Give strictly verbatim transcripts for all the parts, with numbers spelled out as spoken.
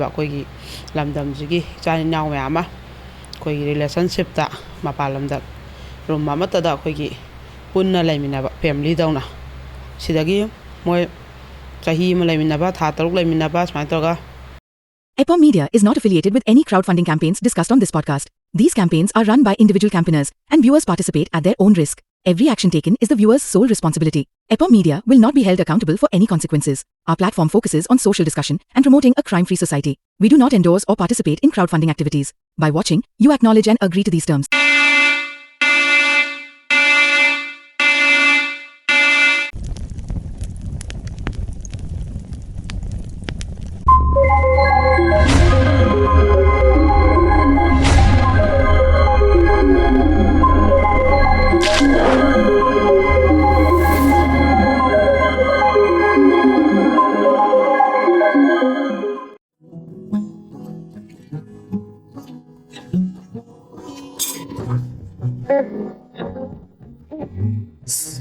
ꯑꯩꯈꯣꯏꯒꯤ ꯂꯝꯗꯝꯁꯤꯒꯤ ꯏꯆꯥ ꯏꯅꯥꯎ ꯃꯌꯥꯝ ꯑꯃ ꯑꯩꯈꯣꯏꯒꯤ ꯔꯤꯂꯦꯁꯟꯁꯤꯞꯇ ꯃꯄꯥꯟ ꯂꯝꯗ ꯔꯨꯝ ꯑꯃꯠꯇꯗ ꯑꯩꯈꯣꯏꯒꯤ ꯄꯨꯟꯅ ꯂꯩꯃꯤꯟꯅꯕ ꯐꯦꯃꯤꯂꯤꯗꯧꯅ, ꯁꯤꯗꯒꯤ ꯃꯣꯏ ꯆꯍꯤ ꯑꯃ ꯂꯩꯃꯤꯟꯅꯕ, ꯊꯥ ꯇꯔꯨꯛ ꯂꯩꯃꯤꯟꯅꯕ, ꯁꯨꯃꯥꯏꯅ ꯇꯧꯔꯒ Epom Media is not affiliated with any crowdfunding campaigns discussed on this podcast. These campaigns are run by individual campaigners, and viewers participate at their own risk. Every action taken is the viewer's sole responsibility. Epom Media will not be held accountable for any consequences. Our platform focuses on social discussion and promoting a crime-free society. We do not endorse or participate in crowdfunding activities. By watching, you acknowledge and agree to these terms.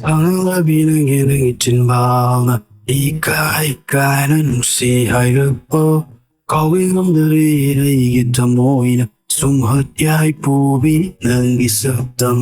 ꯁꯥꯡꯂꯕꯤ ꯅꯪꯒꯤ ꯅꯪꯒꯤ ꯆꯤꯟꯕꯥꯜꯅ ꯏꯀꯥꯏ ꯀꯥꯏꯅ ꯅꯨꯡꯁꯤ ꯍꯥꯏꯔꯛꯄ, ꯀꯥꯎꯕ ꯉꯝꯗꯔꯦ ꯑꯩꯒꯤ ꯊꯃꯣꯏꯅ ꯁꯨꯝꯍꯠ ꯌꯥꯏ ꯄꯨꯕꯤ ꯅꯪꯒꯤ ꯁꯛꯇꯝ꯫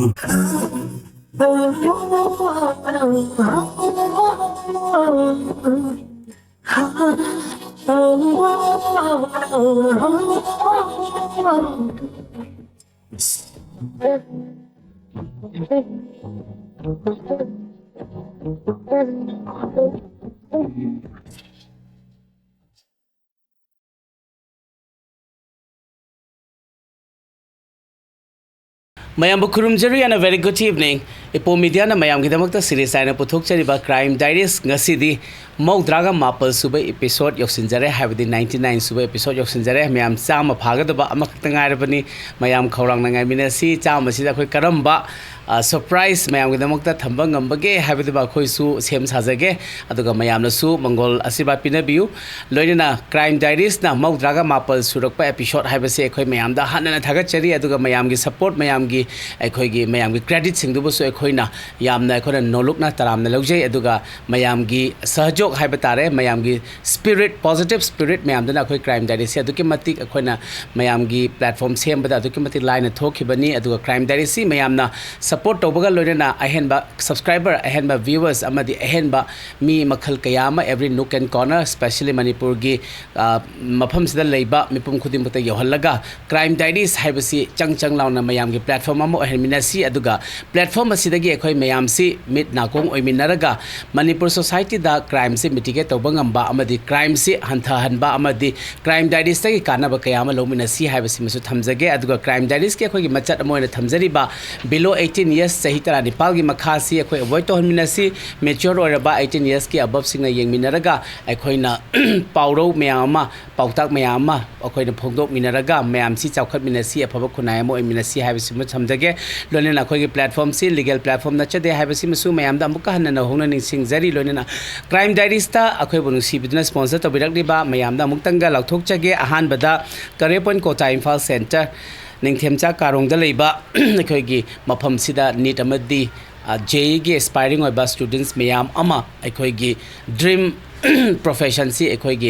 ꯃꯌꯥꯝꯕꯨ ꯈꯨꯔꯨꯝꯖꯔꯤ and a very good evening. ꯏꯄꯣꯝ ꯃꯤꯗꯤꯌꯥꯅ ꯃꯌꯥꯝꯒꯤꯗꯃꯛꯇ ꯁꯤꯔꯤꯁ ꯍꯥꯏꯅ ꯄꯨꯊꯣꯛꯆꯔꯤꯕ Crime Diaries ꯉꯁꯤꯗꯤ ꯃꯧꯗ꯭ꯔꯥꯒ ꯃꯥꯄꯜ ꯁꯨꯕ episode ꯌꯧꯁꯤꯟꯖꯔꯦ, ꯍꯥꯏꯕꯗꯤ ninety nine ꯁꯨꯕ episode ꯌꯧꯁꯤꯟꯖꯔꯦ꯫ ꯃꯌꯥꯝ ꯆꯥꯝꯃ ꯐꯥꯒꯗꯕ ꯑꯃꯈꯛꯇ ꯉꯥꯏꯔꯕꯅꯤ꯫ ꯃꯌꯥꯝ ꯈꯧꯔꯥꯡꯅ ꯉꯥꯏꯃꯤꯟꯅꯁꯤ꯫ ꯆꯥꯝꯃꯁꯤꯗ ꯑꯩꯈꯣꯏ ꯀꯔꯝꯕ, ꯁꯔꯄ꯭ꯔꯥꯏꯖ ꯃꯌꯥꯝꯒꯤꯗꯃꯛꯇ ꯊꯝꯕ ꯉꯝꯕꯒꯦ ꯍꯥꯏꯕꯗꯨꯃ ꯑꯩꯈꯣꯏꯁꯨ ꯁꯦꯝ ꯁꯥꯖꯒꯦ꯫ ꯑꯗꯨꯒ ꯃꯌꯥꯝꯅꯁꯨ ꯃꯪꯒꯣꯜ ꯑꯁꯤꯔꯕꯥꯗ ꯄꯤꯅꯕꯤꯌꯨ꯫ ꯂꯣꯏꯅꯅ ꯀ꯭ꯔꯥꯏꯝ ꯗꯥꯏꯔꯤꯁꯅ ꯃꯧꯗ꯭ꯔꯥꯒ ꯃꯥꯄꯜ ꯁꯨꯔꯛꯄ ꯑꯦꯄꯤꯁꯣꯗ ꯍꯥꯏꯕꯁꯦ ꯑꯩꯈꯣꯏ ꯃꯌꯥꯝꯗ ꯍꯟꯅ ꯍꯟꯅ ꯊꯥꯒꯠꯆꯔꯤ꯫ ꯑꯗꯨꯒ ꯃꯌꯥꯝꯒꯤ ꯁꯄꯣꯔꯠ, ꯃꯌꯥꯝꯒꯤ, ꯑꯩꯈꯣꯏꯒꯤ ꯃꯌꯥꯝꯒꯤ ꯀ꯭ꯔꯦꯗꯤꯠꯁꯤꯡꯗꯨꯕꯨꯁꯨ ꯑꯩꯈꯣꯏꯅ ꯌꯥꯝꯅ, ꯑꯩꯈꯣꯏꯅ ꯅꯣꯂꯨꯛꯅ ꯇꯔꯥꯝꯅ ꯂꯧꯖꯩ꯫ ꯑꯗꯨꯒ ꯃꯌꯥꯝꯒꯤ ꯁꯍꯖꯣꯛ ꯍꯥꯏꯕ ꯇꯥꯔꯦ, ꯃꯌꯥꯝꯒꯤ ꯁ꯭ꯄꯤꯔꯤꯠ, ꯄꯣꯖꯤꯇꯤꯚ ꯁ꯭ꯄꯤꯔꯤꯠ ꯃꯌꯥꯝꯗꯨꯅ ꯑꯩꯈꯣꯏ ꯀ꯭ꯔꯥꯏꯝ ꯗꯥꯏꯔꯤꯁꯦ ꯑꯗꯨꯛꯀꯤ ꯃꯇꯤꯛ, ꯑꯩꯈꯣꯏꯅ ꯃꯌꯥꯝꯒꯤ ꯄ꯭ꯂꯦꯠꯐꯣꯝ ꯁꯦꯝꯕꯗ ꯑꯗꯨꯛꯀꯤ ꯃꯇꯤꯛ ꯂꯥꯏꯅ ꯊꯣꯛꯈꯤꯕꯅꯤ꯫ ꯑꯗꯨꯒ ꯀ꯭ꯔꯥꯏꯝ ꯗꯥꯏꯔꯤꯁꯤ ꯃꯌꯥꯝꯅ ꯁꯄꯣꯔꯠ ꯇꯧꯕꯒ ꯂꯣꯏꯅꯅ ꯑꯍꯦꯟꯕ ꯁꯕꯁꯀ꯭ꯔꯥꯏꯕꯔ, ꯑꯍꯦꯟꯕ ꯚ꯭ꯌꯨꯋꯔꯁ ꯑꯃꯗꯤ ꯑꯍꯦꯟꯕ ꯃꯤ ꯃꯈꯜ ꯀꯌꯥ ꯑꯃ every nook and corner, specially ꯃꯅꯤꯄꯨꯔꯒꯤ, ꯑ, ꯃꯐꯝꯁꯤꯗ ꯂꯩꯕ ꯃꯤꯄꯨꯝ ꯈꯨꯗꯤꯡꯃꯛꯇ ꯌꯧꯍꯜꯂꯒ ꯀ꯭ꯔꯥꯏꯝ ꯗꯥꯏꯔꯤꯁ ꯍꯥꯏꯕꯁꯤ ꯆꯪ ꯆꯪ ꯂꯥꯎꯅ ꯃꯌꯥꯝꯒꯤ ꯄ꯭ꯂꯦꯠꯐꯣꯝ ꯑꯃ ꯑꯣꯏꯍꯟꯃꯤꯟꯅꯁꯤ꯫ ꯑꯗꯨꯒ ꯄ꯭ꯂꯦꯠꯐꯣꯝ ꯑꯁꯤꯗꯒꯤ ꯑꯩꯈꯣꯏ ꯃꯌꯥꯝꯁꯤ ꯃꯤꯠ ꯅꯥꯀꯣꯡ ꯑꯣꯏꯃꯤꯟꯅꯔꯒ ꯃꯅꯤꯄꯨꯔ ꯁꯣꯁꯥꯏꯇꯤꯗ ꯀ꯭ꯔꯥꯏꯝꯁꯤ ꯃꯤꯇꯤꯒꯦꯠ ꯇꯧꯕ ꯉꯝꯕ ꯑꯃꯗꯤ ꯀ꯭ꯔꯥꯏꯝꯁꯤ ꯍꯟꯊꯍꯟꯕ ꯑꯃꯗꯤ ꯀ꯭ꯔꯥꯏꯝ ꯗꯥꯏꯔꯤꯁꯇꯒꯤ ꯀꯥꯟꯅꯕ ꯀꯌꯥ ꯑꯃ ꯂꯧꯃꯤꯟꯅꯁꯤ ꯍꯥꯏꯕꯁꯤꯃꯁꯨ ꯊꯝꯖꯒꯦ꯫ ꯑꯗꯨꯒ ꯀ꯭ꯔꯥꯏꯝ ꯗꯥꯏꯔꯤꯁꯀꯤ ꯑꯩꯈꯣꯏꯒꯤ ꯃꯆꯠ ꯑꯃ ꯑꯣꯏꯅ ꯊꯝꯖꯔꯤꯕ below eighteen years, ꯆꯍꯤ ꯇꯔꯥꯅꯤꯄꯥꯜꯒꯤ ꯃꯈꯥꯁꯤ ꯑꯩꯈꯣꯏ ꯑꯦꯚꯣꯏꯗ ꯇꯧꯍꯟꯃꯤꯟꯅꯁꯤ꯫ ꯃꯦꯆ꯭ꯌꯣꯔ ꯑꯣꯏꯔꯕ eighteen yearsꯀꯤ aboveꯁꯤꯡꯅ ꯌꯦꯡꯃꯤꯟꯅꯔꯒ ꯑꯩꯈꯣꯏꯅ ꯄꯥꯎꯔꯧ ꯃꯌꯥꯝ ꯑꯃ, ꯄꯥꯎꯇꯥꯛ ꯃꯌꯥꯝ ꯑꯃ ꯑꯩꯈꯣꯏꯅ ꯐꯣꯡꯗꯣꯛꯃꯤꯟꯅꯔꯒ ꯃꯌꯥꯝꯁꯤ ꯆꯥꯎꯈꯠꯃꯤꯟꯅꯁꯤ, ꯑꯐꯕ ꯈꯨꯟꯅꯥꯏ ꯑꯃ ꯑꯣꯏꯃꯤꯟꯅꯁꯤ ꯍꯥꯏꯕꯁꯤꯃ ꯊꯝꯖꯒꯦ꯫ ꯂꯣꯏꯅꯅ ꯑꯩꯈꯣꯏꯒꯤ ꯄ꯭ꯂꯦꯠꯐꯣꯝꯁꯤ ꯂꯤꯒꯦꯜ ꯄ꯭ꯂꯦꯠꯐꯣꯝ ꯅꯠꯆꯗꯦ ꯍꯥꯏꯕꯁꯤꯃꯁꯨ ꯃꯌꯥꯝꯗ ꯑꯃꯨꯛꯀ ꯍꯟꯅ ꯅꯧꯍꯧꯅ ꯅꯤꯡꯁꯤꯡꯖꯔꯤ꯫ ꯂꯣꯏꯅꯅ ꯀ꯭ꯔꯥꯏꯝ ꯗꯥꯏꯔꯤꯁꯇ ꯑꯩꯈꯣꯏꯕꯨ ꯅꯨꯡꯁꯤꯕꯤꯗꯨꯅ ꯁ꯭ꯄꯣꯟꯁꯔ ꯇꯧꯕꯤꯔꯛꯂꯤꯕ ꯃꯌꯥꯝꯗ ꯑꯃꯨꯛꯇꯪꯒ ꯂꯥꯎꯊꯣꯛꯆꯒꯦ꯫ ꯑꯍꯥꯟꯕꯗ ꯀꯔꯦ ꯄꯣꯏꯟ ꯀꯣꯇꯥ ꯏꯝꯐꯥꯜ ꯁꯦꯟꯇꯔ, ꯅꯤꯡꯊꯦꯝꯆꯥ ꯀꯥꯔꯣꯡꯗ ꯂꯩꯕ ꯑꯩꯈꯣꯏꯒꯤ ꯃꯐꯝꯁꯤꯗ ꯅꯤꯠ ꯑꯃꯗꯤ, ꯑ, ꯖꯦ ꯏꯒꯤ ꯑꯦꯁꯄꯥꯏꯔꯤꯡ ꯑꯣꯏꯕ ꯁ꯭ꯇꯨꯗꯦꯟꯠꯁ ꯃꯌꯥꯝ ꯑꯃ ꯑꯩꯈꯣꯏꯒꯤ ꯗ꯭ꯔꯤꯝ ꯄ꯭ꯔꯣꯐꯦꯁꯟꯁꯤ ꯑꯩꯈꯣꯏꯒꯤ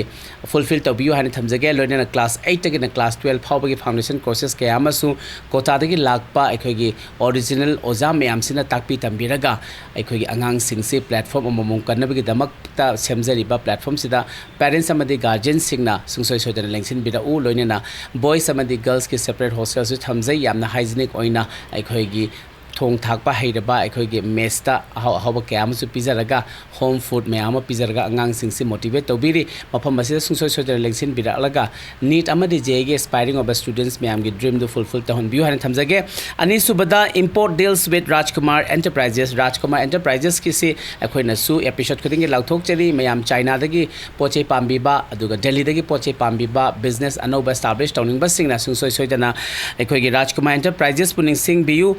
ꯐꯨꯜꯐꯤꯜ ꯇꯧꯕꯤꯌꯨ ꯍꯥꯏꯅ ꯊꯝꯖꯒꯦ꯫ ꯂꯣꯏꯅꯅ ꯀ꯭ꯂꯥꯁ ꯑꯩꯠꯇꯒꯤꯅ ꯀ꯭ꯂꯥꯁ ꯇꯨꯋꯦꯜꯐ ꯐꯥꯎꯕꯒꯤ ꯐꯥꯎꯟꯗꯦꯁꯟ ꯀꯣꯔꯁꯦꯁ ꯀꯌꯥ ꯑꯃꯁꯨ ꯀꯣꯇꯥꯗꯒꯤ ꯂꯥꯛꯄ ꯑꯩꯈꯣꯏꯒꯤ ꯑꯣꯔꯤꯖꯤꯅꯦꯜ ꯑꯣꯖꯥ ꯃꯌꯥꯝꯁꯤꯅ ꯇꯥꯛꯄꯤ ꯇꯝꯕꯤꯔꯒ ꯑꯩꯈꯣꯏꯒꯤ ꯑꯉꯥꯡꯁꯤꯡꯁꯤ ꯄ꯭ꯂꯦꯠꯐꯣꯝ ꯑꯃꯃꯝ ꯀꯟꯅꯕꯒꯤꯗꯃꯛꯇ ꯁꯦꯝꯖꯔꯤꯕ ꯄ꯭ꯂꯦꯠꯐꯣꯝꯁꯤꯗ ꯄꯦꯔꯦꯟꯠꯁ ꯑꯃꯗꯤ ꯒꯥꯔꯖꯤꯌꯟꯁꯤꯡꯅ ꯁꯨꯡꯁꯣꯏ ꯁꯣꯏꯗꯅ ꯂꯦꯡꯁꯤꯟꯕꯤꯔꯛꯎ꯫ ꯂꯣꯏꯅꯅ ꯕꯣꯏꯁ ꯑꯃꯗꯤ ꯒꯔꯜꯁꯀꯤ ꯁꯦꯄꯔꯦꯠ ꯍꯣꯁꯇꯦꯜꯁꯨ ꯊꯝꯖꯩ꯫ ꯌꯥꯝꯅ ꯍꯥꯏꯖꯤꯅꯤꯛ ꯑꯣꯏꯅ ꯑꯩꯈꯣꯏꯒꯤ ꯊꯣꯡ ꯊꯥꯛꯄ ꯍꯩꯔꯕ ꯑꯩꯈꯣꯏꯒꯤ ꯃꯦꯁꯇ ꯑꯍꯥꯎ ꯑꯍꯥꯎꯕ ꯀꯌꯥ ꯑꯃꯁꯨ ꯄꯤꯖꯔꯒ, ꯍꯣꯝ ꯐꯨꯗ ꯃꯌꯥꯝ ꯑꯃ ꯄꯤꯖꯔꯒ ꯑꯉꯥꯡꯁꯤꯡꯁꯤ ꯃꯣꯇꯤꯚꯦꯠ ꯇꯧꯕꯤꯔꯤ꯫ ꯃꯐꯝ ꯑꯁꯤꯗ ꯁꯨꯡꯁꯣꯏ ꯁꯣꯏꯗꯅ ꯂꯦꯡꯁꯤꯟꯕꯤꯔꯛꯂꯒ ꯅꯤꯠ ꯑꯃꯗꯤ ꯖꯦ ꯏꯒꯤ ꯑꯦꯁꯄꯥꯏꯔꯤꯡ ꯑꯣꯏꯕ ꯁ꯭ꯇꯨꯗꯦꯟꯠꯁ ꯃꯌꯥꯝꯒꯤ ꯗ꯭ꯔꯤꯝꯗꯨ ꯐꯨꯜꯐꯤꯜ ꯇꯧꯍꯟꯕꯤꯌꯨ ꯍꯥꯏꯅ ꯊꯝꯖꯒꯦ꯫ ꯑꯅꯤꯁꯨꯕꯗ, Import Deals with Rajkumar Enterprises꯫ ꯔꯥꯖꯀꯨꯃꯥꯔ ꯑꯦꯟꯇꯔꯄ꯭ꯔꯥꯏꯖꯦꯁꯀꯤꯁꯤ ꯑꯩꯈꯣꯏꯅꯁꯨ ꯑꯦꯄꯤꯁꯣꯗ ꯈꯨꯗꯤꯡꯒꯤ ꯂꯥꯎꯊꯣꯛꯆꯔꯤ꯫ ꯃꯌꯥꯝ ꯆꯥꯏꯅꯥꯗꯒꯤ ꯄꯣꯠ ꯆꯩ ꯄꯥꯝꯕꯤꯕ, ꯑꯗꯨꯒ ꯗꯦꯜꯂꯤꯗꯒꯤ ꯄꯣꯠ ꯆꯩ ꯄꯥꯝꯕꯤꯕ, ꯕꯤꯖꯤꯅꯦꯁ ꯑꯅꯧꯕ ꯑꯦꯁꯇꯥꯕ꯭ꯂꯤꯁ ꯇꯧꯅꯤꯡꯕꯁꯤꯡꯅ ꯁꯨꯡꯁꯣꯏ ꯁꯣꯏꯗꯅ ꯑꯩꯈꯣꯏꯒꯤ ꯔꯥꯖꯀꯨꯃꯥꯔ ꯑꯦꯟꯇꯔꯄ꯭ꯔꯥꯏꯖꯦꯁꯄꯨ ꯅꯤꯡꯁꯤꯡꯕꯤꯌꯨ꯫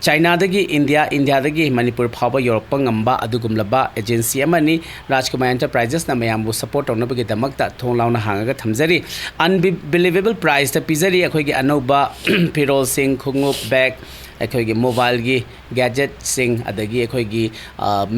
ꯆꯥꯏꯅꯥꯗꯒꯤ ꯏꯟꯗꯤꯌꯥ, ꯏꯟꯗꯤꯌꯥꯗꯒꯤ ꯃꯅꯤꯄꯨꯔ ꯐꯥꯎꯕ ꯌꯧꯔꯛꯄ ꯉꯝꯕ ꯑꯗꯨꯒꯨꯝꯂꯕ ꯑꯦꯖꯦꯟꯁꯤ ꯑꯃꯅꯤ꯫ ꯔꯥꯖꯀꯨꯃꯥꯔ ꯑꯦꯟꯇꯔꯄ꯭ꯔꯥꯏꯖꯦꯁꯅ ꯃꯌꯥꯝꯕꯨ ꯁꯄꯣꯔꯠ ꯇꯧꯅꯕꯒꯤꯗꯃꯛꯇ ꯊꯣꯡ ꯂꯥꯎꯅ ꯍꯥꯡꯉꯒ ꯊꯝꯖꯔꯤ꯫ ꯑꯟꯕꯤꯂꯤꯚꯦꯕꯜ ꯄ꯭ꯔꯥꯏꯁꯇ ꯄꯤꯖꯔꯤ꯫ ꯑꯩꯈꯣꯏꯒꯤ ꯑꯅꯧꯕ ꯐꯤꯔꯣꯜꯁꯤꯡ, ꯈꯣꯡꯎꯞ, ꯕꯦꯒ, ꯑꯩꯈꯣꯏꯒꯤ ꯃꯣꯕꯥꯏꯜꯒꯤ ꯒꯦꯖꯦꯠꯁꯤꯡ, ꯑꯗꯒꯤ ꯑꯩꯈꯣꯏꯒꯤ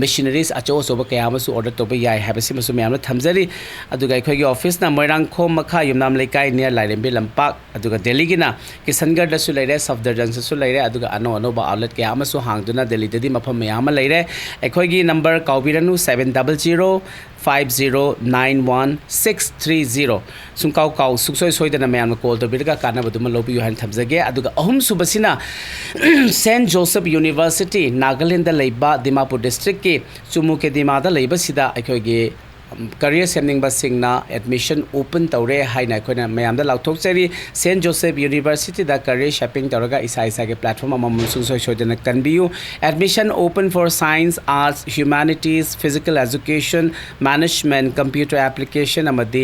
ꯃꯦꯁꯤꯅꯔꯤꯁ ꯑꯆꯧ ꯑꯆꯧꯕ ꯀꯌꯥ ꯑꯃꯁꯨ ꯑꯣꯔꯗꯔ ꯇꯧꯕ ꯌꯥꯏ ꯍꯥꯏꯕꯁꯤꯃꯁꯨ ꯃꯌꯥꯝꯅ ꯊꯝꯖꯔꯤ꯫ ꯑꯗꯨꯒ ꯑꯩꯈꯣꯏꯒꯤ ꯑꯣꯐꯤꯁꯅ ꯃꯣꯏꯔꯥꯡꯈꯣꯝ ꯃꯈꯥ ꯌꯨꯝꯅꯥꯝ ꯂꯩꯀꯥꯏ near ꯂꯥꯏꯔꯦꯝꯕꯤ ꯂꯝꯄꯥꯛ, ꯑꯗꯨꯒ ꯗꯦꯜꯂꯤꯒꯤꯅ ꯀꯤꯁꯟꯒꯔꯗꯁꯨ ꯂꯩꯔꯦ, ꯁꯐꯗꯔꯖꯪꯁꯇꯁꯨ ꯂꯩꯔꯦ, ꯑꯗꯨꯒ ꯑꯅꯧ ꯑꯅꯧꯕ ꯑꯥꯎꯠꯂꯦꯠ ꯀꯌꯥ ꯑꯃꯁꯨ ꯍꯥꯡꯗꯨꯅ ꯗꯦꯜꯂꯤꯗꯗꯤ ꯃꯐꯝ ꯃꯌꯥꯝ ꯑꯃ ꯂꯩꯔꯦ꯫ ꯑꯩꯈꯣꯏꯒꯤ number ꯀꯥꯎꯕꯤꯔꯅꯨ, seven double zero five zero nine one six three zero꯫ ꯁꯨꯡꯀꯥꯎ ꯀꯥꯎ, ꯁꯨꯡꯁꯣꯏ ꯁꯣꯏꯗꯅ ꯃꯌꯥꯝꯅ ꯀꯣꯜ ꯇꯧꯕꯤꯔꯒ ꯀꯥꯟꯅꯕꯗꯨꯃ ꯂꯧꯕꯤꯌꯨ ꯍꯥꯏꯅ ꯊꯝꯖꯒꯦ꯫ ꯑꯗꯨꯒ ꯑꯍꯨꯝꯁꯨꯕꯁꯤꯅ ꯁꯦꯟꯠ ꯖꯣꯁꯦꯐ ꯌꯨꯅꯤꯚꯔꯁꯤꯇꯤ, ꯅꯥꯒꯥꯂꯦꯟꯗ ꯂꯩꯕ ꯗꯤꯃꯥꯄꯨꯔ ꯗꯤꯁꯇ꯭ꯔꯤꯛꯀꯤ ꯆꯨꯃꯨꯀꯦꯗꯤꯃꯥꯗ ꯂꯩꯕꯁꯤꯗ ꯑꯩꯈꯣꯏꯒꯤ ꯀꯔꯤꯌꯔ ꯁꯦꯝꯅꯤꯡꯕꯁꯤꯡꯅ ꯑꯦꯗꯃꯤꯁꯟ ꯑꯣꯄꯟ ꯇꯧꯔꯦ ꯍꯥꯏꯅ ꯑꯩꯈꯣꯏꯅ ꯃꯌꯥꯝꯗ ꯂꯥꯎꯊꯣꯛꯆꯔꯤ꯫ ꯁꯦꯟꯠ ꯖꯣꯁꯦꯐ ꯌꯨꯅꯤꯚꯔꯁꯤꯇꯤꯗ ꯀꯔꯤꯌꯔ ꯁꯦꯄꯤꯡ ꯇꯧꯔꯒ ꯏꯁꯥ ꯏꯁꯥꯒꯤ ꯄ꯭ꯂꯦꯠꯐꯣꯝ ꯑꯃꯃꯝ ꯁꯨꯡꯁꯣꯏ ꯁꯣꯏꯗꯅ ꯀꯟꯕꯤꯌꯨ꯫ Admission open for science, arts, humanities, physical education, management, computer application ꯑꯃꯗꯤ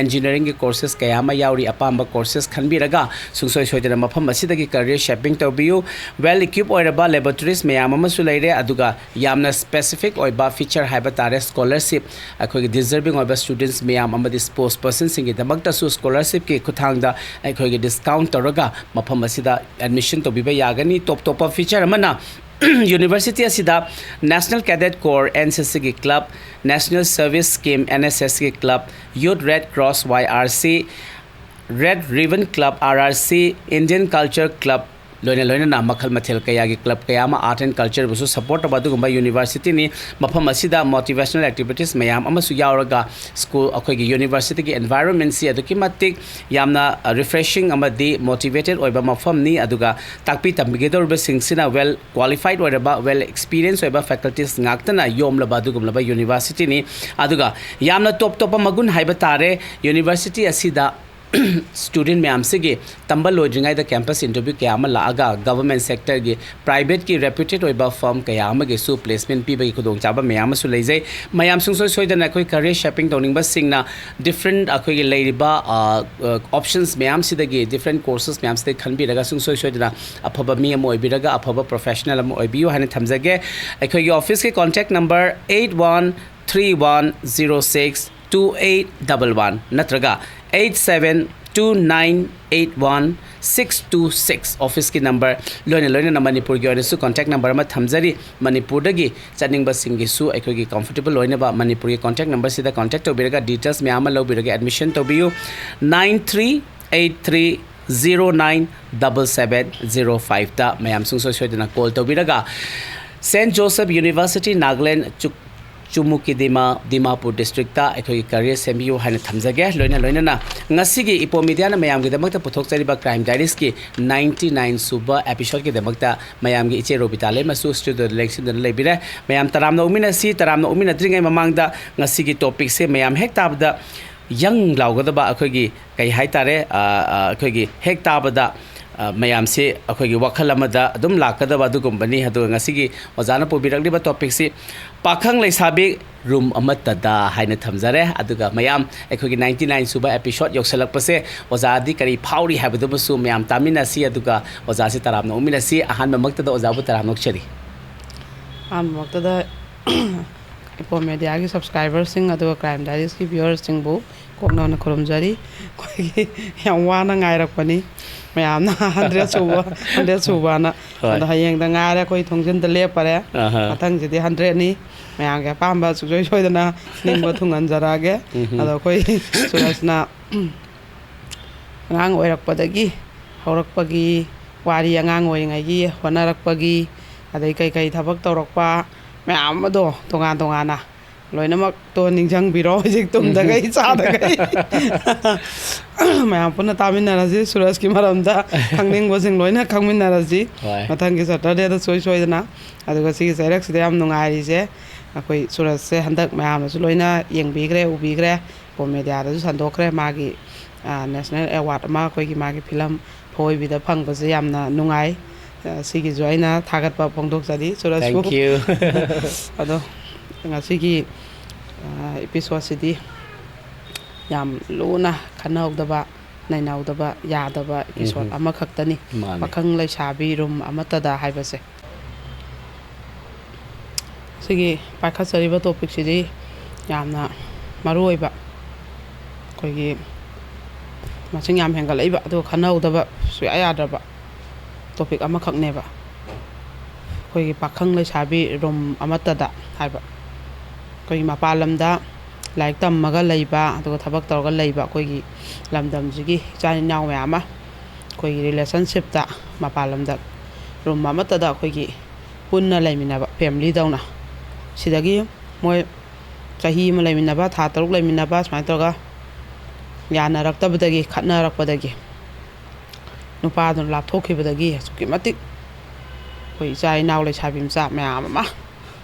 ꯏꯟꯖꯤꯅꯤꯌꯥꯔꯤꯡꯒꯤ ꯀꯣꯔꯁꯦꯁ ꯀꯌꯥ ꯑꯃ ꯌꯥꯎꯔꯤ꯫ ꯑꯄꯥꯝꯕ ꯀꯣꯔꯁꯦꯁ ꯈꯟꯕꯤꯔꯒ ꯁꯨꯡꯁꯣꯏ ꯁꯣꯏꯗꯅ ꯃꯐꯝ ꯑꯁꯤꯗꯒꯤ ꯀꯔꯤꯌꯔ ꯁꯦꯄꯤꯡ ꯇꯧꯕꯤꯌꯨ꯫ ꯋꯦꯜ ꯏꯀ꯭ꯋꯤꯞ ꯑꯣꯏꯔꯕ ꯂꯦꯕꯣꯔꯦꯇꯣꯔꯤꯁ ꯃꯌꯥꯝ ꯑꯃꯁꯨ ꯂꯩꯔꯦ꯫ ꯑꯗꯨꯒ ꯌꯥꯝꯅ ꯁ꯭ꯄꯦꯁꯤꯐꯤꯛ ꯑꯣꯏꯕ ꯐꯤꯆꯔ ꯍꯥꯏꯕ ꯇꯥꯔꯦ, ꯁ꯭ꯀꯣꯂꯔꯁꯤꯞ, ꯑꯩꯈꯣꯏꯒꯤ ꯗꯤꯖꯔꯕꯤꯡ ꯑꯣꯏꯕ ꯁ꯭ꯇꯨꯗꯦꯟꯠꯁ ꯃꯌꯥꯝ ꯑꯃꯗꯤ ꯁ꯭ꯄꯣꯔꯠꯁ ꯄꯔꯁꯟꯁꯤꯡꯒꯤꯗꯃꯛꯇꯁꯨ ꯁ꯭ꯀꯣꯂꯔꯁꯤꯞꯀꯤ ꯈꯨꯠꯊꯥꯡꯗ ꯑꯩꯈꯣꯏꯒꯤ ꯗꯤꯁꯀꯥꯎꯟꯠ ꯇꯧꯔꯒ ꯃꯐꯝ ꯑꯁꯤꯗ ꯑꯦꯗꯃꯤꯁꯟ ꯇꯧꯕꯤꯕ ꯌꯥꯒꯅꯤ꯫ ꯇꯣꯞ ꯇꯣꯞꯄ ꯐꯤꯆꯔ ꯑꯃꯅ ꯌꯨꯅꯤꯚꯔꯁꯤꯇꯤ ꯑꯁꯤꯗ National Cadet Corps, NCCꯒꯤ ꯀ꯭ꯂꯕ, National Service Scheme, NSSꯒꯤ club, Youth Red Cross, YRC, Red Ribbon Club, RRC, Indian Culture Club, ꯂꯣꯏꯅ ꯂꯣꯏꯅꯅ ꯃꯈꯜ ꯃꯊꯦꯜ ꯀꯌꯥꯒꯤ ꯀ꯭ꯂꯕ ꯀꯌꯥ ꯑꯃ ꯑꯥꯔꯠ ꯑꯦꯟ ꯀꯜꯆꯔꯕꯨꯁꯨ ꯁꯄꯣꯔꯠ ꯇꯧꯕ ꯑꯗꯨꯒꯨꯝꯕ ꯌꯨꯅꯤꯚꯔꯁꯤꯇꯤꯅꯤ꯫ ꯃꯐꯝ ꯑꯁꯤꯗ ꯃꯣꯇꯤꯚꯦꯁꯅꯦꯜ ꯑꯦꯛꯇꯤꯚꯤꯇꯤꯁ ꯃꯌꯥꯝ ꯑꯃꯁꯨ ꯌꯥꯎꯔꯒ ꯁ꯭ꯀꯨꯜ, ꯑꯩꯈꯣꯏꯒꯤ ꯌꯨꯅꯤꯚꯔꯁꯤꯇꯤꯒꯤ ꯑꯦꯟꯚꯥꯏꯔꯣꯟꯃꯦꯟꯁꯤ ꯑꯗꯨꯛꯀꯤ ꯃꯇꯤꯛ ꯌꯥꯝꯅ ꯔꯤꯐ꯭ꯔꯦꯁꯤꯡ ꯑꯃꯗꯤ ꯃꯣꯇꯤꯚꯦꯇꯦꯠ ꯑꯣꯏꯕ ꯃꯐꯝꯅꯤ꯫ ꯑꯗꯨꯒ ꯇꯥꯛꯄꯤ ꯇꯝꯕꯤꯒꯗꯧꯔꯤꯕꯁꯤꯡꯁꯤꯅ ꯋꯦꯜ ꯀ꯭ꯋꯥꯂꯤꯐꯥꯏꯠ ꯑꯣꯏꯔꯕ, ꯋꯦꯜ ꯑꯦꯛꯁꯄꯤꯔꯤꯌꯦꯟꯁ ꯑꯣꯏꯕ ꯐꯦꯀꯜꯇꯤꯁ ꯉꯥꯛꯇꯅ ꯌꯣꯝꯂꯕ ꯑꯗꯨꯒꯨꯝꯂꯕ ꯌꯨꯅꯤꯚꯔꯁꯤꯇꯤꯅꯤ꯫ ꯑꯗꯨꯒ ꯌꯥꯝꯅ ꯇꯣꯞ ꯇꯣꯞꯄ ꯃꯒꯨꯟ ꯍꯥꯏꯕ ꯇꯥꯔꯦ, ꯌꯨꯅꯤꯚꯔꯁꯤꯇꯤ ꯑꯁꯤꯗ ꯁ꯭ꯇꯨꯗꯦꯟ ꯃꯌꯥꯝꯁꯤꯒꯤ ꯇꯝꯕ ꯂꯣꯏꯗ꯭ꯔꯤꯉꯩꯗ ꯀꯦꯝꯄꯁ ꯏꯟꯇꯔꯚ꯭ꯌꯨ ꯀꯌꯥ ꯑꯃ ꯂꯥꯛꯑꯒ ꯒꯚꯔꯟꯃꯦꯟ ꯁꯦꯛꯇꯔꯒꯤ ꯄ꯭ꯔꯥꯏꯚꯦꯠꯀꯤ ꯔꯦꯄ꯭ꯌꯨꯇꯦꯠ ꯑꯣꯏꯕ ꯐꯔꯝ ꯀꯌꯥ ꯑꯃꯒꯤꯁꯨ ꯄ꯭ꯂꯦꯁꯃꯦꯟ ꯄꯤꯕꯒꯤ ꯈꯨꯗꯣꯡꯆꯥꯕ ꯃꯌꯥꯝ ꯑꯃꯁꯨ ꯂꯩꯖꯩ꯫ ꯃꯌꯥꯝ ꯁꯨꯡꯁꯣꯏ ꯁꯣꯏꯗꯅ ꯑꯩꯈꯣꯏ ꯀꯔꯤꯌꯔ ꯁꯦꯄꯤꯡ ꯇꯧꯅꯤꯡꯕꯁꯤꯡꯅ ꯗꯤꯐ꯭ꯔꯦꯟ ꯑꯩꯈꯣꯏꯒꯤ ꯂꯩꯔꯤꯕ ꯑꯣꯞꯁꯟꯁ ꯃꯌꯥꯝꯁꯤꯗꯒꯤ, ꯗꯤꯐ꯭ꯔꯦꯟ ꯀꯣꯔꯁꯦꯁ ꯃꯌꯥꯝꯁꯤꯗꯒꯤ ꯈꯟꯕꯤꯔꯒ ꯁꯨꯡꯁꯣꯏ ꯁꯣꯏꯗꯅ ꯑꯐꯕ ꯃꯤ ꯑꯃ ꯑꯣꯏꯕꯤꯔꯒ ꯑꯐꯕ ꯄ꯭ꯔꯣꯐꯦꯁꯅꯦꯜ ꯑꯃ ꯑꯣꯏꯕꯤꯌꯨ ꯍꯥꯏꯅ ꯊꯝꯖꯒꯦ꯫ ꯑꯩꯈꯣꯏꯒꯤ ꯑꯣꯐꯤꯁꯀꯤ contact number eight one three one zero six two eight double one ꯅꯠꯇ꯭ꯔꯒ eight seven two nine eight one six two six, ꯑꯣꯐꯤꯁꯀꯤ ꯅꯝꯕꯔ, ꯂꯣꯏꯅ ꯂꯣꯏꯅꯅ ꯃꯅꯤꯄꯨꯔꯒꯤ ꯑꯣꯏꯅꯁꯨ ꯀꯣꯟꯇꯦꯛ ꯅꯝꯕꯔ ꯑꯃ ꯊꯝꯖꯔꯤ꯫ ꯃꯅꯤꯄꯨꯔꯗꯒꯤ ꯆꯠꯅꯤꯡꯕꯁꯤꯡꯒꯤꯁꯨ ꯑꯩꯈꯣꯏꯒꯤ ꯀꯝꯐꯣꯔꯇꯦꯕꯜ ꯑꯣꯏꯅꯕ ꯃꯅꯤꯄꯨꯔꯒꯤ ꯀꯣꯟꯇꯦꯛ ꯅꯝꯕꯔꯁꯤꯗ ꯀꯣꯟꯇꯦꯛ ꯇꯧꯕꯤꯔꯒ ꯗꯤꯇꯦꯜꯁ ꯃꯌꯥꯝ ꯑꯃ ꯂꯧꯕꯤꯔꯒ ꯑꯦꯗꯃꯤꯁꯟ ꯇꯧꯕꯤꯌꯨ꯫ Nine three eight three zero nine double seven zero fiveꯇ ꯃꯌꯥꯝ ꯁꯨꯡꯁꯣꯏ ꯁꯣꯏꯗꯅ ꯀꯣꯜ ꯇꯧꯕꯤꯔꯒ Saint Joseph University Nagaland, ꯆꯨ-, ꯆꯨꯃꯨꯀꯤꯗꯤꯃꯥ, ꯗꯤꯃꯥꯄꯨꯔ ꯗꯤꯁꯇ꯭ꯔꯤꯛꯇ ꯑꯩꯈꯣꯏꯒꯤ ꯀꯔꯤꯌꯔ ꯁꯦꯝꯕꯤꯌꯨ ꯍꯥꯏꯅ ꯊꯝꯖꯒꯦ꯫ ꯂꯣꯏꯅ ꯂꯣꯏꯅꯅ ꯉꯁꯤꯒꯤ ꯏꯄꯣ ꯃꯤꯗꯤꯌꯥꯅ ꯃꯌꯥꯝꯒꯤꯗꯃꯛꯇ ꯄꯨꯊꯣꯛꯆꯔꯤꯕ ꯀ꯭ꯔꯥꯏꯝ ꯗꯥꯏꯔꯤꯁꯀꯤ ninety nine ꯁꯨꯕ ꯑꯦꯄꯤꯁꯣꯗꯀꯤꯗꯃꯛꯇ ꯃꯌꯥꯝꯒꯤ ꯏꯆꯦ ꯔꯣꯕꯤꯇꯥ ꯂꯩꯃꯁꯨ ꯁ꯭ꯇꯨꯗꯤꯑꯣꯗ ꯂꯦꯡꯁꯤꯟꯗꯨꯅ ꯂꯩꯕꯤꯔꯦ꯫ ꯃꯌꯥꯝ ꯇꯔꯥꯝꯅ ꯑꯣꯛꯃꯤꯟꯅꯁꯤ꯫ ꯇꯔꯥꯝꯅ ꯑꯣꯛꯃꯤꯟꯅꯗ꯭ꯔꯤꯉꯩ ꯃꯃꯥꯡꯗ ꯉꯁꯤꯒꯤ ꯇꯣꯄꯤꯛꯁꯦ ꯃꯌꯥꯝ ꯍꯦꯛ ꯇꯥꯕꯗ ꯌꯪ ꯂꯥꯎꯒꯗꯕ, ꯑꯩꯈꯣꯏꯒꯤ ꯀꯩ ꯍꯥꯏꯇꯥꯔꯦ, ꯑ, ꯑ, ꯑꯩꯈꯣꯏꯒꯤ ꯍꯦꯛ ꯇꯥꯕꯗ, ꯑ, ꯃꯌꯥꯝꯁꯦ ꯑꯩꯈꯣꯏꯒꯤ ꯋꯥꯈꯜ ꯑꯃꯗ ꯑꯗꯨꯝ ꯂꯥꯛꯀꯗꯕ ꯑꯗꯨꯒꯨꯝꯕꯅꯤ꯫ ꯑꯗꯨꯒ ꯉꯁꯤꯒꯤ ꯑꯣꯖꯥꯅ ꯄꯨꯕꯤꯔꯛꯂꯤꯕ ꯇꯣꯄꯤꯛꯁꯤ ꯄꯥꯈꯪ ꯂꯩꯁꯥꯕꯤ ꯔꯨꯝ ꯑꯃꯠꯇꯗ ꯍꯥꯏꯅ ꯊꯝꯖꯔꯦ꯫ ꯑꯗꯨꯒ ꯃꯌꯥꯝ ꯑꯩꯈꯣꯏꯒꯤ ninety nine ꯁꯨꯕ ꯑꯦꯄꯤꯁꯣꯗ ꯌꯧꯁꯤꯜꯂꯛꯄꯁꯦ ꯑꯣꯖꯥꯗꯤ ꯀꯔꯤ ꯐꯥꯎꯔꯤ ꯍꯥꯏꯕꯗꯨꯃꯁꯨ ꯃꯌꯥꯝ ꯇꯥꯃꯤꯟꯅꯁꯤ꯫ ꯑꯗꯨꯒ ꯑꯣꯖꯥꯁꯤ ꯇꯔꯥꯝꯅ ꯑꯣꯛꯃꯤꯟꯅꯁꯤ꯫ ꯑꯍꯥꯟꯕꯃꯛꯇꯗ ꯑꯣꯖꯥꯕꯨ ꯇꯔꯥꯝꯅ ꯑꯣꯛꯆꯔꯤ꯫ ꯑꯍꯥꯟꯕꯃꯛꯇꯗ ꯏꯄꯣ ꯃꯦꯗꯤꯌꯥꯒꯤ ꯁꯕꯁꯀ꯭ꯔꯥꯏꯕꯔꯁꯤꯡ ꯑꯗꯨꯒ ꯀ꯭ꯔꯥꯏꯝ ꯗꯥꯏꯔꯤꯁꯀꯤ ꯚ꯭ꯌꯨꯋꯔꯁꯤꯡꯕꯨ ꯀꯣꯛꯅꯅ ꯈꯨꯔꯨꯝꯖꯔꯤ꯫ ꯑꯩꯈꯣꯏꯒꯤ ꯌꯥꯝ ꯋꯥꯅ ꯉꯥꯏꯔꯛꯄꯅꯤ ꯃꯌꯥꯝꯅ, ꯍꯟꯗ꯭ꯔꯦꯠ ꯁꯨꯕ, ꯍꯟꯗ꯭ꯔꯦꯠ ꯁꯨꯕꯅ꯫ ꯍꯣꯏ꯫ ꯑꯗꯣ ꯍꯌꯦꯡꯗ ꯉꯥꯏꯔꯦ, ꯑꯩꯈꯣꯏ ꯊꯣꯡꯖꯤꯟꯗ ꯂꯦꯞꯄꯔꯦ꯫ ꯑꯍꯥ꯫ ꯃꯊꯪꯁꯤꯗꯤ ꯍꯟꯗ꯭ꯔꯦꯠꯅꯤ꯫ ꯃꯌꯥꯝꯒꯤ ꯑꯄꯥꯝꯕ ꯁꯨꯡꯁꯣꯏ ꯁꯣꯏꯗꯅ ꯅꯤꯡꯕ ꯊꯨꯡꯍꯟꯖꯔꯛꯑꯒꯦ꯫ ꯎꯝꯍꯨꯝ꯫ ꯑꯗꯣ ꯑꯩꯈꯣꯏ ꯁꯨꯔꯖꯅ ꯑꯉꯥꯡ ꯑꯣꯏꯔꯛꯄꯗꯒꯤ ꯍꯧꯔꯛꯄꯒꯤ ꯋꯥꯔꯤ, ꯑꯉꯥꯡ ꯑꯣꯏꯔꯤꯉꯩꯒꯤ ꯍꯣꯠꯅꯔꯛꯄꯒꯤ, ꯑꯗꯩ ꯀꯩꯀꯩ ꯊꯕꯛ ꯇꯧꯔꯛꯄ ꯃꯌꯥꯝ ꯑꯗꯣ ꯇꯣꯉꯥꯟ ꯇꯣꯉꯥꯟꯅ ꯂꯣꯏꯅꯃꯛꯇꯣ ꯅꯤꯡꯁꯤꯡꯕꯤꯔꯣ꯫ ꯍꯧꯖꯤꯛ ꯇꯨꯝꯗꯈꯩ ꯆꯥꯗꯈꯩ ꯃꯌꯥꯝ ꯄꯨꯟꯅ ꯇꯥꯃꯤꯟꯅꯔꯁꯤ꯫ ꯁꯨꯔꯖꯀꯤ ꯃꯔꯝꯗ ꯈꯪꯅꯤꯡꯕꯁꯤꯡ ꯂꯣꯏꯅ ꯈꯪꯃꯤꯟꯅꯔꯁꯤ꯫ ꯍꯣꯏ꯫ ꯃꯊꯪꯒꯤ ꯁꯇꯔꯗꯦꯗ ꯁꯣꯏ ꯁꯣꯏꯗꯅ꯫ ꯑꯗꯨꯒ ꯁꯤꯒꯤ ꯆꯩꯔꯛꯁꯤꯗ ꯌꯥꯝ ꯅꯨꯡꯉꯥꯏꯔꯤꯁꯦ, ꯑꯩꯈꯣꯏ ꯁꯨꯔꯖꯁꯦ ꯍꯟꯗꯛ ꯃꯌꯥꯝꯅꯁꯨ ꯂꯣꯏꯅ ꯌꯦꯡꯕꯤꯈ꯭ꯔꯦ, ꯎꯕꯤꯈ꯭ꯔꯦ, ꯏꯄꯣ ꯃꯦꯗꯤꯌꯥꯗꯁꯨ ꯁꯟꯗꯣꯛꯈ꯭ꯔꯦ꯫ ꯃꯥꯒꯤ ꯅꯦꯁꯅꯦꯜ ꯑꯦꯋꯥꯔꯗ ꯑꯃ ꯑꯩꯈꯣꯏꯒꯤ ꯃꯥꯒꯤ ꯐꯤꯂꯝ ꯐꯑꯣꯏꯕꯤꯗ ꯐꯪꯕꯁꯦ ꯌꯥꯝꯅ ꯅꯨꯡꯉꯥꯏ꯫ ꯑ, ꯁꯤꯒꯤꯁꯨ ꯑꯩꯅ ꯊꯥꯒꯠꯄ ꯐꯣꯡꯗꯣꯛꯆꯔꯤ ꯆꯨꯔꯁꯄꯨ꯫ Thank you. ꯑꯗꯣ ꯉꯁꯤꯒꯤ ꯑꯦꯄꯤꯁꯣꯠꯁꯤꯗꯤ ꯌꯥꯝ ꯂꯨꯅ ꯈꯟꯅꯍꯧꯗꯕ, ꯅꯩꯅꯍꯧꯗꯕ ꯌꯥꯗꯕ ꯑꯦꯄꯤꯁꯣꯠ ꯎꯝꯍꯨꯝ꯫ ꯑꯃꯈꯛꯇꯅꯤ꯫ ꯃꯥꯅꯦ꯫ ꯄꯥꯈꯪ ꯂꯩꯁꯥꯕꯤ ꯔꯨꯝ ꯑꯃꯠꯇꯗ ꯍꯥꯏꯕꯁꯦ꯫ ꯁꯤꯒꯤ ꯄꯥꯏꯈꯠꯆꯔꯤꯕ ꯇꯣꯄꯤꯛꯁꯤꯗꯤ ꯌꯥꯝꯅ ꯃꯔꯨ ꯑꯣꯏꯕ, ꯑꯩꯈꯣꯏꯒꯤ ꯃꯁꯤꯡ ꯌꯥꯝ ꯍꯦꯟꯒꯠꯂꯛꯏꯕ, ꯑꯗꯨꯒ ꯈꯟꯅꯍꯧꯗꯕ ꯁꯨꯡꯌꯥ ꯌꯥꯗ꯭ꯔꯕ ꯇꯣꯄꯤꯛ ꯑꯃꯈꯛꯅꯦꯕ꯫ ꯑꯩꯈꯣꯏꯒꯤ ꯄꯥꯈꯪ ꯂꯩꯁꯥꯕꯤ ꯔꯨꯝ ꯑꯃꯠꯇꯗ ꯍꯥꯏꯕ, ꯑꯩꯈꯣꯏꯒꯤ ꯃꯄꯥꯟ ꯂꯝꯗ ꯂꯥꯏꯔꯤꯛ ꯇꯝꯃꯒ ꯂꯩꯕ, ꯑꯗꯨꯒ ꯊꯕꯛ ꯇꯧꯔꯒ ꯂꯩꯕ ꯑꯩꯈꯣꯏꯒꯤ ꯂꯝꯗꯝꯁꯤꯒꯤ ꯏꯆꯥ ꯏꯅꯥꯎ ꯃꯌꯥꯝ ꯑꯃ ꯑꯩꯈꯣꯏꯒꯤ ꯔꯤꯂꯦꯁꯟꯁꯤꯞꯇ ꯃꯄꯥꯟ ꯂꯝꯗ ꯔꯨꯝ ꯑꯃꯠꯇꯗ ꯑꯩꯈꯣꯏꯒꯤ ꯄꯨꯟꯅ ꯂꯩꯃꯤꯟꯅꯕ ꯐꯦꯃꯤꯂꯤꯗꯧꯅ, ꯁꯤꯗꯒꯤ ꯃꯣꯏ ꯆꯍꯤ ꯑꯃ ꯂꯩꯃꯤꯟꯅꯕ, ꯊꯥ ꯇꯔꯨꯛ ꯂꯩꯃꯤꯟꯅꯕ, ꯁꯨꯃꯥꯏꯅ ꯇꯧꯔꯒ ꯌꯥꯅꯔꯛꯇꯕꯗꯒꯤ, ꯈꯠꯅꯔꯛꯄꯗꯒꯤ, ꯅꯨꯄꯥꯗꯨꯅ ꯂꯥꯞꯊꯣꯛꯈꯤꯕꯗꯒꯤ ꯑꯁꯨꯛꯀꯤ ꯃꯇꯤꯛ ꯑꯩꯈꯣꯏ ꯏꯆꯥ ꯏꯅꯥꯎ ꯂꯩꯁꯥꯕꯤ ꯃꯆꯥ ꯃꯌꯥꯝ ꯑꯃ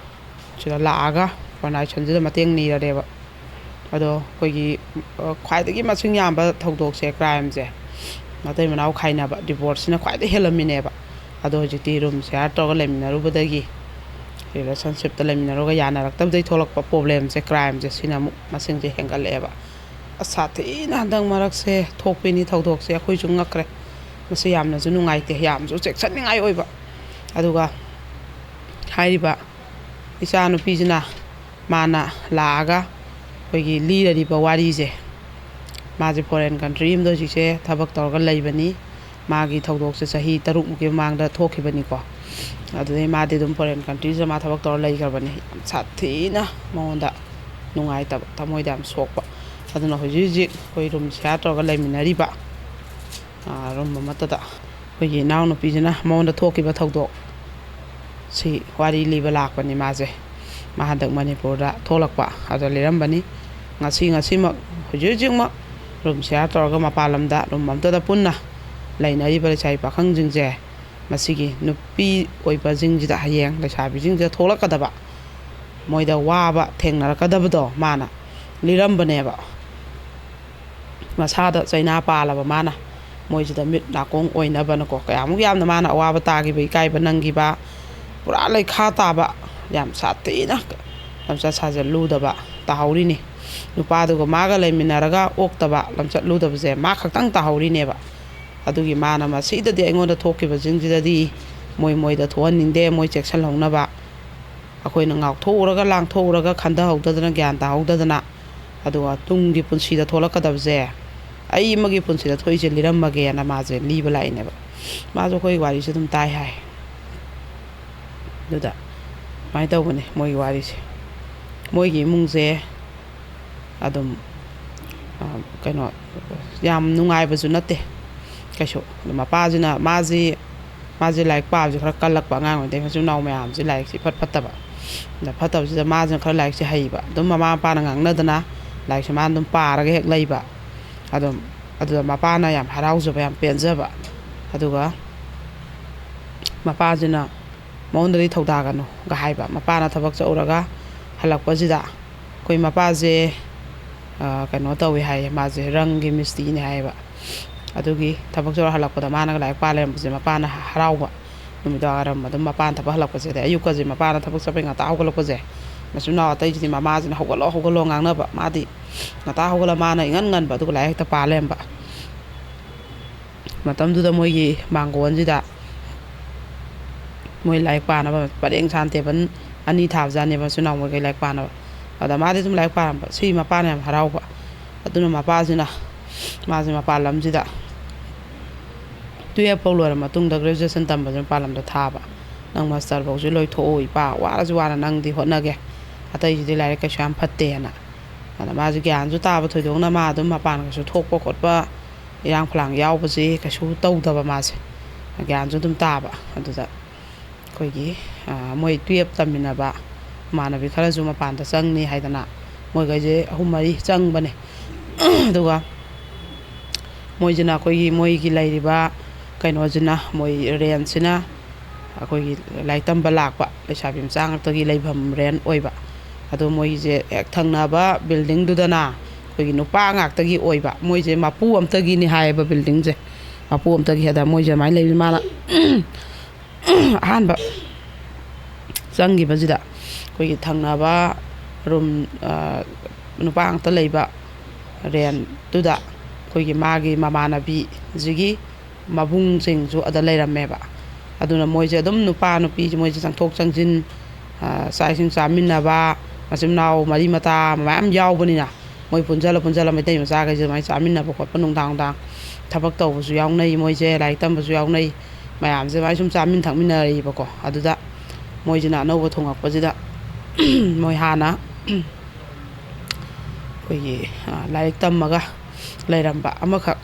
ꯁꯤꯗ ꯂꯥꯛꯑꯒ ꯑꯣꯔꯒꯅꯥꯏꯖꯦꯁꯟꯁꯤꯗ ꯃꯇꯦꯡ ꯅꯤꯔꯔꯦꯕ꯫ ꯑꯗꯣ ꯑꯩꯈꯣꯏꯒꯤ, ꯑ, ꯈ꯭ꯋꯥꯏꯗꯒꯤ ꯃꯁꯤꯡ ꯌꯥꯝꯕ ꯊꯧꯗꯣꯛꯁꯦ, ꯀ꯭ꯔꯥꯏꯝꯁꯦ, ꯃꯇꯩ ꯃꯅꯥꯎ ꯈꯥꯏꯅꯕ, ꯗꯤꯚꯣꯔꯁꯁꯤꯅ ꯈ꯭ꯋꯥꯏꯗꯒꯤ ꯍꯦꯜꯂꯝꯃꯤꯅꯦꯕ꯫ ꯑꯗꯣ ꯍꯧꯖꯤꯛꯇꯤ ꯔꯨꯝ ꯁꯤꯌꯥꯔ ꯇꯧꯔꯒ ꯂꯩꯃꯤꯟꯅꯔꯨꯕꯗꯒꯤ, ꯔꯤꯂꯦꯁꯟꯁꯤꯞꯇ ꯂꯩꯃꯤꯟꯅꯔꯨꯔꯒ ꯌꯥꯅꯔꯛꯇꯕꯗꯒꯤ ꯊꯣꯛꯂꯛꯄ ꯄ꯭ꯔꯣꯕ꯭ꯂꯦꯝꯁꯦ, ꯀ꯭ꯔꯥꯏꯝꯁꯦ, ꯁꯤꯅ ꯑꯃꯨꯛ ꯃꯁꯤꯡꯁꯦ ꯍꯦꯟꯒꯠꯂꯛꯑꯦꯕ꯫ ꯑꯁ, ꯁꯥꯊꯤꯅ ꯍꯟꯗꯛ ꯃꯔꯛꯁꯦ ꯊꯣꯛꯄꯤꯅꯤ ꯊꯧꯗꯣꯛꯁꯦ, ꯑꯩꯈꯣꯏꯁꯨ ꯉꯛꯈ꯭ꯔꯦ꯫ ꯃꯁꯤ ꯌꯥꯝꯅꯁꯨ ꯅꯨꯡꯉꯥꯏꯇꯦ, ꯌꯥꯝꯅꯁꯨ ꯆꯦꯛꯁꯤꯟꯅꯤꯡꯉꯥꯏ ꯑꯣꯏꯕ꯫ ꯑꯗꯨꯒ ꯍꯥꯏꯔꯤꯕ ꯏꯆꯥꯅꯨꯄꯤꯁꯤꯅ, ꯃꯥꯅ ꯂꯥꯛꯑꯒ ꯑꯩꯈꯣꯏꯒꯤ ꯂꯤꯔꯔꯤꯕ ꯋꯥꯔꯤꯁꯦ, ꯃꯥꯁꯦ ꯐꯣꯔꯦꯟ ꯀꯟꯇ꯭ꯔꯤ ꯑꯃꯗ ꯍꯧꯖꯤꯛꯁꯦ ꯊꯕꯛ ꯇꯧꯔꯒ ꯂꯩꯕꯅꯤ꯫ ꯃꯥꯒꯤ ꯊꯧꯗꯣꯛꯁꯦ ꯆꯍꯤ ꯇꯔꯨꯛꯃꯨꯛꯀꯤ ꯃꯃꯥꯡꯗ ꯊꯣꯛꯈꯤꯕꯅꯤꯀꯣ꯫ ꯑꯗꯨꯗꯩ ꯃꯥꯗꯤ ꯑꯗꯨꯝ ꯐꯣꯔꯦꯟ ꯀꯟꯇ꯭ꯔꯤꯁꯤꯗ ꯃꯥ ꯊꯕꯛ ꯇꯧꯔ ꯂꯩꯈ꯭ꯔꯕꯅꯤ꯫ ꯌꯥꯝ ꯁꯥꯊꯤꯅ ꯃꯉꯣꯟꯗ ꯅꯨꯡꯉꯥꯏꯇꯕ, ꯊꯃꯣꯏꯗ ꯌꯥꯝ ꯁꯣꯛꯄ꯫ ꯑꯗꯨꯅ ꯍꯧꯖꯤꯛ ꯍꯧꯖꯤꯛ ꯑꯩꯈꯣꯏ ꯔꯨꯝ ꯁꯤꯌꯥꯔ ꯇꯧꯔꯒ ꯂꯩꯃꯤꯟꯅꯔꯤꯕ, ꯑꯥ, ꯔꯨꯝ ꯑꯃꯠꯇꯗ ꯑꯩꯈꯣꯏꯒꯤ ꯏꯅꯥꯎꯅꯨꯄꯤꯁꯤꯅ ꯃꯉꯣꯟꯗ ꯊꯣꯛꯈꯤꯕ ꯊꯧꯗꯣꯛ ꯁꯤ ꯋꯥꯔꯤ ꯂꯤꯕ ꯂꯥꯛꯄꯅꯤ ꯃꯥꯁꯦ꯫ ꯃꯥ ꯍꯟꯗꯛ ꯃꯅꯤꯄꯨꯔꯗ ꯊꯣꯛꯂꯛꯄ ꯑꯗꯨꯗ ꯂꯤꯔꯝꯕꯅꯤ꯫ ꯉꯁꯤ, ꯉꯁꯤꯃꯛ, ꯍꯧꯖꯤꯛ ꯍꯧꯖꯤꯛꯃꯛ ꯔꯨꯝ ꯁꯤꯌꯥꯔ ꯇꯧꯔꯒ ꯃꯄꯥꯟ ꯂꯝꯗ ꯔꯨꯝ ꯑꯃꯠꯇꯗ ꯄꯨꯟꯅ ꯂꯩꯅꯔꯤꯕ ꯂꯩꯁꯥꯕꯤ ꯄꯥꯈꯪꯁꯤꯡꯁꯦ, ꯃꯁꯤꯒꯤ ꯅꯨꯄꯤ ꯑꯣꯏꯕꯁꯤꯡꯁꯤꯗ, ꯍꯌꯦꯡ ꯂꯩꯁꯥꯕꯤꯁꯤꯡꯁꯤꯗ ꯊꯣꯛꯂꯛꯀꯗꯕ, ꯃꯣꯏꯗ ꯋꯥꯕ ꯊꯦꯡꯅꯔꯛꯀꯗꯕꯗꯣ ꯃꯥꯅ ꯂꯤꯔꯝꯕꯅꯦꯕ꯫ ꯃꯁꯥꯗ ꯆꯩꯅꯥ ꯄꯥꯜꯂꯕ ꯃꯥꯅ꯫ ꯃꯣꯏꯁꯤꯗ ꯃꯤꯠ ꯅꯥꯀꯣꯡ ꯑꯣꯏꯅꯕꯅꯀꯣ, ꯀꯌꯥꯃꯨꯛ ꯌꯥꯝꯅ ꯃꯥꯅ ꯑꯋꯥꯕ ꯇꯥꯈꯤꯕ, ꯏꯀꯥꯏꯕ ꯅꯪꯈꯤꯕ, ꯄꯨꯔꯥ ꯂꯩꯈꯥ ꯇꯥꯕ, ꯌꯥꯝ ꯁꯥꯊꯤꯅ ꯂꯝꯆꯠ ꯁꯥꯖꯠ ꯂꯨꯗꯕ ꯇꯥꯍꯧꯔꯤꯅꯤ꯫ ꯅꯨꯄꯥꯗꯨꯒ ꯃꯥꯒ ꯂꯩꯃꯤꯟꯅꯔꯒ ꯑꯣꯛꯇꯕ, ꯂꯝꯆꯠ ꯂꯨꯗꯕꯁꯦ ꯃꯥ ꯈꯛꯇꯪ ꯇꯥꯍꯧꯔꯤꯅꯦꯕ꯫ ꯑꯗꯨꯒꯤ ꯃꯥꯅ ꯃꯁꯤꯗꯗꯤ ꯑꯩꯉꯣꯟꯗ ꯊꯣꯛꯈꯤꯕꯁꯤꯡꯁꯤꯗꯗꯤ ꯃꯣꯏ ꯃꯣꯏꯗ ꯊꯣꯛꯍꯟꯅꯤꯡꯗꯦ, ꯃꯣꯏ ꯆꯦꯛꯁꯤꯜꯍꯧꯅꯕ꯫ ꯑꯩꯈꯣꯏꯅ ꯉꯥꯎꯊꯣꯛꯎꯔꯒ ꯂꯥꯡꯊꯣꯛꯎꯔꯒ ꯈꯟꯊꯍꯧꯗꯗꯅ, ꯒ꯭ꯌꯥꯟ ꯇꯥꯍꯧꯗꯗꯅ, ꯑꯗꯨꯒ ꯇꯨꯡꯒꯤ ꯄꯨꯟꯁꯤꯗ ꯊꯣꯛꯂꯛꯀꯗꯕꯁꯦ ꯑꯩ ꯑꯃꯒꯤ ꯄꯨꯟꯁꯤꯗ ꯊꯣꯛꯏꯁꯦ ꯂꯤꯔꯝꯃꯒꯦꯅ ꯃꯥꯁꯦ ꯂꯤꯕ ꯂꯥꯛꯏꯅꯦꯕ꯫ ꯃꯥꯁꯨ ꯑꯩꯈꯣꯏꯒꯤ ꯋꯥꯔꯤꯁꯦ ꯑꯗꯨꯝ ꯇꯥꯏ ꯍꯥꯏ꯫ ꯑꯗꯨꯗ ꯁꯨꯃꯥꯏꯅ ꯇꯧꯕꯅꯦ ꯃꯣꯏꯒꯤ ꯋꯥꯔꯤꯁꯦ꯫ ꯃꯣꯏꯒꯤ ꯏꯃꯨꯡꯁꯦ ꯑꯗꯨꯝ, ꯑ, ꯀꯩꯅꯣ, ꯌꯥꯝ ꯅꯨꯡꯉꯥꯏꯕꯁꯨ ꯅꯠꯇꯦ ꯀꯩꯁꯨ꯫ ꯑꯗꯣ ꯃꯄꯥꯁꯤꯅ, ꯃꯥꯁꯤ, ꯃꯥꯁꯦ ꯂꯥꯏꯔꯤꯛ ꯄꯥꯕꯁꯦ ꯈꯔ ꯀꯜꯂꯛꯄ ꯑꯉꯥꯡ ꯑꯣꯏꯗꯩ, ꯃꯆꯤꯟ ꯃꯅꯥꯎ ꯃꯌꯥꯝꯁꯦ ꯂꯥꯏꯔꯤꯛꯁꯦ ꯏꯐꯠ ꯐꯠꯇꯕ꯫ ꯑꯗ ꯐꯠꯇꯕꯁꯤꯗ ꯃꯥꯁꯤꯅ ꯈꯔ ꯂꯥꯏꯔꯤꯛꯁꯦ ꯍꯩꯕ꯫ ꯑꯗꯨꯝ ꯃꯃꯥ ꯃꯄꯥꯅ ꯉꯥꯡꯅꯗꯅ ꯂꯥꯏꯔꯤꯛꯁꯦ ꯃꯥꯅ ꯑꯗꯨꯝ ꯄꯥꯔꯒ ꯍꯦꯛ ꯂꯩꯕ꯫ ꯑꯗꯨꯝ, ꯑꯗꯨꯗ ꯃꯄꯥꯅ ꯌꯥꯝ ꯍꯔꯥꯎꯖꯕ, ꯌꯥꯝ ꯄꯦꯟꯖꯕ꯫ ꯑꯗꯨꯒ ꯃꯄꯥꯁꯤꯅ ꯃꯉꯣꯟꯗꯗꯤ ꯊꯧꯗꯥꯒꯅꯨꯒ ꯍꯥꯏꯕ꯫ ꯃꯄꯥꯅ ꯊꯕꯛ ꯆꯠꯂꯨꯔꯒ ꯍꯜꯂꯛꯄꯁꯤꯗ ꯑꯩꯈꯣꯏ ꯃꯄꯥꯁꯦ, ꯑ, ꯀꯩꯅꯣ ꯇꯧꯋꯤ ꯍꯥꯏꯌꯦ, ꯃꯥꯁꯦ ꯔꯪꯒꯤ ꯃꯤꯁꯇ꯭ꯔꯤꯅꯤ ꯍꯥꯏꯌꯦꯕ꯫ ꯑꯗꯨꯒꯤ ꯊꯕꯛ ꯆꯠꯂ ꯍꯜꯂꯛꯄꯗ ꯃꯥꯅꯒ ꯂꯥꯏꯔꯤꯛ ꯄꯥ ꯂꯩꯔꯝꯕꯁꯦ ꯃꯄꯥꯅ ꯍꯔꯥꯎꯕ꯫ ꯅꯨꯃꯤꯗꯥꯡ ꯋꯥꯏꯔꯝ ꯑꯗꯨꯝ ꯃꯄꯥꯅ ꯊꯕꯛ ꯍꯜꯂꯛꯄꯁꯦ, ꯑꯗꯩ ꯑꯌꯨꯛꯀꯁꯦ ꯃꯄꯥꯅ ꯊꯕꯛ ꯆꯠꯄꯩ ꯉꯟꯇꯥ ꯍꯧꯒꯠꯂꯛꯄꯁꯦ, ꯃꯆꯤꯟ ꯃꯅꯥꯎ ꯑꯇꯩꯁꯤꯗꯤ ꯃꯃꯥꯁꯤꯅ "ꯍꯧꯒꯠꯂꯣ, ꯍꯧꯒꯠꯂꯣ" ꯉꯥꯡꯅꯕ, ꯃꯥꯗꯤ ꯉꯟꯇꯥ ꯍꯧꯒꯠꯂ ꯃꯥꯅ ꯏꯉꯟ ꯉꯟꯕ, ꯑꯗꯨꯒ ꯂꯥꯏꯔꯤꯛ ꯍꯦꯛꯇ ꯄꯥ ꯂꯩꯔꯝꯕ꯫ ꯃꯇꯝꯗꯨꯗ ꯃꯣꯏꯒꯤ ꯃꯥꯡꯒꯣꯟꯁꯤꯗ ꯃꯣꯏ ꯂꯥꯏꯔꯤꯛ ꯄꯥꯅꯕ ꯄꯔꯦꯡ ꯁꯥꯟ ꯇꯦꯕꯜ ꯑꯅꯤ ꯊꯥꯕꯖꯥꯠꯅꯦꯕ, ꯃꯆꯤꯟ ꯃꯅꯥꯎ ꯃꯈꯩ ꯂꯥꯏꯔꯤꯛ ꯄꯥꯅꯕ꯫ ꯑꯗ ꯃꯥꯗꯤ ꯑꯗꯨꯝ ꯂꯥꯏꯔꯤꯛ ꯄꯥꯔꯝꯕ, ꯁꯤ ꯃꯄꯥꯅ ꯌꯥꯝ ꯍꯔꯥꯎꯕ꯫ ꯑꯗꯨꯅ ꯃꯄꯥꯁꯤꯅ, ꯃꯥꯁꯦ ꯃꯄꯥꯟ ꯂꯝꯁꯤꯗ ꯇꯨꯌꯦꯜꯐ ꯐꯥꯎ ꯂꯣꯏꯔ ꯃꯇꯨꯡꯗ, ꯒ꯭ꯔꯦꯖꯨꯑꯦꯁꯟ ꯇꯝꯕꯁꯦ ꯃꯄꯥꯟ ꯂꯝꯗ ꯊꯥꯕ꯫ "ꯅꯪ ꯃꯥꯁꯇꯔ ꯐꯥꯎꯁꯤ ꯂꯣꯏꯊꯣꯛꯑꯣ ꯏꯄꯥ, ꯋꯥꯔꯁꯨ ꯋꯥꯅ ꯅꯪꯗꯤ ꯍꯣꯠꯅꯒꯦ, ꯑꯇꯩꯁꯤꯗꯤ ꯂꯥꯏꯔꯤꯛ ꯀꯩꯁꯨ ꯌꯥꯝ ꯐꯠꯇꯦꯅ"꯫ ꯑꯗ ꯃꯥꯁꯦ ꯒ꯭ꯌꯥꯟꯁꯨ ꯇꯥꯕ ꯊꯣꯏꯗꯣꯛꯅ, ꯃꯥ ꯑꯗꯨꯝ ꯃꯄꯥꯟ ꯀꯩꯁꯨ ꯊꯣꯛꯄ ꯈꯣꯠꯄ, ꯏꯔꯥꯡ ꯐꯂꯥꯡ ꯌꯥꯎꯕꯁꯤ ꯀꯩꯁꯨ ꯇꯧꯗꯕ ꯃꯥꯁꯦ, ꯒ꯭ꯌꯥꯟꯁꯨ ꯑꯗꯨꯝ ꯇꯥꯕ꯫ ꯑꯗꯨꯗ ꯑꯩꯈꯣꯏꯒꯤ, ꯑ, ꯃꯣꯏ ꯇꯨꯌꯦꯜꯞ ꯇꯝꯃꯤꯟꯅꯕ ꯏꯃꯥꯟꯅꯕꯤ ꯈꯔꯁꯨ ꯃꯄꯥꯟꯗ ꯆꯪꯅꯤ ꯍꯥꯏꯗꯅ ꯃꯣꯏꯈꯩꯁꯦ ꯑꯍꯨꯝ ꯃꯔꯤ ꯆꯪꯕꯅꯦ꯫ ꯑꯗꯨꯒ ꯃꯣꯏꯁꯤꯅ ꯑꯩꯈꯣꯏꯒꯤ, ꯃꯣꯏꯒꯤ ꯂꯩꯔꯤꯕ ꯀꯩꯅꯣꯁꯤꯅ, ꯃꯣꯏ ꯔꯦꯟꯁꯤꯅ ꯑꯩꯈꯣꯏꯒꯤ ꯂꯥꯏꯔꯤꯛ ꯇꯝꯕ ꯂꯥꯛꯄ ꯂꯩꯁꯥꯕꯤ ꯃꯆꯥ ꯉꯥꯛꯇꯒꯤ ꯂꯩꯐꯝ ꯔꯦꯟ ꯑꯣꯏꯕ꯫ ꯑꯗꯣ ꯃꯣꯏꯒꯤꯁꯦ ꯍꯦꯛ ꯊꯪꯅꯕ ꯕꯤꯜꯗꯤꯡꯗꯨꯗꯅ ꯑꯩꯈꯣꯏꯒꯤ ꯅꯨꯄꯥ ꯉꯥꯛꯇꯒꯤ ꯑꯣꯏꯕ, ꯃꯣꯏꯁꯦ ꯃꯄꯨ ꯑꯝꯇꯒꯤꯅꯤ ꯍꯥꯏꯌꯦꯕ buildingꯁꯦ꯫ ꯃꯄꯨ ꯑꯝꯇꯒꯤ ꯍꯥꯏꯗ ꯃꯣꯏꯁꯦ ꯑꯗꯨꯃꯥꯏꯅ ꯂꯩꯕꯁꯦ ꯃꯥꯅ ꯑꯍꯥꯟꯕ ꯆꯪꯈꯤꯕꯁꯤꯗ ꯑꯩꯈꯣꯏꯒꯤ ꯊꯪꯅꯕ room, ꯑ, ꯅꯨꯄꯥ ꯉꯥꯛꯇ ꯂꯩꯕ rentꯇꯨꯗ ꯑꯩꯈꯣꯏꯒꯤ ꯃꯥꯒꯤ ꯃꯃꯥꯟꯅꯕꯤꯁꯤꯒꯤ ꯃꯕꯨꯡꯁꯤꯡꯁꯨ ꯑꯗ ꯂꯩꯔꯝꯃꯦꯕ꯫ ꯑꯗꯨꯅ ꯃꯣꯏꯁꯦ ꯑꯗꯨꯝ ꯅꯨꯄꯥ ꯅꯨꯄꯤꯁꯦ ꯃꯣꯏꯁꯦ ꯆꯪꯊꯣꯛ ꯆꯪꯁꯤꯟ, ꯑ, ꯆꯥꯛ ꯏꯁꯤꯡ ꯆꯥꯃꯤꯟꯅꯕ, ꯃꯆꯤꯟ ꯃꯅꯥꯎ ꯃꯔꯤ ꯃꯇꯥ ꯃꯌꯥꯝ ꯌꯥꯎꯕꯅꯤꯅ ꯃꯣꯏ ꯄꯨꯟꯁꯤꯜꯂ ꯄꯨꯟꯁꯤꯜꯂ ꯃꯩꯇꯩ ꯃꯆꯥꯈꯩꯁꯦ ꯑꯗꯨꯃꯥꯏꯅ ꯆꯥꯃꯤꯟꯅꯕ ꯈꯣꯠꯄ, ꯅꯨꯡꯗꯥꯡ ꯅꯨꯡꯗꯥꯡ ꯊꯕꯛ ꯇꯧꯕꯁꯨ ꯌꯥꯎꯅꯩ, ꯃꯣꯏꯁꯦ ꯂꯥꯏꯔꯤꯛ ꯇꯝꯕꯁꯨ ꯌꯥꯎꯅꯩ, ꯃꯌꯥꯝꯁꯦ ꯑꯗꯨꯃꯥꯏꯅ ꯁꯨꯝ ꯆꯥꯃꯤꯟ ꯊꯛꯃꯤꯟꯅꯔꯛꯏꯕꯀꯣ꯫ ꯑꯗꯨꯗ ꯃꯣꯏꯁꯤꯅ ꯑꯅꯧꯕ ꯊꯣꯉꯛꯄꯁꯤꯗ ꯃꯣꯏ ꯍꯥꯟꯅ ꯑꯩꯈꯣꯏꯒꯤ, ꯑ, ꯂꯥꯏꯔꯤꯛ ꯇꯝꯃꯒ ꯂꯩꯔꯝꯕ ꯑꯃꯈꯛ,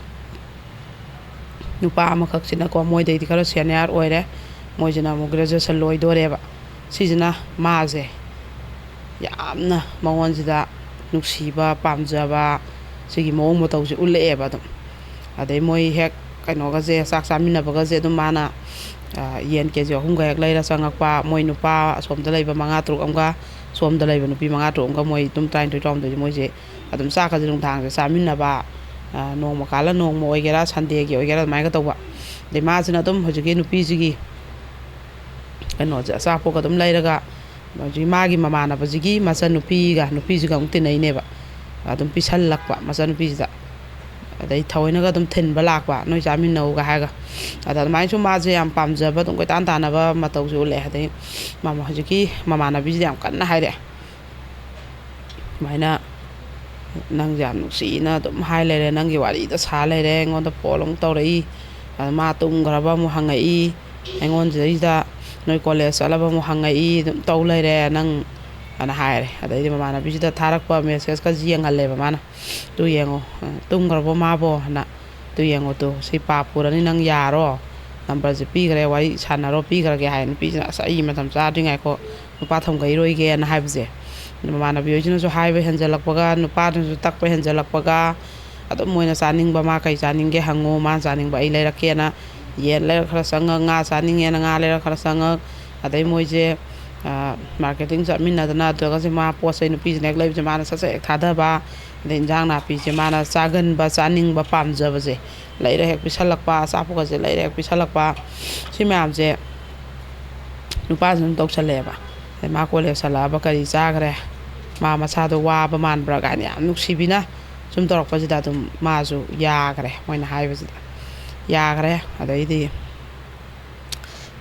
ꯅꯨꯄꯥ ꯑꯃꯈꯛꯁꯤꯅꯀꯣ, ꯃꯣꯏꯗꯩꯗꯤ ꯈꯔ senior ꯑꯣꯏꯔꯦ, ꯃꯣꯏꯁꯤꯅ ꯑꯃꯨꯛ graduation ꯂꯣꯏꯗꯣꯔꯦꯕ꯫ ꯁꯤꯁꯤꯅ ꯃꯥꯁꯦ ꯌꯥꯝꯅ ꯃꯉꯣꯟꯁꯤꯗ ꯅꯨꯡꯁꯤꯕ, ꯄꯥꯝꯖꯕ, ꯁꯤꯒꯤ ꯃꯑꯣꯡ ꯃꯇꯧꯁꯦ ꯎꯠꯂꯛꯑꯦꯕ ꯑꯗꯨꯝ꯫ ꯑꯗꯩ ꯃꯣꯏ ꯍꯦꯛ ꯀꯩꯅꯣꯒꯁꯦ, ꯆꯥꯛ ꯆꯥꯃꯤꯟꯅꯕꯒꯁꯦ ꯑꯗꯨꯝ ꯃꯥꯅ, ꯑ, ꯌꯦꯟ ꯀꯦ ꯖꯤ ꯑꯍꯨꯝꯒ ꯍꯦꯛ ꯂꯩꯔ ꯆꯪꯉꯛꯄ, ꯃꯣꯏ ꯅꯨꯄꯥ ꯑꯁꯣꯝꯗ ꯂꯩꯕ ꯃꯉꯥ ꯇꯔꯨꯛ ꯑꯃꯒ, ꯁꯣꯝꯗ ꯂꯩꯕ ꯅꯨꯄꯤ ꯃꯉꯥ ꯇꯔꯨꯛ ꯑꯃꯒ, ꯃꯣꯏ ꯑꯗꯨꯝ ꯇꯔꯥꯅꯤꯊꯣꯏ ꯇꯔꯥꯍꯨꯝꯗꯣꯏꯁꯦ ꯃꯣꯏꯁꯦ ꯑꯗꯨꯝ ꯆꯥꯛꯀꯁꯦ ꯅꯨꯡꯗꯥꯡꯁꯦ ꯆꯥꯃꯤꯟꯅꯕ, ꯑ, ꯅꯣꯡꯃ ꯀꯥꯜꯂ ꯅꯣꯡꯃ ꯑꯣꯏꯒꯦꯔꯥ, Sundayꯒꯤ ꯑꯣꯏꯒꯦꯔꯥ, ꯑꯗꯨꯃꯥꯏꯅꯒ ꯇꯧꯕ꯫ ꯑꯗꯩ ꯃꯥꯁꯤꯅ ꯑꯗꯨꯝ ꯍꯧꯖꯤꯛꯀꯤ ꯅꯨꯄꯤꯁꯤꯒꯤ ꯀꯩꯅꯣꯁꯦ, ꯑꯆꯥꯄꯣꯠꯀ ꯑꯗꯨꯝ ꯂꯩꯔꯒ, ꯍꯧꯖꯤꯛ ꯃꯥꯒꯤ ꯃꯃꯥꯟꯅꯕꯁꯤꯒꯤ ꯃꯆꯟꯅꯨꯄꯤꯒ, ꯅꯨꯄꯤꯁꯤꯒ ꯑꯃꯨꯛ ꯇꯤꯟꯅꯩꯅꯦꯕ, ꯑꯗꯨꯝ ꯄꯤꯁꯜꯂꯛꯄ ꯃꯆꯟꯅꯨꯄꯤꯁꯤꯗ꯫ ꯑꯗꯩ ꯊꯑꯣꯏꯅꯒ ꯑꯗꯨꯝ ꯊꯤꯟꯕ ꯂꯥꯛꯄ, "ꯅꯣꯏ ꯆꯥꯃꯤꯟꯅꯧꯒ" ꯍꯥꯏꯔꯒ꯫ ꯑꯗ ꯑꯗꯨꯃꯥꯏꯅ ꯁꯨꯝ ꯃꯥꯁꯦ ꯌꯥꯝ ꯄꯥꯝꯖꯕ, ꯑꯗꯨꯝ ꯀꯣꯏꯇꯥꯟ ꯇꯥꯟꯅꯕ ꯃꯇꯧꯁꯦ ꯎꯠꯂꯛꯑꯦ꯫ ꯑꯗꯩ ꯃꯥꯃ-, ꯍꯧꯖꯤꯛꯀꯤ ꯃꯃꯥꯟꯅꯕꯤꯁꯤꯗ ꯌꯥꯝ ꯀꯟꯅ ꯍꯥꯏꯔꯛꯑꯦ, ꯁꯨꯃꯥꯏꯅ, "ꯅꯪꯁꯦ ꯌꯥꯝ ꯅꯨꯡꯁꯤꯅ ꯑꯗꯨꯝ ꯍꯥꯏ ꯂꯩꯔꯦ, ꯅꯪꯒꯤ ꯋꯥꯔꯤꯗ ꯁꯥ ꯂꯩꯔꯦ, ꯑꯩꯉꯣꯟꯗ ꯐꯣꯟ ꯑꯃꯨꯛ ꯇꯧꯔꯛꯏ, ꯑꯗ ꯃꯥ ꯇꯨꯝꯈ꯭ꯔꯕ ꯑꯃꯨꯛ ꯍꯪꯉꯛꯏ, ꯑꯩꯉꯣꯟꯁꯤꯗꯩꯗ ꯅꯣꯏ ꯀꯣꯂꯦꯖ ꯆꯠꯂꯕ ꯑꯃꯨꯛ ꯍꯪꯉꯛꯏ, ꯑꯗꯨꯝ ꯇꯧ ꯂꯩꯔꯦ ꯅꯪ", ꯑꯅ ꯍꯥꯏꯔꯦ꯫ ꯑꯗꯩꯗꯤ ꯃꯃꯥꯟꯅꯕꯤꯁꯤꯗ ꯊꯥꯔꯛꯄ ꯃꯦꯁꯦꯖꯀꯁꯤ ꯌꯦꯡꯍꯜꯂꯦꯕ ꯃꯥꯅ꯫ "ꯇꯨ ꯌꯦꯡꯉꯣ, ꯇꯨꯝꯈ꯭ꯔꯕꯣ ꯃꯥꯕꯣ?" ꯍꯥꯏꯅ꯫ "ꯇꯨ ꯌꯦꯡꯉꯣ ꯇꯨ, ꯁꯤ ꯄꯥꯞ ꯄꯨꯔꯅꯤ, ꯅꯪ ꯌꯥꯔꯣ, ꯅꯝꯕꯔꯁꯦ ꯄꯤꯈ꯭ꯔꯦ, ꯋꯥꯔꯤ ꯁꯥꯟꯅꯔꯣ, ꯄꯤꯈ꯭ꯔꯒꯦ" ꯍꯥꯏ꯫ ꯅꯨꯄꯤꯁꯤꯅ, "ꯑꯁ, ꯑꯩ ꯃꯇꯝ ꯆꯥꯗ꯭ꯔꯤꯉꯥꯏꯈꯣ ꯅꯨꯄꯥ ꯊꯝꯈꯩꯔꯣꯏꯒꯦꯅ" ꯍꯥꯏꯕꯁꯦ꯫ ꯃꯃꯥꯟꯅꯕꯤ ꯍꯣꯏꯁꯤꯅꯁꯨ ꯍꯥꯏꯕ ꯍꯦꯟꯖꯜꯂꯛꯄꯒ, ꯅꯨꯄꯥꯗꯨꯅꯁꯨ ꯇꯛꯄ ꯍꯦꯟꯖꯜꯂꯛꯄꯒ, ꯑꯗꯨꯝ ꯃꯣꯏꯅ ꯆꯥꯅꯤꯡꯕ, "ꯃꯥ ꯀꯩ ꯆꯥꯅꯤꯡꯒꯦ ꯍꯪꯉꯣ, ꯃꯥꯅ ꯆꯥꯅꯤꯡꯕ ꯑꯩ ꯂꯩꯔꯛꯀꯦꯅ", ꯌꯦꯟ ꯂꯩꯔꯛ ꯈꯔ ꯆꯪꯉꯛ, ꯉꯥ ꯆꯥꯅꯤꯡꯉꯦꯅ ꯉꯥ ꯂꯩꯔꯛ ꯈꯔ ꯆꯪꯉꯛ, ꯑꯗꯩ ꯃꯣꯏꯁꯦ ꯃꯥꯔꯀꯦꯇꯤꯡ ꯆꯠꯃꯤꯟꯅꯗꯅ, ꯑꯗꯨꯒꯁꯦ ꯃꯥ ꯄꯣꯠ ꯆꯩ ꯅꯨꯄꯤꯁꯤꯅ ꯍꯦꯛ ꯂꯩꯕꯁꯦ ꯃꯥꯅ ꯁꯠ ꯁꯠ ꯍꯦꯛ ꯊꯥꯗꯕ, ꯑꯗꯩ ꯏꯟꯖꯥꯡ ꯅꯥꯄꯤꯁꯦ ꯃꯥꯅ ꯆꯥꯒꯟꯕ, ꯆꯥꯅꯤꯡꯕ, ꯄꯥꯝꯖꯕꯁꯦ ꯂꯩꯔ ꯍꯦꯛ ꯄꯤꯁꯜꯂꯛꯄ, ꯑꯆꯥꯄꯣꯠꯀꯁꯦ ꯂꯩꯔ ꯍꯦꯛ ꯄꯤꯁꯜꯂꯛꯄ, ꯁꯤ ꯃꯌꯥꯝꯁꯦ ꯅꯨꯄꯥꯁꯤꯅ ꯑꯗꯨꯝ ꯇꯧꯁꯜꯂꯛꯑꯦꯕ꯫ ꯑꯗꯩ ꯃꯥ ꯀꯣꯂꯦꯖ ꯍꯜꯂꯛꯑꯕ ꯀꯔꯤ ꯆꯥꯈ꯭ꯔꯦ, ꯃꯥ ꯃꯁꯥꯗꯣ ꯋꯥꯕ ꯃꯥꯟꯕ꯭ꯔꯥ ꯀꯥꯏꯅ ꯌꯥꯝ ꯅꯨꯡꯁꯤꯕꯤꯅ ꯁꯨꯝ ꯇꯧꯔꯛꯄꯁꯤꯗ ꯑꯗꯨꯝ ꯃꯥꯁꯨ ꯌꯥꯈ꯭ꯔꯦ, ꯃꯣꯏꯅ ꯍꯥꯏꯕꯁꯤꯗ ꯌꯥꯈ꯭ꯔꯦ꯫ ꯑꯗꯩꯗꯤ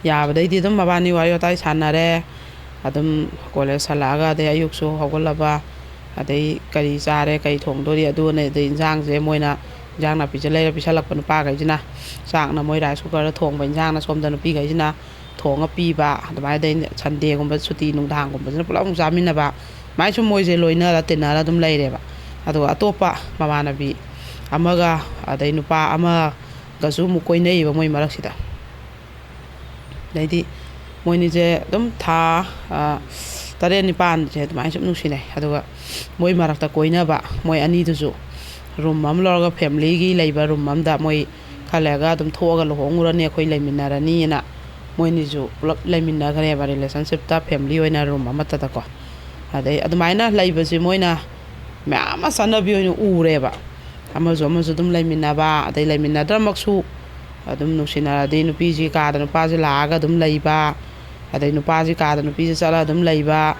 ꯌꯥꯕꯗꯩꯗꯤ ꯑꯗꯨꯝ ꯃꯕꯥꯅꯤ ꯋꯥꯔꯤ ꯋꯥꯇꯥꯏ ꯁꯥꯟꯅꯔꯦ꯫ ꯑꯗꯨꯝ ꯀꯣꯂꯦꯖ ꯍꯜꯂꯛꯑꯒ ꯑꯗꯩ ꯑꯌꯨꯛꯁꯨ ꯍꯧꯒꯠꯂꯕ, ꯑꯗꯩ ꯀꯔꯤ ꯆꯥꯔꯦ, ꯀꯔꯤ ꯊꯣꯡꯗꯣꯔꯤ, ꯑꯗꯨꯅ ꯑꯗꯩ ꯏꯟꯖꯥꯡꯁꯦ ꯃꯣꯏꯅ ꯏꯟꯖꯥꯡ ꯅꯥꯄꯤꯁꯦ ꯂꯩꯔ ꯄꯤꯁꯜꯂꯛꯄ ꯅꯨꯄꯥꯈꯩꯁꯤꯅ꯫ ꯆꯥꯛꯅ ꯃꯣꯏ ꯔꯥꯏꯁ ꯀꯨꯀꯔꯗ ꯊꯣꯡꯕ, ꯏꯟꯖꯥꯡꯅ ꯁꯣꯝꯗ ꯅꯨꯄꯤꯈꯩꯁꯤꯅ ꯊꯣꯡꯉ ꯄꯤꯕ, ꯑꯗꯨꯃꯥꯏꯅ ꯑꯗꯩ ꯁꯟꯗꯦꯒꯨꯝꯕ ꯁꯨꯇꯤ ꯅꯨꯡꯗꯥꯡꯒꯨꯝꯕꯁꯤꯅ ꯄꯨꯂꯞ ꯑꯃꯨꯛ ꯆꯥꯃꯤꯟꯅꯕ, ꯑꯗꯨꯃꯥꯏꯅ ꯁꯨꯝ ꯃꯣꯏꯁꯦ ꯂꯣꯏꯅꯔ ꯇꯤꯟꯅꯔ ꯑꯗꯨꯝ ꯂꯩꯔꯦꯕ꯫ ꯑꯗꯨꯒ ꯑꯇꯣꯞꯄ ꯃꯃꯥꯟꯅꯕꯤ ꯑꯃꯒ, ꯑꯗꯩ ꯅꯨꯄꯥ ꯑꯃꯒꯁꯨ ꯑꯃꯨꯛ ꯀꯣꯏꯅꯩꯌꯦꯕ ꯃꯣꯏ ꯃꯔꯛꯁꯤꯗ꯫ ꯑꯗꯩꯗꯤ ꯃꯣꯏꯅꯤꯁꯦ ꯑꯗꯨꯝ ꯊꯥ, ꯑ, ꯇꯔꯦꯠ ꯅꯤꯄꯥꯟꯁꯦ ꯑꯗꯨꯃꯥꯏꯅ ꯁꯨꯝ ꯅꯨꯡꯁꯤꯅꯩ꯫ ꯑꯗꯨꯒ ꯃꯣꯏ ꯃꯔꯛꯇ ꯀꯣꯏꯅꯕ ꯃꯣꯏ ꯑꯅꯤꯗꯨꯁꯨ ꯔꯨꯝ ꯑꯃ ꯂꯧꯔꯒ, ꯐꯦꯃꯤꯂꯤꯒꯤ ꯂꯩꯕ ꯔꯨꯝ ꯑꯃꯗ, ꯃꯣꯏ ꯈꯔ ꯂꯩꯔꯒ ꯑꯗꯨꯝ ꯊꯣꯛꯑꯒ ꯂꯨꯍꯣꯡꯉꯨꯔꯅꯤ, ꯑꯩꯈꯣꯏ ꯂꯩꯃꯤꯟꯅꯔꯅꯤꯅ ꯃꯣꯏꯅꯤꯁꯨ ꯄꯨꯂꯞ ꯂꯩꯃꯤꯟꯅꯈ꯭ꯔꯦꯕ, ꯔꯤꯂꯦꯁꯟꯁꯤꯞꯇ, ꯐꯦꯃꯤꯂꯤ ꯑꯣꯏꯅ ꯔꯨꯝ ꯑꯃꯠꯇꯗꯀꯣ꯫ ꯑꯗꯩ ꯑꯗꯨꯃꯥꯏꯅ ꯂꯩꯕꯁꯦ ꯃꯣꯏꯅ ꯃꯌꯥꯝ ꯑꯃ ꯆꯠꯅꯕꯤ ꯑꯣꯏꯅ ꯎꯔꯦꯕ꯫ ꯑꯃꯁꯨ ꯑꯃꯁꯨ ꯑꯗꯨꯝ ꯂꯩꯃꯤꯟꯅꯕ, ꯑꯗꯩ ꯂꯩꯃꯤꯟꯅꯗ꯭ꯔꯃꯛꯁꯨ ꯑꯗꯨꯝ ꯅꯨꯡꯁꯤꯅꯔꯗꯤ ꯅꯨꯄꯤꯁꯤ ꯀꯥꯗ ꯅꯨꯄꯥꯁꯤ ꯂꯥꯛꯑꯒ ꯑꯗꯨꯝ ꯂꯩꯕ, ꯑꯗꯩ ꯅꯨꯄꯥꯁꯤ ꯀꯥꯗ ꯅꯨꯄꯤꯁꯤ ꯆꯠꯂꯒ ꯑꯗꯨꯝ ꯂꯩꯕ,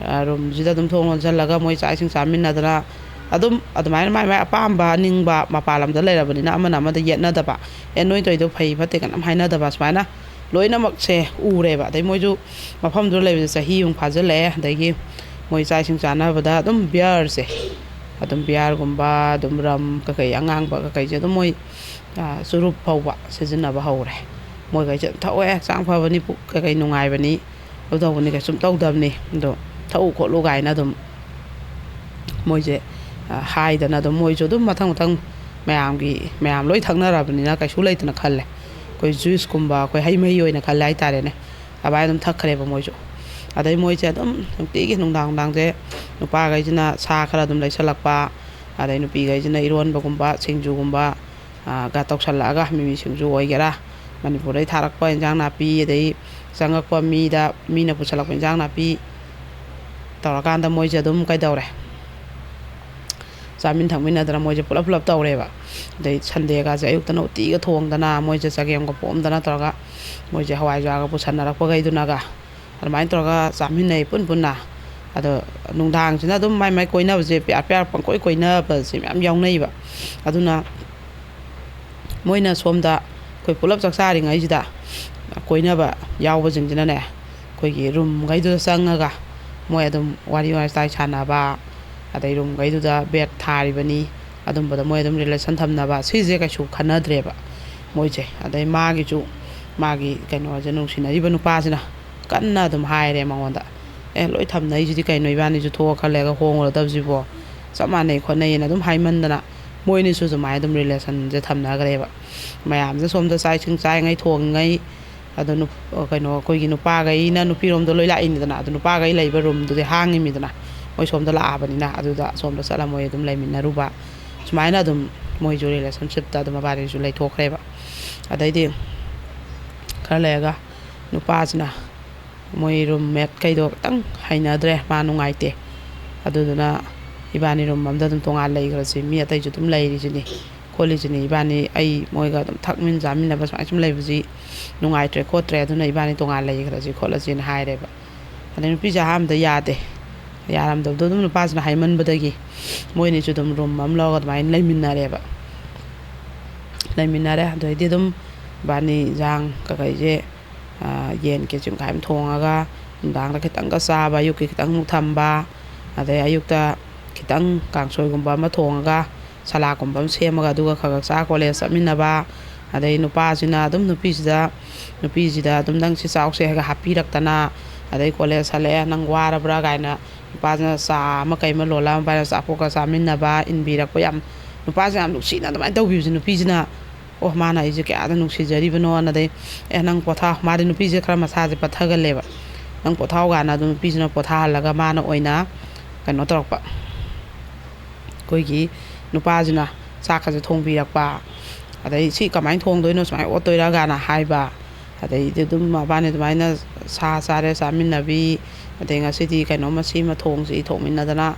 ꯑ, ꯔꯨꯝꯁꯤꯗ ꯑꯗꯨꯝ ꯊꯣꯡ ꯂꯣꯟꯁꯤꯜꯂꯒ ꯃꯣꯏ ꯆꯥꯛ ꯏꯁꯤꯡ ꯆꯥꯃꯤꯟꯅꯗꯅ ꯑꯗꯨꯝ ꯑꯗꯨꯃꯥꯏꯅ ꯃꯥꯏ ꯃꯥꯏ ꯑꯄꯥꯝꯕ ꯑꯅꯤꯡꯕ, ꯃꯄꯥꯟ ꯂꯝꯗ ꯂꯩꯔꯕꯅꯤꯅ ꯑꯃꯅ ꯑꯃꯗ ꯌꯦꯠꯅꯗꯕ, "ꯑꯦ, ꯅꯣꯏ ꯇꯧꯔꯤꯗꯣ ꯐꯩ ꯐꯠꯇꯦ" ꯀꯅꯥꯝ ꯍꯥꯏꯅꯗꯕ, ꯁꯨꯃꯥꯏꯅ ꯂꯣꯏꯅꯃꯛꯁꯦ ꯎꯔꯦꯕ꯫ ꯑꯗꯩ ꯃꯣꯏꯁꯨ ꯃꯐꯝꯗꯨꯗ ꯂꯩꯕꯁꯦ ꯆꯍꯤ ꯑꯃꯨꯛ ꯐꯥꯖꯤꯜꯂꯛꯑꯦ꯫ ꯑꯗꯒꯤ ꯃꯣꯏ ꯆꯥꯛ ꯏꯁꯤꯡ ꯆꯥꯅꯕꯗ ꯑꯗꯨꯝ ꯕꯤꯌꯔꯁꯦ, ꯑꯗꯨꯝ ꯕꯤꯌꯔꯒꯨꯝꯕ, ꯑꯗꯨꯝ ꯔꯝ ꯀꯩꯀꯩ, ꯑꯉꯥꯡꯕ ꯀꯩꯀꯩꯁꯦ ꯑꯗꯨꯝ ꯃꯣꯏ, ꯑ, ꯆꯨꯔꯨꯞ ꯐꯥꯎꯕ ꯁꯤꯖꯤꯟꯅꯕ ꯍꯧꯔꯦ꯫ ꯃꯣꯏꯈꯩꯁꯦ ꯑꯗꯨꯝ ꯊꯛꯑꯣꯏ, ꯍꯛꯆꯥꯡ ꯐꯕꯅꯤ, ꯄꯨꯛ ꯀꯩꯀꯩ ꯅꯨꯡꯉꯥꯏꯕꯅꯤ, ꯑꯗꯨ ꯇꯧꯕꯅꯤ, ꯀꯩꯁꯨꯝ ꯇꯧꯗꯕꯅꯤ, ꯑꯗꯣ ꯊꯛꯎ ꯈꯣꯠꯂꯨ ꯀꯥꯏꯅ ꯑꯗꯨꯝ ꯃꯣꯏꯁꯦ, ꯑ, ꯍꯥꯏꯗꯅ ꯑꯗꯨꯝ ꯃꯣꯏꯁꯨ ꯑꯗꯨꯝ ꯃꯊꯪ ꯃꯊꯪ ꯃꯌꯥꯝꯒꯤ, ꯃꯌꯥꯝ ꯂꯣꯏ ꯊꯛꯅꯔꯕꯅꯤꯅ ꯀꯩꯁꯨ ꯂꯩꯇꯅ ꯈꯜꯂꯦ꯫ ꯑꯩꯈꯣꯏ ꯖꯨꯏꯁꯀꯨꯝꯕ, ꯑꯩꯈꯣꯏ ꯍꯩ ꯃꯍꯤ ꯑꯣꯏꯅ ꯈꯜꯂꯦ ꯍꯥꯏꯇꯥꯔꯦꯅꯦ꯫ ꯑꯗꯨꯃꯥꯏꯅ ꯑꯗꯨꯝ ꯊꯛꯈ꯭ꯔꯦꯕ ꯃꯣꯏꯁꯨ꯫ ꯑꯗꯩ ꯃꯣꯏꯁꯦ ꯑꯗꯨꯝ ꯅꯨꯡꯇꯤꯒꯤ ꯅꯨꯡꯗꯥꯡ ꯅꯨꯡꯗꯥꯡꯁꯦ ꯅꯨꯄꯥꯈꯩꯁꯤꯅ ꯁꯥ ꯈꯔ ꯑꯗꯨꯝ ꯂꯩꯁꯜꯂꯛꯄ, ꯑꯗꯩ ꯅꯨꯄꯤꯈꯩꯁꯤꯅ ꯏꯔꯣꯟꯕꯒꯨꯝꯕ, ꯁꯤꯡꯖꯨꯒꯨꯝꯕ, ꯑ, ꯒ ꯇꯧꯁꯜꯂꯛꯑꯒ, ꯃꯤꯃꯤ ꯁꯤꯡꯖꯨ ꯑꯣꯏꯒꯦꯔꯥ, ꯃꯅꯤꯄꯨꯔꯗꯩ ꯊꯥꯔꯛꯄ ꯏꯟꯖꯥꯡ ꯅꯥꯄꯤ, ꯑꯗꯩ ꯆꯪꯉꯛꯄ ꯃꯤꯗ, ꯃꯤꯅ ꯄꯨꯁꯜꯂꯛꯄ ꯏꯟꯖꯥꯡ ꯅꯥꯄꯤ ꯇꯧꯔꯀꯥꯟꯗ ꯃꯣꯏꯁꯦ ꯑꯗꯨꯝ ꯀꯩꯗꯧꯔꯦ, ꯆꯥꯃꯤꯟ ꯊꯛꯃꯤꯟꯅꯗꯅ ꯃꯣꯏꯁꯦ ꯄꯨꯂꯞ ꯄꯨꯂꯞ ꯇꯧꯔꯦꯕ꯫ ꯑꯗꯩ ꯁꯟꯗꯦꯒꯁꯦ ꯑꯌꯨꯛꯇꯅ ꯎꯇꯤꯒ ꯊꯣꯡꯗꯅ, ꯃꯣꯏꯁꯦ ꯆꯒꯦꯝꯒ ꯄꯣꯝꯗꯅ ꯇꯧꯔꯒ, ꯃꯣꯏꯁꯦ ꯍꯋꯥꯏꯖꯥꯔꯒ ꯄꯨꯁꯟꯅꯔꯛꯄꯈꯩꯗꯨꯅꯒ ꯑꯗꯨꯃꯥꯏꯅ ꯇꯧꯔꯒ ꯆꯥꯃꯤꯟꯅꯩ ꯄꯨꯟ ꯄꯨꯟꯅ꯫ ꯑꯗꯣ ꯅꯨꯡꯗꯥꯡꯁꯤꯅ ꯑꯗꯨꯝ ꯃꯥꯏ ꯃꯥꯏ ꯀꯣꯏꯅꯕꯁꯦ, ꯄꯤꯌꯥꯔ ꯄꯤꯌꯥꯔ ꯄꯪꯀꯣꯏ ꯀꯣꯏꯅꯕꯁꯦ ꯃꯌꯥꯝ ꯌꯥꯎꯅꯩꯕ꯫ ꯑꯗꯨꯅ ꯃꯣꯏꯅ ꯁꯣꯝꯗ ꯑꯩꯈꯣꯏ ꯄꯨꯂꯞ ꯆꯥꯛ ꯆꯥꯔꯤꯉꯩꯁꯤꯗ ꯀꯣꯏꯅꯕ ꯌꯥꯎꯕꯁꯤꯡꯁꯤꯅꯅꯦ, ꯑꯩꯈꯣꯏꯒꯤ ꯔꯨꯝꯈꯩꯗꯨꯗ ꯆꯪꯉꯒ ꯃꯣꯏ ꯑꯗꯨꯝ ꯋꯥꯔꯤ ꯋꯥꯇꯥꯏ ꯁꯥꯟꯅꯕ, ꯑꯗꯩ ꯔꯨꯝꯈꯩꯗꯨꯗ ꯕꯦꯗ ꯊꯥꯔꯤꯕꯅꯤ, ꯑꯗꯨꯝꯕꯗ ꯃꯣꯏ ꯑꯗꯨꯝ ꯔꯤꯂꯦꯁꯟ ꯊꯝꯅꯕ, ꯁꯤꯁꯦ ꯀꯩꯁꯨ ꯈꯟꯅꯗ꯭ꯔꯦꯕ ꯃꯣꯏꯁꯦ꯫ ꯑꯗꯩ ꯃꯥꯒꯤꯁꯨ, ꯃꯥꯒꯤ ꯀꯩꯅꯣꯁꯦ, ꯅꯨꯡꯁꯤꯅꯔꯤꯕ ꯅꯨꯄꯥꯁꯤꯅ ꯀꯟꯅ ꯑꯗꯨꯝ ꯍꯥꯏꯔꯦ ꯃꯉꯣꯟꯗ, "ꯑꯦ, ꯂꯣꯏ ꯊꯝꯅꯩꯁꯤꯗꯤ ꯀꯩꯅꯣ, ꯏꯕꯥꯅꯤꯁꯨ ꯊꯣꯛꯑ ꯈꯔ ꯂꯩꯔꯒ ꯍꯣꯡꯉꯨꯔꯗꯕꯁꯤꯕꯣ, ꯆꯞ ꯃꯥꯟꯅꯩ ꯈꯣꯠꯅꯩꯅ" ꯑꯗꯨꯝ ꯍꯥꯏꯃꯟꯗꯅ ꯃꯣꯏꯅꯤꯁꯨ ꯑꯗꯨꯃꯥꯏꯅ ꯑꯗꯨꯝ ꯔꯤꯂꯦꯁꯟꯁꯦ ꯊꯝꯅꯈ꯭ꯔꯦꯕ꯫ ꯃꯌꯥꯝꯁꯦ ꯁꯣꯝꯗ ꯆꯥꯛ ꯏꯁꯤꯡ ꯆꯥꯔꯤꯉꯩ, ꯊꯣꯡꯉꯤꯉꯩ, ꯑꯗꯣ ꯅꯨꯞ-, ꯀꯩꯅꯣ, ꯑꯩꯈꯣꯏꯒꯤ ꯅꯨꯄꯥꯈꯩꯅ ꯅꯨꯄꯤꯔꯣꯝꯗ ꯂꯣꯏ ꯂꯥꯛꯏꯅꯤꯗꯅ, ꯑꯗꯣ ꯅꯨꯄꯥꯈꯩ ꯂꯩꯕ ꯔꯨꯝꯗꯨꯗꯤ ꯍꯥꯡꯉꯤꯃꯤꯗꯅ, ꯃꯣꯏ ꯁꯣꯝꯗ ꯂꯥꯛꯑꯕꯅꯤꯅ꯫ ꯑꯗꯨꯗ ꯁꯣꯝꯗ ꯆꯠꯂ ꯃꯣꯏ ꯑꯗꯨꯝ ꯂꯩꯃꯤꯟꯅꯔꯨꯕ, ꯁꯨꯃꯥꯏꯅ ꯑꯗꯨꯝ ꯃꯣꯏꯁꯨ ꯔꯤꯂꯦꯁꯟꯁꯤꯞꯇ ꯑꯗꯨꯝ ꯃꯕꯥꯅꯤꯁꯨ ꯂꯩꯊꯣꯛꯈ꯭ꯔꯦꯕ꯫ ꯑꯗꯩꯗꯤ ꯈꯔ ꯂꯩꯔꯒ ꯅꯨꯄꯥꯁꯤꯅ ꯃꯣꯏ ꯔꯨꯝꯃꯦꯠꯈꯩꯗꯣ ꯈꯤꯇꯪ ꯍꯩꯅꯗ꯭ꯔꯦ, ꯃꯥ ꯅꯨꯡꯉꯥꯏꯇꯦ, ꯑꯗꯨꯗꯨꯅ "ꯏꯕꯥꯅꯤ ꯔꯨꯝ ꯑꯝꯗ ꯑꯗꯨꯝ ꯇꯣꯉꯥꯟ ꯂꯩꯈ꯭ꯔꯁꯤ, ꯃꯤ ꯑꯇꯩꯁꯨ ꯑꯗꯨꯝ ꯂꯩꯔꯤꯁꯤꯅꯤ ꯈꯣꯠꯂꯤꯁꯤꯅꯤ, ꯏꯕꯥꯅꯤ, ꯑꯩ ꯃꯣꯏꯒ ꯑꯗꯨꯝ ꯊꯛꯃꯤꯟ ꯆꯥꯃꯤꯟꯅꯕ ꯁꯨꯃꯥꯏꯅ ꯁꯨꯝ ꯂꯩꯕꯁꯤ ꯅꯨꯡꯉꯥꯏꯇ꯭ꯔꯦ ꯈꯣꯠꯇ꯭ꯔꯦ, ꯑꯗꯨꯅ ꯏꯕꯥꯅꯤ ꯇꯣꯉꯥꯟ ꯂꯩꯈ꯭ꯔꯁꯤ ꯈꯣꯠꯂꯁꯤꯅ" ꯍꯥꯏꯔꯦꯕ꯫ ꯑꯗꯩ ꯅꯨꯄꯤꯁꯦ ꯑꯍꯥꯟꯕꯗ ꯌꯥꯗꯦ, ꯌꯥꯔꯝꯗꯕꯗꯣ ꯑꯗꯨꯝ ꯅꯨꯄꯥꯁꯤꯅ ꯍꯥꯏꯃꯟꯕꯗꯒꯤ ꯃꯣꯏꯅꯤꯁꯨ ꯑꯗꯨꯝ ꯔꯨꯝ ꯑꯃ ꯂꯧꯔꯒ ꯑꯗꯨꯃꯥꯏꯅ ꯂꯩꯃꯤꯟꯅꯔꯦꯕ꯫ ꯂꯩꯃꯤꯟꯅꯔꯦ꯫ ꯑꯗꯩꯗꯤ ꯑꯗꯨꯝ ꯏꯕꯥꯅꯤ ꯏꯟꯖꯥꯡ ꯀꯀꯩꯁꯦ, ꯑ, ꯌꯦꯟ ꯀꯦꯖꯤ ꯃꯈꯥꯏ ꯑꯃ ꯊꯣꯡꯉꯒ, ꯅꯨꯡꯗꯥꯡꯗ ꯈꯤꯇꯪꯒ ꯆꯥꯕ, ꯑꯌꯨꯛꯀꯤ ꯈꯤꯇꯪ ꯑꯃꯨꯛ ꯊꯝꯕ, ꯑꯗꯩ ꯑꯌꯨꯛꯇ ꯈꯤꯇꯪ ꯀꯥꯡꯁꯣꯏꯒꯨꯝꯕ ꯑꯃ ꯊꯣꯡꯉꯒ, ꯁꯂꯥꯗꯀꯨꯝꯕ ꯑꯃ ꯁꯦꯝꯃꯒ, ꯑꯗꯨꯒ ꯈꯔ ꯈꯔ ꯆꯥ ꯀꯣꯂꯦꯖ ꯆꯠꯃꯤꯟꯅꯕ꯫ ꯑꯗꯩ ꯅꯨꯄꯥꯁꯤꯅ ꯑꯗꯨꯝ ꯅꯨꯄꯤꯁꯤꯗ, ꯅꯨꯄꯤꯁꯤꯗ ꯑꯗꯨꯝ "ꯅꯪ ꯁꯤ ꯆꯥꯎꯁꯦ" ꯍꯥꯏꯔꯒ ꯍꯥꯞꯄꯤꯔꯛꯇꯅ, ꯑꯗꯩ "ꯀꯣꯂꯦꯖ ꯍꯜꯂꯛꯑꯦ, ꯅꯪ ꯋꯥꯔꯕ꯭ꯔꯥ?" ꯀꯥꯏꯅ ꯅꯨꯄꯥꯁꯤꯅ ꯆꯥ ꯑꯃ ꯀꯩ ꯑꯃ ꯂꯣꯜꯂꯒ ꯃꯕꯥꯅꯤ ꯑꯆꯥꯄꯣꯠꯀ ꯆꯥꯃꯤꯟꯅꯕ, ꯏꯟꯕꯤꯔꯛꯄ, ꯌꯥꯝ, ꯅꯨꯄꯥꯁꯦ ꯌꯥꯝ ꯅꯨꯡꯁꯤꯅ ꯑꯗꯨꯃꯥꯏꯅ ꯇꯧꯕꯤꯕꯁꯦ, ꯅꯨꯄꯤꯁꯤꯅ, "ꯑꯣ, ꯃꯥꯅ ꯑꯩꯁꯦ ꯀꯌꯥꯗ ꯅꯨꯡꯁꯤꯖꯔꯤꯕꯅꯣꯅ"꯫ ꯑꯗꯩ, "ꯑꯦ, ꯅꯪ ꯄꯣꯊꯥ"꯫ ꯃꯥꯗꯤ ꯅꯨꯄꯤꯁꯦ ꯈꯔ ꯃꯁꯥꯁꯦ ꯄꯠꯊꯒꯜꯂꯦꯕ꯫ "ꯅꯪ ꯄꯣꯊꯥꯎ" ꯀꯥꯏꯅ ꯑꯗꯨꯝ ꯅꯨꯄꯤꯁꯤꯅ ꯄꯣꯊꯥꯍꯜꯂꯒ ꯃꯥꯅ ꯑꯣꯏꯅ ꯀꯩꯅꯣ ꯇꯧꯔꯛꯄ, ꯑꯩꯈꯣꯏꯒꯤ ꯅꯨꯄꯥꯁꯤꯅ ꯆꯥꯛꯀꯁꯦ ꯊꯣꯡꯕꯤꯔꯛꯄ, ꯑꯗꯩ ꯁꯤ ꯀꯃꯥꯏꯅ ꯊꯣꯡꯗꯣꯏꯅꯣ, ꯁꯨꯃꯥꯏꯅ ꯑꯣꯠꯇꯣꯏꯔꯥ ꯀꯥꯏꯅ ꯍꯥꯏꯕ꯫ ꯑꯗꯩꯗꯤ ꯑꯗꯨꯝ ꯃꯕꯥꯅꯤ ꯑꯗꯨꯃꯥꯏꯅ ꯁꯥ ꯆꯥꯔꯦ, ꯆꯥꯃꯤꯟꯅꯕꯤ, ꯑꯗꯩ ꯉꯁꯤꯗꯤ ꯀꯩꯅꯣꯝꯃ ꯁꯤꯃ ꯊꯣꯡꯁꯤ ꯊꯣꯡꯃꯤꯟꯅꯗꯅ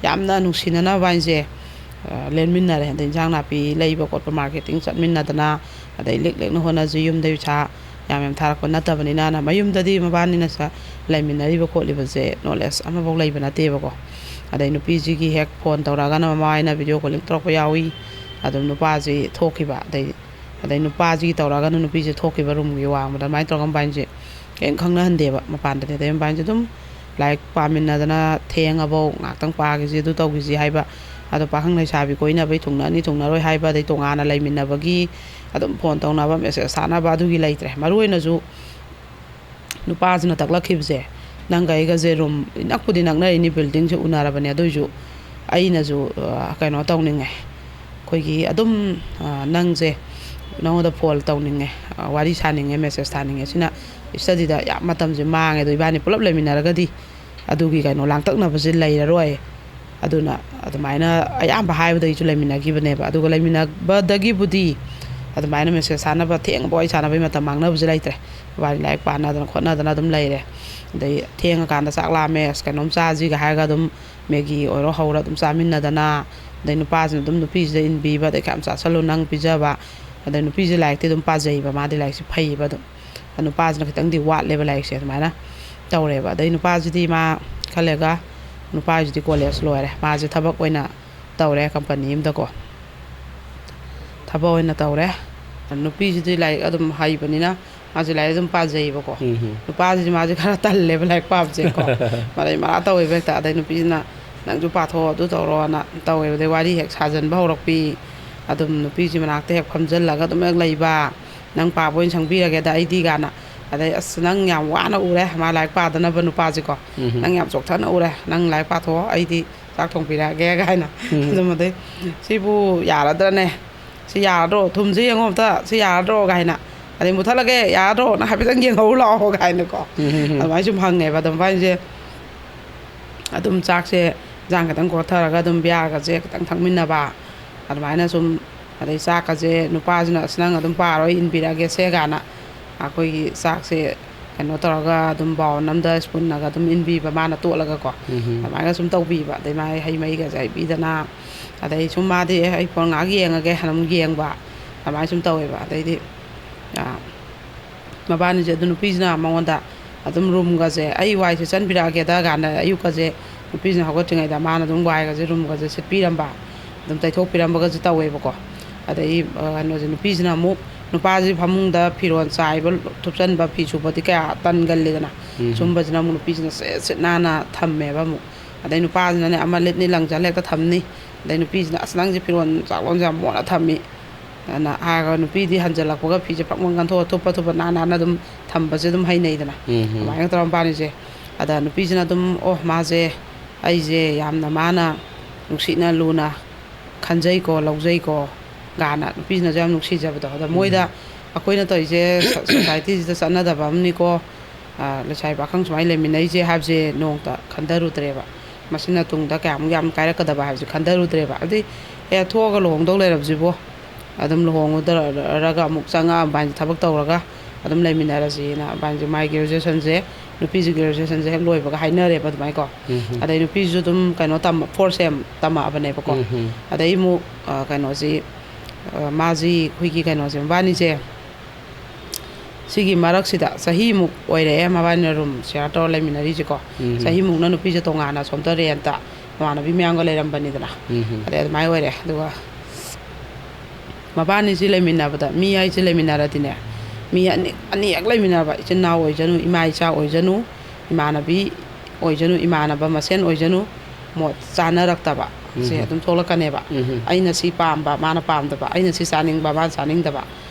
ꯌꯥꯝꯅ ꯅꯨꯡꯁꯤꯅꯅ ꯃꯕꯥꯅꯤꯁꯦ, ꯑ, ꯂꯦꯟꯃꯤꯟꯅꯔꯦ꯫ ꯑꯗꯩ ꯏꯟꯁꯥꯡ ꯅꯥꯄꯤ ꯂꯩꯕ ꯈꯣꯠꯄ, ꯃꯥꯔꯀꯦꯇꯤꯡ ꯆꯠꯃꯤꯟꯅꯗꯅ, ꯑꯗꯩ ꯂꯤꯛ ꯂꯤꯛꯅ ꯍꯣꯠꯅꯁꯤ, ꯌꯨꯝꯗꯩ ꯄꯩꯁꯥ ꯌꯥꯝ ꯌꯥꯝ ꯊꯥꯔꯛꯄ ꯅꯠꯇꯕꯅꯤꯅꯅ꯫ ꯃꯌꯨꯝꯗꯗꯤ ꯃꯕꯥꯅꯤꯅ ꯁ-, ꯂꯩꯃꯤꯟꯅꯔꯤꯕ ꯈꯣꯠꯂꯤꯕꯁꯦ ꯅꯣꯂꯦꯖ ꯑꯃꯐꯥꯎ ꯂꯩꯕ ꯅꯠꯇꯦꯕꯀꯣ꯫ ꯑꯗꯩ ꯅꯨꯄꯤꯁꯤꯒꯤ ꯍꯦꯛ ꯐꯣꯟ ꯇꯧꯔꯛꯑꯒꯅ ꯃꯃꯥ ꯍꯣꯏꯅ ꯚꯤꯗꯤꯑꯣ ꯀꯣꯂꯤꯡ ꯇꯧꯔꯛꯄ ꯌꯥꯎꯏ꯫ ꯑꯗꯨꯝ ꯅꯨꯄꯥꯁꯤ ꯊꯣꯛꯈꯤꯕ꯫ ꯑꯗꯩ, ꯑꯗꯩ ꯅꯨꯄꯥꯁꯤꯒꯤ ꯇꯧꯔꯛꯑꯒꯅ ꯅꯨꯄꯤꯁꯦ ꯊꯣꯛꯈꯤꯕ, ꯔꯨꯝꯒꯤ ꯋꯥꯡꯃꯗ꯫ ꯑꯗꯨꯃꯥꯏꯅ ꯇꯧꯔꯒ ꯃꯕꯥꯅꯤꯁꯦ ꯀꯔꯤꯝ ꯈꯪꯅꯍꯟꯗꯦꯕ ꯃꯄꯥꯟꯗꯗꯤ꯫ ꯑꯗꯩ ꯃꯕꯥꯅꯤꯁꯦ ꯑꯗꯨꯝ ꯂꯥꯏꯔꯤꯛ ꯄꯥꯃꯤꯟꯅꯗꯅ ꯊꯦꯡꯉꯐꯧ ꯉꯥꯏꯍꯥꯛꯇꯪ ꯄꯥꯈꯤꯁꯤ, ꯑꯗꯨ ꯇꯧꯈꯤꯁꯤ ꯍꯥꯏꯕ꯫ ꯑꯗꯣ ꯄꯥꯈꯪ ꯂꯩꯁꯥꯕꯤ ꯀꯣꯏꯅꯕꯩ ꯊꯨꯡꯅꯅꯤ ꯊꯨꯡꯅꯔꯣꯏ ꯍꯥꯏꯕ, ꯑꯗꯩ ꯇꯣꯉꯥꯟꯅ ꯂꯩꯃꯤꯟꯅꯕꯒꯤ ꯑꯗꯨꯝ ꯐꯣꯟ ꯇꯧꯅꯕ, ꯃꯦꯁꯦꯖ ꯊꯥꯅꯕ, ꯑꯗꯨꯒꯤ ꯂꯩꯇ꯭ꯔꯦ꯫ ꯃꯔꯨ ꯑꯣꯏꯅꯁꯨ ꯅꯨꯄꯥꯁꯤꯅ ꯇꯛꯂꯛꯈꯤꯕꯁꯦ, ꯅꯪꯒ ꯑꯩꯒꯁꯦ ꯔꯨꯝ ꯏꯅꯛꯄꯨꯗꯤ ꯅꯛꯅꯔꯤꯅꯤ, ꯕꯤꯜꯗꯤꯡꯁꯦ ꯎꯅꯔꯕꯅꯦ, ꯑꯗꯨꯏꯁꯨ ꯑꯩꯅꯁꯨ, ꯑ, ꯀꯩꯅꯣ ꯇꯧꯅꯤꯡꯉꯦ, ꯑꯩꯈꯣꯏꯒꯤ ꯑꯗꯨꯝ, ꯑ, ꯅꯪꯁꯦ, ꯅꯉꯣꯟꯗ ꯐꯣꯟ ꯇꯧꯅꯤꯡꯉꯦ, ꯑ, ꯋꯥꯔꯤ ꯁꯥꯅꯤꯡꯉꯦ, ꯃꯦꯁꯦꯖ ꯊꯥꯅꯤꯡꯉꯦ꯫ ꯁꯤꯅ ꯏꯁꯇꯗꯤꯗ ꯌꯥꯝ ꯃꯇꯝꯁꯦ ꯃꯥꯡꯉꯦ꯫ ꯑꯗꯣ ꯏꯕꯥꯅꯤ ꯄꯨꯂꯞ ꯂꯩꯃꯤꯟꯅꯔꯒꯗꯤ ꯑꯗꯨꯒꯤ ꯀꯩꯅꯣ ꯂꯥꯡꯇꯛꯅꯕꯁꯦ ꯂꯩꯔꯔꯣꯏ꯫ ꯑꯗꯨꯅ ꯑꯗꯨꯃꯥꯏꯅ ꯑꯌꯥꯝꯕ ꯍꯥꯏꯕꯗꯒꯤꯁꯨ ꯂꯩꯃꯤꯟꯅꯈꯤꯕꯅꯦꯕ꯫ ꯑꯗꯨꯒ ꯂꯩꯃꯤꯟꯅꯕꯗꯒꯤꯕꯨꯗꯤ ꯑꯗꯨꯃꯥꯏꯅ ꯃꯦꯁꯦꯖ ꯊꯥꯅꯕ, ꯊꯦꯡꯕ ꯋꯥꯔꯤ ꯁꯥꯟꯅꯕꯒꯤ ꯃꯇꯝ ꯃꯥꯡꯅꯕꯁꯦ ꯂꯩꯇ꯭ꯔꯦ꯫ ꯃꯕꯥꯅꯤ ꯂꯥꯏꯔꯤꯛ ꯄꯥꯅꯗꯅ ꯈꯣꯠꯅꯗꯅ ꯑꯗꯨꯝ ꯂꯩꯔꯦ꯫ ꯑꯗꯩ ꯊꯦꯡꯉꯀꯥꯟꯗ ꯆꯥꯛ ꯂꯥꯝꯃꯦ, ꯑꯁ, ꯀꯩꯅꯣꯝ ꯆꯥꯁꯤꯒ ꯍꯥꯏꯔꯒ ꯑꯗꯨꯝ ꯃꯦꯒꯤ ꯑꯣꯏꯔꯣ ꯍꯧꯔ ꯑꯗꯨꯝ ꯆꯥꯃꯤꯟꯅꯗꯅ, ꯑꯗꯩ ꯅꯨꯄꯥꯁꯤꯅ ꯑꯗꯨꯝ ꯅꯨꯄꯤꯁꯤꯗ ꯏꯟꯕꯤꯕ, ꯑꯗꯩ ꯈꯔ ꯌꯥꯝ ꯆꯥꯁꯜꯂꯨ, ꯅꯪ ꯄꯤꯖꯕ꯫ ꯑꯗꯩ ꯅꯨꯄꯤꯁꯦ ꯂꯥꯏꯔꯤꯛꯇꯤ ꯑꯗꯨꯝ ꯄꯥꯖꯩꯌꯦꯕ, ꯃꯥꯗꯤ ꯂꯥꯏꯔꯤꯛꯁꯦ ꯐꯩꯌꯦꯕ ꯑꯗꯨꯝ꯫ ꯅꯨꯄꯥꯁꯤꯅ ꯈꯤꯇꯪꯗꯤ ꯋꯥꯠꯂꯦꯕ ꯂꯥꯏꯔꯤꯛꯁꯦ, ꯑꯗꯨꯃꯥꯏꯅ ꯇꯧꯔꯦꯕ꯫ ꯑꯗꯩ ꯅꯨꯄꯥꯁꯤꯗꯤ ꯃꯥ ꯈꯜꯂꯦꯒ, ꯅꯨꯄꯥꯁꯤꯗꯤ ꯀꯣꯂꯦꯖ ꯂꯣꯏꯔꯦ, ꯃꯥꯁꯦ ꯊꯕꯛ ꯑꯣꯏꯅ ꯇꯧꯔꯦ ꯀꯝꯄꯅꯤ ꯑꯃꯗꯀꯣ, ꯊꯕꯛ ꯑꯣꯏꯅ ꯇꯧꯔꯦ꯫ ꯅꯨꯄꯤꯁꯤꯗꯤ ꯂꯥꯏꯔꯤꯛ ꯑꯗꯨꯝ ꯍꯩꯕꯅꯤꯅ ꯃꯥꯁꯦ ꯂꯥꯏꯔꯤꯛ ꯑꯗꯨꯝ ꯄꯥꯖꯩꯌꯦꯕꯀꯣ꯫ ꯎꯝ꯫ ꯅꯨꯄꯥꯁꯤꯗꯤ ꯃꯥꯁꯦ ꯈꯔ ꯇꯜꯂꯦꯕ ꯂꯥꯏꯔꯤꯛ ꯄꯥꯕꯁꯦꯀꯣ꯫ ꯃꯔꯩ ꯃꯔꯥ ꯇꯧꯋꯦꯕ ꯍꯦꯛꯇ꯫ ꯑꯗꯩ ꯅꯨꯄꯤꯁꯤꯅ, "ꯅꯪꯁꯨ ꯄꯥꯊꯣꯛꯑꯣ, ꯑꯗꯨ ꯇꯧꯔꯣꯅ" ꯇꯧꯋꯦꯕ꯫ ꯑꯗꯩ ꯋꯥꯔꯤ ꯍꯦꯛ ꯁꯥꯖꯟꯕ ꯍꯧꯔꯛꯄꯤ꯫ ꯑꯗꯨꯝ ꯅꯨꯄꯤꯁꯤ ꯃꯅꯥꯛꯇ ꯍꯦꯛ ꯐꯝꯖꯜꯂꯒ ꯑꯗꯨꯝ ꯍꯦꯛ ꯂꯩꯕ꯫ "ꯅꯪ ꯄꯥꯕ ꯑꯣꯏꯅ ꯁꯪꯕꯤꯔꯒꯦꯗ ꯑꯩꯗꯤ" ꯀꯥꯏꯅ꯫ ꯑꯗꯩ, "ꯑꯁ, ꯅꯪ ꯌꯥꯝ ꯋꯥꯅ ꯎꯔꯦ", ꯃꯥ ꯂꯥꯏꯔꯤꯛ ꯄꯥꯗꯅꯕ ꯅꯨꯄꯥꯁꯤꯀꯣ꯫ ꯎꯝ꯫ "ꯅꯪ ꯌꯥꯝ ꯆꯣꯛꯊꯅ ꯎꯔꯦ, ꯅꯪ ꯂꯥꯏꯔꯤꯛ ꯄꯥꯊꯣꯛꯑꯣ, ꯑꯩꯗꯤ ꯆꯥꯛ ꯊꯣꯡꯕꯤꯔꯛꯑꯒꯦ" ꯀꯥꯏꯅ꯫ ꯎꯝ꯫ ꯑꯗꯨꯝ ꯑꯗꯩ, "ꯁꯤꯕꯨ ꯌꯥꯔꯗ꯭ꯔꯅꯦ? ꯁꯤ ꯌꯥꯔꯗ꯭ꯔꯣ? ꯊꯨꯝꯁꯦ ꯌꯦꯡꯉꯣ ꯑꯝꯇ, ꯁꯤ ꯌꯥꯔꯗ꯭ꯔꯣ?" ꯀꯥꯏꯅ꯫ ꯑꯗꯩ, "ꯃꯨꯊꯠꯂꯒꯦ, ꯌꯥꯔꯗ꯭ꯔꯣ? ꯅꯪ ꯍꯥꯏꯐꯦꯠꯇꯪ ꯌꯦꯡꯍꯧ ꯂꯥꯛꯑꯣ" ꯀꯥꯏꯅꯀꯣ꯫ ꯎꯝ, ꯎꯝ, ꯎꯝ꯫ ꯑꯗꯨꯃꯥꯏꯅ ꯁꯨꯝ ꯍꯪꯉꯦꯕ꯫ ꯑꯗꯨꯝ ꯃꯕꯥꯅꯤꯁꯦ ꯑꯗꯨꯝ ꯆꯥꯛꯁꯦ, ꯏꯟꯖꯥꯡ ꯈꯤꯇꯪ ꯀꯣꯊꯔꯒ ꯑꯗꯨꯝ ꯕꯤꯌꯥꯔꯒꯁꯦ ꯈꯤꯇꯪ ꯊꯛꯃꯤꯟꯅꯕ, ꯑꯗꯨꯃꯥꯏꯅ ꯁꯨꯝ ꯑꯗꯩ ꯆꯥꯛꯀꯁꯦ ꯅꯨꯄꯥꯁꯤꯅ "ꯑꯁ, ꯅꯪ ꯑꯗꯨꯝ ꯄꯥꯔꯣ, ꯑꯩ ꯏꯟꯕꯤꯔꯛꯑꯒꯦꯁꯦ" ꯀꯥꯏꯅ ꯑꯩꯈꯣꯏꯒꯤ ꯆꯥꯛꯁꯦ ꯀꯩꯅꯣ ꯇꯧꯔꯒ ꯑꯗꯨꯝ ꯕꯥꯎꯟ ꯑꯃꯗ ꯁ꯭ꯄꯨꯟꯅꯒ ꯑꯗꯨꯝ ꯏꯟꯕꯤꯕ, ꯃꯥꯅ ꯇꯣꯠꯂꯒꯀꯣ꯫ ꯎꯝꯍꯨꯝ꯫ ꯑꯗꯨꯃꯥꯏꯅ ꯁꯨꯝ ꯇꯧꯕꯤꯕ꯫ ꯑꯗꯩ ꯃꯥꯏ ꯍꯩ ꯃꯍꯤꯒꯁꯦ ꯍꯩꯕꯤꯗꯅ, ꯑꯗꯩ ꯁꯨꯝ ꯃꯥꯗꯤ "ꯑꯦ, ꯑꯩ ꯐꯣꯟ ꯉꯥꯏꯍꯥꯛ ꯌꯦꯡꯉꯒꯦ" ꯍꯥꯏꯅ ꯑꯗꯨꯝ ꯌꯦꯡꯕ꯫ ꯑꯗꯨꯃꯥꯏꯅ ꯁꯨꯝ ꯇꯧꯋꯦꯕ꯫ ꯑꯗꯩꯗꯤ, ꯑꯥ, ꯃꯕꯥꯅꯤꯁꯦ ꯑꯗꯨ ꯅꯨꯄꯤꯁꯤꯅ ꯃꯉꯣꯟꯗ ꯑꯗꯨꯝ ꯔꯨꯝꯒꯁꯦ, "ꯑꯩ ꯋꯥꯏꯁꯦ ꯆꯟꯕꯤꯔꯛꯑꯒꯦꯗ" ꯀꯥꯏꯅ ꯑꯌꯨꯛꯀꯁꯦ ꯅꯨꯄꯤꯁꯤꯅ ꯍꯧꯒꯠꯇ꯭ꯔꯤꯉꯩꯗ ꯃꯥꯅ ꯑꯗꯨꯝ ꯋꯥꯏꯒꯁꯦ, ꯔꯨꯝꯒꯁꯦ ꯁꯤꯠꯄꯤꯔꯝꯕ, ꯑꯗꯨꯝ ꯇꯩꯊꯣꯛꯄꯤꯔꯝꯕꯒꯁꯨ ꯇꯧꯋꯦꯕꯀꯣ꯫ ꯑꯗꯩ, ꯑ, ꯀꯩꯅꯣꯁꯦ, ꯅꯨꯄꯤꯁꯤꯅ ꯑꯃꯨꯛ ꯅꯨꯄꯥꯁꯤ ꯐꯃꯨꯡꯗ ꯐꯤꯔꯣꯜ ꯆꯥꯏꯕ, ꯊꯨꯞꯆꯟꯕ, ꯐꯤ ꯁꯨꯕꯗꯤ ꯀꯌꯥ ꯇꯟꯒꯜꯂꯤꯗꯅ꯫ ꯎꯝ꯫ ꯁꯨꯝꯕꯁꯤꯅ ꯑꯃꯨꯛ ꯅꯨꯄꯤꯁꯤꯅ ꯁꯤꯠ ꯁꯤꯠ ꯅꯥꯟꯅ ꯊꯝꯃꯦꯕ ꯑꯃꯨꯛ꯫ ꯑꯗꯩ ꯅꯨꯄꯥꯁꯤꯅꯅꯦ ꯑꯃ ꯂꯤꯠꯅꯤ ꯂꯪꯖꯜ ꯍꯦꯛꯇ ꯊꯝꯅꯤ꯫ ꯑꯗꯩ ꯅꯨꯄꯤꯁꯤꯅ "ꯑꯁ, ꯅꯪꯁꯦ ꯐꯤꯔꯣꯜ ꯆꯥꯛꯂꯣꯟꯁꯦ ꯌꯥꯝ ꯃꯣꯠꯅ ꯊꯝꯃꯤ" ꯑꯅ ꯍꯥꯏꯔꯒ ꯅꯨꯄꯤꯗꯤ ꯍꯟꯖꯜꯂꯛꯄꯒ ꯐꯤꯁꯦ ꯐ꯭ꯔꯛ ꯃꯣꯟ ꯀꯟꯊꯣꯛꯑ ꯊꯨꯞꯄ ꯊꯨꯞꯄ ꯅꯥꯟ ꯅꯥꯟꯅ ꯑꯗꯨꯝ ꯊꯝꯕꯁꯦ ꯑꯗꯨꯝ ꯍꯩꯅꯩꯗꯅ꯫ ꯎꯝ꯫ ꯑꯗꯨꯃꯥꯏꯅ ꯇꯧꯔ ꯃꯕꯥꯅꯤꯁꯦ꯫ ꯑꯗ ꯅꯨꯄꯤꯁꯤꯅ ꯑꯗꯨꯝ, "ꯑꯣ, ꯃꯥꯁꯦ ꯑꯩꯁꯦ ꯌꯥꯝꯅ ꯃꯥꯅ ꯅꯨꯡꯁꯤꯅ ꯂꯨꯅ ꯈꯟꯖꯩꯀꯣ, ꯂꯧꯖꯩꯀꯣ" ꯀꯥꯏꯅ ꯅꯨꯄꯤꯁꯤꯅꯁꯨ ꯌꯥꯝ ꯅꯨꯡꯁꯤꯖꯕꯗꯣ꯫ ꯑꯗ ꯃꯣꯏꯗ ꯎꯝ꯫ ꯑꯩꯈꯣꯏꯅ ꯇꯧꯔꯤꯁꯦ ꯁ-, ꯁꯣꯁꯥꯏꯇꯤꯁꯤꯗ ꯆꯠꯅꯗꯕ ꯑꯃꯅꯤꯀꯣ, ꯑ, ꯂꯩꯁꯥꯕꯤ ꯄꯥꯈꯪ ꯁꯨꯃꯥꯏꯅ ꯂꯩꯃꯤꯟꯅꯩꯁꯦ ꯍꯥꯏꯕꯁꯦ ꯅꯣꯡꯇ ꯈꯟꯊꯔꯨꯗ꯭ꯔꯦꯕ꯫ ꯃꯁꯤꯅ ꯇꯨꯡꯗ ꯀꯌꯥꯃꯨꯛ ꯌꯥꯝ ꯀꯥꯏꯔꯛꯀꯗꯕ ꯍꯥꯏꯕꯁꯦ ꯈꯟꯊꯔꯨꯗ꯭ꯔꯦꯕ꯫ ꯍꯥꯏꯕꯗꯤ, "ꯑꯦ, ꯊꯣꯛꯑꯒ ꯂꯨꯍꯣꯡꯗꯧ ꯂꯩꯔꯕꯁꯤꯕꯣ, ꯑꯗꯨꯝ ꯂꯨꯍꯣꯡꯉꯨꯗꯔꯒ ꯑꯃꯨꯛ ꯆꯪꯉꯛꯑ ꯃꯕꯥꯅꯤꯁꯦ ꯊꯕꯛ ꯇꯧꯔꯒ ꯑꯗꯨꯝ ꯂꯩꯃꯤꯟꯅꯔꯁꯤꯅ" ꯃꯕꯥꯅꯤꯁꯦ ꯃꯥꯏ ꯒ꯭ꯔꯦꯖꯨꯑꯦꯁꯟꯁꯦ, ꯅꯨꯄꯤꯁꯦ ꯒ꯭ꯔꯦꯖꯨꯑꯦꯁꯟꯁꯦ ꯍꯦꯛ ꯂꯣꯏꯕꯒ ꯍꯥꯏꯅꯔꯦꯕ ꯑꯗꯨꯃꯥꯏꯀꯣ꯫ ꯎꯝ꯫ ꯑꯗꯩ ꯅꯨꯄꯤꯁꯨ ꯑꯗꯨꯝ ꯀꯩꯅꯣ ꯇꯝꯕ, ꯐꯣꯔ ꯁꯦꯝ ꯇꯝꯃꯛꯑꯕꯅꯦꯕꯀꯣ꯫ ꯎꯝ꯫ ꯑꯗꯩ ꯑꯃꯨꯛ, ꯑ, ꯀꯩꯅꯣꯁꯤ, ꯑ, ꯃꯥꯁꯤ ꯑꯩꯈꯣꯏꯒꯤ ꯀꯩꯅꯣꯁꯦ, ꯃꯕꯥꯅꯤꯁꯦ ꯁꯤꯒꯤ ꯃꯔꯛꯁꯤꯗ ꯆꯍꯤꯃꯨꯛ ꯑꯣꯏꯔꯛꯑꯦ ꯃꯕꯥꯅꯤꯅ ꯔꯨꯝ ꯁꯤꯌꯥꯔ ꯇꯧꯔ ꯂꯩꯃꯤꯟꯅꯔꯤꯁꯦꯀꯣ꯫ ꯎꯝ꯫ ꯆꯍꯤꯃꯨꯛꯅ ꯅꯨꯄꯤꯁꯦ ꯇꯣꯉꯥꯟꯅ ꯑꯁꯣꯝꯗ ꯔꯦꯟꯠꯇ ꯃꯃꯥꯟꯅꯕꯤ ꯃꯌꯥꯝꯒ ꯂꯩꯔꯝꯕꯅꯤꯗꯅ꯫ ꯎꯝ꯫ ꯑꯗꯩ ꯑꯗꯨꯃꯥꯏꯅ ꯑꯣꯏꯔꯦ꯫ ꯑꯗꯨꯒ ꯃꯕꯥꯅꯤꯁꯤ ꯂꯩꯃꯤꯟꯅꯕꯗ, ꯃꯤ ꯍꯥꯏꯁꯤ ꯂꯩꯃꯤꯟꯅꯔꯗꯤꯅꯦ, ꯃꯤ ꯑꯅꯤ, ꯑꯅꯤ ꯍꯦꯛ ꯂꯩꯃꯤꯟꯅꯔꯕ, ꯏꯆꯤꯟ ꯏꯅꯥꯎ ꯑꯣꯏꯖꯅꯨ, ꯏꯃꯥ ꯏꯆꯥ ꯑꯣꯏꯖꯅꯨ, ꯏꯃꯥꯟꯅꯕꯤ ꯑꯣꯏꯖꯅꯨ, ꯏꯃꯥꯟꯅꯕ ꯃꯁꯦꯟ ꯑꯣꯏꯖꯅꯨ, ꯃꯣꯠ ꯆꯥꯅꯔꯛꯇꯕ ꯁꯦ ꯎꯝ꯫ ꯑꯗꯨꯝ ꯊꯣꯛꯂꯛꯀꯅꯦꯕ꯫ ꯎꯝ꯫ ꯑꯩꯅ ꯁꯤ ꯄꯥꯝꯕ, ꯃꯥꯅ ꯄꯥꯝꯗꯕ, ꯑꯩꯅ ꯁꯤ ꯆꯥꯅꯤꯡꯕ, ꯃꯥꯅ ꯆꯥꯅꯤꯡꯗꯕ,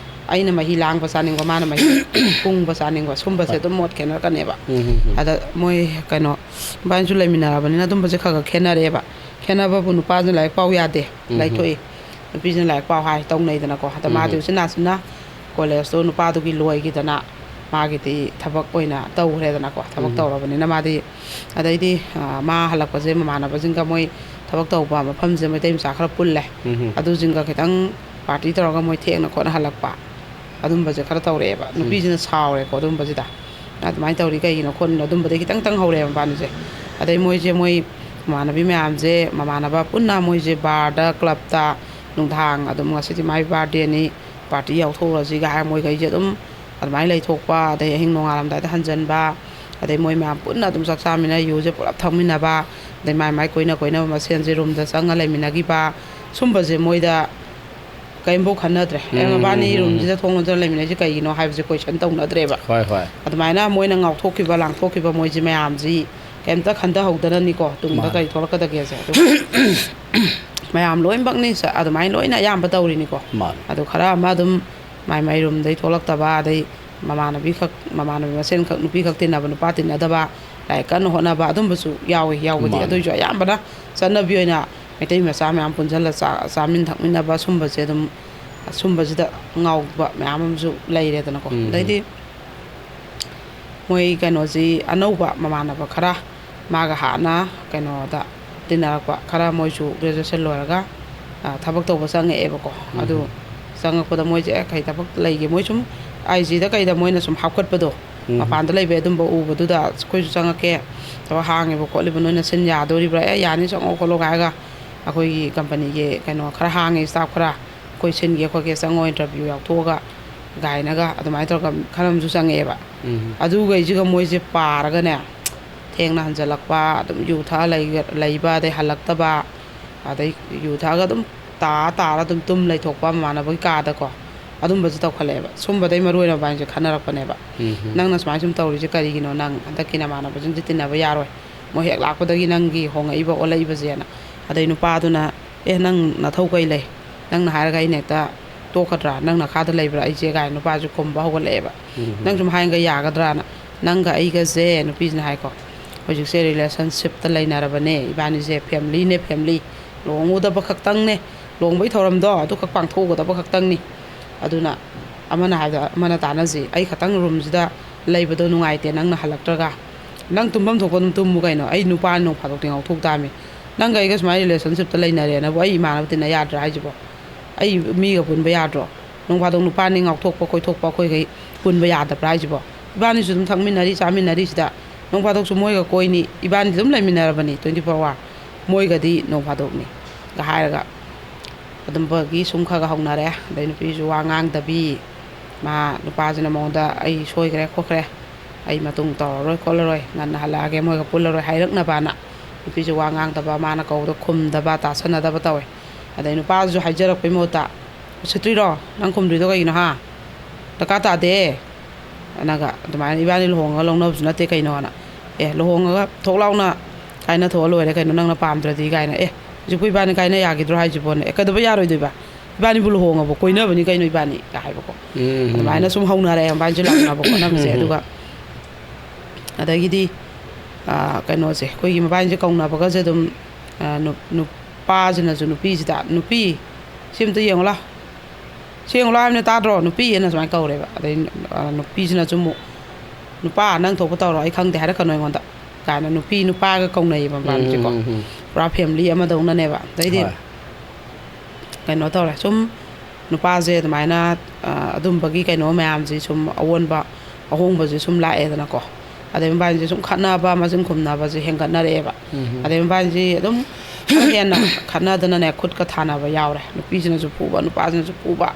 ꯑꯩꯅ ꯃꯍꯤ ꯂꯥꯡꯕ ꯆꯥꯅꯤꯡꯕ, ꯃꯥꯅ ꯃꯍꯤ ꯀꯨꯡꯕ ꯆꯥꯅꯤꯡꯕ, ꯁꯨꯝꯕꯁꯦ ꯍꯣꯏ꯫ ꯑꯗꯨꯝ ꯃꯣꯠ ꯈꯦꯠꯅꯔꯛꯀꯅꯦꯕ꯫ ꯎꯝ, ꯎꯝ, ꯎꯝ꯫ ꯑꯗ ꯃꯣꯏ ꯀꯩꯅꯣ, ꯃꯕꯥꯅꯤꯁꯨ ꯂꯩꯃꯤꯟꯅꯔꯕꯅꯤꯅ ꯑꯗꯨꯝꯕꯁꯦ ꯈꯔ ꯈꯔ ꯈꯦꯠꯅꯔꯛꯑꯦꯕ꯫ ꯈꯦꯠꯅꯕꯕꯨ ꯅꯨꯄꯥꯁꯤꯅ ꯂꯥꯏꯔꯤꯛ ꯄꯥꯎ ꯌꯥꯗꯦ, ꯎꯝ, ꯎꯝ꯫ ꯂꯥꯏꯊꯣꯛꯏ꯫ ꯅꯨꯄꯤꯁꯤꯅ ꯂꯥꯏꯔꯤꯛ ꯄꯥꯎ ꯍꯥꯏ, ꯇꯧꯅꯩꯗꯅꯀꯣ꯫ ꯑꯗ ꯎꯝ, ꯃꯥꯗꯤ ꯎꯝ꯫ ꯎꯆꯤꯟ ꯅꯥꯆꯤꯟꯅ ꯀꯣꯂꯦꯖꯇꯣ ꯅꯨꯄꯥꯗꯨꯒꯤ ꯂꯣꯏꯈꯤꯗꯅ ꯃꯥꯒꯤꯗꯤ ꯊꯕꯛ ꯑꯣꯏꯅ ꯇꯧꯈ꯭ꯔꯦꯗꯅꯀꯣ꯫ ꯊꯕꯛ ꯎꯝ꯫ ꯇꯧꯔꯕꯅꯤꯅ ꯃꯥꯗꯤ, ꯑꯗꯩꯗꯤ, ꯑ, ꯃꯥ ꯍꯜꯂꯛꯄꯁꯦ ꯃꯃꯥꯟꯅꯕꯁꯤꯡꯒ ꯃꯣꯏ ꯊꯕꯛ ꯇꯧꯕ ꯃꯐꯝꯁꯦ ꯃꯩꯇꯩ ꯃꯆꯥ ꯈꯔ ꯄꯨꯜꯂꯦ꯫ ꯎꯝ, ꯎꯝ꯫ ꯑꯗꯨꯁꯤꯡꯒ ꯈꯤꯇꯪ ꯄꯥꯔꯇꯤ ꯇꯧꯔꯒ ꯃꯣꯏ ꯊꯦꯡꯅ ꯈꯣꯠꯅ ꯍꯜꯂꯛꯄ, ꯑꯗꯨꯝꯕꯁꯦ ꯈꯔ ꯇꯧꯔꯛꯑꯦꯕ꯫ ꯎꯝ꯫ ꯅꯨꯄꯤꯁꯤꯅ ꯁꯥꯎꯔꯦꯀꯣ ꯑꯗꯨꯝꯕꯁꯤꯗ꯫ "ꯑꯗꯨꯃꯥꯏꯅ ꯇꯧꯔꯤ ꯀꯩꯒꯤꯅꯣ ꯈꯣꯠꯂꯤꯅꯣ?" ꯑꯗꯨꯝꯕꯗꯒꯤ ꯈꯤꯇꯪ ꯈꯤꯇꯪ ꯍꯧꯔꯛꯑꯦꯕ ꯃꯕꯥꯅꯤꯁꯦ꯫ ꯑꯗꯩ ꯃꯣꯏꯁꯦ, ꯃꯣꯏ ꯃꯃꯥꯟꯅꯕꯤ ꯃꯌꯥꯝꯁꯦ, ꯃꯃꯥꯟꯅꯕ ꯄꯨꯟꯅ ꯃꯣꯏꯁꯦ ꯕꯥꯔꯗ, ꯀ꯭ꯂꯕꯇ, ꯅꯨꯡꯗꯥꯡ ꯑꯗꯨꯝ, "ꯉꯁꯤꯗꯤ ꯃꯥꯏ ꯕꯥꯔꯗꯦꯅꯤ, ꯄꯥꯔꯇꯤ ꯌꯥꯎꯊꯣꯛꯎꯔꯁꯤꯒ" ꯍꯥꯏꯔ ꯃꯣꯏꯈꯩꯁꯦ ꯑꯗꯨꯝ ꯑꯗꯨꯃꯥꯏꯅ ꯂꯩꯊꯣꯛꯄ, ꯑꯗꯩ ꯑꯍꯤꯡ ꯅꯣꯡꯉꯥꯜꯂꯝꯗꯥꯏꯗ ꯍꯟꯖꯟꯕ, ꯑꯗꯩ ꯃꯣꯏ ꯃꯌꯥꯝ ꯄꯨꯟꯅ ꯑꯗꯨꯝ ꯆꯥꯛ ꯆꯥꯃꯤꯟꯅ, ꯌꯨꯁꯦ ꯄꯨꯂꯞ ꯊꯛꯃꯤꯟꯅꯕ, ꯑꯗꯩ ꯃꯥꯏ ꯃꯥꯏ ꯀꯣꯏꯅ ꯀꯣꯏꯅꯕ ꯃꯁꯦꯟꯁꯦ ꯔꯨꯝꯗ ꯆꯪꯉ ꯂꯩꯃꯤꯟꯅꯈꯤꯕ, ꯁꯨꯝꯕꯁꯦ ꯃꯣꯏꯗ ꯀꯔꯤꯝꯐꯥꯎ ꯈꯟꯅꯗ꯭ꯔꯦ꯫ "ꯑꯦ, ꯎꯝ, ꯃꯕꯥꯅꯤ ꯎꯝ, ꯎꯝ, ꯎꯝ꯫ ꯔꯨꯝꯁꯤꯗ ꯊꯣꯡ ꯂꯣꯟꯖꯜꯂ ꯂꯩꯃꯤꯟꯅꯩꯁꯦ ꯀꯩꯒꯤꯅꯣ?" ꯍꯥꯏꯕꯁꯦ ꯀꯣꯏꯁꯟ ꯇꯧꯅꯗ꯭ꯔꯦꯕ꯫ ꯍꯣꯏ, ꯍꯣꯏ꯫ ꯑꯗꯨꯃꯥꯏꯅ ꯃꯣꯏꯅ ꯉꯥꯎꯊꯣꯛꯈꯤꯕ, ꯂꯥꯡꯊꯣꯛꯈꯤꯕ ꯃꯣꯏꯁꯦ ꯃꯌꯥꯝꯁꯤ ꯀꯩꯝꯇ ꯈꯟꯊꯍꯧꯗꯅꯅꯤꯀꯣ, ꯇꯨꯡꯗ ꯃꯥꯅꯦ꯫ ꯀꯔꯤ ꯊꯣꯛꯂꯛꯀꯗꯒꯦꯁꯦ꯫ ꯑꯗꯨ ꯃꯌꯥꯝ ꯂꯣꯏꯅꯃꯛꯅꯤ ꯁ-, ꯑꯗꯨꯃꯥꯏꯅ ꯂꯣꯏꯅ ꯑꯌꯥꯝꯕ ꯇꯧꯔꯤꯅꯤꯀꯣ꯫ ꯃꯥꯅꯦ꯫ ꯑꯗꯨ ꯈꯔ ꯑꯃ ꯑꯗꯨꯝ ꯃꯥꯏ ꯃꯥꯏ ꯔꯨꯝꯗꯩ ꯊꯣꯛꯂꯛꯇꯕ, ꯑꯗꯩ ꯃꯃꯥꯟꯅꯕꯤꯈꯛ, ꯃꯃꯥꯟꯅꯕꯤ ꯃꯁꯦꯟꯈꯛ, ꯅꯨꯄꯤꯈꯛ ꯇꯤꯟꯅꯕ, ꯅꯨꯄꯥ ꯇꯤꯟꯅꯗꯕ, ꯂꯥꯏꯔꯤꯛ ꯀꯟꯅ ꯍꯣꯠꯅꯕ, ꯑꯗꯨꯝꯕꯁꯨ ꯌꯥꯎꯋꯤ, ꯌꯥꯎꯕꯗꯤ꯫ ꯃꯥꯅꯦ꯫ ꯑꯗꯨꯏꯁꯨ ꯑꯌꯥꯝꯕꯅ ꯆꯠꯅꯕꯤ ꯑꯣꯏꯅ ꯃꯩꯇꯩ ꯃꯆꯥ ꯃꯌꯥꯝ ꯄꯨꯟꯁꯤꯜꯂ ꯆꯥ-, ꯆꯥꯃꯤꯟ ꯊꯛꯃꯤꯟꯅꯕ ꯁꯨꯝꯕꯁꯦ ꯑꯗꯨꯝ, ꯁꯨꯝꯕꯁꯤꯗ ꯉꯥꯎꯕ ꯃꯌꯥꯝ ꯑꯃꯁꯨ ꯂꯩꯔꯦꯗꯅꯀꯣ꯫ ꯎꯝ, ꯎꯝ꯫ ꯑꯗꯩꯗꯤ ꯃꯣꯏ ꯀꯩꯅꯣꯁꯤ ꯑꯅꯧꯕ ꯃꯃꯥꯟꯅꯕ ꯈꯔ ꯃꯥꯒ ꯍꯥꯟꯅ ꯀꯩꯅꯣꯗ ꯇꯤꯟꯅꯔꯛꯄ ꯈꯔ, ꯃꯣꯏꯁꯨ ꯒ꯭ꯔꯦꯖꯨꯑꯦꯁꯟ ꯂꯣꯏꯔꯒ, ꯑ, ꯊꯕꯛ ꯇꯧꯕ ꯆꯪꯉꯛꯑꯦꯕꯀꯣ꯫ ꯎꯝ꯫ ꯑꯗꯨ ꯆꯪꯉꯛꯄꯗ ꯃꯣꯏꯁꯦ, "ꯑꯦ, ꯀꯩ ꯊꯕꯛ ꯂꯩꯒꯦ?" ꯃꯣꯏ ꯁꯨꯝ ꯑꯥꯏ ꯖꯤꯗ ꯀꯩꯗ ꯃꯣꯏꯅ ꯁꯨꯝ ꯍꯥꯞꯀꯠꯄꯗꯣ, ꯎꯝ꯫ ꯃꯄꯥꯟꯗ ꯂꯩꯕ ꯑꯗꯨꯝꯕ ꯎꯕꯗꯨꯗ, "ꯑꯩꯈꯣꯏꯁꯨ ꯆꯪꯉꯛꯀꯦ, ꯊꯕꯛ ꯍꯥꯡꯉꯤꯕ ꯈꯣꯠꯂꯤꯕ, ꯅꯣꯏꯅ ꯁꯤꯟ ꯌꯥꯗꯣꯔꯤꯕ꯭ꯔꯥ?" "ꯑꯦ, ꯌꯥꯅꯤ, ꯆꯪꯉꯛꯑꯣ ꯈꯣꯠꯂꯣ" ꯍꯥꯏꯔꯒ, ꯑꯩꯈꯣꯏꯒꯤ ꯀꯝꯄꯅꯤꯒꯤ ꯀꯩꯅꯣ ꯈꯔ ꯍꯥꯡꯉꯦ, ꯁ꯭ꯇꯥꯐ ꯈꯔ, "ꯑꯩꯈꯣꯏ ꯁꯤꯟꯒꯦ ꯈꯣꯠꯀꯦ, ꯆꯪꯉꯣ, ꯏꯟꯇꯔꯚ꯭ꯌꯨ ꯌꯥꯎꯊꯣꯛꯑꯒ" ꯀꯥꯏꯅꯒ ꯑꯗꯨꯃꯥꯏꯅ ꯇꯧꯔꯒ ꯈꯔ ꯑꯃꯁꯨ ꯆꯪꯉꯛꯑꯦꯕ꯫ ꯎꯝ꯫ ꯑꯗꯨꯈꯩꯁꯤꯒ ꯃꯣꯏꯁꯦ ꯄꯥꯔꯒꯅꯦ, ꯊꯦꯡꯅ ꯍꯟꯖꯜꯂꯛꯄ, ꯑꯗꯨꯝ ꯌꯨ ꯊꯛꯑ ꯂꯩ-, ꯂꯩꯕ, ꯑꯗꯩ ꯍꯜꯂꯛꯇꯕ, ꯑꯗꯩ ꯌꯨ ꯊꯛꯑꯒ ꯑꯗꯨꯝ ꯇꯥ ꯇꯥꯔ ꯑꯗꯨꯝ ꯇꯨꯝ ꯂꯩꯊꯣꯛꯄ ꯃꯃꯥꯟꯅꯕꯒꯤ ꯀꯥꯗꯀꯣ, ꯑꯗꯨꯝꯕꯁꯨ ꯇꯧꯈꯠꯂꯛꯑꯦꯕ꯫ ꯁꯨꯝꯕꯗꯩ ꯃꯔꯨ ꯑꯣꯏꯅ ꯃꯕꯥꯅꯤꯁꯦ ꯈꯟꯅꯔꯛꯄꯅꯦꯕ꯫ ꯎꯝ꯫ "ꯅꯪꯅ ꯁꯨꯃꯥꯏꯅ ꯁꯨꯝ ꯇꯧꯔꯤꯁꯦ ꯀꯔꯤꯒꯤꯅꯣ? ꯅꯪ ꯍꯟꯗꯛꯀꯤ ꯅꯃꯥꯟꯅꯕꯁꯤꯡꯁꯦ ꯇꯤꯟꯅꯕ ꯌꯥꯔꯣꯏ꯫ ꯃꯣꯏ ꯍꯦꯛ ꯂꯥꯛꯄꯗꯒꯤ ꯅꯪꯒꯤ ꯍꯣꯡꯉꯛꯏꯕ ꯑꯣꯜꯂꯛꯏꯕꯁꯦꯅ"꯫ ꯑꯗꯩ ꯅꯨꯄꯥꯗꯨꯅ, "ꯑꯦ, ꯅꯪ ꯅꯊꯧ ꯀꯩ ꯂꯩ? ꯅꯪꯅ ꯍꯥꯏꯔꯒ ꯑꯩꯅ ꯍꯦꯛꯇ ꯇꯣꯛꯀꯗ꯭ꯔꯥ? ꯅꯪ ꯅꯈꯥꯗ ꯂꯩꯕ꯭ꯔꯥ ꯑꯩꯁꯦ?" ꯀꯥꯏꯅ ꯅꯨꯄꯥꯁꯨ ꯈꯨꯝꯕ ꯍꯧꯒꯠꯂꯛꯑꯦꯕ꯫ ꯎꯝ꯫ "ꯅꯪ ꯁꯨꯝ ꯍꯥꯏꯔꯒ ꯌꯥꯒꯗ꯭ꯔꯥꯅ?" "ꯅꯪꯒ ꯑꯩꯒꯁꯦ", ꯅꯨꯄꯤꯁꯤꯅ ꯍꯥꯏꯀꯣ, "ꯍꯧꯖꯤꯛꯁꯦ ꯔꯤꯂꯦꯁꯟꯁꯤꯞꯇ ꯂꯩꯅꯔꯕꯅꯦ꯫ ꯏꯕꯥꯅꯤꯁꯦ ꯐꯦꯃꯤꯂꯤꯅꯦ, ꯐꯦꯃꯤꯂꯤ꯫ ꯂꯨꯍꯣꯡꯉꯨꯗꯕ ꯈꯛꯇꯪꯅꯦ꯫ ꯂꯨꯍꯣꯡꯕꯒꯤ ꯊꯧꯔꯝꯗꯣ ꯑꯗꯨꯈꯛ ꯄꯥꯡꯊꯣꯛꯎꯒꯗꯕ ꯈꯛꯇꯪꯅꯤ꯫ ꯑꯗꯨꯅ ꯑꯃꯅ ꯍꯥꯏꯕꯗ ꯑꯃꯅ ꯇꯥꯟꯅꯁꯤ꯫ ꯑꯩ ꯈꯛꯇꯪ ꯔꯨꯝꯁꯤꯗ ꯂꯩꯕꯗꯣ ꯅꯨꯡꯉꯥꯏꯇꯦ, ꯅꯪꯅ ꯍꯜꯂꯛꯇ꯭ꯔꯒ꯫ ꯅꯪ ꯇꯨꯝꯐꯝ ꯊꯣꯛꯄ ꯑꯗꯨꯝ ꯇꯨꯝꯃꯨ ꯀꯩꯅꯣ꯫ ꯑꯩ ꯅꯨꯄꯥꯅꯤ ꯅꯣꯡ ꯐꯥꯗꯣꯛꯇꯤ ꯉꯥꯎꯊꯣꯛ ꯇꯥꯕꯅꯤ꯫ ꯅꯪꯒ ꯑꯩꯒ ꯁꯨꯃꯥꯏꯅ ꯔꯤꯂꯦꯁꯟꯁꯤꯞꯇ ꯂꯩꯅꯔꯦꯅꯕꯨ ꯑꯩ ꯏꯃꯥꯟꯅꯕ ꯇꯤꯟꯅ ꯌꯥꯗ꯭ꯔꯥ ꯍꯥꯏꯁꯤꯕꯣ?" ꯑꯩ ꯃꯤꯒ ꯄꯨꯟꯕ ꯌꯥꯗ꯭ꯔꯣ? ꯅꯣꯡ ꯐꯥꯗꯣꯛ ꯅꯨꯄꯥꯅꯤ ꯉꯥꯎꯊꯣꯛꯄ ꯈꯣꯏꯊꯣꯛꯄ ꯑꯩꯈꯣꯏꯈꯩ ꯄꯨꯟꯕ ꯌꯥꯗꯕ꯭ꯔꯥ ꯍꯥꯏꯁꯤꯕꯣ? ꯏꯕꯥꯅꯤꯁꯨ ꯑꯗꯨꯝ ꯊꯛꯃꯤꯟꯅꯔꯤ ꯆꯥꯃꯤꯟꯅꯔꯤꯁꯤꯗ, ꯅꯣꯡ ꯐꯥꯗꯣꯛꯁꯨ ꯃꯣꯏꯒ ꯀꯣꯏꯅꯤ, ꯏꯕꯥꯅꯤꯗꯤ ꯑꯗꯨꯝ ꯂꯩꯃꯤꯟꯅꯔꯕꯅꯤ twenty four hour, ꯃꯣꯏꯒꯗꯤ ꯅꯣꯡ ꯐꯥꯗꯣꯛꯅꯤꯒ ꯍꯥꯏꯔꯒ ꯑꯗꯨꯝꯕꯒꯤ ꯁꯨꯝ ꯈꯔ ꯈꯔ ꯍꯧꯅꯔꯦ꯫ ꯑꯗꯩ ꯅꯨꯄꯤꯁꯨ ꯋꯥ ꯉꯥꯡꯗꯕꯤ, ꯃꯥ ꯅꯨꯄꯥꯁꯤꯅ ꯃꯉꯣꯟꯗ "ꯑꯩ ꯁꯣꯏꯈ꯭ꯔꯦ ꯈꯣꯠꯈ꯭ꯔꯦ, ꯑꯩ ꯃꯇꯨꯡ ꯇꯧꯔꯔꯣꯏ ꯈꯣꯠꯂꯔꯣꯏ, ꯉꯟꯅ ꯍꯜꯂꯛꯑꯒꯦ, ꯃꯣꯏꯒ ꯄꯨꯜꯂꯔꯣꯏ" ꯍꯥꯏꯔꯛꯅꯕꯅ ꯅꯨꯄꯤꯁꯦ ꯋꯥ ꯉꯥꯡꯗꯕ, ꯃꯥꯅ ꯀꯧꯕꯗ ꯈꯨꯝꯗꯕ, ꯇꯥꯁꯟꯅꯗꯕ ꯇꯧꯋꯦ꯫ ꯑꯗꯩ ꯅꯨꯄꯥꯁꯨ ꯍꯥꯏꯖꯔꯛꯄꯩ ꯃꯍꯨꯠꯇ, "ꯎꯁꯤꯠꯇ꯭ꯔꯤꯔꯣ? ꯅꯪ ꯈꯨꯝꯗ꯭ꯔꯤꯗꯣ ꯀꯩꯒꯤꯅꯣ, ꯍꯥ? ꯗꯔꯀꯥꯔ ꯇꯥꯗꯦ"꯫ ꯑꯅꯒ ꯑꯗꯨꯃꯥꯏꯅ ꯏꯕꯥꯅꯤ ꯂꯨꯍꯣꯡꯉꯒ ꯂꯧꯅꯕꯁꯨ ꯅꯠꯇꯦ ꯀꯩꯅꯣꯅ꯫ "ꯑꯦ, ꯂꯨꯍꯣꯡꯉꯒ ꯊꯣꯛ ꯂꯥꯎꯅ ꯀꯥꯏꯅ ꯊꯣꯛꯑ ꯂꯣꯏꯔꯦ ꯀꯩꯅꯣ, ꯅꯪꯅ ꯄꯥꯝꯗ꯭ꯔꯗꯤ" ꯀꯥꯏꯅ꯫ "ꯑꯦ, ꯍꯧꯖꯤꯛꯄꯨ ꯏꯕꯥꯅꯤ ꯀꯥꯏꯅ ꯌꯥꯈꯤꯗ꯭ꯔꯣ ꯍꯥꯏꯁꯤꯕꯣꯅ?" "ꯑꯦ, ꯀꯩꯗꯧꯕ ꯌꯥꯔꯣꯏꯗꯣꯏꯕ? ꯏꯕꯥꯅꯤꯕꯨ ꯂꯨꯍꯣꯡꯉꯕꯣ, ꯀꯣꯏꯅꯕꯅꯤ ꯀꯩꯅꯣ ꯏꯕꯥꯅꯤ" ꯀ ꯍꯥꯏꯕꯀꯣ꯫ ꯎꯝ꯫ ꯑꯗꯨꯃꯥꯏꯅ ꯁꯨꯝ ꯍꯧꯅꯔꯛꯑꯦ, ꯃꯕꯥꯅꯤꯁꯦ ꯂꯥꯛꯅꯕ ꯈꯣꯠꯅꯕꯁꯦ꯫ ꯎꯝ꯫ ꯑꯗꯨꯒ ꯑꯗꯒꯤꯗꯤ, ꯑꯥ, ꯀꯩꯅꯣꯁꯦ, ꯑꯩꯈꯣꯏꯒꯤ ꯃꯕꯥꯅꯤꯁꯦ ꯀꯧꯅꯕꯒꯁꯦ ꯑꯗꯨꯝ, ꯑꯥ, ꯅꯨ-, ꯅꯨꯄꯥꯁꯤꯅꯁꯨ ꯅꯨꯄꯤꯁꯤꯗ, "ꯅꯨꯄꯤ, ꯁꯤ ꯑꯝꯇ ꯌꯦꯡꯉꯨ ꯂꯥꯎ, ꯁꯤ ꯌꯦꯡꯉꯨ ꯂꯥꯎ ꯍꯥꯏꯕꯅ ꯇꯥꯗ꯭ꯔꯣ, ꯅꯨꯄꯤ?" ꯑꯅ ꯁꯨꯃꯥꯏꯅ ꯀꯧꯔꯦꯕ꯫ ꯑꯗꯩ, ꯑꯥ, ꯅꯨꯄꯤꯁꯤꯅꯁꯨ ꯑꯃꯨꯛ, "ꯅꯨꯄꯥ, ꯅꯪ ꯊꯣꯛꯄ ꯇꯧꯔꯣ, ꯑꯩ ꯈꯪꯗꯦ, ꯍꯥꯏꯔꯛꯀꯅꯨ ꯑꯩꯉꯣꯟꯗ" ꯀꯥꯏꯅ ꯅꯨꯄꯤ ꯅꯨꯄꯥꯒ ꯀꯧꯅꯩꯌꯦꯕ ꯃꯕꯥꯅꯤꯁꯦꯀꯣ꯫ ꯎꯝ, ꯎꯝ, ꯎꯝ꯫ ꯄꯨꯔꯥ family ꯑꯃꯗꯧꯅꯅꯦꯕ꯫ ꯑꯗꯩꯗꯤ ꯍꯣꯏ꯫ ꯀꯩꯅꯣ ꯇꯧꯔꯦ꯫ ꯁꯨꯝ ꯅꯨꯄꯥꯁꯦ ꯑꯗꯨꯃꯥꯏꯅ, ꯑ, ꯑꯗꯨꯝꯕꯒꯤ ꯀꯩꯅꯣ ꯃꯌꯥꯝꯁꯤ ꯁꯨꯝ ꯑꯑꯣꯟꯕ ꯑꯍꯣꯡꯕꯁꯦ ꯁꯨꯝ ꯂꯥꯛꯑꯦꯗꯅꯀꯣ꯫ ꯑꯗꯩ ꯃꯕꯥꯅꯤꯁꯦ ꯁꯨꯝ ꯈꯠꯅꯕ, ꯃꯆꯤꯟ ꯈꯨꯝꯅꯕꯁꯦ ꯍꯦꯟꯒꯠꯅꯔꯛꯑꯦꯕ꯫ ꯎꯝ꯫ ꯑꯗꯩ ꯃꯕꯥꯅꯤꯁꯦ ꯑꯗꯨꯝ ꯈꯔ ꯍꯦꯟꯅ ꯈꯠꯅꯗꯅꯅꯦ, ꯈꯨꯠꯀ ꯊꯥꯅꯕ ꯌꯥꯎꯔꯦ꯫ ꯅꯨꯄꯤꯁꯤꯅꯁꯨ ꯐꯨꯕ, ꯅꯨꯄꯥꯁꯤꯅꯁꯨ ꯐꯨꯕ꯫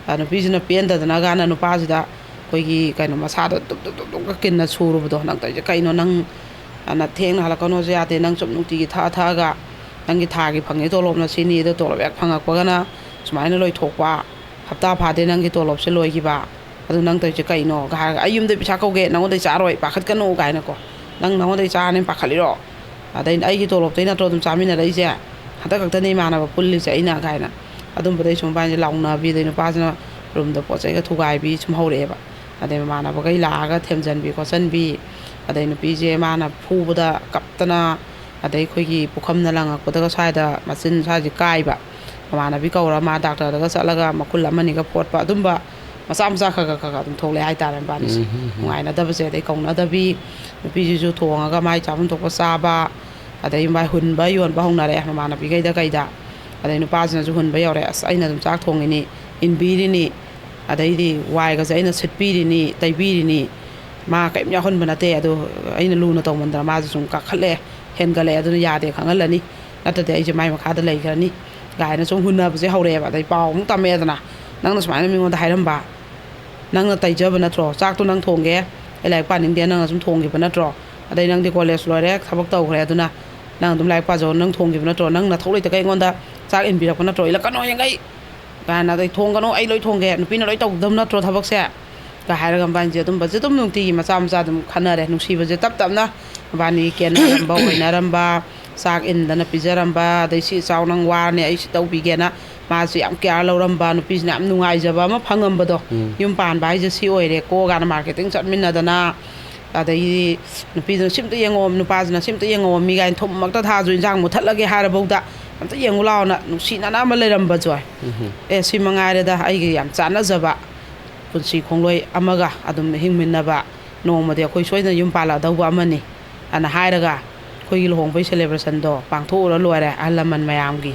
ꯑ, ꯅꯨꯄꯤꯁꯤꯅ ꯄꯦꯟꯗꯗꯅ ꯒꯥꯅ ꯅꯨꯄꯥꯁꯤꯗ ꯑꯩꯈꯣꯏꯒꯤ ꯀꯩꯅꯣ, ꯃꯁꯥꯗ ꯇꯨꯞ ꯇꯨꯞ ꯇꯨꯞ ꯇꯨꯞꯀ ꯀꯤꯟꯅ ꯁꯨꯔꯨꯕꯗꯣ, "ꯅꯪ ꯇꯧꯔꯤꯁꯦ ꯀꯩꯅꯣ? ꯅꯪ, ꯑ, ꯅ ꯊꯦꯡꯅ ꯍꯜꯂꯛꯀꯅꯣꯁꯨ ꯌꯥꯗꯦ, ꯅꯪ ꯁꯨꯝ ꯅꯨꯡꯇꯤꯒꯤ ꯊꯛꯑ ꯊꯛꯑꯒ ꯅꯪꯒꯤ ꯊꯥꯒꯤ ꯐꯪꯉꯤ ꯇꯣꯂꯣꯞꯅ ꯁꯤꯅꯤ, ꯑꯗꯣ ꯇꯣꯂꯣꯞ ꯍꯦꯛ ꯐꯪꯉꯛꯄꯒꯅ ꯁꯨꯃꯥꯏꯅ ꯂꯣꯏꯊꯣꯛꯄ, ꯍꯞꯇꯥ ꯐꯥꯗꯦ ꯅꯪꯒꯤ ꯇꯣꯂꯣꯞꯁꯦ ꯂꯣꯏꯈꯤꯕ, ꯑꯗꯨ ꯅꯪ ꯇꯧꯔꯤꯁꯦ ꯀꯩꯅꯣ?" ꯒ ꯍꯥꯏꯔꯒ, "ꯑꯩ ꯌꯨꯝꯗꯩ ꯄꯩꯁꯥ ꯀꯧꯒꯦ, ꯅꯉꯣꯟꯗꯩ ꯆꯥꯔꯣꯏ, ꯄꯥꯈꯠꯀꯅꯨ" ꯀꯥꯏꯅꯀꯣ꯫ "ꯅꯪ ꯅꯉꯣꯟꯗꯩ ꯆꯥꯔꯅꯤ ꯄꯥꯈꯠꯂꯤꯔꯣ? ꯑꯗꯩ ꯑꯩꯒꯤ ꯇꯣꯂꯣꯞꯇꯩ ꯅꯠꯇ꯭ꯔꯣ ꯑꯗꯨꯝ ꯆꯥꯃꯤꯟꯅꯔꯛꯏꯁꯦ? ꯍꯟꯗꯛ ꯈꯛꯇꯅꯦ ꯏꯃꯥꯟꯅꯕ ꯄꯨꯜꯂꯤꯁꯦ ꯑꯩꯅ" ꯀꯥꯏꯅ꯫ ꯑꯗꯨꯝꯕꯗꯩ ꯁꯨꯝ ꯃꯕꯥꯅꯤꯁꯦ ꯂꯥꯎꯅꯕꯤ, ꯑꯗꯩ ꯅꯨꯄꯥꯁꯤꯅ ꯔꯨꯝꯗ ꯄꯣꯠ ꯆꯩꯒ ꯊꯨꯒꯥꯏꯕꯤ ꯁꯨꯝ ꯍꯧꯔꯛꯑꯦꯕ꯫ ꯑꯗꯩ ꯃꯃꯥꯟꯅꯕꯈꯩ ꯂꯥꯛꯑꯒ ꯊꯦꯝꯖꯟꯕꯤ ꯈꯣꯠꯆꯟꯕꯤ, ꯑꯗꯩ ꯅꯨꯄꯤꯁꯦ ꯃꯥꯅ ꯐꯨꯕꯗ ꯀꯞꯇꯅ, ꯑꯗꯩ ꯑꯩꯈꯣꯏꯒꯤ ꯄꯨꯈꯝꯅ ꯂꯪꯉꯛꯄꯗꯒ ꯁ꯭ꯋꯥꯏꯗ ꯃꯆꯤꯟ ꯁ꯭ꯋꯥꯏꯁꯦ ꯀꯥꯏꯕ, ꯃꯃꯥꯟꯅꯕꯤ ꯀꯧꯔ ꯃꯥ ꯗꯥꯛꯇꯔꯗꯒ ꯆꯠꯂꯒ ꯃꯈꯨꯜ ꯑꯃꯅꯤꯒ ꯐꯣꯠꯄ, ꯑꯗꯨꯝꯕ ꯃꯆꯥ ꯃꯆꯥ ꯈꯔ ꯈꯔ ꯈꯔ ꯈꯔ ꯑꯗꯨꯝ ꯊꯣꯛꯂꯛꯑꯦ ꯍꯥꯏꯇꯥꯔꯦ ꯃꯕꯥꯅꯤꯁꯦ꯫ ꯎꯝ, ꯎꯝ, ꯎꯝ꯫ ꯅꯨꯡꯉꯥꯏꯅꯗꯕꯁꯦ, ꯑꯗꯩ ꯀꯧꯅꯗꯕꯤ, ꯅꯨꯄꯤꯁꯤꯁꯨ ꯊꯣꯡꯉꯒ ꯃꯥꯏ ꯆꯥꯐꯝ ꯊꯣꯛꯄ ꯆꯥꯕ, ꯑꯗꯩ ꯃꯥꯏ ꯍꯨꯟꯕ ꯌꯣꯟꯕ ꯍꯧꯅꯔꯛꯑꯦ ꯃꯃꯥꯟꯅꯕꯤꯈꯩꯗ ꯀꯩꯗ꯫ ꯑꯗꯩ ꯅꯨꯄꯥꯁꯤꯅꯁꯨ ꯍꯨꯟꯕ ꯌꯧꯔꯦ꯫ "ꯑꯁ, ꯑꯩꯅ ꯑꯗꯨꯝ ꯆꯥꯛ ꯊꯣꯡꯉꯤꯅꯤ, ꯏꯟꯕꯤꯔꯤꯅꯤ, ꯑꯗꯩꯗꯤ ꯋꯥꯏꯒꯁꯦ ꯑꯩꯅ ꯁꯤꯠꯄꯤꯔꯤꯅꯤ, ꯇꯩꯕꯤꯔꯤꯅꯤ, ꯃꯥ ꯀꯔꯤꯝ ꯌꯥꯎꯍꯟꯕ ꯅꯠꯇꯦ, ꯑꯗꯣ ꯑꯩꯅ ꯂꯨꯅ ꯇꯧꯃꯟꯗꯅ ꯃꯥꯁꯦ ꯁꯨꯝ ꯀꯥꯈꯠꯂꯛꯑꯦ, ꯍꯦꯟꯒꯠꯂꯛꯑꯦ, ꯑꯗꯨꯅ ꯌꯥꯗꯦ ꯈꯪꯍꯜꯂꯅꯤ, ꯅꯠꯇ꯭ꯔꯗꯤ ꯑꯩꯁꯦ ꯃꯥꯏ ꯃꯈꯥꯗ ꯂꯩꯈ꯭ꯔꯅꯤ" ꯀꯥꯏꯅ ꯁꯨꯝ ꯍꯨꯟꯅꯕꯁꯦ ꯍꯧꯔꯛꯑꯦꯕ꯫ ꯑꯗꯩ ꯄꯥꯎ ꯑꯃꯨꯛ ꯇꯝꯃꯛꯑꯦꯗꯅ, "ꯅꯪꯅ ꯁꯨꯃꯥꯏꯅ ꯃꯤꯉꯣꯟꯗ ꯍꯥꯏꯔꯝꯕ, ꯅꯪꯅ ꯇꯩꯖꯕ ꯅꯠꯇ꯭ꯔꯣ? ꯆꯥꯛꯇꯣ ꯅꯪ ꯊꯣꯡꯒꯦ, ꯑꯩ ꯂꯥꯏꯔꯤꯛ ꯄꯥꯅꯤꯡꯗꯦ, ꯅꯪꯅ ꯁꯨꯝ ꯊꯣꯡꯈꯤꯕ ꯅꯠꯇ꯭ꯔꯣ? ꯑꯗꯩ ꯅꯪꯗꯤ ꯀꯣꯂꯦꯖ ꯂꯣꯏꯔꯦ, ꯊꯕꯛ ꯇꯧꯈ꯭ꯔꯦ, ꯑꯗꯨꯅ ꯅꯪ ꯑꯗꯨꯝ ꯂꯥꯏꯔꯤꯛ ꯄꯥꯖꯧ, ꯅꯪ ꯊꯣꯡꯈꯤꯕ ꯅꯠꯇ꯭ꯔꯣ? ꯅꯪ ꯅꯊꯧ ꯂꯩꯇꯒꯩ ꯑꯩꯉꯣꯟꯗ ꯆꯥꯛ ꯏꯟꯕꯤꯔꯛꯄ ꯅꯠꯇ꯭ꯔꯣ? ꯏꯜꯂꯛꯀꯅꯣ ꯍꯌꯦꯡꯒꯩ" ꯀꯥꯏꯅ, "ꯑꯗꯩ ꯊꯣꯡꯒꯅꯨ, ꯑꯩ ꯂꯣꯏ ꯊꯣꯡꯒꯦ, ꯅꯨꯄꯤꯅ ꯂꯣꯏ ꯇꯧꯒꯗꯕ ꯅꯠꯇ꯭ꯔꯣ ꯊꯕꯛꯁꯦ?" ꯀ ꯍꯥꯏꯔꯒ ꯃꯕꯥꯅꯤꯁꯦ ꯑꯗꯨꯝꯕꯁꯦ ꯑꯗꯨꯝ ꯅꯨꯡꯇꯤꯒꯤ ꯃꯆꯥ ꯃꯆꯥ ꯑꯗꯨꯝ ꯈꯟꯅꯔꯦ꯫ ꯅꯨꯡꯁꯤꯕꯁꯦ ꯇꯞ ꯇꯞꯅ ꯃꯕꯥꯅꯤꯒꯤ ꯀꯦꯅꯔꯝꯕ, ꯑꯣꯏꯅꯔꯝꯕ, ꯆꯥꯛ ꯏꯟꯗꯅ ꯄꯤꯖꯔꯝꯕ, ꯑꯗꯩ "ꯁꯤ ꯆꯥꯎ, ꯅꯪ ꯋꯥꯔꯅꯤ, ꯑꯩ ꯁꯤ ꯇꯧꯕꯤꯒꯦꯅ" ꯃꯥꯁꯨ ꯌꯥꯝ ꯀꯤꯌꯥꯔ ꯂꯧꯔꯝꯕ, ꯅꯨꯄꯤꯁꯤꯅ ꯌꯥꯝ ꯅꯨꯡꯉꯥꯏꯖꯕ ꯑꯃ ꯐꯪꯉꯝꯕꯗꯣ꯫ ꯎꯝ꯫ "ꯌꯨꯝ ꯄꯥꯟꯕ ꯍꯥꯏꯁꯦ ꯁꯤ ꯑꯣꯏꯔꯦꯀꯣ" ꯀꯥꯏꯅ ꯃꯥꯔꯀꯦꯇꯤꯡ ꯆꯠꯃꯤꯟꯅꯗꯅ, ꯑꯗꯩꯗꯤ ꯅꯨꯄꯤꯗꯨꯅ "ꯁꯤꯝꯇ ꯌꯦꯡꯉꯣ, ꯅꯨꯄꯥꯁꯤꯅ ꯁꯤꯝꯇ ꯌꯦꯡꯉꯣ" ꯃꯤ ꯀꯥꯏꯅ ꯊꯨꯝꯃꯛꯇ ꯊꯥꯁꯨ ꯏꯟꯁꯥꯡ ꯃꯨꯠꯊꯠꯂꯒꯦ ꯍꯥꯏꯔꯐꯥꯎꯗ "ꯑꯝꯇ ꯌꯦꯡꯉꯨ ꯂꯥꯛꯑꯣꯅ" ꯅꯨꯡꯁꯤꯅꯅ ꯑꯃ ꯂꯩꯔꯝꯕꯁꯨ꯫ ꯎꯝ꯫ "ꯑꯦ, ꯁꯤ ꯃꯉꯥꯏꯔꯦꯗ ꯑꯩꯒꯤ ꯌꯥꯝ ꯆꯥꯟꯅꯖꯕ ꯄꯨꯟꯁꯤ ꯈꯣꯡꯂꯣꯏ ꯑꯃꯒ ꯑꯗꯨꯝ ꯍꯤꯡꯃꯤꯟꯅꯕ, ꯅꯣꯡꯃꯗꯤ ꯑꯩꯈꯣꯏ ꯁꯣꯏꯗꯅ ꯌꯨꯝ ꯄꯥꯜꯂꯛꯑꯗꯧꯕ ꯑꯃꯅꯤ" ꯑꯅ ꯍꯥꯏꯔꯒ ꯑꯩꯈꯣꯏꯒꯤ ꯂꯨꯍꯣꯡꯕꯒꯤ ꯁꯦꯂꯦꯕ꯭ꯔꯦꯁꯟꯗꯣ ꯄꯥꯡꯊꯣꯛꯎꯔ ꯂꯣꯏꯔꯦ꯫ ꯑꯍꯜ ꯂꯃꯟ ꯃꯌꯥꯝꯒꯤ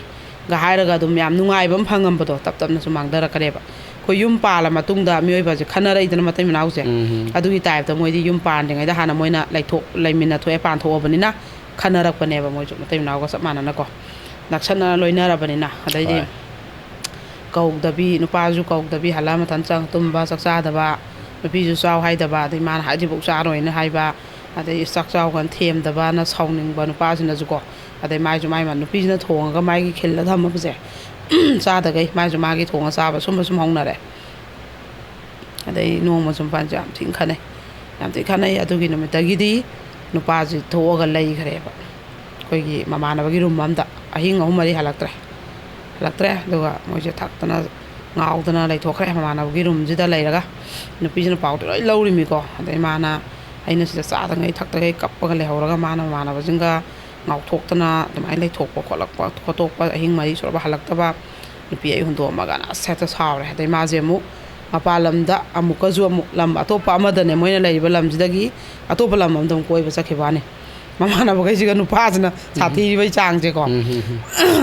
ꯒ ꯍꯥꯏꯔꯒ ꯑꯗꯨꯝ ꯌꯥꯝ ꯅꯨꯡꯉꯥꯏꯕ ꯑꯃ ꯐꯪꯉꯝꯕꯗꯣ ꯇꯞ ꯇꯞꯅꯁꯨ ꯃꯥꯡꯊꯔꯛꯀꯅꯦꯕ꯫ ꯑꯩꯈꯣꯏ ꯌꯨꯝ ꯄꯥꯜꯂ ꯃꯇꯨꯡꯗ ꯃꯤꯑꯣꯏꯕꯁꯦ ꯈꯟꯅꯔꯛꯏꯗꯅ, ꯃꯇꯩ ꯃꯅꯥꯎꯁꯦ꯫ ꯎꯝ꯫ ꯑꯗꯨꯒꯤ ꯇꯥꯏꯞꯇ ꯃꯣꯏꯗꯤ ꯌꯨꯝ ꯄꯥꯟꯗ꯭ꯔꯤꯉꯩꯗ ꯍꯥꯟꯅ ꯃꯣꯏꯅ ꯂꯩꯊꯣꯛ-, ꯂꯩꯃꯤꯟꯅ ꯊꯣꯛꯑꯦ, ꯄꯥꯟꯊꯣꯛꯑꯕꯅꯤꯅ ꯈꯟꯅꯔꯛꯄꯅꯦꯕ ꯃꯣꯏꯁꯨ ꯃꯇꯩ ꯃꯅꯥꯎꯒ ꯆꯞ ꯃꯥꯟꯅꯅꯀꯣ꯫ ꯅꯛꯁꯟꯅꯅ ꯂꯣꯏꯅꯔꯕꯅꯤꯅ꯫ ꯑꯗꯩꯗꯤ ꯍꯣꯏ꯫ ꯀꯧꯗꯕꯤ, ꯅꯨꯄꯥꯁꯨ ꯀꯧꯗꯕꯤ, ꯍꯜꯂ ꯃꯊꯟ ꯆꯪ ꯇꯨꯝꯕ, ꯆꯥꯛ ꯆꯥꯗꯕ, ꯅꯨꯄꯤꯁꯨ ꯆꯥꯎ ꯍꯥꯏꯗꯕ, ꯑꯗꯩ ꯃꯥꯅ ꯍꯥꯏꯗ꯭ꯔꯤꯐꯥꯎ ꯆꯥꯔꯣꯏꯅ ꯍꯥꯏꯕ, ꯑꯗꯩ ꯆꯥꯛ ꯆꯥꯎ ꯀꯥꯏꯅ ꯊꯦꯝꯗꯕꯅ ꯁꯥꯎꯅꯤꯡꯕ ꯅꯨꯄꯥꯁꯤꯅꯁꯨꯀꯣ꯫ ꯑꯗꯩ ꯃꯥꯏꯁꯨ ꯃꯥꯏ ꯃꯥ-, ꯅꯨꯄꯤꯁꯤꯅ ꯊꯣꯡꯉꯒ ꯃꯥꯒꯤ ꯈꯤꯜꯂ ꯊꯝꯃꯕꯁꯦ ꯆꯥꯗꯈꯩ ꯃꯥꯏꯁꯨ ꯃꯥꯒꯤ ꯊꯣꯡꯉ ꯆꯥꯕ ꯁꯨꯝꯕ ꯁꯨꯝ ꯍꯧꯅꯔꯦ꯫ ꯑꯗꯩ ꯅꯣꯡꯃꯁꯨ ꯃꯄꯥꯟꯁꯨ ꯌꯥꯝ ꯊꯤꯅ ꯈꯟꯅꯩ, ꯌꯥꯝ ꯊꯤꯅ ꯈꯟꯅꯩ꯫ ꯑꯗꯨꯒꯤ ꯅꯨꯃꯤꯠꯇꯒꯤꯗꯤ ꯅꯨꯄꯥꯁꯤ ꯊꯣꯛꯑꯒ ꯂꯩꯈ꯭ꯔꯦꯕ꯫ ꯑꯩꯈꯣꯏꯒꯤ ꯃꯃꯥꯟꯅꯕꯒꯤ ꯔꯨꯝ ꯑꯝꯗ ꯑꯍꯤꯡ ꯑꯍꯨꯝ ꯃꯔꯤ ꯍꯜꯂꯛꯇ꯭ꯔꯦ꯫ ꯍꯜꯂꯛꯇ꯭ꯔꯦ꯫ ꯑꯗꯨꯒ ꯃꯣꯏꯁꯦ ꯊꯛꯇꯅ ꯉꯥꯎꯗꯅ ꯂꯩꯊꯣꯛꯈ꯭ꯔꯦ ꯃꯃꯥꯟꯅꯕꯒꯤ ꯔꯨꯝꯁꯤꯗ ꯂꯩꯔꯒ꯫ ꯅꯨꯄꯤꯁꯤꯅ ꯄꯥꯎꯗꯤ ꯂꯣꯏ ꯂꯧꯔꯤꯃꯤꯀꯣ꯫ ꯑꯗꯩ ꯃꯥꯅ, "ꯑꯩꯅ ꯁꯤꯗ ꯆꯥꯗꯉꯩ ꯊꯛꯇꯉꯩ ꯀꯞꯄꯒ ꯂꯩꯍꯧꯔꯒ ꯃꯥꯅ ꯃꯃꯥꯟꯅꯕꯁꯤꯡꯒ ꯉꯥꯎꯊꯣꯛꯇꯅ ꯑꯗꯨꯃꯥꯏꯅ ꯂꯩꯊꯣꯛꯄ ꯈꯣꯠꯂꯛꯄ ꯈꯣꯠꯇꯣꯛꯄ, ꯑꯍꯤꯡ ꯃꯔꯤ ꯁꯨꯔꯕ ꯍꯜꯂꯛꯇꯕ, ꯅꯨꯄꯤ ꯑꯩ ꯍꯨꯟꯗꯣꯛꯑꯝꯃꯒꯅ" ꯑꯁ ꯍꯦꯛꯇ ꯁꯥꯎꯔꯦ꯫ ꯑꯗꯩ ꯃꯥꯁꯦ ꯑꯃꯨꯛ ꯃꯄꯥꯟ ꯂꯝꯗ ꯑꯃꯨꯛꯀꯁꯨ ꯑꯃꯨꯛ ꯂꯝ ꯑꯇꯣꯞꯄ ꯑꯃꯗꯅꯦ, ꯃꯣꯏꯅ ꯂꯩꯔꯤꯕ ꯂꯝꯁꯤꯗꯒꯤ ꯑꯇꯣꯞꯄ ꯂꯝ ꯑꯃꯗ ꯑꯃꯨꯛ ꯀꯣꯏꯕ ꯆꯠꯈꯤꯕ ꯋꯥꯅꯤ꯫ ꯃꯃꯥꯟꯅꯕꯈꯩꯁꯤꯒ ꯅꯨꯄꯥꯁꯤꯅ ꯁꯥꯊꯤꯔꯤꯕꯩ ꯆꯥꯡꯁꯦꯀꯣ꯫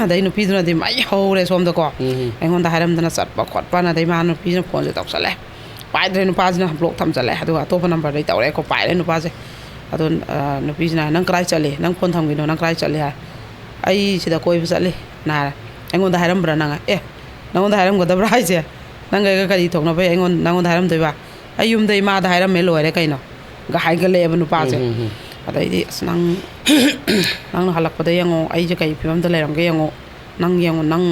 ꯑꯗꯩ ꯅꯨꯄꯤꯗꯨꯅꯗꯤ ꯃꯩ ꯍꯧꯔꯦ ꯁꯣꯝꯗꯀꯣ꯫ ꯑꯩꯉꯣꯟꯗ ꯍꯥꯏꯔꯝꯗꯅ ꯆꯠꯄ ꯈꯣꯠꯄꯅ, ꯑꯗꯩ ꯃꯥ ꯅꯨꯄꯤꯁꯤꯅ ꯐꯣꯟꯁꯦ ꯇꯧꯁꯜꯂꯦ꯫ ꯄꯥꯏꯗ꯭ꯔꯦ ꯅꯨꯄꯥꯁꯤꯅ, ꯕ꯭ꯂꯣꯛ ꯊꯝꯖꯜꯂꯦ꯫ ꯑꯗꯨꯒ ꯑꯇꯣꯞꯄ ꯅꯝꯕꯔꯗꯩ ꯇꯧꯔꯛꯑꯦꯀꯣ, ꯄꯥꯏꯔꯦ ꯅꯨꯄꯥꯁꯦ꯫ ꯑꯗꯣ, ꯑ, ꯅꯨꯄꯤꯁꯤꯅ, "ꯅꯪ ꯀꯗꯥꯏ ꯆꯠꯂꯤ? ꯅꯪ ꯐꯣꯟ ꯊꯝꯈꯤꯅꯣ, ꯅꯪ ꯀꯗꯥꯏ ꯆꯠꯂꯤ?" ꯍꯥꯏ꯫ "ꯑꯩ ꯁꯤꯗ ꯀꯣꯏꯕ ꯆꯠꯂꯤ" ꯅ ꯍꯥꯏꯔꯦ꯫ "ꯑꯩꯉꯣꯟꯗ ꯍꯥꯏꯔꯝꯕ꯭ꯔꯥ ꯅꯪ?" "ꯑꯦ, ꯅꯪꯉꯣꯟꯗ ꯍꯥꯏꯔꯝꯒꯗꯕ꯭ꯔꯥ ꯍꯥꯏꯁꯦ? ꯅꯪꯒ ꯑꯩꯒ ꯀꯔꯤ ꯊꯣꯛꯅꯕꯩ ꯑꯩꯉꯣꯟ-, ꯅꯪꯉꯣꯟꯗ ꯍꯥꯏꯔꯝꯗꯣꯏꯕ? ꯑꯩ ꯌꯨꯝꯗ ꯏꯃꯥꯗ ꯍꯥꯏꯔꯝꯃꯦ, ꯂꯣꯏꯔꯦ ꯀꯩꯅꯣ"ꯒ ꯍꯥꯏꯒꯠꯂꯛꯑꯦꯕ ꯅꯨꯄꯥꯁꯦ꯫ ꯎꯝ, ꯎꯝ, ꯎꯝ꯫ ꯑꯗꯩꯗꯤ, "ꯑꯁ, ꯅꯪ, ꯅꯪꯅ ꯍꯜꯂꯛꯄꯗ ꯌꯦꯡꯉꯣ, ꯑꯩꯁꯦ ꯀꯩ ꯐꯤꯕꯝꯗ ꯂꯩꯔꯝꯒꯦ ꯌꯦꯡꯉꯣ, ꯅꯪ ꯌꯦꯡꯉꯣ, ꯅꯪ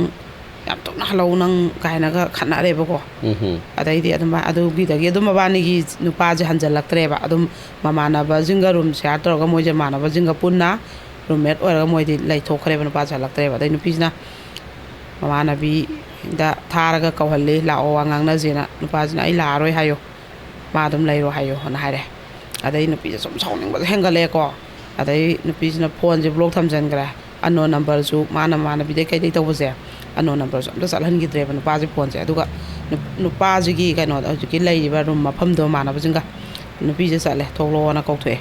ꯌꯥꯝ ꯊꯨꯅ ꯍꯜꯂꯛꯎ ꯅꯪ" ꯀꯥꯏꯅꯒ ꯈꯠꯅꯔꯦꯕꯀꯣ꯫ ꯎꯝ, ꯎꯝ꯫ ꯑꯗꯩꯗꯤ ꯑꯗꯨꯃꯥꯏ-, ꯑꯗꯨꯒꯤꯗꯒꯤ ꯑꯗꯨꯝ ꯃꯕꯥꯅꯤꯒꯤ ꯅꯨꯄꯥꯁꯦ ꯍꯟꯖꯜꯂꯛꯇ꯭ꯔꯦꯕ꯫ ꯑꯗꯨꯝ ꯃꯃꯥꯟꯅꯕꯁꯤꯡꯒ ꯔꯨꯝ ꯁꯤꯌꯥꯔ ꯇꯧꯔꯒ ꯃꯣꯏꯁꯦ ꯃꯃꯥꯟꯅꯕꯁꯤꯡꯒ ꯄꯨꯟꯅ ꯔꯨꯝꯃꯦꯠ ꯑꯣꯏꯔꯒ ꯃꯣꯏꯗꯤ ꯂꯩꯊꯣꯛꯈ꯭ꯔꯦꯕ, ꯅꯨꯄꯥꯁꯦ ꯍꯜꯂꯛꯇ꯭ꯔꯦꯕ꯫ ꯑꯗꯩ ꯅꯨꯄꯤꯁꯤꯅ ꯃꯃꯥꯟꯅꯕꯤꯗ ꯊꯥꯔꯒ ꯀꯧꯍꯜꯂꯤ, "ꯂꯥꯛꯑꯣ, ꯋꯥ ꯉꯥꯡꯅꯁꯦꯅ"꯫ ꯅꯨꯄꯥꯁꯤꯅ, "ꯑꯩ ꯂꯥꯛꯑꯔꯣꯏ ꯍꯥꯏꯌꯣ, ꯃꯥ ꯑꯗꯨꯝ ꯂꯩꯔꯣ ꯍꯥꯏꯌꯣꯅ" ꯍꯥꯏꯔꯦ꯫ ꯑꯗꯩ ꯅꯨꯄꯤꯁꯦ ꯁꯨꯝ ꯁꯥꯎꯅꯤꯡꯕꯁꯦ ꯍꯦꯟꯒꯠꯂꯛꯑꯦꯀꯣ꯫ ꯑꯗꯩ ꯅꯨꯄꯤꯁꯤꯅ ꯐꯣꯟꯁꯦ ꯕ꯭ꯂꯣꯛ ꯊꯝꯖꯤꯟꯈ꯭ꯔꯦ꯫ ꯑꯟꯅꯣꯟ ꯅꯝꯕꯔꯁꯨ, ꯃꯥꯅ ꯃꯃꯥꯟꯅꯕꯤꯗꯩ ꯀꯩꯗꯩ ꯇꯧꯕꯁꯦ, ꯑꯟꯅꯣꯟ ꯅꯝꯕꯔꯁꯨ ꯑꯝꯇ ꯆꯠꯍꯟꯈꯤꯗ꯭ꯔꯦꯕ ꯅꯨꯄꯥꯁꯦ ꯐꯣꯟꯁꯦ꯫ ꯑꯗꯨꯒ ꯅꯨꯞ-, ꯅꯨꯄꯥꯁꯤꯒꯤ ꯀꯩꯅꯣꯗ, ꯍꯧꯖꯤꯛꯀꯤ ꯂꯩꯔꯤꯕ ꯔꯨꯝ ꯃꯐꯝꯗꯣ ꯃꯃꯥꯟꯅꯕꯁꯤꯡꯒ, ꯅꯨꯄꯤꯁꯦ ꯆꯠꯂꯦ, "ꯊꯣꯛꯂꯛꯑꯣꯅ" ꯀꯧꯊꯣꯛꯑꯦ꯫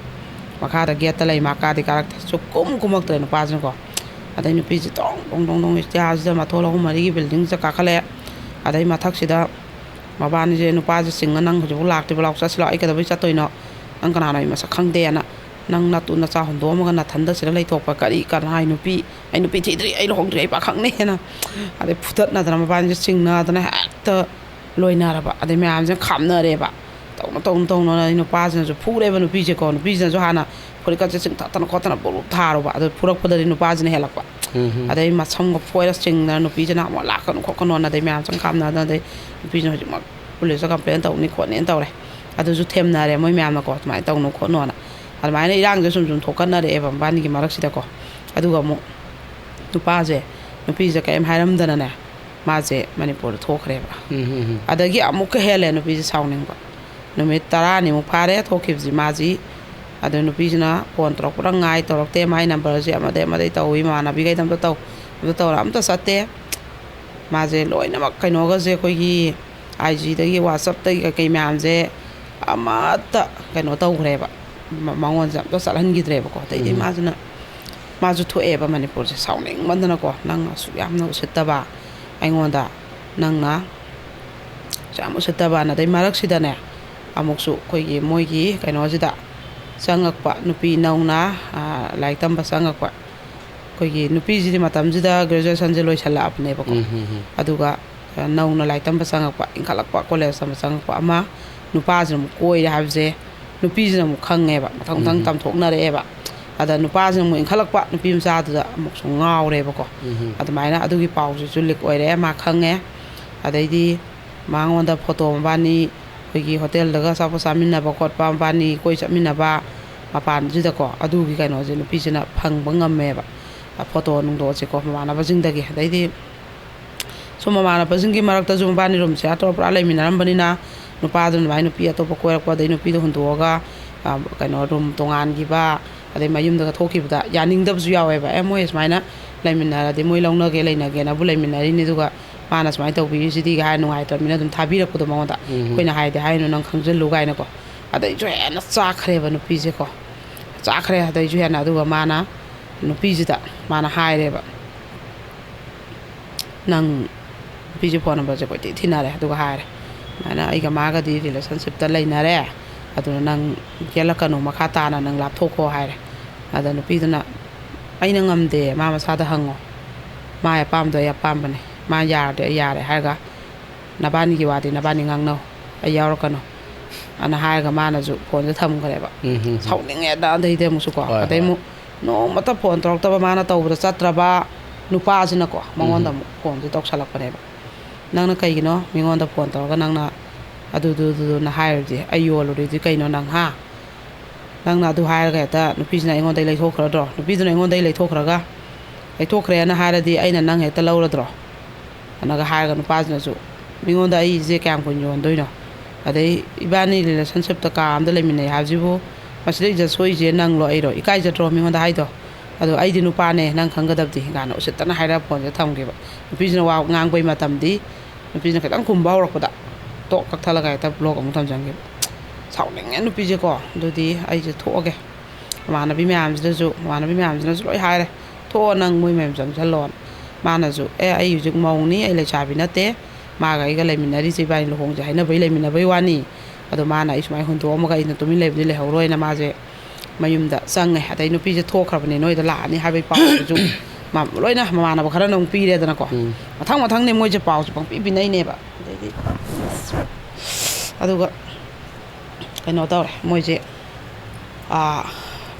ꯃꯈꯥꯗ ꯒꯦꯠꯇ ꯂꯩ, ꯃꯥ ꯀꯥꯗꯤ ꯀꯥꯔꯛꯇꯦ, ꯁꯨꯛꯀꯨꯝ ꯀꯨꯝꯃꯛꯇ꯭ꯔꯦ ꯅꯨꯄꯥꯁꯤꯅꯀꯣ꯫ ꯑꯗꯩ ꯅꯨꯄꯤꯁꯦ ꯇꯣꯡ ꯇꯣꯡ ꯇꯣꯡ ꯇꯣꯡ ꯏꯁꯇꯤꯌꯥꯔꯁꯤꯗ ꯃꯊꯣꯜ ꯑꯍꯨꯝ ꯃꯔꯤꯒꯤ ꯕꯤꯜꯗꯤꯡꯁꯤꯗ ꯀꯥꯈꯠꯂꯛꯑꯦ꯫ ꯑꯗꯩ ꯃꯊꯛꯁꯤꯗ ꯃꯕꯥꯅꯤꯁꯦ, ꯅꯨꯄꯥꯁꯦ ꯆꯤꯡꯉ, "ꯅꯪ ꯍꯧꯖꯤꯛꯐꯥꯎ ꯂꯥꯛꯇ꯭ꯔꯤꯕ? ꯂꯥꯛꯑꯣ, ꯆꯠꯁꯤ ꯂꯥꯛꯑꯣ, ꯑꯩ ꯀꯩꯗꯧꯕꯩ ꯆꯠꯇꯣꯏꯅꯣ? ꯅꯪ ꯀꯅꯥꯅꯣ? ꯑꯩ ꯃꯁꯛ ꯈꯪꯗꯦꯅ, ꯅꯪ ꯅꯇꯨ ꯅꯆꯥ ꯍꯨꯟꯗꯣꯛꯑꯝꯃꯒ ꯅꯊꯟꯗ ꯁꯤꯗ ꯂꯩꯊꯣꯛꯄ ꯀꯔꯤ ꯀꯅꯥꯏ ꯅꯨꯄꯤ? ꯑꯩ ꯅꯨꯄꯤ ꯊꯤꯗ꯭ꯔꯤ, ꯑꯩ ꯂꯨꯍꯣꯡꯗ꯭ꯔꯤ, ꯑꯩ ꯄꯥꯈꯪꯅꯦꯅ"꯫ ꯑꯗꯩ ꯐꯨꯗꯠꯅꯗꯅ ꯃꯕꯥꯅꯤꯁꯦ ꯆꯤꯡꯅꯗꯅ ꯍꯦꯛꯇ ꯂꯣꯏꯅꯔꯕ꯫ ꯑꯗꯩ ꯃꯌꯥꯝꯁꯤꯅ ꯈꯥꯝꯅꯔꯦꯕ꯫ ꯇꯧꯅ ꯇꯧꯅ ꯇꯧꯅ ꯑꯩ ꯅꯨꯄꯥꯁꯤꯅꯁꯨ ꯐꯨꯔꯦꯕ ꯅꯨꯄꯤꯁꯦꯀꯣ꯫ ꯅꯨꯄꯤꯁꯤꯅꯁꯨ ꯍꯥꯟꯅ ꯐꯨꯔꯤꯠꯀꯁꯦ ꯆꯤꯡꯊꯠꯇꯅ ꯈꯣꯠꯇꯅ ꯕꯨꯞ ꯕꯨꯞ ꯊꯥꯔꯨꯕ꯫ ꯑꯗꯨ ꯐꯨꯔꯛꯄꯗꯗꯤ ꯅꯨꯄꯥꯁꯤꯅ ꯍꯦꯜꯂꯛꯄ꯫ ꯎꯝ, ꯎꯝ꯫ ꯑꯗꯩ ꯃꯁꯝꯒ ꯐꯣꯏꯔ ꯆꯤꯡꯗꯅ ꯅꯨꯄꯤꯁꯤꯅ ꯑꯃꯨꯛ "ꯂꯥꯛꯀꯅꯨ ꯈꯣꯠꯀꯅꯣꯅ", ꯑꯗꯩ ꯃꯌꯥꯝꯁꯤꯅ ꯈꯥꯝꯅꯗꯅ, ꯑꯗꯩ ꯅꯨꯄꯤꯁꯤꯅ ꯍꯧꯖꯤꯛꯃꯛ ꯄꯨꯂꯤꯁꯇ ꯀꯝꯄ꯭ꯂꯦꯟ ꯇꯧꯅꯤ ꯈꯣꯠꯅꯤꯅ ꯇꯧꯔꯦ꯫ ꯑꯗꯨꯁꯨ ꯊꯦꯝꯅꯔꯦ ꯃꯣꯏ ꯃꯌꯥꯝꯅꯀꯣ, "ꯑꯗꯨꯃꯥꯏꯅ ꯇꯧꯅꯨ ꯈꯣꯠꯅꯨꯅ"꯫ ꯑꯗꯨꯃꯥꯏꯅ ꯏꯔꯥꯡꯁꯦ ꯁꯨꯝ ꯁꯨꯝ ꯊꯣꯛꯀꯠꯅꯔꯛꯑꯦꯕ ꯃꯕꯥꯅꯤꯒꯤ ꯃꯔꯛꯁꯤꯗꯀꯣ꯫ ꯑꯗꯨꯒ ꯑꯃꯨꯛ ꯅꯨꯄꯥꯁꯦ, ꯅꯨꯄꯤꯁꯦ ꯀꯔꯤꯝ ꯍꯥꯏꯔꯝꯗꯅꯅꯦ, ꯃꯥꯁꯦ ꯃꯅꯤꯄꯨꯔꯗ ꯊꯣꯛꯈ꯭ꯔꯦꯕ꯫ ꯎꯝ, ꯎꯝ, ꯎꯝ꯫ ꯑꯗꯒꯤ ꯑꯃꯨꯛꯀ ꯍꯦꯜꯂꯦ ꯅꯨꯄꯤꯁꯦ ꯁꯥꯎꯅꯤꯡꯕ꯫ ꯅꯨꯃꯤꯠ ꯇꯔꯥꯅꯤꯃꯨꯛ ꯐꯥꯔꯦ ꯊꯣꯛꯈꯤꯕꯁꯤ ꯃꯥꯁꯤ꯫ ꯑꯗꯨ ꯅꯨꯄꯤꯁꯤꯅ ꯐꯣꯟ ꯇꯧꯔꯛꯄ꯭ꯔꯥ ꯉꯥꯏ, ꯇꯧꯔꯛꯇꯦ꯫ ꯃꯥꯏ ꯅꯝꯕꯔꯁꯦ ꯑꯃꯗꯩ ꯑꯃꯗꯩ ꯇꯧꯏ, ꯃꯃꯥꯟꯅꯕꯤꯈꯩꯗ ꯑꯝꯇ ꯇꯧ, ꯑꯝꯇ ꯇꯧꯔ ꯑꯝꯇ ꯆꯠꯇꯦ꯫ ꯃꯥꯁꯦ ꯂꯣꯏꯅꯃꯛ ꯀꯩꯅꯣꯒꯁꯦ, ꯑꯩꯈꯣꯏꯒꯤ ꯑꯥꯏ ꯖꯤꯗꯒꯤ, ꯋꯥꯆꯞꯇꯒꯤ ꯀꯩꯀꯩ ꯃꯌꯥꯝꯁꯦ ꯑꯃꯠꯇ ꯀꯩꯅꯣ ꯇꯧꯈ꯭ꯔꯦꯕ, ꯃ- ꯃꯉꯣꯟꯁꯦ ꯑꯝꯇ ꯆꯠꯍꯟꯈꯤꯗ꯭ꯔꯦꯕꯀꯣ꯫ ꯑꯗꯩꯗꯤ ꯎꯝ꯫ ꯃꯥꯁꯤꯅ ꯃꯥꯁꯨ ꯊꯣꯛꯑꯦꯕ ꯃꯅꯤꯄꯨꯔꯁꯦ ꯁꯥꯎꯅꯤꯡꯃꯟꯗꯅꯀꯣ, "ꯅꯪ ꯑꯁꯨꯛ ꯌꯥꯝꯅ ꯎꯁꯤꯠꯇꯕ ꯑꯩꯉꯣꯟꯗ, ꯅꯪꯅ ꯑꯁꯨꯛ ꯌꯥꯝ ꯎꯁꯤꯠꯇꯕꯅ", ꯑꯗꯩ ꯃꯔꯛꯁꯤꯗꯅꯦ ꯑꯃꯨꯛꯁꯨ ꯑꯩꯈꯣꯏꯒꯤ ꯃꯣꯏꯒꯤ ꯀꯩꯅꯣꯁꯤꯗ ꯆꯪꯉꯛꯄ ꯅꯨꯄꯤ ꯅꯧꯅ, ꯑꯥ, ꯂꯥꯏꯔꯤꯛ ꯇꯝꯕ ꯆꯪꯉꯛꯄ ꯑꯩꯈꯣꯏꯒꯤ ꯅꯨꯄꯤꯁꯤꯗꯤ ꯃꯇꯝꯁꯤꯗ ꯒ꯭ꯔꯦꯖꯨꯑꯦꯁꯟꯁꯦ ꯂꯣꯏꯁꯜꯂꯛꯑꯕꯅꯦꯕꯀꯣ꯫ ꯎꯝ, ꯎꯝ, ꯎꯝ꯫ ꯑꯗꯨꯒ ꯅꯧꯅ ꯂꯥꯏꯔꯤꯛ ꯇꯝꯕ ꯆꯪꯉꯛꯄ, ꯏꯟꯈꯠꯂꯛꯄ, ꯀꯣꯂꯦꯖ ꯇꯝꯕ ꯆꯪꯉꯛꯄ ꯑꯃ ꯅꯨꯄꯥꯁꯤꯅ ꯑꯃꯨꯛ ꯀꯣꯏꯔꯦ ꯍꯥꯏꯕꯁꯦ ꯅꯨꯄꯤꯁꯤꯅ ꯑꯃꯨꯛ ꯈꯪꯉꯦꯕ, ꯃꯊꯪ ꯃꯊꯪ ꯎꯝ꯫ ꯇꯝꯊꯣꯛꯅꯔꯛꯑꯦꯕ꯫ ꯑꯗ ꯅꯨꯄꯥꯁꯤꯅ ꯑꯃꯨꯛ ꯏꯟꯈꯠꯂꯛꯄ ꯅꯨꯄꯤ ꯃꯆꯥꯗꯨꯗ ꯑꯃꯨꯛꯁꯨ ꯉꯥꯎꯔꯦꯕꯀꯣ꯫ ꯎꯝ꯫ ꯑꯗꯨꯃꯥꯏꯅ ꯑꯗꯨꯒꯤ ꯄꯥꯎꯁꯤꯁꯨ ꯂꯤꯛ ꯑꯣꯏꯔꯦ, ꯃꯥ ꯈꯪꯉꯦ꯫ ꯑꯗꯩꯗꯤ ꯃꯉꯣꯟꯗ ꯐꯣꯇꯣ ꯃꯕꯥꯅꯤ ꯑꯩꯈꯣꯏꯒꯤ ꯍꯣꯇꯦꯜꯗꯒ ꯑꯆꯥꯄꯣꯠ ꯆꯥꯃꯤꯟꯅꯕ ꯈꯣꯠꯄ, ꯃꯕꯥꯅꯤ ꯀꯣꯏ ꯆꯠꯃꯤꯟꯅꯕ ꯃꯄꯥꯟꯁꯤꯗꯀꯣ, ꯑꯗꯨꯒꯤ ꯀꯩꯅꯣꯁꯦ ꯅꯨꯄꯤꯁꯤꯅ ꯐꯪꯕ ꯉꯝꯃꯦꯕ꯫ ꯐꯣꯇꯣ ꯅꯨꯡꯗꯣꯛꯑꯁꯤꯀꯣ ꯃꯃꯥꯟꯅꯕꯁꯤꯡꯗꯒꯤ꯫ ꯑꯗꯩꯗꯤ ꯁꯨꯝ ꯃꯃꯥꯟꯅꯕꯁꯤꯡꯒꯤ ꯃꯔꯛꯇꯁꯨ ꯃꯕꯥꯅꯤ ꯔꯨꯝ ꯁꯤꯌꯥꯔ ꯇꯧꯔ ꯄꯨꯔꯥ ꯂꯩꯃꯤꯟꯅꯔꯝꯕꯅꯤꯅ, ꯅꯨꯄꯥꯗꯨꯅ ꯑꯗꯨꯃꯥꯏꯅ ꯅꯨꯄꯤ ꯑꯇꯣꯞꯄ ꯀꯣꯏꯔꯛꯄ, ꯑꯗꯩ ꯅꯨꯄꯤꯗꯣ ꯍꯨꯟꯗꯣꯛꯑꯒ, ꯑ, ꯀꯩꯅꯣ, ꯔꯨꯝ ꯇꯣꯉꯥꯟꯈꯤꯕ, ꯑꯗꯩ ꯃꯌꯨꯝꯗꯒ ꯊꯣꯛꯈꯤꯕꯗ ꯌꯥꯅꯤꯡꯗꯕꯁꯨ ꯌꯥꯎꯋꯦꯕ꯫ "ꯑꯦ, ꯃꯣꯏ ꯁꯨꯃꯥꯏꯅ ꯂꯩꯃꯤꯟꯅꯔꯗꯤ, ꯃꯣꯏ ꯂꯧꯅꯒꯦ ꯂꯩꯅꯒꯦꯅꯕꯨ ꯂꯩꯃꯤꯟꯅꯔꯤꯅꯤ, ꯑꯗꯨꯒ ꯃꯥꯅ ꯁꯨꯃꯥꯏꯅ ꯇꯧꯕꯤꯔꯤꯁꯤꯗꯤ" ꯀꯥꯏꯅ ꯅꯨꯡꯉꯥꯏꯇ꯭ꯔꯕꯅꯤꯅ ꯑꯗꯨꯝ ꯊꯥꯕꯤꯔꯛꯄꯗꯣ ꯃꯉꯣꯟꯗ꯫ ꯎꯝ꯫ ꯑꯩꯈꯣꯏꯅ ꯍꯥꯏꯗꯤ ꯍꯥꯏꯅꯨ, ꯅꯪ ꯈꯪꯖꯤꯜꯂꯨ ꯀꯥꯏꯅꯀꯣ꯫ ꯑꯗꯩꯁꯨ ꯍꯦꯟꯅ ꯆꯥꯛꯈ꯭ꯔꯦꯕ ꯅꯨꯄꯤꯁꯦꯀꯣ, ꯆꯥꯛꯈ꯭ꯔꯦ꯫ ꯑꯗꯩꯁꯨ ꯍꯦꯟꯅ ꯑꯗꯨꯒ ꯃꯥꯅ ꯅꯨꯄꯤꯁꯤꯗ ꯃꯥꯅ ꯍꯥꯏꯔꯦꯕ, "ꯅꯪ", ꯅꯨꯄꯤꯁꯦ ꯐꯣꯟ ꯅꯝꯕꯔꯁꯦ ꯀꯣꯏꯊꯤ ꯊꯤꯅꯔꯦ, ꯑꯗꯨꯒ ꯍꯥꯏꯔꯦ, "ꯁꯨꯃꯥꯏꯅ ꯑꯩꯒ ꯃꯥꯒꯗꯤ ꯔꯤꯂꯦꯁꯟꯁꯤꯞꯇ ꯂꯩꯅꯔꯦ, ꯑꯗꯨꯅ ꯅꯪ ꯌꯦꯠꯂꯛꯀꯅꯨ, ꯃꯈꯥ ꯇꯥꯅ ꯅꯪ ꯂꯥꯞꯊꯣꯛꯈꯣ" ꯍꯥꯏꯔꯦ꯫ ꯑꯗ ꯅꯨꯄꯤꯗꯨꯅ, "ꯑꯩꯅ ꯉꯝꯗꯦ, ꯃꯥ ꯃꯁꯥꯗ ꯍꯪꯉꯣ, ꯃꯥ ꯑꯄꯥꯝꯕꯗꯣ ꯑꯩ ꯑꯄꯥꯝꯕꯅꯦ, ꯃꯥ ꯌꯥꯔꯗꯤ ꯑꯩ ꯌꯥꯔꯦ" ꯍꯥꯏꯔꯒ, "ꯅꯕꯥꯅꯤꯒꯤ ꯋꯥꯗꯤ ꯅꯕꯥꯅꯤ ꯉꯥꯡꯅꯧ, ꯑꯩ ꯌꯥꯎꯔꯛꯀꯅꯨ" ꯑꯅ ꯍꯥꯏꯔꯒ ꯃꯥꯅꯁꯨ ꯐꯣꯟꯁꯦ ꯊꯝꯈ꯭ꯔꯦꯕ꯫ ꯎꯝ, ꯎꯝ, ꯎꯝ꯫ ꯁꯥꯎꯅꯤꯡꯉꯦꯗ ꯑꯗꯩꯗꯤ ꯑꯃꯨꯛꯁꯨꯀꯣ꯫ ꯍꯣꯏ, ꯑꯗꯩ ꯍꯣꯏ꯫ ꯑꯃꯨꯛ ꯅꯣꯡꯃꯇ ꯐꯣꯟ ꯇꯧꯔꯛꯇꯕ, ꯃꯥꯅ ꯇꯧꯕꯗ ꯆꯠꯇ꯭ꯔꯕ ꯅꯨꯄꯥꯁꯤꯅꯀꯣ, ꯃꯉꯣꯟꯗ ꯎꯝ꯫ ꯑꯃꯨꯛ ꯐꯣꯟꯁꯦ ꯇꯧꯁꯜꯂꯛꯄꯅꯦꯕ꯫ "ꯅꯪꯅ ꯀꯩꯒꯤꯅꯣ ꯃꯤꯉꯣꯟꯗ ꯐꯣꯟ ꯇꯧꯔꯒ ꯅꯪꯅ ꯑꯗꯨꯗꯨꯗꯨꯅ ꯍꯥꯏꯔꯨꯔꯗꯤ ꯑꯩ ꯌꯣꯜꯂꯨꯔꯤꯗꯤ ꯀꯩꯅꯣ ꯅꯪ, ꯍꯥ? ꯅꯪꯅ ꯑꯗꯨ ꯍꯥꯏꯔꯒ ꯍꯦꯛꯇ ꯅꯨꯄꯤꯁꯤꯅ ꯑꯩꯉꯣꯟꯗꯒꯤ ꯂꯩꯊꯣꯛꯈ꯭ꯔꯗ꯭ꯔꯣ? ꯅꯨꯄꯤꯗꯨꯅ ꯑꯩꯉꯣꯟꯗꯒꯤ ꯂꯩꯊꯣꯛꯈ꯭ꯔꯒ, ꯂꯩꯊꯣꯛꯈ꯭ꯔꯦꯅ ꯍꯥꯏꯔꯗꯤ ꯑꯩꯅ ꯅꯪ ꯍꯦꯛꯇ ꯂꯧꯔꯗ꯭ꯔꯣ?" ꯑꯅꯒ ꯍꯥꯏꯔꯒ ꯅꯨꯄꯥꯁꯤꯅꯁꯨ, "ꯃꯤꯉꯣꯟꯗ ꯑꯩꯁꯦ ꯀꯌꯥꯝ ꯀꯨꯏꯅ ꯌꯣꯟꯗꯣꯏꯅꯣ? ꯑꯗꯩ ꯏꯕꯥꯅꯤ ꯔꯤꯂꯦꯁꯟꯁꯤꯞꯇ ꯀꯥ ꯑꯃꯗ ꯂꯩꯃꯤꯟꯅꯩ ꯍꯥꯏꯕꯁꯤꯕꯨ ꯃꯁꯤꯗ ꯏꯖꯠ ꯁꯣꯛꯏꯁꯦ ꯅꯪꯂꯣ ꯑꯩꯔꯣ? ꯏꯀꯥꯏꯖꯗ꯭ꯔꯣ ꯃꯤꯉꯣꯟꯗ ꯍꯥꯏꯗꯣ? ꯑꯗꯣ ꯑꯩꯗꯤ ꯅꯨꯄꯥꯅꯦ, ꯅꯪ ꯈꯪꯒꯗꯕꯗꯤ" ꯀꯥꯏꯅ ꯎꯁꯤꯠꯇꯅ ꯍꯥꯏꯔꯒ ꯐꯣꯟꯁꯦ ꯊꯝꯈꯤꯕ꯫ ꯅꯨꯄꯤꯁꯤꯅ ꯋꯥ ꯉꯥꯡꯕꯩ ꯃꯇꯝꯗꯤ, ꯅꯨꯄꯤꯁꯤꯅ ꯈꯤꯇꯪ ꯈꯨꯝꯕ ꯍꯧꯔꯛꯄꯗ ꯇꯣꯛ ꯀꯛꯊꯠꯂꯒ ꯍꯦꯛꯇ ꯕ꯭ꯂꯣꯛ ꯑꯃꯨꯛ ꯊꯝꯖꯟꯈꯤꯕ꯫ ꯁꯥꯎꯅꯤꯡꯉꯦ ꯅꯨꯄꯤꯁꯦꯀꯣ꯫ ꯑꯗꯨꯗꯤ ꯑꯩꯁꯦ ꯊꯣꯛꯑꯒꯦ꯫ ꯃꯃꯥꯟꯅꯕꯤ ꯃꯌꯥꯝꯁꯤꯗꯁꯨ, ꯃꯃꯥꯟꯅꯕꯤ ꯃꯌꯥꯝꯁꯤꯅꯁꯨ ꯂꯣꯏ ꯍꯥꯏꯔꯦ, "ꯊꯣꯛꯑꯣ, ꯅꯪ ꯃꯣꯏ ꯃꯌꯥꯝ ꯆꯪꯁꯜꯂꯣꯅ"꯫ ꯃꯥꯅꯁꯨ, "ꯑꯦ, ꯑꯩ ꯍꯧꯖꯤꯛ ꯃꯧꯅꯤ, ꯑꯩ ꯂꯩꯁꯥꯕꯤ ꯅꯠꯇꯦ, ꯃꯥꯒ ꯑꯩꯒ ꯂꯩꯃꯤꯟꯅꯔꯤꯁꯦ ꯏꯕꯥꯅꯤ ꯂꯨꯍꯣꯡꯁꯦ ꯍꯥꯏꯅꯕꯩ ꯂꯩꯃꯤꯟꯅꯕꯩ ꯋꯥꯅꯤ꯫ ꯑꯗꯣ ꯃꯥꯅ ꯑꯩ ꯁꯨꯃꯥꯏꯅ ꯍꯨꯟꯗꯣꯛꯑꯝꯃꯒ ꯑꯩꯅ ꯇꯨꯃꯤꯟ ꯂꯩꯕꯗꯤ ꯂꯩꯍꯧꯔꯣꯏꯅ" ꯃꯥꯁꯦ ꯃꯌꯨꯝꯗ ꯆꯪꯉꯦ꯫ ꯑꯗꯩ ꯅꯨꯄꯤꯁꯦ ꯊꯣꯛꯈ꯭ꯔꯕꯅꯦ, ꯅꯣꯏꯗ ꯂꯥꯛꯑꯅꯤ ꯍꯥꯏꯕꯒꯤ ꯄꯥꯎꯁꯨ ꯃ-, ꯂꯣꯏꯅ ꯃꯃꯥꯟꯅꯕ ꯈꯔꯅ ꯑꯃꯨꯛ ꯄꯤꯔꯦꯗꯅꯀꯣ꯫ ꯎꯝ꯫ ꯃꯊꯪ ꯃꯊꯪꯅꯦ ꯃꯣꯏꯁꯦ ꯄꯥꯎꯁꯦ ꯄꯪꯄꯤ ꯄꯤꯅꯩꯅꯦꯕ꯫ ꯑꯗꯩꯗꯤ ꯑꯗꯨꯒ ꯀꯩꯅꯣ ꯇꯧꯔꯦ ꯃꯣꯏꯁꯦ, ꯑꯥ,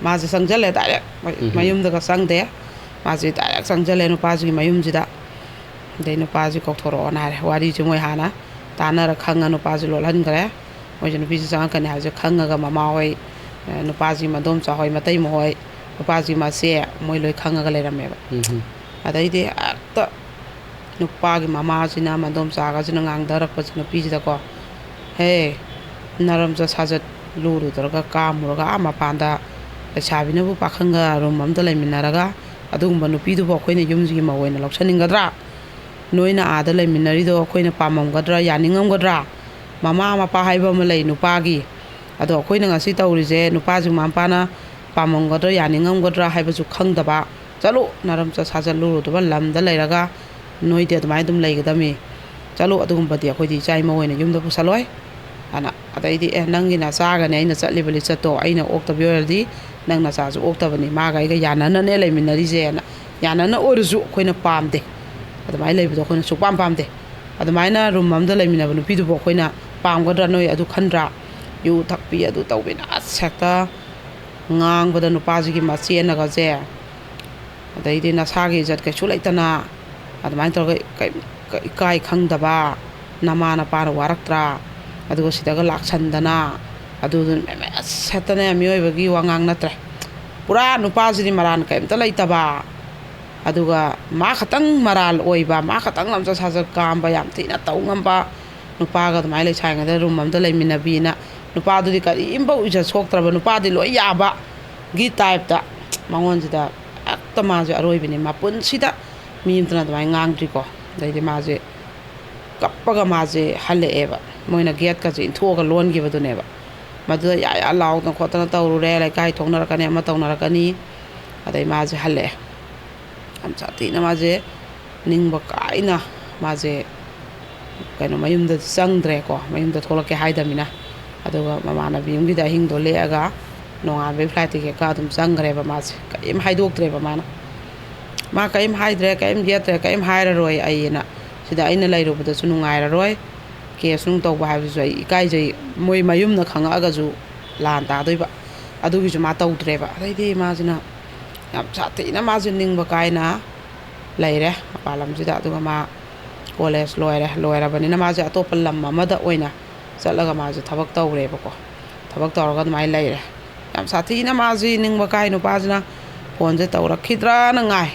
ꯃꯥꯁꯦ ꯆꯪꯁꯤꯜꯂꯦ ꯗꯥꯏꯔꯦꯛ꯫ ꯃ-, ꯎꯝ꯫ ꯃꯌꯨꯝꯗꯒ ꯆꯪꯗꯦ꯫ ꯃꯥꯁꯦ ꯗꯥꯏꯔꯦꯛ ꯆꯪꯁꯤꯜꯂꯦ ꯅꯨꯄꯥꯁꯤꯒꯤ ꯃꯌꯨꯝꯁꯤꯗ꯫ ꯑꯗꯩ ꯅꯨꯄꯥꯁꯤ ꯀꯧꯊꯣꯔꯛꯑꯣꯅ ꯍꯥꯏꯔꯦ꯫ ꯋꯥꯔꯤꯁꯦ ꯃꯣꯏ ꯍꯥꯟꯅ ꯇꯥꯟꯅꯔ ꯈꯪꯉ ꯅꯨꯄꯥꯁꯦ ꯂꯣꯠꯍꯟꯈ꯭ꯔꯦ꯫ ꯃꯣꯏꯁꯦ ꯅꯨꯄꯤꯁꯦ ꯆꯪꯉꯛꯀꯅꯤ ꯍꯥꯏꯕꯁꯦ ꯈꯪꯉꯒ ꯃꯃꯥ ꯍꯣꯏ, ꯑ, ꯅꯨꯄꯥꯁꯤꯒꯤ ꯃꯗꯣꯝꯆꯥ ꯍꯣꯏ, ꯃꯇꯩꯃ ꯍꯣꯏ, ꯅꯨꯄꯥꯁꯤꯒꯤ ꯃꯆꯦ, ꯃꯣꯏ ꯂꯣꯏ ꯈꯪꯉꯒ ꯂꯩꯔꯝꯃꯦꯕ꯫ ꯎꯝ꯫ ꯑꯗꯩꯗꯤ ꯍꯦꯛꯇ ꯅꯨꯄꯥꯒꯤ ꯃꯃꯥꯁꯤꯅ, ꯃꯗꯣꯝꯆꯥꯒꯁꯤꯅ ꯉꯥꯡꯊꯔꯛꯄꯁꯦ ꯅꯨꯄꯤꯁꯤꯗꯀꯣ, "ꯍꯦ, ꯅꯔꯝꯆꯠ ꯁꯥꯖꯠ ꯂꯨꯔꯨꯗ꯭ꯔꯒ ꯀꯥꯝꯃꯨꯔꯒ ꯑꯥ ꯃꯄꯥꯟꯗ ꯂꯩꯁꯥꯕꯤꯅꯕꯨ ꯄꯥꯈꯪꯒ ꯔꯨꯝ ꯑꯝꯗ ꯂꯩꯃꯤꯟꯅꯔꯒ ꯑꯗꯨꯒꯨꯝꯕ ꯅꯨꯄꯤꯗꯨꯕꯨ ꯑꯩꯈꯣꯏꯅ ꯌꯨꯝꯁꯤꯒꯤ ꯃꯧ ꯑꯣꯏꯅ ꯂꯧꯁꯟꯅꯤꯡꯒꯗ꯭ꯔꯥ? ꯅꯣꯏꯅ ꯑꯥꯗ ꯂꯩꯃꯤꯟꯅꯔꯤꯗꯣ ꯑꯩꯈꯣꯏꯅ ꯄꯥꯝꯃꯝꯒꯗ꯭ꯔꯥ, ꯌꯥꯅꯤꯡꯉꯝꯒꯗ꯭ꯔꯥ? ꯃꯃꯥ ꯃꯄꯥ ꯍꯥꯏꯕ ꯑꯃ ꯂꯩ ꯅꯨꯄꯥꯒꯤ꯫ ꯑꯗꯣ ꯑꯩꯈꯣꯏꯅ ꯉꯁꯤ ꯇꯧꯔꯤꯁꯦ ꯅꯨꯄꯥꯁꯤ ꯃꯃꯥ ꯃꯄꯥꯅ ꯄꯥꯝꯃꯝꯒꯗ꯭ꯔꯥ, ꯌꯥꯅꯤꯡꯉꯝꯒꯗ꯭ꯔꯥ ꯍꯥꯏꯕꯁꯨ ꯈꯪꯗꯕ꯫ ꯆꯠꯂꯨ, ꯅꯔꯝꯆꯠ ꯁꯥꯖꯠ ꯂꯨꯔꯨꯗꯕ ꯂꯝꯗ ꯂꯩꯔꯒ ꯅꯣꯏꯗꯤ ꯑꯗꯨꯃꯥꯏꯅ ꯑꯗꯨꯝ ꯂꯩꯒꯗꯝꯃꯤ꯫ ꯆꯠꯂꯨ, ꯑꯗꯨꯒꯨꯝꯕꯗꯤ ꯑꯩꯈꯣꯏꯗꯤ ꯏꯆꯥ ꯏꯃꯧ ꯑꯣꯏꯅ ꯌꯨꯝꯗ ꯄꯨꯁꯜꯂꯣꯏ" ꯍꯥꯏꯅ꯫ ꯑꯗꯩꯗꯤ, "ꯑꯦ, ꯅꯪꯒꯤ ꯅꯆꯥꯒꯅꯦ ꯑꯩꯅ ꯆꯠꯂꯤꯕ ꯂꯤꯆꯠꯇꯣ ꯑꯩꯅ ꯑꯣꯛꯇꯕꯤ ꯑꯣꯏꯔꯗꯤ ꯅꯪ ꯅꯆꯥꯁꯨ ꯑꯣꯛꯇꯕꯅꯤ, ꯃꯥꯒ ꯑꯩꯒ ꯌꯥꯅꯅꯅꯦ ꯂꯩꯃꯤꯟꯅꯔꯤꯁꯦꯅ, ꯌꯥꯅꯅ ꯑꯣꯏꯔꯁꯨ ꯑꯩꯈꯣꯏꯅ ꯄꯥꯝꯗꯦ, ꯑꯗꯨꯃꯥꯏꯅ ꯂꯩꯕꯗꯣ ꯑꯩꯈꯣꯏꯅ ꯁꯨꯛꯄꯥꯝ ꯄꯥꯝꯗꯦ꯫ ꯑꯗꯨꯃꯥꯏꯅ ꯔꯨꯝ ꯑꯃꯗ ꯂꯩꯃꯤꯟꯅꯕ ꯅꯨꯄꯤꯗꯨꯕꯨ ꯑꯩꯈꯣꯏꯅ ꯄꯥꯝꯒꯗ꯭ꯔꯥ? ꯅꯣꯏ ꯑꯗꯨ ꯈꯟꯗ꯭ꯔꯥ? ꯌꯨ ꯊꯛꯄꯤ, ꯑꯗꯨ ꯇꯧꯕꯤꯅ" ꯑꯁ ꯍꯦꯛꯇ ꯉꯥꯡꯕꯗ ꯅꯨꯄꯥꯁꯤꯒꯤ ꯃꯆꯦꯅꯒꯁꯦ, ꯑꯗꯩꯗꯤ ꯅꯁꯥꯒꯤ ꯏꯖꯠ ꯀꯩꯁꯨ ꯂꯩꯇꯅ ꯑꯗꯨꯃꯥꯏꯅ ꯇꯧꯔꯒ ꯀꯩꯝ ꯏꯀꯥꯏ ꯈꯪꯗꯕ ꯅꯃꯥ ꯅꯄꯥꯅ ꯋꯥꯔꯛꯇ꯭ꯔꯥ? ꯑꯗꯨꯒ ꯁꯤꯗꯒ ꯂꯥꯛꯁꯟꯗꯅ ꯑꯗꯨꯗꯨꯅ ꯃꯦ-, ꯃꯦ-, ꯑꯁ ꯍꯦꯛꯇꯅꯦ ꯃꯤꯑꯣꯏꯕꯒꯤ ꯋꯥꯉꯥꯡ ꯅꯠꯇ꯭ꯔꯦ꯫ ꯄꯨꯔꯥ ꯅꯨꯄꯥꯁꯤꯗꯤ ꯃꯔꯥꯟ ꯀꯩꯝꯇ ꯂꯩꯇꯕ꯫ ꯑꯗꯨꯒ ꯃꯥ ꯈꯛꯇꯪ ꯃꯔꯥꯜ ꯑꯣꯏꯕ, ꯃꯥ ꯈꯛꯇꯪ ꯂꯝꯆꯠ ꯁꯥꯖꯠ ꯀꯥꯝꯕ ꯌꯥꯝ ꯊꯤꯅ ꯇꯧ ꯉꯝꯕ ꯅꯨꯄꯥꯒ ꯑꯗꯨꯃꯥꯏꯅ ꯂꯩꯁꯥꯔꯤꯉꯩꯗ ꯔꯨꯝ ꯑꯝꯗ ꯂꯩꯃꯤꯟꯅꯕꯤꯅ ꯅꯨꯄꯥꯗꯨꯗꯤ ꯀꯔꯤꯝꯐꯥꯎ ꯏꯖꯠ ꯁꯣꯛꯇ꯭ꯔꯕ, ꯅꯨꯄꯥꯗꯤ ꯂꯣꯏ ꯌꯥꯕꯒꯤ ꯇꯥꯏꯞꯇ ꯃꯉꯣꯟꯁꯤꯗ ꯍꯦꯛꯇ ꯃꯥꯁꯦ ꯑꯔꯣꯏꯕꯤꯅꯤ꯫ ꯃꯄꯨꯟꯁꯤꯗ ꯃꯤ ꯑꯃꯇꯅ ꯑꯗꯨꯃꯥꯏꯅ ꯉꯥꯡꯗ꯭ꯔꯤꯀꯣ꯫ ꯑꯗꯩꯗꯤ ꯃꯥꯁꯦ ꯀꯞꯄꯒ ꯃꯥꯁꯦ ꯍꯜꯂꯛꯑꯦꯕ꯫ ꯃꯣꯏꯅ ꯒꯦꯠꯀꯁꯦ ꯏꯟꯊꯣꯛꯑꯒ ꯂꯣꯟꯈꯤꯕꯗꯨꯅꯦꯕ꯫ ꯃꯗꯨꯗ ꯌꯥ ꯌꯥ ꯂꯥꯎꯗꯅ ꯈꯣꯠꯇꯅ ꯇꯧꯔꯨꯔꯦ꯫ ꯂꯩꯀꯥꯏ ꯊꯣꯛꯅꯔꯛꯀꯅꯤ, ꯑꯃ ꯇꯧꯅꯔꯛꯀꯅꯤ꯫ ꯑꯗꯩ ꯃꯥꯁꯦ ꯍꯜꯂꯛꯑꯦ꯫ ꯌꯥꯝ ꯁꯥꯊꯤꯅ ꯃꯥꯁꯦ ꯅꯤꯡꯕ ꯀꯥꯏꯅ ꯃꯥꯁꯦ ꯀꯩꯅꯣ ꯃꯌꯨꯝꯗ ꯆꯪꯗ꯭ꯔꯦꯀꯣ, ꯃꯌꯨꯝꯗ ꯊꯣꯛꯂꯛꯀꯦ ꯍꯥꯏꯗꯃꯤꯅ꯫ ꯑꯗꯨꯒ ꯃꯃꯥꯟꯅꯕꯤ ꯑꯃꯒꯤꯗ ꯑꯍꯤꯡꯗꯣ ꯂꯦꯛꯑꯒ ꯅꯣꯡꯉꯥꯟꯕꯩ flight ticket ꯀꯛꯑ ꯑꯗꯨꯝ ꯆꯪꯈ꯭ꯔꯦꯕ ꯃꯥꯁꯦ, ꯀꯔꯤꯝ ꯍꯥꯏꯗꯣꯛꯇ꯭ꯔꯦꯕ ꯃꯥꯅ꯫ ꯃꯥ ꯀꯔꯤꯝ ꯍꯥꯏꯗ꯭ꯔꯦ, ꯀꯔꯤꯝ ꯌꯦꯠꯇ꯭ꯔꯦ, ꯀꯔꯤꯝ ꯍꯥꯏꯔꯔꯣꯏ ꯑꯩꯅ, ꯁꯤꯗ ꯑꯩꯅ ꯂꯩꯔꯨꯕꯗꯁꯨ ꯅꯨꯡꯉꯥꯏꯔꯔꯣꯏ, case ꯅꯨꯡ ꯇꯧꯕ ꯍꯥꯏꯕꯁꯨ ꯑꯩ ꯏꯀꯥꯏꯖꯩ, ꯃꯣꯏ ꯃꯌꯨꯝꯅ ꯈꯪꯉꯛꯑꯒꯁꯨ ꯂꯥꯟ ꯇꯥꯗꯣꯏꯕ꯫ ꯑꯗꯨꯒꯤꯁꯨ ꯃꯥ ꯇꯧꯗ꯭ꯔꯦꯕ꯫ ꯑꯗꯩꯗꯤ ꯃꯥꯁꯤꯅ ꯌꯥꯝ ꯁꯥꯊꯤꯅ ꯃꯥꯁꯦ ꯅꯤꯡꯕ ꯀꯥꯏꯅ ꯂꯩꯔꯦ ꯃꯄꯥꯟ ꯂꯝꯁꯤꯗ꯫ ꯑꯗꯨꯒ ꯃꯥ college ꯂꯣꯏꯔꯦ, ꯂꯣꯏꯔꯕꯅꯤꯅ ꯃꯥꯁꯦ ꯑꯇꯣꯞꯄ ꯂꯝ ꯑꯃꯗ ꯑꯣꯏꯅ ꯆꯠꯂꯒ ꯃꯥꯁꯦ ꯊꯕꯛ ꯇꯧꯔꯦꯕꯀꯣ꯫ ꯊꯕꯛ ꯇꯧꯔꯒ ꯑꯗꯨꯃꯥꯏꯅ ꯂꯩꯔꯦ꯫ ꯌꯥꯝ ꯁꯥꯊꯤꯅ ꯃꯥꯁꯤ ꯅꯤꯡꯕ ꯀꯥꯏ ꯅꯨꯄꯥꯁꯤꯅ꯫ Phoneꯁꯦ ꯇꯧꯔꯛꯈꯤꯗ꯭ꯔꯥꯅ ꯉꯥꯏ꯫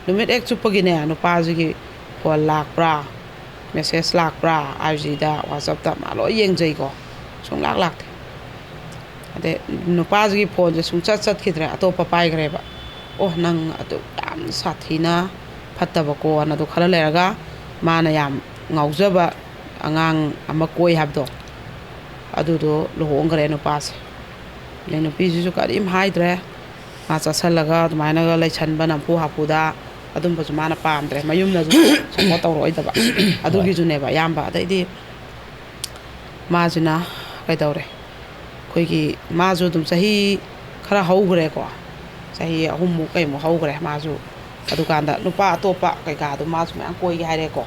ꯅꯨꯃꯤꯠ ꯍꯦꯛ ꯆꯨꯞꯄꯒꯤꯅꯦ ꯅꯨꯄꯥꯁꯤꯒꯤ phone ꯂꯥꯛꯄ꯭ꯔꯥ, message ꯂꯥꯛꯄ꯭ꯔꯥ, IGꯗ, WhatsAppꯇ ꯃꯥ ꯂꯣꯏ ꯌꯦꯡꯖꯩꯀꯣ꯫ ꯁꯨꯡꯂꯥꯛ ꯂꯥꯛꯇꯦ꯫ ꯑꯗꯩ ꯅꯨꯄꯥꯁꯤꯒꯤ phoneꯁꯦ ꯁꯨꯡꯆꯠ ꯆꯠꯈꯤꯗ꯭ꯔꯦ, ꯑꯇꯣꯞꯄ ꯄꯥꯏꯈ꯭ꯔꯦꯕ꯫ ꯑꯣ, ꯅꯪ ꯑꯗꯨ ꯌꯥꯝ ꯁꯥꯊꯤꯅ ꯐꯠꯇꯕꯀꯣꯅ꯫ ꯑꯗꯨ ꯈꯔ ꯂꯩꯔꯒ ꯃꯥꯅ ꯌꯥꯝ ꯉꯥꯎꯖꯕ ꯑꯉꯥꯡ ꯑꯃ ꯀꯣꯏ ꯍꯥꯏꯕꯗꯣ, ꯑꯗꯨꯗꯣ ꯂꯨꯍꯣꯡꯈ꯭ꯔꯦ ꯅꯨꯄꯥꯁꯦ꯫ ꯑꯗꯩ ꯅꯨꯄꯤꯁꯤꯁꯨ ꯀꯔꯤꯝ ꯍꯥꯏꯗ꯭ꯔꯦ꯫ ꯃꯥ ꯆꯠꯁꯜꯂꯒ ꯑꯗꯨꯃꯥꯏꯅꯒ ꯂꯩꯁꯟꯕ ꯅꯝꯐꯨ ꯍꯥꯐꯨꯗ ꯑꯗꯨꯝꯕꯁꯨ ꯃꯥꯅ ꯄꯥꯝꯗ꯭ꯔꯦ, ꯃꯌꯨꯝꯅꯁꯨ support ꯇꯧꯔꯛꯑꯣꯏꯗꯕ꯫ ꯑꯗꯨꯒꯤꯁꯨꯅꯦꯕ ꯑꯌꯥꯝꯕ꯫ ꯑꯗꯩꯗꯤ ꯃꯥꯁꯤꯅ ꯀꯩꯗꯧꯔꯦ, ꯑꯩꯈꯣꯏꯒꯤ ꯃꯥꯁꯨ ꯑꯗꯨꯝ ꯆꯍꯤ ꯈꯔ ꯍꯧꯈ꯭ꯔꯦꯀꯣ, ꯆꯍꯤ ꯑꯍꯨꯝꯃꯨꯛ ꯀꯩꯃꯨꯛ ꯍꯧꯈ꯭ꯔꯦ ꯃꯥꯁꯨ꯫ ꯑꯗꯨꯀꯥꯟꯗ ꯅꯨꯄꯥ ꯑꯇꯣꯞꯄ ꯀꯩꯀꯥꯗꯣ ꯃꯥꯁꯨ ꯃꯌꯥꯝ ꯀꯣꯏꯒꯦ ꯍꯥꯏꯔꯦꯀꯣ꯫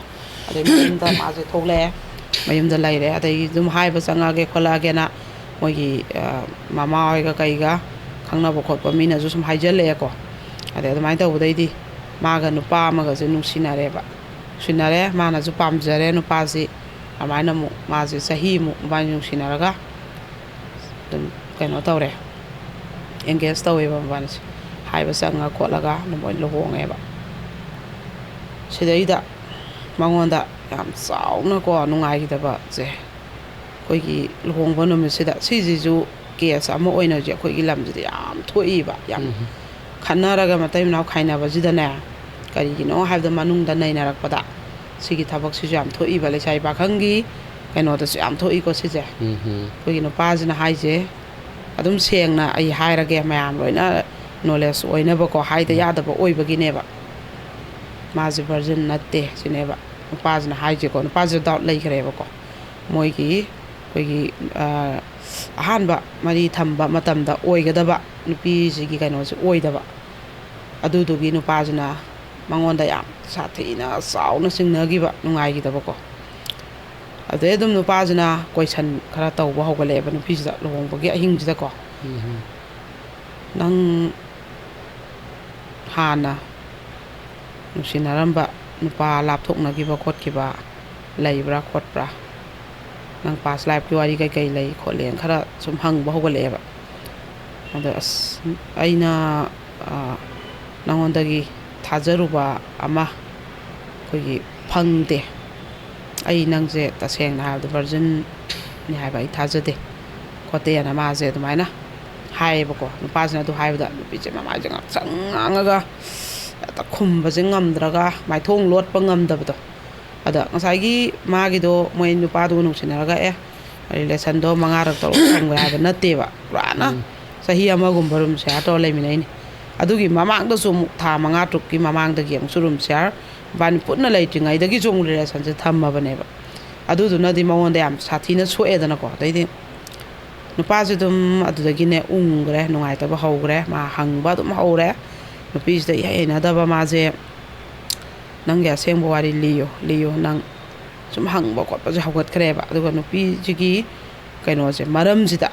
ꯑꯗꯩ ꯃꯌꯨꯝꯗ ꯃꯥꯁꯦ ꯊꯣꯛꯂꯛꯑꯦ, ꯃꯌꯨꯝꯗ ꯂꯩꯔꯦ꯫ ꯑꯗꯩ ꯑꯗꯨꯝ ꯍꯥꯏꯕ ꯆꯪꯉꯛꯑꯒꯦ ꯈꯣꯠꯂꯛꯑꯒꯦꯅ ꯃꯣꯏꯒꯤ, ꯑ, ꯃꯃꯥ ꯍꯣꯏꯒ ꯀꯩꯒ ꯈꯪꯅꯕ ꯈꯣꯠꯄ ꯃꯤꯅꯁꯨ ꯁꯨꯝ ꯍꯥꯏꯖꯜꯂꯛꯑꯦꯀꯣ꯫ ꯑꯗꯩ ꯑꯗꯨꯃꯥꯏꯅ ꯇꯧꯕꯗꯩꯗꯤ ꯃꯥꯒ ꯅꯨꯄꯥ ꯑꯃꯒꯁꯦ ꯅꯨꯡꯁꯤꯅꯔꯦꯕ꯫ ꯅꯨꯡꯁꯤꯅꯔꯦ, ꯃꯥꯅꯁꯨ ꯄꯥꯝꯖꯔꯦ ꯅꯨꯄꯥꯁꯤ꯫ ꯑꯗꯨꯃꯥꯏꯅ ꯑꯃꯨꯛ ꯃꯥꯁꯦ ꯆꯍꯤꯃꯨꯛ ꯃꯕꯥꯅꯤ ꯅꯨꯡꯁꯤꯅꯔꯒ ꯑꯗꯨꯝ ꯀꯩꯅꯣ ꯇꯧꯔꯦ, engage ꯇꯧꯋꯦꯕ ꯃꯕꯥꯅꯤꯁꯦ꯫ ꯍꯥꯏꯕ ꯆꯪꯉ ꯈꯣꯠꯂꯒ ꯑꯗꯨꯝ ꯃꯣꯏ ꯂꯨꯍꯣꯡꯉꯦꯕ꯫ ꯁꯤꯗꯩꯗ ꯃꯉꯣꯟꯗ ꯌꯥꯝ ꯆꯥꯎꯅꯀꯣ ꯅꯨꯡꯉꯥꯏꯈꯤꯗꯕꯁꯦ, ꯑꯩꯈꯣꯏꯒꯤ ꯂꯨꯍꯣꯡꯕ ꯅꯨꯃꯤꯠꯁꯤꯗ, ꯁꯤꯁꯤꯁꯨ case ꯑꯃ ꯑꯣꯏꯅ ꯍꯧꯖꯤꯛ ꯑꯩꯈꯣꯏꯒꯤ ꯂꯝꯁꯤꯗ ꯌꯥꯝ ꯊꯣꯛꯏꯕ, ꯌꯥꯝ ꯎꯝ꯫ ꯈꯠꯅꯔꯒ ꯃꯇꯩ ꯃꯅꯥꯎ ꯈꯥꯏꯅꯕꯁꯤꯗꯅꯦ, ꯀꯔꯤꯒꯤꯅꯣ ꯍꯥꯏꯕꯗ ꯃꯅꯨꯡꯗ ꯅꯩꯅꯔꯛꯄꯗ ꯁꯤꯒꯤ ꯊꯕꯛꯁꯤꯁꯨ ꯌꯥꯝ ꯊꯣꯛꯏꯕ꯫ ꯂꯩꯁꯥꯕꯤ ꯄꯥꯈꯪꯒꯤ ꯀꯩꯅꯣꯗꯁꯨ ꯌꯥꯝ ꯊꯣꯛꯏꯀꯣ ꯁꯤꯁꯦ꯫ ꯑꯩꯈꯣꯏꯒꯤ ꯅꯨꯄꯥꯁꯤꯅ ꯍꯥꯏꯁꯦ, ꯑꯗꯨꯝ ꯁꯦꯡꯅ ꯑꯩ ꯍꯥꯏꯔꯒꯦ, ꯃꯌꯥꯝ ꯂꯣꯏꯅ ꯅꯣꯂꯦꯖ ꯑꯣꯏꯅꯕꯀꯣ, ꯍꯥꯏꯗ ꯌꯥꯗꯕ ꯑꯣꯏꯕꯒꯤꯅꯦꯕ꯫ ꯃꯥꯁꯦ ꯚꯔꯖꯤꯟ ꯅꯠꯇꯦ ꯁꯤꯅꯦꯕ ꯅꯨꯄꯥꯁꯤꯅ ꯍꯥꯏꯁꯦꯀꯣ꯫ ꯅꯨꯄꯥꯁꯤꯗ ꯗꯥꯎꯠ ꯂꯩꯈ꯭ꯔꯦꯕꯀꯣ꯫ ꯃꯣꯏꯒꯤ, ꯑꯩꯈꯣꯏꯒꯤ, ꯑ, ꯑꯍꯥꯟꯕ ꯃꯔꯤ ꯊꯝꯕ ꯃꯇꯝꯗ ꯑꯣꯏꯒꯗꯕ ꯅꯨꯄꯤꯁꯤꯒꯤ ꯀꯩꯅꯣꯁꯦ ꯑꯣꯏꯗꯕ꯫ ꯑꯗꯨꯗꯨꯒꯤ ꯅꯨꯄꯥꯁꯤꯅ ꯃꯉꯣꯟꯗ ꯌꯥꯝ ꯁꯥꯊꯤꯅ ꯆꯥꯎꯅ ꯆꯤꯡꯅꯈꯤꯕ, ꯅꯨꯡꯉꯥꯏꯈꯤꯗꯕꯀꯣ꯫ ꯑꯗꯩ ꯑꯗꯨꯝ ꯅꯨꯄꯥꯁꯤꯅ ꯀꯣꯏꯁꯟ ꯈꯔ ꯇꯧꯕ ꯍꯧꯒꯠꯂꯛꯑꯦꯕ ꯅꯨꯄꯤꯁꯤꯗ, ꯂꯨꯍꯣꯡꯕꯒꯤ ꯑꯍꯤꯡꯁꯤꯗꯀꯣ꯫ "ꯅꯪ ꯍꯥꯟꯅ ꯅꯨꯡꯁꯤꯅꯔꯝꯕ ꯅꯨꯄꯥ ꯂꯥꯞꯊꯣꯛꯅꯈꯤꯕ ꯈꯣꯠꯈꯤꯕ ꯂꯩꯕ꯭ꯔꯥ ꯈꯣꯠꯄ꯭ꯔꯥ? ꯅꯪ ꯄꯥꯁ ꯂꯥꯏꯐꯀꯤ ꯋꯥꯔꯤ ꯀꯩꯀꯩ ꯂꯩ ꯈꯣꯠꯂꯦꯅ" ꯈꯔ ꯁꯨꯝ ꯍꯪꯕ ꯍꯧꯒꯠꯂꯛꯑꯦꯕ꯫ ꯑꯗꯣ, "ꯑꯁ, ꯑꯩꯅ, ꯑ, ꯅꯉꯣꯟꯗꯒꯤ ꯊꯥꯖꯔꯨꯕ ꯑꯃ ꯑꯩꯈꯣꯏꯒꯤ ꯐꯪꯗꯦ꯫ ꯑꯩ ꯅꯪꯁꯦ ꯇꯁꯦꯡꯅ ꯍꯥꯏꯔꯕꯗ ꯚꯔꯖꯤꯟꯅꯤ ꯍꯥꯏꯕ ꯑꯩ ꯊꯥꯖꯗꯦ" ꯈꯣꯠꯇꯦꯅ ꯃꯥꯁꯦ ꯑꯗꯨꯃꯥꯏꯅ ꯍꯥꯏꯌꯦꯕꯀꯣ꯫ ꯅꯨꯄꯥꯁꯤꯅ ꯑꯗꯨ ꯍꯥꯏꯕꯗ ꯅꯨꯄꯤꯁꯦ ꯃꯃꯥꯏꯁꯦ ꯉꯥꯡꯁꯪ ꯉꯥꯡꯉꯒ ꯍꯦꯛꯇ ꯈꯨꯝꯕꯁꯦ ꯉꯝꯗ꯭ꯔꯒ, ꯃꯥꯏꯊꯣꯡ ꯂꯣꯠꯄ ꯉꯝꯗꯕꯗꯣ꯫ ꯑꯗ ꯉꯁꯥꯏꯒꯤ ꯃꯥꯒꯤꯗꯣ, ꯃꯣꯏ ꯅꯨꯄꯥꯗꯨꯒ ꯅꯨꯡꯁꯤꯅꯔꯒ, ꯑꯦ, ꯔꯤꯂꯦꯁꯟꯗꯣ ꯃꯉꯥꯔꯛ ꯇꯔꯨꯛ ꯊꯝꯈ꯭ꯔꯦ ꯍꯥꯏꯕ ꯅꯠꯇꯦꯕ꯫ ꯄꯨꯔꯥꯅ ꯆꯍꯤ ꯑꯃꯒꯨꯝꯕ ꯔꯨꯝ ꯁꯦꯌꯥꯔ ꯇꯧꯔ ꯂꯩꯃꯤꯟꯅꯩꯅꯦ꯫ ꯑꯗꯨꯒꯤ ꯃꯃꯥꯡꯗꯁꯨ ꯑꯃꯨꯛ, ꯊꯥ ꯃꯉꯥ ꯇꯔꯨꯛꯀꯤ ꯃꯃꯥꯡꯗꯒꯤ ꯑꯃꯨꯛꯁꯨ ꯔꯨꯝ ꯁꯦꯌꯥꯔ, ꯃꯕꯥꯅꯤ ꯄꯨꯟꯅ ꯂꯩꯇ꯭ꯔꯤꯉꯩꯗꯒꯤꯁꯨ ꯑꯃꯨꯛ ꯔꯤꯂꯦꯁꯟꯁꯦ ꯊꯝꯃꯕꯅꯦꯕ꯫ ꯑꯗꯨꯗꯨꯅꯗꯤ ꯃꯉꯣꯟꯗ ꯌꯥꯝ ꯁꯥꯊꯤꯅ ꯁꯣꯛꯑꯦꯗꯅꯀꯣ꯫ ꯑꯗꯩꯗꯤ ꯅꯨꯄꯥꯁꯦ ꯑꯗꯨꯝ ꯑꯗꯨꯗꯒꯤꯅꯦ ꯎꯪꯈ꯭ꯔꯦ, ꯅꯨꯡꯉꯥꯏꯇꯕ ꯍꯧꯈ꯭ꯔꯦ꯫ ꯃꯥ ꯍꯪꯕ ꯑꯗꯨꯝ ꯍꯧꯔꯦ꯫ ꯅꯨꯄꯤꯁꯤꯗ ꯏꯍꯩ ꯍꯩꯅꯗꯕ ꯃꯥꯁꯦ, "ꯅꯪꯒꯤ ꯑꯁꯦꯡꯕ ꯋꯥꯔꯤ ꯂꯤꯌꯣ, ꯂꯤꯌꯣ, ꯅꯪ" ꯁꯨꯝ ꯍꯪꯕ ꯈꯣꯠꯄꯁꯦ ꯍꯧꯒꯠꯈ꯭ꯔꯦꯕ꯫ ꯑꯗꯨꯒ ꯅꯨꯄꯤꯁꯤꯒꯤ ꯀꯩꯅꯣꯁꯦ, ꯃꯔꯝꯁꯤꯗ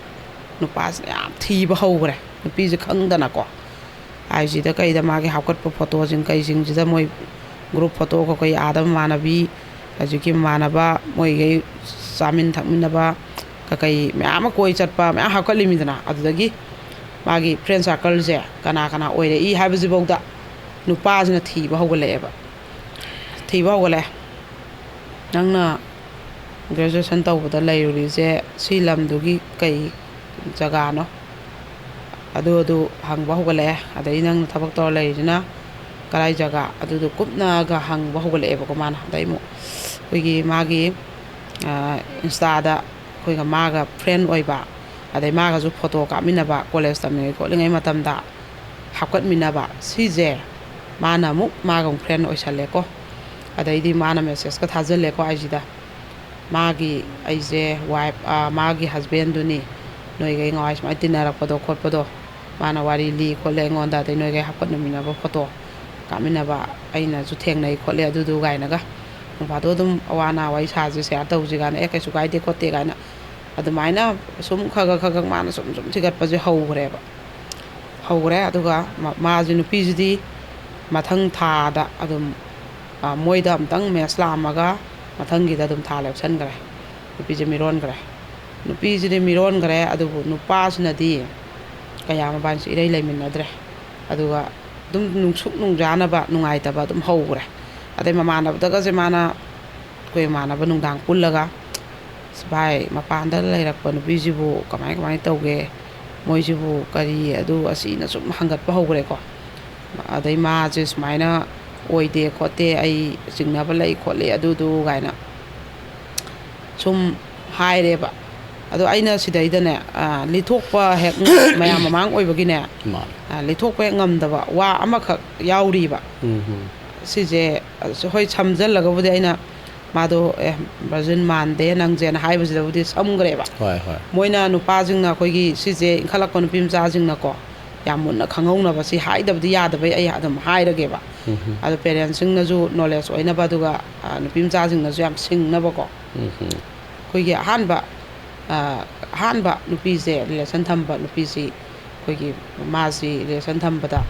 ꯅꯨꯄꯥꯁꯤꯅ ꯌꯥꯝ ꯊꯤꯕ ꯍꯧꯈ꯭ꯔꯦ꯫ ꯅꯨꯄꯤꯁꯦ ꯈꯪꯗꯅꯀꯣ, ꯑꯥꯏ ꯖꯤꯗ ꯀꯩꯗ ꯃꯥꯒꯤ ꯍꯥꯞꯀꯠꯄ ꯐꯣꯇꯣꯁꯤꯡ ꯀꯩꯁꯤꯡꯁꯤꯗ, ꯃꯣꯏ ꯒ꯭ꯔꯨꯞ ꯐꯣꯇꯣ ꯀꯩꯀꯩ, ꯑꯥꯗ ꯃꯃꯥꯟꯅꯕꯤ, ꯍꯧꯖꯤꯛꯀꯤ ꯃꯃꯥꯟꯅꯕ, ꯃꯣꯏꯈꯩ ꯆꯥꯃꯤꯟ ꯊꯛꯃꯤꯟꯅꯕ ꯀꯩꯀꯩ ꯃꯌꯥꯝ ꯑꯃ, ꯀꯣꯏ ꯆꯠꯄ ꯃꯌꯥꯝ ꯍꯥꯞꯀꯠꯂꯤꯃꯤꯗꯅ꯫ ꯑꯗꯨꯗꯒꯤ ꯃꯥꯒꯤ ꯐ꯭ꯔꯦꯟ ꯁꯥꯔꯀꯜꯁꯦ ꯀꯅꯥ ꯀꯅꯥ ꯑꯣꯏꯔꯛꯏ ꯍꯥꯏꯕꯁꯤꯐꯥꯎꯗ ꯅꯨꯄꯥꯁꯤꯅ ꯊꯤꯕ ꯍꯧꯒꯠꯂꯛꯑꯦꯕ꯫ ꯊꯤꯕ ꯍꯧꯒꯠꯂꯛꯑꯦ꯫ "ꯅꯪꯅ ꯒ꯭ꯔꯦꯖꯨꯑꯦꯁꯟ ꯇꯧꯕꯗ ꯂꯩꯔꯨꯔꯤꯁꯦ ꯁꯤ ꯂꯝꯗꯨꯒꯤ ꯀꯩ ꯖꯒꯥꯅꯣ?" ꯑꯗꯨ, ꯑꯗꯨ ꯍꯪꯕ ꯍꯧꯒꯠꯂꯛꯑꯦ꯫ ꯑꯗꯩ, "ꯅꯪꯅ ꯊꯕꯛ ꯇꯧꯔ ꯂꯩꯔꯤꯁꯤꯅ ꯀꯔꯥꯏ ꯖꯒꯥ?" ꯑꯗꯨꯗꯣ ꯀꯨꯞꯅꯒ ꯍꯪꯕ ꯍꯧꯒꯠꯂꯛꯑꯦꯕꯀꯣ ꯃꯥꯅ꯫ ꯑꯗꯩ ꯑꯃꯨꯛ ꯑꯩꯈꯣꯏꯒꯤ ꯃꯥꯒꯤ ꯏꯟꯁꯇꯥꯗ ꯑꯩꯈꯣꯏꯒ ꯃꯥꯒ ꯐ꯭ꯔꯦꯟ ꯑꯣꯏꯕ, ꯑꯗꯩ ꯃꯥꯒꯁꯨ ꯐꯣꯇꯣ ꯀꯥꯞꯃꯤꯟꯅꯕ, ꯀꯣꯂꯦꯖ ꯇꯝꯂꯤꯉꯩ ꯈꯣꯠꯂꯤꯉꯩ ꯃꯇꯝꯗ ꯍꯥꯞꯀꯠꯃꯤꯟꯅꯕ, ꯁꯤꯁꯦ ꯃꯥꯅ ꯑꯃꯨꯛ ꯃꯥꯒ ꯑꯃꯨꯛ ꯐ꯭ꯔꯦꯟ ꯑꯣꯏꯁꯜꯂꯦꯀꯣ꯫ ꯑꯗꯩꯗꯤ ꯃꯥꯅ ꯃꯦꯁꯦꯖꯀ ꯊꯥꯖꯤꯜꯂꯦꯀꯣ ꯑꯥꯏ ꯖꯤꯗ, ꯃꯥꯒꯤ, ꯑꯩꯁꯦ ꯋꯥꯏꯐ, ꯃꯥꯒꯤ ꯍꯁꯕꯦꯟꯗꯨꯅꯤ, ꯅꯣꯏꯒꯩ ꯉꯋꯥꯏ ꯁꯨꯃꯥꯏꯅ ꯇꯤꯟꯅꯔꯛꯄꯗꯣ ꯈꯣꯠꯄꯗꯣ, ꯃꯥꯅ ꯋꯥꯔꯤ ꯂꯤ ꯈꯣꯠꯂꯦ ꯑꯩꯉꯣꯟꯗ, ꯑꯗꯩ ꯅꯣꯏꯒꯩ ꯍꯥꯞꯀꯠꯅꯃꯤꯟꯅꯕ ꯐꯣꯇꯣ ꯀꯥꯞꯃꯤꯟꯅꯕ ꯑꯩꯅꯁꯨ ꯊꯦꯡꯅꯩ ꯈꯣꯠꯂꯦ ꯑꯗꯨꯗꯨ ꯀꯥꯏꯅꯒ꯫ ꯅꯣꯡꯐꯥꯗꯣꯛ ꯑꯗꯨꯝ ꯑꯋꯥ ꯑꯅꯥ ꯋꯥꯔꯤ ꯁꯥꯁꯦ, ꯁꯤꯌꯥꯔ ꯇꯧꯁꯤ ꯀꯥꯏꯅ, "ꯑꯦ, ꯀꯩꯁꯨ ꯀꯥꯏꯗꯦ ꯈꯣꯠꯇꯦ" ꯀꯥꯏꯅ ꯑꯗꯨꯃꯥꯏꯅ ꯁꯨꯝ ꯈꯔ ꯈꯔ ꯈꯔ ꯈꯔ ꯃꯥꯅ ꯁꯨꯝ ꯁꯨꯝ ꯊꯤꯒꯠꯄꯁꯦ ꯍꯧꯈ꯭ꯔꯦꯕ꯫ ꯍꯧꯈ꯭ꯔꯦ꯫ ꯑꯗꯨꯒ ꯃ-, ꯃꯥꯁꯦ, ꯅꯨꯄꯤꯁꯤꯗꯤ ꯃꯊꯪ ꯊꯥꯗ ꯑꯗꯨꯝ, ꯑ, ꯃꯣꯏꯗ ꯑꯝꯇꯪ ꯃꯦꯁ ꯂꯥꯛꯑꯝꯃꯒ ꯃꯊꯪꯒꯤꯗ ꯑꯗꯨꯝ ꯊꯥ ꯂꯦꯞꯁꯟꯈ꯭ꯔꯦ꯫ ꯅꯨꯄꯤꯁꯦ ꯃꯤꯔꯣꯟꯈ꯭ꯔꯦ꯫ ꯅꯨꯄꯤꯁꯤꯗꯤ ꯃꯤꯔꯣꯟꯈ꯭ꯔꯦ, ꯑꯗꯨꯕꯨ ꯅꯨꯄꯥꯁꯤꯅꯗꯤ ꯀꯌꯥ ꯃꯕꯥꯅꯤꯁꯦ ꯏꯔꯩ ꯂꯩꯃꯤꯟꯅꯗ꯭ꯔꯦ꯫ ꯑꯗꯨꯒ ꯑꯗꯨꯝ ꯅꯨꯡꯁꯨꯛ ꯅꯨꯡꯖꯥꯅꯕ, ꯅꯨꯡꯉꯥꯏꯇꯕ ꯑꯗꯨꯝ ꯍꯧꯈ꯭ꯔꯦ꯫ ꯑꯗꯩ ꯃꯃꯥꯟꯅꯕꯗꯒꯁꯦ ꯃꯥꯅ, ꯑꯩꯈꯣꯏ ꯏꯃꯥꯟꯅꯕ ꯅꯨꯡꯗꯥꯡ ꯄꯨꯜꯂꯒ, "ꯑꯁ ꯚꯥꯏ, ꯃꯄꯥꯟꯗ ꯂꯩꯔꯛꯄ ꯅꯨꯄꯤꯁꯤꯕꯨ ꯀꯃꯥꯏ ꯀꯃꯥꯏꯅ ꯇꯧꯒꯦ? ꯃꯣꯏꯁꯤꯕꯨ ꯀꯔꯤ ꯑꯗꯨ ꯑꯁꯤꯅ?" ꯁꯨꯝ ꯍꯪꯒꯠꯄ ꯍꯧꯈ꯭ꯔꯦꯀꯣ꯫ ꯑꯗꯩ ꯃꯥꯁꯦ ꯁꯨꯃꯥꯏꯅ ꯑꯣꯏꯗꯦ ꯈꯣꯠꯇꯦ, ꯑꯩ ꯆꯤꯡꯅꯕ ꯂꯩ ꯈꯣꯠꯂꯤ ꯑꯗꯨꯗꯨ ꯀꯥꯏꯅ ꯁꯨꯝ ꯍꯥꯏꯔꯦꯕ꯫ ꯑꯗꯣ ꯑꯩꯅ ꯁꯤꯗꯩꯗꯅꯦ, ꯑ, ꯂꯤꯊꯣꯛꯄ ꯍꯦꯛ ꯃꯌꯥꯝ ꯃꯃꯥꯡ ꯑꯣꯏꯕꯒꯤꯅꯦ, ꯃꯥꯅꯦ꯫ ꯑ, ꯂꯤꯊꯣꯛꯄ ꯍꯦꯛ ꯉꯝꯗꯕ ꯋꯥ ꯑꯃꯈꯛ ꯌꯥꯎꯔꯤꯕ꯫ ꯎꯝ, ꯎꯝ꯫ ꯁꯤꯁꯦ, ꯑ, ꯍꯣꯏ, ꯁꯝꯖꯜꯂꯒꯕꯨꯗꯤ ꯑꯩꯅ ꯃꯥꯗꯣ, "ꯑꯦ, ꯚꯔꯖꯤꯟ ꯃꯥꯟꯗꯦ ꯅꯪꯁꯦꯅ" ꯍꯥꯏꯕꯁꯤꯗꯕꯨꯗꯤ ꯁꯝꯈ꯭ꯔꯦꯕ꯫ ꯍꯣꯏ, ꯍꯣꯏ꯫ ꯃꯣꯏꯅ, ꯅꯨꯄꯥꯁꯤꯡꯅ, ꯑꯩꯈꯣꯏꯒꯤ ꯁꯤꯁꯦ ꯏꯟꯈꯠꯂꯛꯄ ꯅꯨꯄꯤ ꯃꯆꯥꯁꯤꯡꯅꯀꯣ, ꯌꯥꯝ ꯃꯨꯟꯅ ꯈꯪꯍꯧꯅꯕ, ꯁꯤ ꯍꯥꯏꯗꯕꯗꯤ ꯌꯥꯗꯕꯩ ꯑꯩ ꯑꯗꯨꯝ ꯍꯥꯏꯔꯒꯦꯕ꯫ ꯎꯝ, ꯎꯝ꯫ ꯑꯗꯣ ꯄꯦꯔꯦꯟꯁꯁꯤꯡꯅꯁꯨ ꯅꯣꯂꯦꯖ ꯑꯣꯏꯅꯕ, ꯑꯗꯨꯒ, ꯑ, ꯅꯨꯄꯤ ꯃꯆꯥꯁꯤꯡꯅꯁꯨ ꯌꯥꯝ ꯁꯤꯡꯅꯕꯀꯣ꯫ ꯎꯝ, ꯎꯝ꯫ ꯑꯩꯈꯣꯏꯒꯤ ꯑꯍꯥꯟꯕ, ꯑ, ꯑꯍꯥꯟꯕ ꯅꯨꯄꯤꯁꯦ, ꯔꯤꯂꯦꯁꯟ ꯊꯝꯕ ꯅꯨꯄꯤꯁꯤ, ꯑꯩꯈꯣꯏꯒꯤ ꯃꯥꯁꯤ ꯔꯤꯂꯦꯁꯟ ꯊꯝꯕꯗ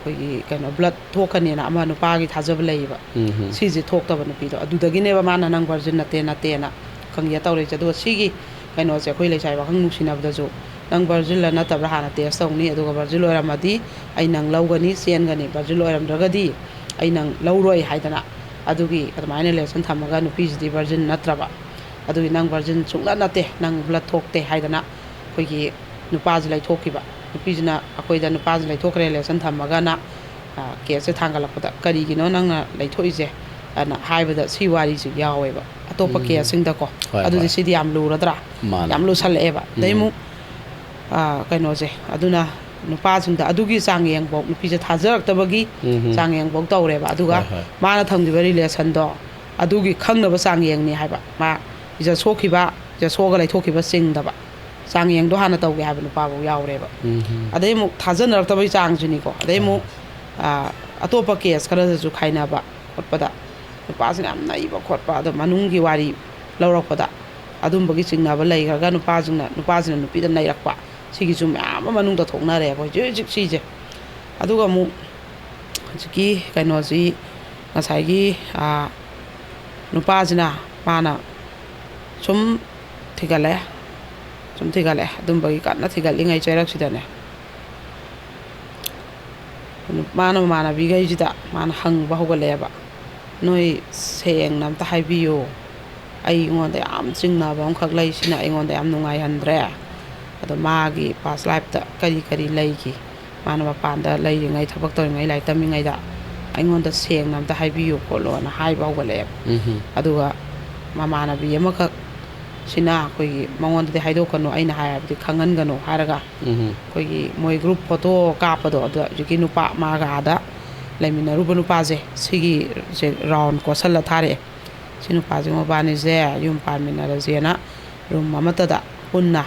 ꯑꯩꯈꯣꯏꯒꯤ ꯀꯩꯅꯣ, ꯕ꯭ꯂꯠ ꯊꯣꯛꯀꯅꯦꯅ ꯑꯃ ꯅꯨꯄꯥꯒꯤ ꯊꯥꯖꯕ ꯂꯩꯌꯦꯕ꯫ ꯎꯝ, ꯎꯝ꯫ ꯁꯤꯁꯦ ꯊꯣꯛꯇꯕ ꯅꯨꯄꯤꯗꯣ, ꯑꯗꯨꯗꯒꯤꯅꯦꯕ ꯃꯥꯅ "ꯅꯪ ꯚꯔꯖꯤꯟ ꯅꯠꯇꯦ, ꯅꯠꯇꯦꯅ" ꯈꯪꯒꯦ ꯇꯧꯔꯛꯏꯁꯦ꯫ ꯑꯗꯨꯒ ꯁꯤꯒꯤ ꯀꯩꯅꯣꯁꯦ, ꯑꯩꯈꯣꯏ ꯂꯩꯁꯥꯕꯤ ꯄꯥꯈꯪ ꯅꯨꯡꯁꯤꯅꯕꯗꯁꯨ, "ꯅꯪ ꯚꯔꯖꯤꯟꯂ ꯅꯠꯇꯕ꯭ꯔꯥ ꯍꯥꯟꯅ ꯇꯦꯁ ꯇꯧꯅꯤ, ꯑꯗꯨꯒ ꯚꯔꯖꯤꯟ ꯑꯣꯏꯔꯝꯃꯗꯤ ꯑꯩ ꯅꯪ ꯂꯧꯒꯅꯤ, ꯆꯦꯟꯒꯅꯤ, ꯚꯔꯖꯤꯟ ꯑꯣꯏꯔꯝꯗ꯭ꯔꯒꯗꯤ ꯑꯩ ꯅꯪ ꯂꯧꯔꯣꯏ" ꯍꯥꯏꯗꯅ, ꯑꯗꯨꯒꯤ ꯑꯗꯨꯃꯥꯏꯅ ꯔꯤꯂꯦꯁꯟ ꯊꯝꯃꯒ ꯅꯨꯄꯤꯁꯤꯗꯤ ꯚꯔꯖꯤꯟ ꯅꯠꯇ꯭ꯔꯕ, ꯑꯗꯨꯒꯤ "ꯅꯪ ꯚꯔꯖꯤꯟ ꯁꯨꯡꯅꯠ ꯅꯠꯇꯦ, ꯅꯪ ꯕ꯭ꯂꯠ ꯊꯣꯛꯇꯦ" ꯍꯥꯏꯗꯅ ꯑꯩꯈꯣꯏꯒꯤ ꯅꯨꯄꯥꯁꯤ ꯂꯩꯊꯣꯛꯈꯤꯕ꯫ ꯅꯨꯄꯤꯁꯤꯅ ꯑꯩꯈꯣꯏꯗ, ꯅꯨꯄꯥꯁꯤ ꯂꯩꯊꯣꯛꯈ꯭ꯔꯦ, ꯔꯤꯂꯦꯁꯟ ꯊꯝꯃꯒꯅ, ꯑ, ꯀꯦꯁꯁꯦ ꯊꯥꯡꯒꯠꯂꯛꯄꯗ, "ꯀꯔꯤꯒꯤꯅꯣ ꯅꯪꯅ ꯂꯩꯊꯣꯛꯏꯁꯦ? ꯑꯅ ꯍꯥꯏꯕꯗ ꯁꯤ ꯋꯥꯔꯤꯁꯤ ꯌꯥꯎꯋꯦꯕ ꯑꯇꯣꯞꯄ ꯎꯝ꯫ ꯀꯦꯁꯁꯤꯡꯗꯀꯣ꯫ ꯍꯣꯏ, ꯑꯗꯨꯗꯤ ꯍꯣꯏ꯫ ꯁꯤꯗꯤ ꯌꯥꯝ ꯂꯨꯔꯗ꯭ꯔꯥ? ꯃꯥꯅꯦ꯫ ꯌꯥꯝ ꯂꯨꯁꯜꯂꯛꯑꯦꯕ꯫ ꯑꯗꯩ ꯎꯝ꯫ ꯑꯃꯨꯛ, ꯑ, ꯀꯩꯅꯣꯁꯦ, ꯑꯗꯨꯅ ꯅꯨꯄꯥꯁꯤꯡꯗ ꯑꯗꯨꯒꯤ ꯆꯥꯡꯌꯦꯡꯐꯧ, ꯅꯨꯄꯤꯁꯦ ꯊꯥꯖꯔꯛꯇꯕꯒꯤ ꯎꯝ꯫ ꯆꯥꯡꯌꯦꯡꯐꯧ ꯇꯧꯔꯦꯕ꯫ ꯑꯗꯨꯒ ꯍꯣꯏ, ꯍꯣꯏ꯫ ꯃꯥꯅ ꯊꯝꯈꯤꯕ ꯔꯤꯂꯦꯁꯟꯗꯣ ꯑꯗꯨꯒꯤ ꯈꯪꯅꯕ ꯆꯥꯡꯌꯦꯡꯅꯤ ꯍꯥꯏꯕ꯫ ꯃꯥ ꯏꯖꯠ ꯁꯣꯛꯈꯤꯕ, ꯏꯖꯠ ꯁꯣꯛꯑꯒ ꯂꯩꯊꯣꯛꯈꯤꯕ ꯆꯤꯡꯗꯕ ꯆꯥꯡꯌꯦꯡꯗꯣ ꯍꯥꯟꯅ ꯇꯧꯒꯦ ꯍꯥꯏꯕ ꯅꯨꯄꯥꯐꯧ ꯌꯥꯎꯔꯦꯕ꯫ ꯎꯝ꯫ ꯑꯗꯩ ꯑꯃꯨꯛ ꯊꯥꯖꯅꯔꯛꯇꯕꯩ ꯆꯥꯡꯁꯤꯅꯤꯀꯣ꯫ ꯑꯗꯩ ꯑꯃꯨꯛ, ꯍꯣꯏ꯫ ꯑ, ꯑꯇꯣꯞꯄ ꯀꯦꯁ ꯈꯔꯗꯁꯨ ꯈꯥꯏꯅꯕ ꯈꯣꯠꯄꯗ ꯅꯨꯄꯥꯁꯤꯅ ꯌꯥꯝ ꯅꯩꯕ ꯈꯣꯠꯄ, ꯑꯗꯣ ꯃꯅꯨꯡꯒꯤ ꯋꯥꯔꯤ ꯂꯧꯔꯛꯄꯗ ꯑꯗꯨꯝꯕꯒꯤ ꯆꯤꯡꯅꯕ ꯂꯩꯈ꯭ꯔꯒ ꯅꯨꯄꯥꯁꯤꯡꯅ, ꯅꯨꯄꯥꯁꯤꯅ ꯅꯨꯄꯤꯗ ꯅꯩꯔꯛꯄ, ꯁꯤꯒꯤꯁꯨ ꯃꯌꯥꯝ ꯑꯃ ꯃꯅꯨꯡꯗ ꯊꯣꯛꯅꯔꯦꯕ ꯍꯧꯖꯤꯛ ꯍꯧꯖꯤꯛ ꯁꯤꯁꯦ꯫ ꯑꯗꯨꯒ ꯑꯃꯨꯛ ꯍꯧꯖꯤꯛꯀꯤ ꯀꯩꯅꯣꯁꯤ, ꯉꯁꯥꯏꯒꯤ, ꯑ, ꯅꯨꯄꯥꯁꯤꯅ ꯃꯥꯅ ꯁꯨꯝ ꯊꯤꯒꯠꯂꯦ, ꯁꯨꯝ ꯊꯤꯒꯠꯂꯦ, ꯑꯗꯨꯝꯕꯒꯤ ꯀꯟꯅ ꯊꯤꯒꯠꯂꯤꯉꯩ ꯆꯩꯔꯛꯁꯤꯗꯅꯦ, ꯃꯥꯅ ꯃꯃꯥꯟꯅꯕꯤꯈꯩꯁꯤꯗ ꯃꯥꯅ ꯍꯪꯕ ꯍꯧꯒꯠꯂꯛꯑꯦꯕ, "ꯅꯣꯏ ꯁꯦꯡꯅ ꯑꯝꯇ ꯍꯥꯏꯕꯤꯌꯨ, ꯑꯩꯉꯣꯟꯗ ꯌꯥꯝ ꯆꯤꯡꯅꯕ ꯑꯃꯈꯛ ꯂꯩ, ꯁꯤꯅ ꯑꯩꯉꯣꯟꯗ ꯌꯥꯝ ꯅꯨꯡꯉꯥꯏꯍꯟꯗ꯭ꯔꯦ꯫ ꯑꯗꯣ ꯃꯥꯒꯤ ꯄꯥꯁ ꯂꯥꯏꯐꯇ ꯀꯔꯤ ꯀꯔꯤ ꯂꯩꯈꯤ? ꯃꯥꯅ ꯃꯄꯥꯟꯗ ꯂꯩꯔꯤꯉꯩ, ꯊꯕꯛ ꯇꯧꯔꯤꯉꯩ, ꯂꯥꯏꯔꯤꯛ ꯇꯝꯃꯤꯉꯩꯗ ꯑꯩꯉꯣꯟꯗ ꯁꯦꯡꯅ ꯑꯝꯇ ꯍꯥꯏꯕꯤꯌꯨ ꯈꯣꯠꯂꯣꯅ" ꯍꯥꯏꯕ ꯍꯧꯒꯠꯂꯛꯑꯦꯕ꯫ ꯎꯝ꯫ ꯑꯗꯨꯒ ꯃꯃꯥꯟꯅꯕꯤ ꯑꯃꯈꯛ ꯁꯤꯅ ꯑꯩꯈꯣꯏꯒꯤ ꯃꯉꯣꯟꯗꯗꯤ ꯍꯥꯏꯗꯣꯛꯀꯅꯨ, ꯑꯩꯅ ꯍꯥꯏꯔꯕꯗꯤ ꯈꯪꯍꯟꯒꯅꯨ ꯍꯥꯏꯔꯒ, ꯎꯝ꯫ ꯑꯩꯈꯣꯏꯒꯤ ꯃꯣꯏ ꯒ꯭ꯔꯨꯞ ꯐꯣꯇꯣ ꯀꯥꯞꯄꯗꯣ, ꯑꯗꯨꯗ ꯍꯧꯖꯤꯛꯀꯤ ꯅꯨꯄꯥ ꯃꯥꯒ ꯑꯥꯗ ꯂꯩꯃꯤꯟꯅꯔꯨꯕ ꯅꯨꯄꯥꯁꯦ, ꯁꯤꯒꯤꯁꯦ ꯔꯥꯎꯟ ꯀꯣꯠꯁꯜꯂ ꯊꯥꯔꯛꯑꯦ꯫ "ꯁꯤ ꯅꯨꯄꯥꯁꯦ ꯃꯕꯥꯅꯤꯁꯦ ꯌꯨꯝ ꯄꯥꯟꯃꯤꯟꯅꯔꯁꯦꯅ ꯔꯨꯝ ꯑꯃꯠꯇꯗ ꯄꯨꯟꯅ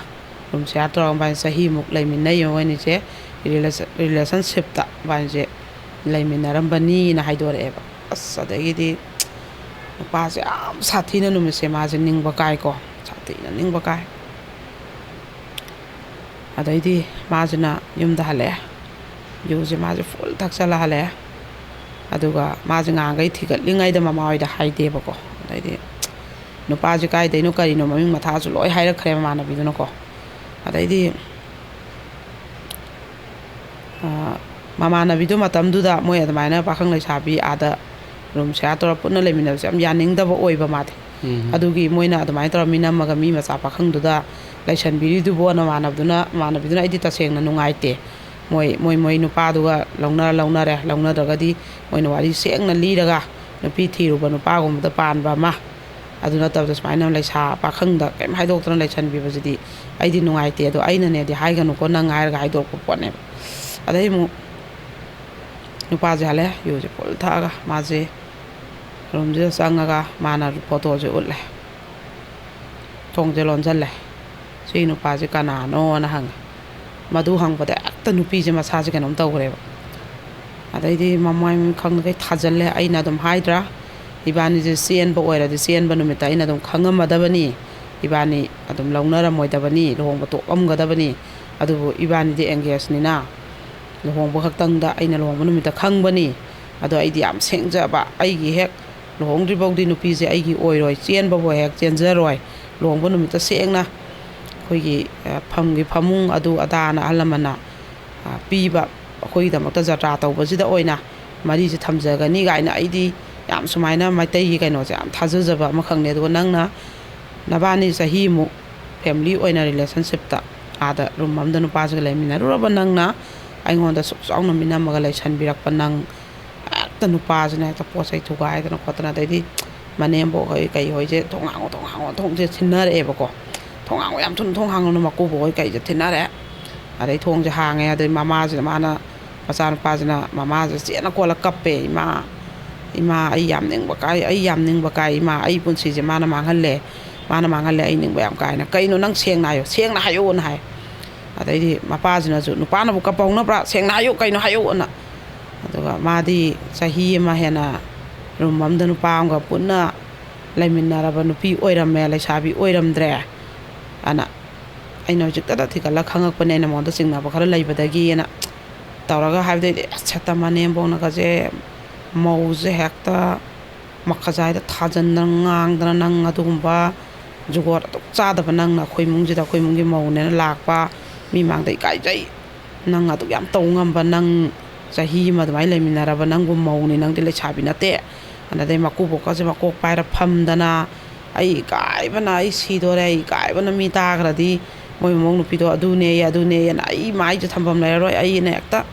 ꯔꯨꯝ ꯁꯤꯌꯥꯔ ꯇꯧꯔꯒ ꯃꯕꯥꯅꯤ ꯆꯍꯤꯃꯨꯛ ꯂꯩꯃꯤꯟꯅꯩ꯫ ꯃꯣꯏꯅꯤꯁꯦ ꯔꯤꯂꯦꯁꯟ-, ꯔꯤꯂꯦꯁꯟꯁꯤꯞꯇ ꯃꯕꯥꯅꯤꯁꯦ ꯂꯩꯃꯤꯟꯅꯔꯝꯕꯅꯤꯅ" ꯍꯥꯏꯗꯣꯔꯛꯑꯦꯕ꯫ ꯑꯁ, ꯑꯗꯒꯤꯗꯤ ꯅꯨꯄꯥꯁꯦ ꯌꯥꯝ ꯁꯥꯊꯤꯅ ꯅꯨꯃꯤꯠꯁꯦ ꯃꯥꯁꯦ ꯅꯤꯡꯕ ꯀꯥꯏꯀꯣ, ꯁꯥꯊꯤꯅ ꯅꯤꯡꯕ ꯀꯥꯏ꯫ ꯑꯗꯩꯗꯤ ꯃꯥꯁꯤꯅ ꯌꯨꯝꯗ ꯍꯜꯂꯛꯑꯦ꯫ ꯌꯨꯁꯦ ꯃꯥꯁꯦ ꯐꯨꯜ ꯊꯛꯆꯜꯂ ꯍꯜꯂꯛꯑꯦ꯫ ꯑꯗꯨꯒ ꯃꯥꯁꯦ ꯉꯍꯥꯟꯈꯩ ꯊꯤꯒꯠꯂꯤꯉꯩꯗ ꯃꯃꯥ ꯍꯣꯏꯗ ꯍꯥꯏꯗꯦꯕꯀꯣ꯫ ꯑꯗꯩꯗꯤ ꯅꯨꯄꯥꯁꯦ ꯀꯥꯏꯗꯩꯅꯣ ꯀꯔꯤꯅꯣ ꯃꯃꯤꯡ ꯃꯊꯥꯁꯨ ꯂꯣꯏ ꯍꯥꯏꯔꯛꯈ꯭ꯔꯦ ꯃꯃꯥꯟꯅꯕꯤꯗꯨꯅꯀꯣ꯫ ꯑꯗꯩꯗꯤ, ꯑ, ꯃꯃꯥꯟꯅꯕꯤꯗꯨ ꯃꯇꯝꯗꯨꯗ ꯃꯣꯏ ꯑꯗꯨꯃꯥꯏꯅ ꯄꯥꯈꯪ ꯂꯩꯁꯥꯕꯤ ꯑꯥꯗ ꯔꯨꯝ ꯁꯤꯌꯥꯔ ꯇꯧꯔ ꯄꯨꯟꯅ ꯂꯩꯃꯤꯟꯅꯕꯁꯦ ꯌꯥꯝ ꯌꯥꯅꯤꯡꯗꯕ ꯑꯣꯏꯕ ꯃꯥꯗꯤ꯫ ꯎꯝ꯫ ꯑꯗꯨꯒꯤ ꯃꯣꯏꯅ ꯑꯗꯨꯃꯥꯏꯅ ꯇꯧꯔ ꯃꯤ ꯅꯝꯃꯒ ꯃꯤ ꯃꯆꯥ ꯄꯥꯈꯪꯗꯨꯗ ꯂꯩꯁꯟꯕꯤꯔꯤꯗꯨꯕꯨ ꯅꯃꯥꯟꯅꯕꯗꯨꯅ, ꯃꯃꯥꯟꯅꯕꯤꯗꯨꯅ "ꯑꯩꯗꯤ ꯇꯁꯦꯡꯅ ꯅꯨꯡꯉꯥꯏꯇꯦ꯫ ꯃꯣꯏ, ꯃꯣꯏ, ꯃꯣꯏ ꯅꯨꯄꯥꯗꯨꯒ ꯂꯧꯅꯔ ꯂꯧꯅꯔꯦ, ꯂꯧꯅꯗ꯭ꯔꯒꯗꯤ ꯃꯣꯏꯅ ꯋꯥꯔꯤ ꯁꯦꯡꯅ ꯂꯤꯔꯒ ꯅꯨꯄꯤ ꯊꯤꯔꯨꯕ ꯅꯨꯄꯥꯒꯨꯝꯕꯗ ꯄꯥꯟꯕ ꯑꯃ, ꯑꯗꯨ ꯅꯠꯇꯕꯗ ꯁꯨꯃꯥꯏꯅ ꯂꯩꯁꯥ ꯄꯥꯈꯪꯗ ꯀꯔꯤꯝ ꯍꯥꯏꯗꯣꯛꯇꯅ ꯂꯩꯁꯟꯕꯤꯕꯁꯤꯗꯤ ꯑꯩꯗꯤ ꯅꯨꯡꯉꯥꯏꯇꯦ꯫ ꯑꯗꯣ ꯑꯩꯅꯅꯦꯗꯤ ꯍꯥꯏꯒꯅꯨꯀꯣ, ꯅꯪ ꯍꯥꯏꯔꯒ ꯍꯥꯏꯗꯣꯔꯛꯄ ꯄꯣꯠꯅꯦꯕ꯫ ꯑꯗꯩ ꯑꯃꯨꯛ ꯅꯨꯄꯥꯁꯦ ꯍꯜꯂꯦ, ꯌꯨꯁꯦ ꯐꯨꯜ ꯊꯛꯑꯒ ꯃꯥꯁꯦ ꯔꯨꯝꯁꯤꯗ ꯆꯪꯉꯒ ꯃꯥꯅ ꯐꯣꯇꯣꯁꯦ ꯎꯠꯂꯦ, ꯊꯣꯡꯁꯦ ꯂꯣꯟꯁꯤꯜꯂꯦ꯫ "ꯁꯤ ꯅꯨꯄꯥꯁꯦ ꯀꯅꯥꯅꯣꯅ?" ꯍꯪꯉꯦ꯫ ꯃꯗꯨ ꯍꯪꯕꯗ ꯍꯦꯛꯇ ꯅꯨꯄꯤꯁꯦ ꯃꯁꯥꯁꯦ ꯀꯩꯅꯣꯝ ꯇꯧꯈ꯭ꯔꯦꯕ꯫ ꯑꯗꯩꯗꯤ ꯃꯃꯥꯏ ꯃꯃꯤꯠ ꯈꯪꯗꯈꯩ ꯊꯥꯖꯤꯜꯂꯦ꯫ ꯑꯩꯅ ꯑꯗꯨꯝ ꯍꯥꯏꯗ꯭ꯔꯥ, ꯏꯕꯥꯅꯤꯁꯦ ꯆꯦꯟꯕ ꯑꯣꯏꯔꯗꯤ ꯆꯦꯟꯕ ꯅꯨꯃꯤꯠꯇ ꯑꯩꯅ ꯑꯗꯨꯝ ꯈꯪꯉꯝꯃꯗꯕꯅꯤ, ꯏꯕꯥꯅꯤ ꯑꯗꯨꯝ ꯂꯧꯅꯔꯝꯃꯣꯏꯗꯕꯅꯤ, ꯂꯨꯍꯣꯡꯕ ꯇꯣꯛꯂꯝꯒꯗꯕꯅꯤ꯫ ꯑꯗꯨꯕꯨ ꯏꯕꯥꯅꯤꯗꯤ ꯑꯦꯡꯒꯦꯖꯅꯤꯅ ꯂꯨꯍꯣꯡꯕ ꯈꯛꯇꯪꯗ, ꯑꯩꯅ ꯂꯨꯍꯣꯡꯕ ꯅꯨꯃꯤꯠꯇ ꯈꯪꯕꯅꯤ꯫ ꯑꯗꯣ ꯑꯩꯗꯤ ꯌꯥꯝ ꯁꯦꯡꯖꯕ, ꯑꯩꯒꯤ ꯍꯦꯛ ꯂꯨꯍꯣꯡꯗ꯭ꯔꯤꯐꯥꯎꯗꯤ ꯅꯨꯄꯤꯁꯦ ꯑꯩꯒꯤ ꯑꯣꯏꯔꯣꯏ, ꯆꯦꯟꯕꯕꯨ ꯍꯦꯛ ꯆꯦꯟꯖꯔꯣꯏ꯫ ꯂꯨꯍꯣꯡꯕ ꯅꯨꯃꯤꯠꯇ ꯁꯦꯡꯅ ꯑꯩꯈꯣꯏꯒꯤ, ꯑ, ꯐꯝꯒꯤ ꯐꯃꯨꯡ ꯑꯗꯨ ꯑꯗꯥꯅ ꯑꯍꯜ ꯂꯃꯟꯅ, ꯑ, ꯄꯤꯕ, ꯑꯩꯈꯣꯏꯒꯤꯗꯃꯛꯇ ꯖꯇ꯭ꯔꯥ ꯇꯧꯕꯁꯤꯗ ꯑꯣꯏꯅ ꯃꯔꯤꯁꯦ ꯊꯝꯖꯒꯅꯤ ꯀꯥꯏꯅ ꯑꯩꯗꯤ ꯌꯥꯝ ꯁꯨꯃꯥꯏꯅ ꯃꯩꯇꯩꯒꯤ ꯀꯩꯅꯣꯁꯦ ꯌꯥꯝ ꯊꯥꯖꯖꯕ ꯑꯃꯈꯛꯅꯦ꯫ ꯑꯗꯨꯒ ꯅꯪꯅ ꯅꯕꯥꯅꯤ ꯆꯍꯤꯃꯨꯛ ꯐꯦꯃꯤꯂꯤ ꯑꯣꯏꯅ ꯔꯤꯂꯦꯁꯟꯁꯤꯞꯇ ꯑꯥꯗ ꯔꯨꯝ ꯑꯃꯗ ꯅꯨꯄꯥꯁꯤꯒ ꯂꯩꯃꯤꯟꯅꯔꯨꯔꯕ ꯅꯪꯅ ꯑꯩꯉꯣꯟꯗ ꯁꯨꯛ ꯆꯥꯎꯅ ꯃꯤꯅꯝꯃꯒ ꯂꯩꯁꯟꯕꯤꯔꯛꯄ ꯅꯪ, ꯍꯦꯛꯇ ꯅꯨꯄꯥꯁꯤꯅ ꯍꯦꯛꯇ ꯄꯣꯠ ꯆꯩ ꯊꯨꯒꯥꯏꯗꯅ ꯈꯣꯠꯇꯅ, ꯑꯗꯩꯗꯤ ꯃꯅꯦꯝꯕꯣꯛ ꯍꯣꯏ ꯀꯩ ꯍꯣꯏꯁꯦ "ꯊꯣꯡ ꯍꯥꯡꯉꯣ, ꯊꯣꯡ ꯍꯥꯡꯉꯣ", ꯊꯣꯡꯁꯦ ꯊꯤꯟꯅꯔꯛꯑꯦꯕꯀꯣ꯫ "ꯊꯣꯡ ꯍꯥꯡꯉꯣ, ꯌꯥꯝ ꯊꯨꯅ ꯊꯣꯡ ꯍꯥꯡꯉꯣꯅ" ꯃꯀꯨꯕꯣꯛ ꯍꯣꯏ ꯀꯩꯁꯦ ꯊꯤꯟꯅꯔꯦ꯫ ꯑꯗꯩ ꯊꯣꯡꯁꯦ ꯍꯥꯡꯉꯦ꯫ ꯑꯗꯩ ꯃꯃꯥꯁꯤꯅ, ꯃꯥꯅ, ꯃꯆꯥꯅꯨꯄꯥꯁꯤꯅ ꯃꯃꯥꯁꯦ ꯆꯦꯠꯅ ꯀꯣꯜꯂ ꯀꯞꯄꯦ꯫ "ꯏꯃꯥ, ꯏꯃꯥ, ꯑꯩ ꯌꯥꯝ ꯅꯤꯡꯕ ꯀꯥꯏ, ꯑꯩ ꯌꯥꯝ ꯅꯤꯡꯕ ꯀꯥꯏ ꯏꯃꯥ, ꯑꯩ ꯄꯨꯟꯁꯤꯁꯦ ꯃꯥꯅ ꯃꯥꯡꯍꯜꯂꯦ, ꯃꯥꯅ ꯃꯥꯡꯍꯜꯂꯦ, ꯑꯩ ꯅꯤꯡꯕ ꯌꯥꯝ ꯀꯥꯏꯅ꯫ ꯀꯩꯅꯣ ꯅꯪ ꯁꯦꯡꯅ ꯍꯥꯏꯌꯣ, ꯁꯦꯡꯅ ꯍꯥꯏꯌꯣꯅ" ꯍꯥꯏ꯫ ꯑꯗꯩꯗꯤ ꯃꯄꯥꯁꯤꯅꯁꯨ, "ꯅꯨꯄꯥꯅꯕꯨ ꯀꯞꯄ ꯍꯧꯅꯕ꯭ꯔꯥ? ꯁꯦꯡꯅ ꯍꯥꯏꯌꯨ, ꯀꯩꯅꯣ ꯍꯥꯏꯌꯨꯅ"꯫ ꯑꯗꯨꯒ ꯃꯥꯗꯤ ꯆꯍꯤ ꯑꯃ ꯍꯦꯟꯅ ꯔꯨꯝ ꯑꯃꯗ ꯅꯨꯄꯥ ꯑꯃꯒ ꯄꯨꯟꯅ ꯂꯩꯃꯤꯟꯅꯔꯕ ꯅꯨꯄꯤ ꯑꯣꯏꯔꯝꯃꯦ, ꯂꯩꯁꯥꯕꯤ ꯑꯣꯏꯔꯝꯗ꯭ꯔꯦ꯫ ꯑꯅ ꯑꯩꯅ ꯍꯧꯖꯤꯛꯇꯗ ꯊꯤꯒꯠꯂ ꯈꯪꯉꯛꯄꯅꯦ, ꯑꯩꯅ ꯃꯉꯣꯟꯗ ꯆꯤꯡꯅꯕ ꯈꯔ ꯂꯩꯕꯗꯒꯤꯅ ꯇꯧꯔꯒ ꯍꯥꯏꯕꯗꯩꯗꯤ ꯑꯁ ꯍꯦꯛꯇ ꯃꯅꯦꯝꯕꯣꯛꯅꯒꯁꯦ ꯃꯧꯁꯦ ꯍꯦꯛꯇ ꯃꯈꯖꯥꯏꯗ ꯊꯥꯖꯟꯗꯅ ꯉꯥꯡꯗꯅ, "ꯅꯪ ꯑꯗꯨꯒꯨꯝꯕ ꯖꯨꯒꯣꯠ ꯑꯗꯨꯛ ꯆꯥꯗꯕ ꯅꯪꯅ ꯑꯩꯈꯣꯏ ꯏꯃꯨꯡꯁꯤꯗ, ꯑꯩꯈꯣꯏ ꯏꯃꯨꯡꯒꯤ ꯃꯧꯅꯦꯅ ꯂꯥꯛꯄ, ꯃꯤ ꯃꯥꯡꯗ ꯏꯀꯥꯏꯖꯩ, ꯅꯪ ꯑꯗꯨꯛ ꯌꯥꯝ ꯇꯧ ꯉꯝꯕ, ꯅꯪ ꯆꯍꯤ ꯑꯃ ꯑꯗꯨꯃꯥꯏꯅ ꯂꯩꯃꯤꯟꯅꯔꯕ ꯅꯪꯕꯨ ꯃꯧꯅꯤ, ꯅꯪꯗꯤ ꯂꯩꯁꯥꯕꯤ ꯅꯠꯇꯦ"꯫ ꯑꯗꯩ ꯃꯀꯨꯕꯣꯛꯀꯁꯦ ꯃꯀꯣꯛ ꯄꯥꯏꯔ ꯐꯝꯗꯅ, "ꯑꯩ ꯏꯀꯥꯏꯕꯅ ꯑꯩ ꯁꯤꯗꯣꯔꯦ, ꯑꯩ ꯏꯀꯥꯏꯕꯅ ꯃꯤ ꯇꯥꯈ꯭ꯔꯗꯤ ꯃꯣꯏ ꯃꯃꯧ ꯅꯨꯄꯤꯗꯣ ꯑꯗꯨꯅꯦꯌꯦ, ꯑꯗꯨꯅꯦꯌꯦꯅ ꯑꯩ ꯃꯥꯏꯁꯦ ꯊꯝꯐꯝ ꯂꯩꯔꯔꯣꯏ", ꯑꯩꯅ ꯍꯦꯛꯇ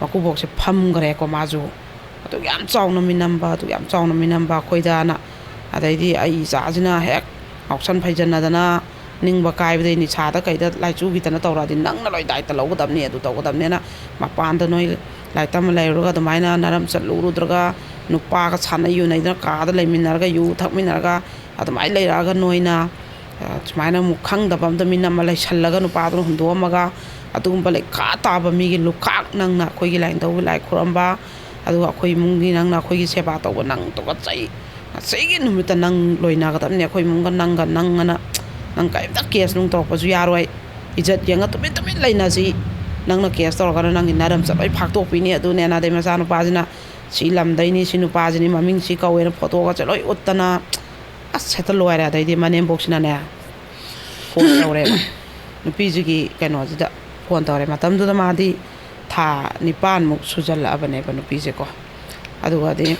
ꯃꯀꯨꯕꯣꯛꯁꯦ ꯐꯝꯈ꯭ꯔꯦꯀꯣ ꯃꯥꯁꯨ꯫ ꯑꯗꯨꯛ ꯌꯥꯝ ꯆꯥꯎꯅ ꯃꯤꯅꯝꯕ, ꯑꯗꯨꯛ ꯌꯥꯝ ꯆꯥꯎꯅ ꯃꯤꯅꯝꯕ ꯑꯩꯈꯣꯏꯗꯅ꯫ ꯑꯗꯩꯗꯤ ꯑꯩ ꯏꯆꯥꯁꯤꯅ ꯍꯦꯛ ꯉꯥꯎꯁꯟ ꯐꯩꯖꯟꯅꯗꯅ, ꯅꯤꯡꯕ ꯀꯥꯏꯕꯗꯩ ꯅꯤꯁꯥꯗ ꯀꯩꯗ ꯂꯥꯏꯆꯨꯈꯤꯗꯅ ꯇꯧꯔꯛꯑꯗꯤ ꯅꯪꯅ ꯂꯣꯏ ꯗꯥꯏꯇ ꯂꯧꯒꯗꯕꯅꯤ, ꯑꯗꯨ ꯇꯧꯒꯗꯕꯅꯤꯅ꯫ ꯃꯄꯥꯟꯗ ꯅꯣꯏ ꯂꯥꯏꯔꯤꯛ ꯇꯝꯕ ꯂꯩꯔꯨꯔꯒ ꯑꯗꯨꯃꯥꯏꯅ ꯅꯔꯝ ꯆꯠꯂꯨꯔꯨꯗ꯭ꯔꯒ, ꯅꯨꯄꯥꯒ ꯁꯥꯟꯅ ꯌꯨꯅꯩꯗꯅ ꯀꯥꯗ ꯂꯩꯃꯤꯟꯅꯔꯒ, ꯌꯨ ꯊꯛꯃꯤꯟꯅꯔꯒ ꯑꯗꯨꯃꯥꯏꯅ ꯂꯩꯔꯛꯑꯒ ꯅꯣꯏꯅ, ꯑ, ꯁꯨꯃꯥꯏꯅ ꯑꯃꯨꯛ ꯈꯪꯗꯕ ꯑꯝꯗ ꯃꯤ ꯅꯝꯃ ꯂꯩꯁꯜꯂꯒ ꯅꯨꯄꯥꯗꯨꯅ ꯍꯨꯟꯗꯣꯛꯑꯝꯃꯒ, ꯑꯗꯨꯒꯨꯝꯕ ꯂꯩꯈꯥ ꯇꯥꯕ ꯃꯤꯒꯤ ꯂꯨꯈꯥꯛ ꯅꯪꯅ ꯑꯩꯈꯣꯏꯒꯤ ꯂꯥꯏꯅꯤꯡꯊꯧꯒꯤ ꯂꯥꯏ ꯈꯨꯔꯝꯕ, ꯑꯗꯨꯒ ꯑꯩꯈꯣꯏ ꯏꯃꯨꯡꯒꯤ ꯅꯪꯅ ꯑꯩꯈꯣꯏꯒꯤ ꯁꯦꯕꯥ ꯇꯧꯕ ꯅꯪ ꯇꯨꯀꯠꯆꯩ꯫ ꯉꯁꯤꯒꯤ ꯅꯨꯃꯤꯠꯇ ꯅꯪ ꯂꯣꯏꯅꯒꯗꯕꯅꯤ꯫ ꯑꯩꯈꯣꯏ ꯏꯃꯨꯡꯒ ꯅꯪꯒ ꯅꯪ ꯑꯅ ꯅꯪ ꯀꯔꯤꯝꯇ ꯀꯦꯁ ꯅꯨꯡ ꯇꯧꯔꯛꯄꯁꯨ ꯌꯥꯔꯣꯏ꯫ ꯏꯖꯠ ꯌꯦꯡꯉ ꯇꯨꯃꯤꯟ ꯇꯨꯃꯤꯟ ꯂꯩꯅꯁꯤ꯫ ꯅꯪꯅ ꯀꯦꯁ ꯇꯧꯔꯒꯅ ꯅꯪꯒꯤ ꯅꯔꯝ ꯆꯠ ꯂꯣꯏ ꯐꯥꯛꯇꯣꯛꯄꯤꯅꯤ꯫ ꯑꯗꯨꯅꯦꯅ ꯑꯗꯩ ꯃꯆꯥꯅꯨꯄꯥꯁꯤꯅ ꯁꯤ ꯂꯝꯗꯩꯅꯤ, ꯁꯤ ꯅꯨꯄꯥꯁꯤꯅꯤ, ꯃꯃꯤꯡ ꯁꯤ ꯀꯧꯋꯦꯅ ꯐꯣꯇꯣꯒꯁꯦ ꯂꯣꯏ ꯎꯠꯇꯅ, ꯑꯁ, ꯍꯦꯛꯇ ꯂꯣꯏꯔꯦ꯫ ꯑꯗꯩꯗꯤ ꯃꯅꯦꯝꯕꯣꯛꯁꯤꯅꯅꯦ, ꯐꯣꯟ ꯇꯧꯔꯦꯕ ꯅꯨꯄꯤꯁꯤꯒꯤ ꯀꯩꯅꯣꯁꯤꯗ꯫ ꯐꯣꯟ ꯇꯧꯔꯦ꯫ ꯃꯇꯝꯗꯨꯗ ꯃꯥꯗꯤ ꯊꯥ ꯅꯤꯄꯥꯟꯃꯨꯛ ꯁꯨꯖꯜꯂꯛꯑꯕꯅꯦꯕ ꯅꯨꯄꯤꯁꯦꯀꯣ꯫ ꯑꯗꯨꯒꯗꯤ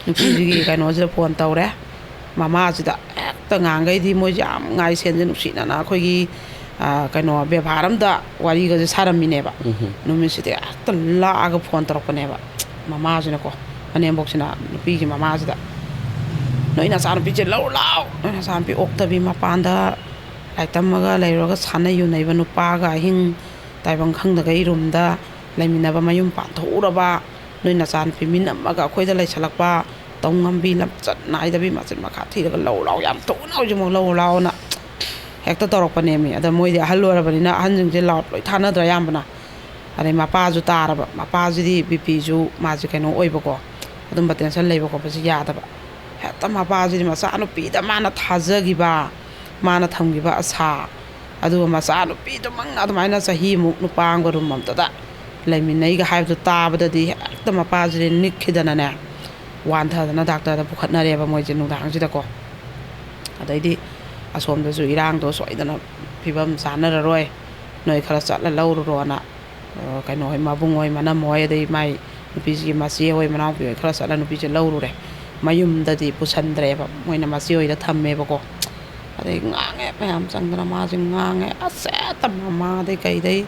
ꯅꯨꯄꯤꯁꯤꯒꯤ ꯀꯩꯅꯣꯁꯤꯗ ꯐꯣꯟ ꯇꯧꯔꯦ꯫ ꯃꯃꯥꯁꯤꯗ ꯍꯦꯛꯇ ꯉꯥꯡꯈꯩꯗꯤ ꯃꯣꯏꯁꯦ ꯌꯥꯝ ꯉꯥꯏ ꯁꯦꯟꯁꯦ ꯅꯨꯡꯁꯤꯅꯅ ꯑꯩꯈꯣꯏꯒꯤ, ꯑ, ꯀꯩꯅꯣ, ꯕꯦꯕꯥꯔ ꯑꯝꯗ ꯋꯥꯔꯤꯒꯁꯦ ꯁꯥꯔꯝꯃꯤꯅꯦꯕ꯫ ꯎꯝꯍꯨꯝ꯫ ꯅꯨꯃꯤꯠꯁꯤꯗ ꯍꯦꯛꯇ ꯂꯥꯛꯑꯒ ꯐꯣꯟ ꯇꯧꯔꯛꯄꯅꯦꯕ ꯃꯃꯥꯁꯤꯅꯀꯣ, ꯃꯅꯦꯝꯕꯣꯛꯁꯤꯅ ꯅꯨꯄꯤꯒꯤ ꯃꯃꯥꯁꯤꯗ, "ꯅꯣꯏ ꯅꯆꯥꯅꯨꯄꯤꯁꯦ ꯂꯧꯔꯨ ꯂꯥꯎ, ꯅꯣꯏ ꯅꯆꯥꯅꯨꯄꯤ ꯑꯣꯛꯇꯕꯤ, ꯃꯄꯥꯟꯗ ꯂꯥꯏꯔꯤꯛ ꯇꯝꯃꯒ ꯂꯩꯔꯨꯔꯒ ꯁꯥꯟꯅ ꯌꯨꯅꯩꯕ ꯅꯨꯄꯥꯒ ꯑꯍꯤꯡ ꯇꯥꯏꯕꯪ ꯈꯪꯗꯈꯩ ꯔꯨꯝꯗ ꯂꯩꯃꯤꯟꯅꯕ, ꯃꯌꯨꯝ ꯄꯥꯟꯊꯣꯛꯎꯔꯕ, ꯅꯣꯏ ꯅꯆꯥꯅꯨꯄꯤ ꯃꯤ ꯅꯝꯃꯒ ꯑꯩꯈꯣꯏꯗ ꯂꯩꯁꯜꯂꯛꯄ, ꯇꯧ ꯉꯝꯕꯤ, ꯂꯝꯆꯠ ꯅꯥꯏꯗꯕꯤ, ꯃꯆꯤꯟ ꯃꯈꯥ ꯊꯤꯔꯒ ꯂꯧꯔꯨ ꯂꯥꯎ, ꯌꯥꯝ ꯊꯨꯅ ꯍꯧꯖꯤꯛꯃꯛ ꯂꯧꯔꯨ ꯂꯥꯎꯅ" ꯍꯦꯛꯇ ꯇꯧꯔꯛꯄꯅꯦꯃꯤ꯫ ꯑꯗ ꯃꯣꯏꯗꯤ ꯑꯍꯜ ꯑꯣꯏꯔꯕꯅꯤꯅ ꯑꯍꯟꯁꯤꯡꯁꯦ ꯂꯥꯎꯠ ꯂꯣꯏ ꯊꯥꯅꯗ꯭ꯔꯥ ꯑꯌꯥꯝꯕꯅ꯫ ꯑꯗꯩ ꯃꯄꯥꯁꯨ ꯇꯥꯔꯕ, ꯃꯄꯥꯁꯤꯗꯤ ꯕꯤ ꯄꯤꯁꯨ ꯃꯥꯁꯦ ꯀꯩꯅꯣ ꯑꯣꯏꯕꯀꯣ, ꯑꯗꯨꯝꯕ ꯇꯦꯟꯁꯟ ꯂꯩꯕ ꯈꯣꯠꯄꯁꯤ ꯌꯥꯗꯕ꯫ ꯍꯦꯛꯇ ꯃꯄꯥꯁꯤꯗꯤ ꯃꯆꯥꯅꯨꯄꯤꯗ ꯃꯥꯅ ꯊꯥꯖꯈꯤꯕ, ꯃꯥꯅ ꯊꯝꯈꯤꯕ ꯑꯁꯥ, ꯑꯗꯨꯒ ꯃꯆꯥꯅꯨꯄꯤꯗꯨꯃꯛꯅ ꯑꯗꯨꯃꯥꯏꯅ ꯆꯍꯤꯃꯨꯛ ꯅꯨꯄꯥ ꯑꯃꯒ ꯔꯨꯝ ꯑꯃꯇꯗ ꯂꯩꯃꯤꯟꯅꯩꯒ ꯍꯥꯏꯕꯗꯨ ꯇꯥꯕꯗꯗꯤ ꯍꯦꯛꯇ ꯃꯄꯥꯁꯤꯗꯤ ꯅꯤꯛꯈꯤꯗꯅꯅꯦ, ꯋꯥꯟꯊꯗꯅ ꯗꯥꯛꯇꯔꯗ ꯄꯨꯈꯠꯅꯔꯦꯕ ꯃꯣꯏꯁꯦ ꯅꯨꯡꯗꯥꯡꯁꯤꯗꯀꯣ꯫ ꯑꯗꯩꯗꯤ ꯑꯁꯣꯝꯗꯁꯨ ꯏꯔꯥꯡꯗꯣ ꯁꯣꯏꯗꯅ ꯐꯤꯕꯝ ꯆꯥꯅꯔꯔꯣꯏ, ꯅꯣꯏ ꯈꯔ ꯆꯠꯂ ꯂꯧꯔꯨꯔꯣꯅ, ꯑ, ꯀꯩꯅꯣ ꯍꯣꯏ, ꯃꯕꯨꯡ ꯍꯣꯏ, ꯃꯅꯝ ꯍꯣꯏ, ꯑꯗꯩ ꯃꯥꯏ ꯅꯨꯄꯤꯁꯤꯒꯤ ꯃꯆꯦ ꯍꯣꯏ, ꯃꯅꯥꯎꯄꯤ ꯍꯣꯏ ꯈꯔ ꯆꯠꯂ ꯅꯨꯄꯤꯁꯦ ꯂꯧꯔꯨꯔꯦ꯫ ꯃꯌꯨꯝꯗꯗꯤ ꯄꯨꯁꯟꯗ꯭ꯔꯦꯕ, ꯃꯣꯏꯅ ꯃꯆꯦ ꯍꯣꯏꯗ ꯊꯝꯃꯦꯕꯀꯣ꯫ ꯑꯗꯩ ꯉꯥꯡꯉꯦ, ꯃꯌꯥꯝ ꯆꯪꯗꯅ ꯃꯥꯁꯦ ꯉꯥꯡꯉꯦ, ꯑꯁ, ꯍꯦꯛꯇ ꯃꯃꯥꯗꯩ ꯀꯩꯗꯩ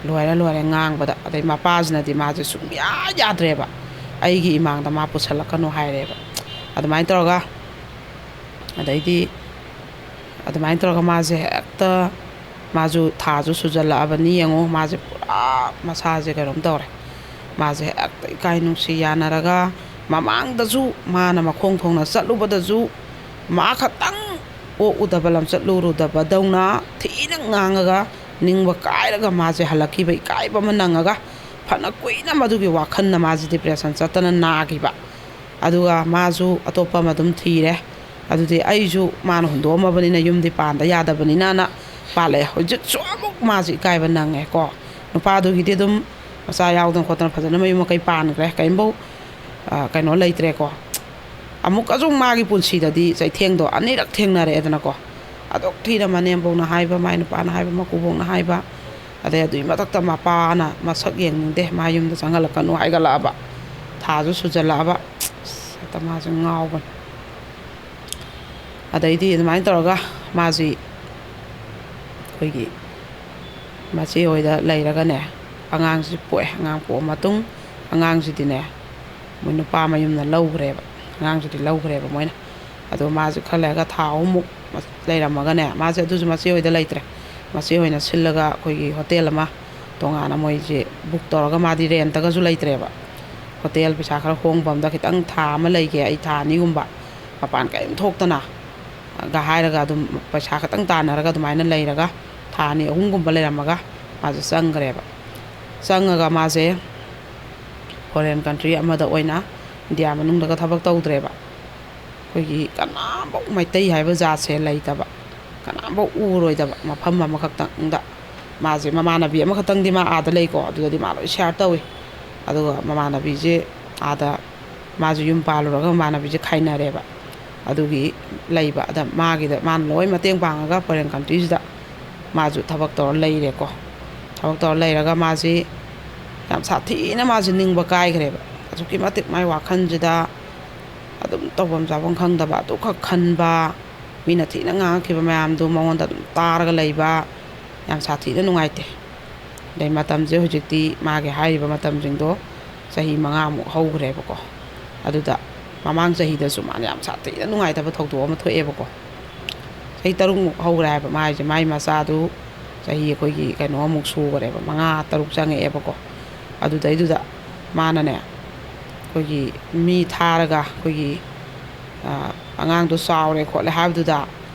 ꯂꯣꯏꯔꯦ, ꯂꯣꯏꯔꯦ ꯉꯥꯡꯕꯗ꯫ ꯑꯗꯩ ꯃꯄꯥꯁꯤꯅꯗꯤ ꯃꯥꯁꯦ ꯁꯨꯡꯌꯥ ꯌꯥꯗ꯭ꯔꯦꯕ, "ꯑꯩꯒꯤ ꯏꯃꯥꯡꯗ ꯃꯥ ꯄꯨꯁꯜꯂꯛꯀꯅꯨ" ꯍꯥꯏꯔꯦꯕ꯫ ꯑꯗꯨꯃꯥꯏꯅ ꯇꯧꯔꯒ, ꯑꯗꯩꯗꯤ ꯑꯗꯨꯃꯥꯏꯅ ꯇꯧꯔꯒ ꯃꯥꯁꯦ ꯍꯦꯛꯇ, ꯃꯥꯁꯨ ꯊꯥꯁꯨ ꯁꯨꯖꯜꯂꯛꯑꯕꯅꯤ ꯌꯦꯡꯉꯣ, ꯃꯥꯁꯦ ꯄꯨꯔꯥ ꯃꯁꯥꯁꯦ ꯀꯩꯅꯣꯝ ꯇꯧꯔꯦ꯫ ꯃꯥꯁꯦ ꯍꯦꯛꯇ ꯏꯀꯥꯏ ꯅꯨꯡꯁꯤ ꯌꯥꯅꯔꯒ, ꯃꯃꯥꯡꯗꯁꯨ ꯃꯥꯅ ꯃꯈꯣꯡ ꯊꯣꯡꯅ ꯆꯠꯂꯨꯕꯗꯁꯨ ꯃꯥ ꯈꯛꯇꯪ ꯑꯣꯛꯎꯗꯕ, ꯂꯝꯆꯠꯂꯨꯔꯨꯗꯕꯗꯧꯅ ꯊꯤꯅ ꯉꯥꯡꯉꯒ, ꯅꯤꯡꯕ ꯀꯥꯏꯔꯒ ꯃꯥꯁꯦ ꯍꯜꯂꯛꯈꯤꯕ, ꯏꯀꯥꯏꯕ ꯑꯃ ꯅꯪꯉꯒ ꯐꯅ ꯀꯨꯏꯅ ꯃꯗꯨꯒꯤ ꯋꯥꯈꯜꯅ ꯃꯥꯁꯦ depression ꯆꯠꯇꯅ ꯅꯥꯈꯤꯕ꯫ ꯑꯗꯨꯒ ꯃꯥꯁꯨ ꯑꯇꯣꯞꯄ ꯑꯃ ꯑꯗꯨꯝ ꯊꯤꯔꯦ꯫ ꯑꯗꯨꯗꯤ ꯑꯩꯁꯨ ꯃꯥꯅ ꯍꯨꯟꯗꯣꯛꯑꯝꯃꯕꯅꯤꯅ ꯌꯨꯝꯗꯤ ꯄꯥꯟꯗ ꯌꯥꯗꯕꯅꯤꯅꯅ ꯄꯥꯜꯂꯛꯑꯦ꯫ ꯍꯧꯖꯤꯛꯁꯨ ꯑꯃꯨꯛ ꯃꯥꯁꯦ ꯏꯀꯥꯏꯕ ꯅꯪꯉꯦ ꯀꯣ꯫ ꯅꯨꯄꯥꯗꯨꯒꯤꯗꯤ ꯑꯗꯨꯝ ꯃꯆꯥ ꯌꯥꯎꯗꯅ ꯈꯣꯠꯇꯅ ꯐꯖꯅ ꯃꯌꯨꯝ ꯃꯀꯩ ꯄꯥꯟꯈ꯭ꯔꯦ, ꯀꯔꯤꯝꯐꯧ, ꯑ, ꯀꯩꯅꯣ ꯂꯩꯇ꯭ꯔꯦꯀꯣ꯫ ꯑꯃꯨꯛꯀꯁꯨ ꯃꯥꯒꯤ ꯄꯨꯟꯁꯤꯗꯗꯤ ꯆꯩꯊꯦꯡꯗꯣ ꯑꯅꯤꯔꯛ ꯊꯦꯡꯅꯔꯛꯑꯦꯗꯅꯀꯣ꯫ ꯑꯗꯨꯛ ꯊꯤꯅ ꯃꯅꯦꯝꯕꯧꯅ ꯍꯥꯏꯕ, ꯃꯥꯏ ꯅꯨꯄꯥꯅ ꯍꯥꯏꯕ, ꯃꯀꯨꯕꯣꯛꯅ ꯍꯥꯏꯕ, ꯑꯗꯩ ꯑꯗꯨꯒꯤ ꯃꯊꯛꯇ ꯃꯄꯥꯅ ꯃꯁꯛ ꯌꯦꯡꯅꯤꯡꯗꯦ, ꯃꯥ ꯌꯨꯝꯗ ꯆꯪꯍꯜꯂꯛꯀꯅꯨ ꯍꯥꯏꯒꯠꯂꯛꯑꯕ, ꯊꯥꯁꯨ ꯁꯨꯖꯜꯂꯛꯑꯕ꯫ ꯑꯁ, ꯍꯦꯛꯇ ꯃꯥꯁꯦ ꯉꯥꯎꯕꯅꯤ꯫ ꯑꯗꯩꯗꯤ ꯑꯗꯨꯃꯥꯏꯅ ꯇꯧꯔꯒ ꯃꯥꯁꯤ ꯑꯩꯈꯣꯏꯒꯤ ꯃꯆꯦ ꯍꯣꯏꯗ ꯂꯩꯔꯒꯅꯦ, ꯑꯉꯥꯡꯁꯤ ꯄꯣꯛꯑꯦ꯫ ꯑꯉꯥꯡ ꯄꯣꯛꯑ ꯃꯇꯨꯡ, ꯑꯉꯥꯡꯁꯤꯗꯤꯅꯦ, ꯃꯣꯏ ꯅꯨꯄꯥ ꯃꯌꯨꯝꯅ ꯂꯧꯈ꯭ꯔꯦꯕ꯫ ꯑꯉꯥꯡꯁꯤꯗꯤ ꯂꯧꯈ꯭ꯔꯦꯕ ꯃꯣꯏꯅ꯫ ꯑꯗꯣ ꯃꯥꯁꯦ ꯈꯔ ꯂꯩꯔꯒ ꯊꯥ ꯑꯍꯨꯝꯃꯨꯛ ꯂꯩꯔꯝꯃꯒꯅꯦ, ꯃꯥꯁꯦ ꯑꯗꯨꯁꯨ ꯃꯆꯦ ꯍꯣꯏꯗ ꯂꯩꯇ꯭ꯔꯦ꯫ ꯃꯆꯦ ꯍꯣꯏꯅ ꯁꯤꯜꯂꯒ ꯑꯩꯈꯣꯏꯒꯤ ꯍꯣꯇꯦꯜ ꯑꯃ ꯇꯣꯉꯥꯟꯅ ꯃꯣꯏꯁꯦ book ꯇꯧꯔꯒ, ꯃꯥꯗꯤ rent ꯒꯁꯨ ꯂꯩꯇ꯭ꯔꯦꯕ꯫ ꯍꯣꯇꯦꯜ ꯄꯩꯁꯥ ꯈꯔ ꯍꯣꯡꯕ ꯑꯝꯗ ꯈꯤꯇꯪ ꯊꯥ ꯑꯃ ꯂꯩꯒꯦ ꯑꯩ, ꯊꯥ ꯑꯅꯤꯒꯨꯝꯕ, ꯃꯄꯥꯟ ꯀꯔꯤꯝ ꯊꯣꯛꯇꯅ ꯒ ꯍꯥꯏꯔꯒ ꯑꯗꯨꯝ ꯄꯩꯁꯥ ꯈꯛꯇꯪ ꯇꯥꯟꯅꯔꯒ ꯑꯗꯨꯃꯥꯏꯅ ꯂꯩꯔꯒ ꯊꯥ ꯑꯅꯤ ꯑꯍꯨꯝꯒꯨꯝꯕ ꯂꯩꯔꯝꯃꯒ ꯃꯥꯁꯦ ꯆꯪꯈ꯭ꯔꯦꯕ꯫ ꯆꯪꯉꯒ ꯃꯥꯁꯦ foreign country ꯑꯃꯗ ꯑꯣꯏꯅ, ꯏꯟꯗꯤꯌꯥ ꯃꯅꯨꯡꯗꯒ ꯊꯕꯛ ꯇꯧꯗ꯭ꯔꯦꯕ꯫ ꯑꯩꯈꯣꯏꯒꯤ ꯀꯅꯥꯝꯐꯧ ꯃꯩꯇꯩ ꯍꯥꯏꯕ ꯖꯥꯠꯁꯦ ꯂꯩꯇꯕ, ꯀꯅꯥꯝꯐꯧ ꯎꯔꯣꯏꯗꯕ ꯃꯐꯝ ꯑꯃꯈꯛꯇꯪꯗ ꯃꯥꯁꯦ, ꯃꯃꯥꯟꯅꯕꯤ ꯑꯃꯈꯛꯇꯪꯗꯤ ꯃꯥ ꯑꯥꯗ ꯂꯩꯀꯣ, ꯑꯗꯨꯗꯗꯤ ꯃꯥ ꯂꯣꯏ share ꯇꯧꯏ꯫ ꯑꯗꯨꯒ ꯃꯃꯥꯟꯅꯕꯤꯁꯦ ꯑꯥꯗ, ꯃꯥꯁꯨ ꯌꯨꯝ ꯄꯥꯜꯂꯨꯔꯒ ꯃꯃꯥꯟꯅꯕꯤꯁꯦ ꯈꯥꯏꯅꯔꯦꯕ꯫ ꯑꯗꯨꯒꯤ ꯂꯩꯕ ꯑꯗ ꯃꯥꯒꯤꯗ ꯃꯥꯅ ꯂꯣꯏ ꯃꯇꯦꯡ ꯄꯥꯡꯉꯒ foreign country ꯁꯤꯗ ꯃꯥꯁꯨ ꯊꯕꯛ ꯇꯧꯔ ꯂꯩꯔꯦꯀꯣ꯫ ꯊꯕꯛ ꯇꯧꯔ ꯂꯩꯔꯒ ꯃꯥꯁꯤ ꯌꯥꯝ ꯁꯥꯊꯤꯅ ꯃꯥꯁꯤ ꯅꯤꯡꯕ ꯀꯥꯏꯈ꯭ꯔꯦꯕ꯫ ꯑꯁꯨꯛꯀꯤ ꯃꯇꯤꯛ ꯃꯥꯏ ꯋꯥꯈꯜꯁꯤꯗ ꯑꯗꯨꯝ ꯇꯧꯐꯝ ꯆꯥꯐꯝ ꯈꯪꯗꯕ, ꯑꯗꯨꯈꯛ ꯈꯟꯕ, ꯃꯤꯅ ꯊꯤꯅ ꯉꯥꯡꯉꯛꯈꯤꯕ ꯃꯌꯥꯝꯗꯨ ꯃꯉꯣꯟꯗ ꯑꯗꯨꯝ ꯇꯥꯔꯒ ꯂꯩꯕ, ꯌꯥꯝ ꯁꯥꯊꯤꯅ ꯅꯨꯡꯉꯥꯏꯇꯦ꯫ ꯑꯗꯩ ꯃꯇꯝꯁꯦ ꯍꯧꯖꯤꯛꯇꯤ ꯃꯥꯒꯤ ꯍꯥꯏꯔꯤꯕ ꯃꯇꯝꯁꯤꯡꯗꯣ ꯆꯍꯤ ꯃꯉꯥꯃꯨꯛ ꯍꯧꯈ꯭ꯔꯦꯕꯀꯣ꯫ ꯑꯗꯨꯗ ꯃꯃꯥꯡ ꯆꯍꯤꯗꯁꯨ ꯃꯥꯅ ꯌꯥꯝ ꯁꯥꯊꯤꯅ ꯅꯨꯡꯉꯥꯏꯇꯕ ꯊꯧꯗꯣꯛ ꯑꯃ ꯊꯣꯛꯑꯦꯕꯀꯣ꯫ ꯆꯍꯤ ꯇꯔꯨꯛꯃꯨꯛ ꯍꯧꯈ꯭ꯔꯦ ꯍꯥꯏꯕ ꯃꯥ ꯍꯥꯏꯁꯦ꯫ ꯃꯥꯏ ꯃꯆꯥꯗꯨ ꯆꯍꯤ ꯑꯩꯈꯣꯏꯒꯤ ꯀꯩꯅꯣꯃꯨꯛ ꯁꯨꯈꯔꯦꯕ, ꯃꯉꯥ ꯇꯔꯨꯛ ꯆꯪꯉꯛꯑꯦꯕꯀꯣ꯫ ꯑꯗꯨꯗꯩꯗꯨꯗ ꯃꯥꯅꯅꯦ, ꯑꯩꯈꯣꯏꯒꯤ ꯃꯤ ꯊꯥꯔꯒ ꯑꯩꯈꯣꯏꯒꯤ, ꯑ, ꯑꯉꯥꯡꯗꯣ ꯆꯥꯎꯔꯦ ꯈꯣꯠꯂꯦ ꯍꯥꯏꯕꯗꯨꯗ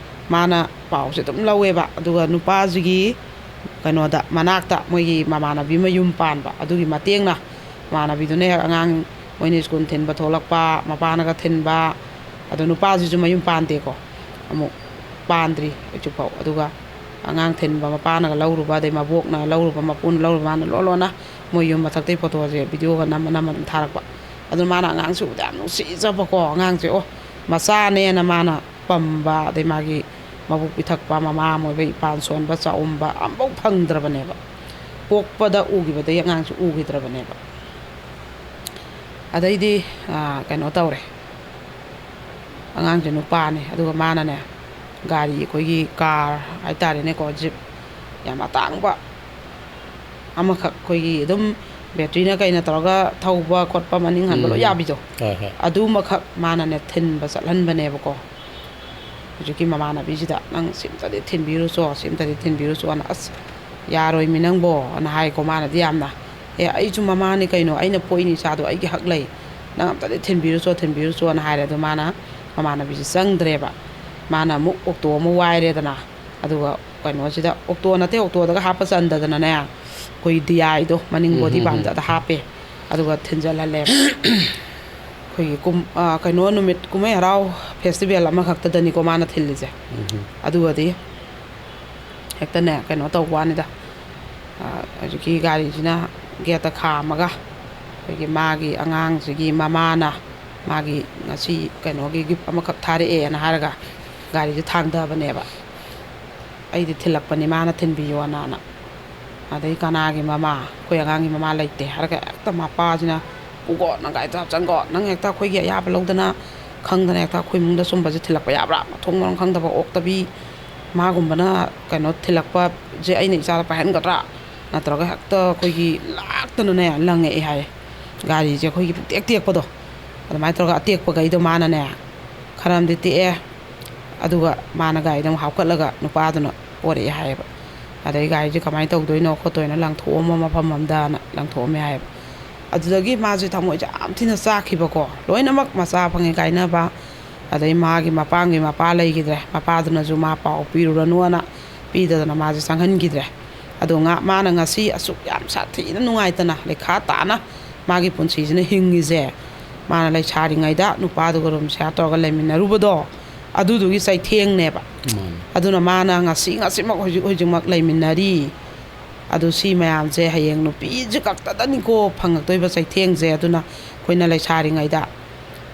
ꯃꯥꯅ ꯄꯥꯎꯁꯦ ꯑꯗꯨꯝ ꯂꯧꯋꯦꯕ꯫ ꯑꯗꯨꯒ ꯅꯨꯄꯥꯁꯤꯒꯤ ꯀꯩꯅꯣꯗ, ꯃꯅꯥꯛꯇ ꯃꯣꯏꯒꯤ ꯃꯃꯥꯟꯅꯕꯤ ꯃꯌꯨꯝ ꯄꯥꯟꯕ ꯑꯗꯨꯒꯤ ꯃꯇꯦꯡꯅ, ꯃꯃꯥꯟꯅꯕꯤꯗꯨꯅ ꯍꯦꯛ ꯑꯉꯥꯡ ꯃꯣꯏꯅ ꯁ꯭ꯀꯨꯜ ꯊꯤꯟꯕ ꯊꯣꯛꯂꯛꯄ, ꯃꯄꯥꯅꯒ ꯊꯤꯟꯕ꯫ ꯑꯗꯣ ꯅꯨꯄꯥꯁꯤꯁꯨ ꯃꯌꯨꯝ ꯄꯥꯟꯗꯦꯀꯣ, ꯑꯃꯨꯛ ꯄꯥꯟꯗ꯭ꯔꯤ ꯍꯧꯖꯤꯛꯐꯥꯎ꯫ ꯑꯗꯨꯒ ꯑꯉꯥꯡ ꯊꯤꯟꯕ ꯃꯄꯥꯅꯒ ꯂꯧꯔꯨꯕ, ꯑꯗꯩ ꯃꯕꯣꯛꯅ ꯂꯧꯔꯨꯕ, ꯃꯄꯨꯅ ꯂꯧꯔꯨꯕ, ꯃꯥꯅ ꯂꯣꯟ ꯂꯣꯟꯅ ꯃꯣꯏ ꯌꯨꯝ ꯃꯊꯛꯇꯩ ꯐꯣꯇꯣꯁꯦ ꯚꯤꯗꯤꯑꯣꯒ ꯅꯝꯃ ꯅꯝꯃ ꯑꯗꯨꯝ ꯊꯥꯔꯛꯄ꯫ ꯑꯗꯨ ꯃꯥꯅ ꯑꯉꯥꯡꯁꯦ ꯎꯕꯗ ꯌꯥꯝ ꯅꯨꯡꯁꯤꯖꯕꯀꯣ, ꯑꯉꯥꯡꯁꯦ, ꯑꯣ, ꯃꯆꯥꯅꯦꯅ ꯃꯥꯅ ꯄꯝꯕ, ꯑꯗꯩ ꯃꯥꯒꯤ ꯃꯕꯨꯛ ꯄꯤꯊꯛꯄ, ꯃꯃꯥ ꯑꯃ ꯑꯣꯏꯕ ꯏꯄꯥꯟ ꯁꯣꯟꯕ ꯆꯥꯛꯎꯝꯕ ꯑꯝꯐꯥꯎ ꯐꯪꯗ꯭ꯔꯕꯅꯦꯕ꯫ ꯄꯣꯛꯄꯗ ꯎꯈꯤꯕꯗꯒꯤ ꯑꯉꯥꯡꯁꯦ ꯎꯈꯤꯗ꯭ꯔꯕꯅꯦꯕ꯫ ꯑꯗꯩꯗꯤ, ꯑꯥ, ꯀꯩꯅꯣ ꯇꯧꯔꯦ, ꯑꯉꯥꯡꯁꯦ ꯅꯨꯄꯥꯅꯦ꯫ ꯑꯗꯨꯒ ꯃꯥꯅꯅꯦ, ꯒꯥꯔꯤ, ꯑꯩꯈꯣꯏꯒꯤ ꯀꯥꯔ ꯍꯥꯏꯇꯥꯔꯦꯅꯦꯀꯣ, ꯖꯤꯞ ꯌꯥꯝ ꯑꯇꯥꯡꯕ ꯑꯃꯈꯛ, ꯑꯩꯈꯣꯏꯒꯤ ꯑꯗꯨꯝ ꯕꯦꯇ꯭ꯔꯤꯅ ꯀꯩꯅ ꯇꯧꯔꯒ ꯊꯧꯕ ꯈꯣꯠꯄ, ꯃꯅꯤꯡ ꯍꯟꯕ ꯂꯣꯏ ꯎꯝ꯫ ꯌꯥꯕꯤꯗꯣ, ꯍꯣꯏ, ꯍꯣꯏ꯫ ꯑꯗꯨꯃꯈꯛ ꯃꯥꯅꯅꯦ ꯊꯤꯟꯕ ꯆꯠꯍꯟꯕꯅꯦꯕꯀꯣ꯫ ꯍꯧꯖꯤꯛꯀꯤ ꯃꯃꯥꯟꯅꯕꯤꯁꯤꯗ, "ꯅꯪ ꯁꯤꯝꯇꯗꯤ ꯊꯤꯟꯕꯤꯔꯨꯆꯣ, ꯁꯤꯝꯇꯗꯤ ꯊꯤꯟꯕꯤꯔꯨꯆꯣꯅ"꯫ "ꯑꯁ, ꯌꯥꯔꯣꯏꯃꯤ ꯅꯪꯕꯣ"ꯑꯅ ꯍꯥꯏꯀꯣ ꯃꯥꯅꯗꯤ ꯌꯥꯝꯅ꯫ "ꯑꯦ, ꯑꯩꯁꯨ ꯃꯃꯥꯅꯤ ꯀꯩꯅꯣ, ꯑꯩꯅ ꯄꯣꯛꯏꯅꯤ ꯏꯆꯥꯗꯣ, ꯑꯩꯒꯤ ꯍꯛ ꯂꯩ, ꯅꯪ ꯑꯝꯇꯗꯤ ꯊꯤꯟꯕꯤꯔꯨꯆꯣ, ꯊꯤꯟꯕꯤꯔꯨꯆꯣꯅ" ꯍꯥꯏꯔꯦ꯫ ꯑꯗꯣ ꯃꯥꯅ, ꯃꯃꯥꯟꯅꯕꯤꯁꯦ ꯆꯪꯗ꯭ꯔꯦꯕ꯫ ꯃꯥꯅ ꯑꯃꯨꯛ ꯑꯣꯛꯇꯣ ꯑꯃ ꯋꯥꯏꯔꯦꯗꯅ, ꯑꯗꯨꯒ ꯀꯩꯅꯣꯁꯤꯗ, ꯑꯣꯛꯇꯣ ꯅꯠꯇꯦ, ꯑꯣꯛꯇꯣꯗꯒ ꯍꯥꯞꯄ ꯆꯟꯗꯗꯅꯅꯦ, ꯑꯩꯈꯣꯏ ꯗꯤ ꯑꯥꯏꯗꯣ, ꯃꯅꯤꯡ ꯎꯝ, ꯕꯣꯗꯤ ꯎꯝ, ꯎꯝ꯫ ꯄꯥꯝꯗ ꯑꯗ ꯍꯥꯞꯄꯦ꯫ ꯑꯗꯨꯒ ꯊꯤꯟꯖꯜꯍꯜꯂꯦꯕ꯫ ꯑꯩꯈꯣꯏꯒꯤ ꯀꯨꯝ-, ꯑ, ꯀꯩꯅꯣ ꯅꯨꯃꯤꯠ, ꯀꯨꯝꯍꯩ ꯍꯔꯥꯎ ꯐꯦꯁꯇꯤꯚꯦꯜ ꯑꯃꯈꯛꯇꯗꯅꯤꯀꯣ ꯃꯥꯅ ꯊꯤꯜꯂꯤꯁꯦ꯫ ꯎꯝ, ꯎꯝ꯫ ꯑꯗꯨꯒꯗꯤ ꯍꯦꯛꯇꯅꯦ, ꯀꯩꯅꯣ ꯇꯧꯕ ꯋꯥꯅꯤꯗ, ꯑ, ꯍꯧꯖꯤꯛꯀꯤ ꯒꯥꯔꯤꯁꯤꯅ ꯒꯦꯠꯇ ꯈꯥꯝꯃꯒ, ꯑꯩꯈꯣꯏꯒꯤ ꯃꯥꯒꯤ ꯑꯉꯥꯡꯁꯤꯒꯤ ꯃꯃꯥꯅ ꯃꯥꯒꯤ ꯉꯁꯤ ꯀꯩꯅꯣꯒꯤ ꯒꯤꯐ ꯑꯃꯈꯛ ꯊꯥꯔꯛꯑꯦꯅ ꯍꯥꯏꯔꯒ ꯒꯥꯔꯤꯁꯦ ꯊꯥꯡꯊꯕꯅꯦꯕ꯫ "ꯑꯩꯗꯤ ꯊꯤꯜꯂꯛꯄꯅꯤ, ꯃꯥꯅ ꯊꯤꯟꯕꯤꯌꯣꯅ"꯫ ꯑꯗꯩ ꯀꯅꯥꯒꯤ ꯃꯃꯥ, ꯑꯩꯈꯣꯏ ꯑꯉꯥꯡꯒꯤ ꯃꯃꯥ ꯂꯩꯇꯦ ꯍꯥꯏꯔꯒ ꯍꯦꯛꯇ ꯃꯄꯥꯁꯤꯅ, "ꯄꯨꯒꯣ, ꯅꯪ ꯒꯥꯔꯤꯗ ꯍꯥꯞꯆꯟꯒꯣ, ꯅꯪ ꯍꯦꯛꯇ ꯑꯩꯈꯣꯏꯒꯤ ꯑꯌꯥꯕ ꯂꯧꯗꯅ ꯈꯪꯗꯅ ꯍꯦꯛꯇ ꯑꯩꯈꯣꯏ ꯏꯃꯨꯡꯗ ꯁꯨꯝꯕꯁꯦ ꯊꯤꯜꯂꯛꯄ ꯌꯥꯕ꯭ꯔꯥ? ꯃꯊꯣꯡ ꯃꯔꯝ ꯈꯪꯗꯕ ꯑꯣꯛꯇꯕꯤ, ꯃꯥꯒꯨꯝꯕꯅ ꯀꯩꯅꯣ ꯊꯤꯜꯂꯛꯄꯁꯦ ꯑꯩꯅ ꯏꯆꯥꯗ ꯄꯥꯏꯍꯟꯒꯗ꯭ꯔꯥ?" ꯅꯠꯇ꯭ꯔꯒ ꯍꯦꯛꯇ ꯑꯩꯈꯣꯏꯒꯤ ꯂꯥꯛꯇꯅꯅꯦ ꯂꯪꯉꯛꯑꯦ ꯍꯥꯏꯌꯦ꯫ ꯒꯥꯔꯤꯁꯦ ꯑꯩꯈꯣꯏꯒꯤ ꯄꯨꯡꯇꯦꯛ ꯇꯦꯛꯄꯗꯣ, ꯑꯗꯨꯃꯥꯏꯅ ꯇꯧꯔꯒ ꯑꯇꯦꯛꯄꯈꯩꯗꯣ ꯃꯥꯅꯅꯦ ꯈꯔ ꯑꯃꯗꯤ ꯇꯦꯛꯑꯦ, ꯑꯗꯨꯒ ꯃꯥꯅ ꯒꯥꯔꯤꯗ ꯑꯃꯨꯛ ꯍꯥꯞꯀꯠꯂꯒ ꯅꯨꯄꯥꯗꯨꯅ ꯄꯣꯔꯛꯑꯦ ꯍꯥꯏꯌꯦꯕ꯫ ꯑꯗꯩ ꯒꯥꯔꯤꯁꯦ ꯀꯃꯥꯏꯅ ꯇꯧꯗꯣꯏꯅꯣ ꯈꯣꯠꯇꯣꯏꯅꯣ ꯂꯪꯊꯣꯛꯑꯝꯃꯣ ꯃꯐꯝ ꯑꯃꯗꯅ ꯂꯪꯊꯣꯛꯑꯝꯃꯦ ꯍꯥꯏꯌꯦꯕ꯫ ꯑꯗꯨꯗꯒꯤ ꯃꯥꯁꯦ ꯊꯃꯣꯏꯁꯦ ꯌꯥꯝ ꯊꯤꯅ ꯆꯥꯛꯈꯤꯕꯀꯣ꯫ ꯂꯣꯏꯅꯃꯛ ꯃꯆꯥ ꯐꯪꯉꯦ ꯀꯥꯏꯅꯕ, ꯑꯗꯩ ꯃꯥꯒꯤ ꯃꯄꯥꯝꯒꯤ ꯃꯄꯥ ꯂꯩꯈꯤꯗ꯭ꯔꯦ, ꯃꯄꯥꯗꯨꯅꯁꯨ ꯃꯥ ꯄꯥꯎ ꯄꯤꯔꯨꯔꯅꯨꯅ ꯄꯤꯗꯗꯅ ꯃꯥꯁꯦ ꯆꯪꯍꯟꯈꯤꯗ꯭ꯔꯦ꯫ ꯑꯗꯣ ꯉꯥ-, ꯃꯥꯅ ꯉꯁꯤ ꯑꯁꯨꯛ ꯌꯥꯝ ꯁꯥꯊꯤꯅ ꯅꯨꯡꯉꯥꯏꯇꯅ ꯂꯩꯈꯥ ꯇꯥꯅ ꯃꯥꯒꯤ ꯄꯨꯟꯁꯤꯁꯤꯅ ꯍꯤꯡꯉꯤꯁꯦ, ꯃꯥꯅ ꯂꯩꯁꯥꯔꯤꯉꯩꯗ ꯅꯨꯄꯥꯗꯨꯒ ꯔꯨꯝ ꯁꯤꯌꯥꯔ ꯇꯧꯔꯒ ꯂꯩꯃꯤꯟꯅꯔꯨꯕꯗꯣ, ꯑꯗꯨꯗꯨꯒꯤ ꯆꯩꯊꯦꯡꯅꯦꯕ꯫ ꯃꯥꯅꯤ꯫ ꯑꯗꯨꯅ ꯃꯥꯅ ꯉꯁꯤ ꯉꯁꯤꯃꯛ ꯍꯧꯖꯤꯛ ꯍꯧꯖꯤꯛꯃꯛ ꯂꯩꯃꯤꯟꯅꯔꯤ꯫ ꯑꯗꯨ ꯁꯤ ꯃꯌꯥꯝꯁꯦ ꯍꯌꯦꯡ ꯅꯨꯄꯤꯁꯦ ꯈꯛꯇꯗꯅꯤꯀꯣ ꯐꯪꯉꯛꯇꯣꯏꯕ ꯆꯩꯊꯦꯡꯁꯦ꯫ ꯑꯗꯨꯅ ꯑꯩꯈꯣꯏꯅ ꯂꯩꯁꯥꯔꯤꯉꯩꯗ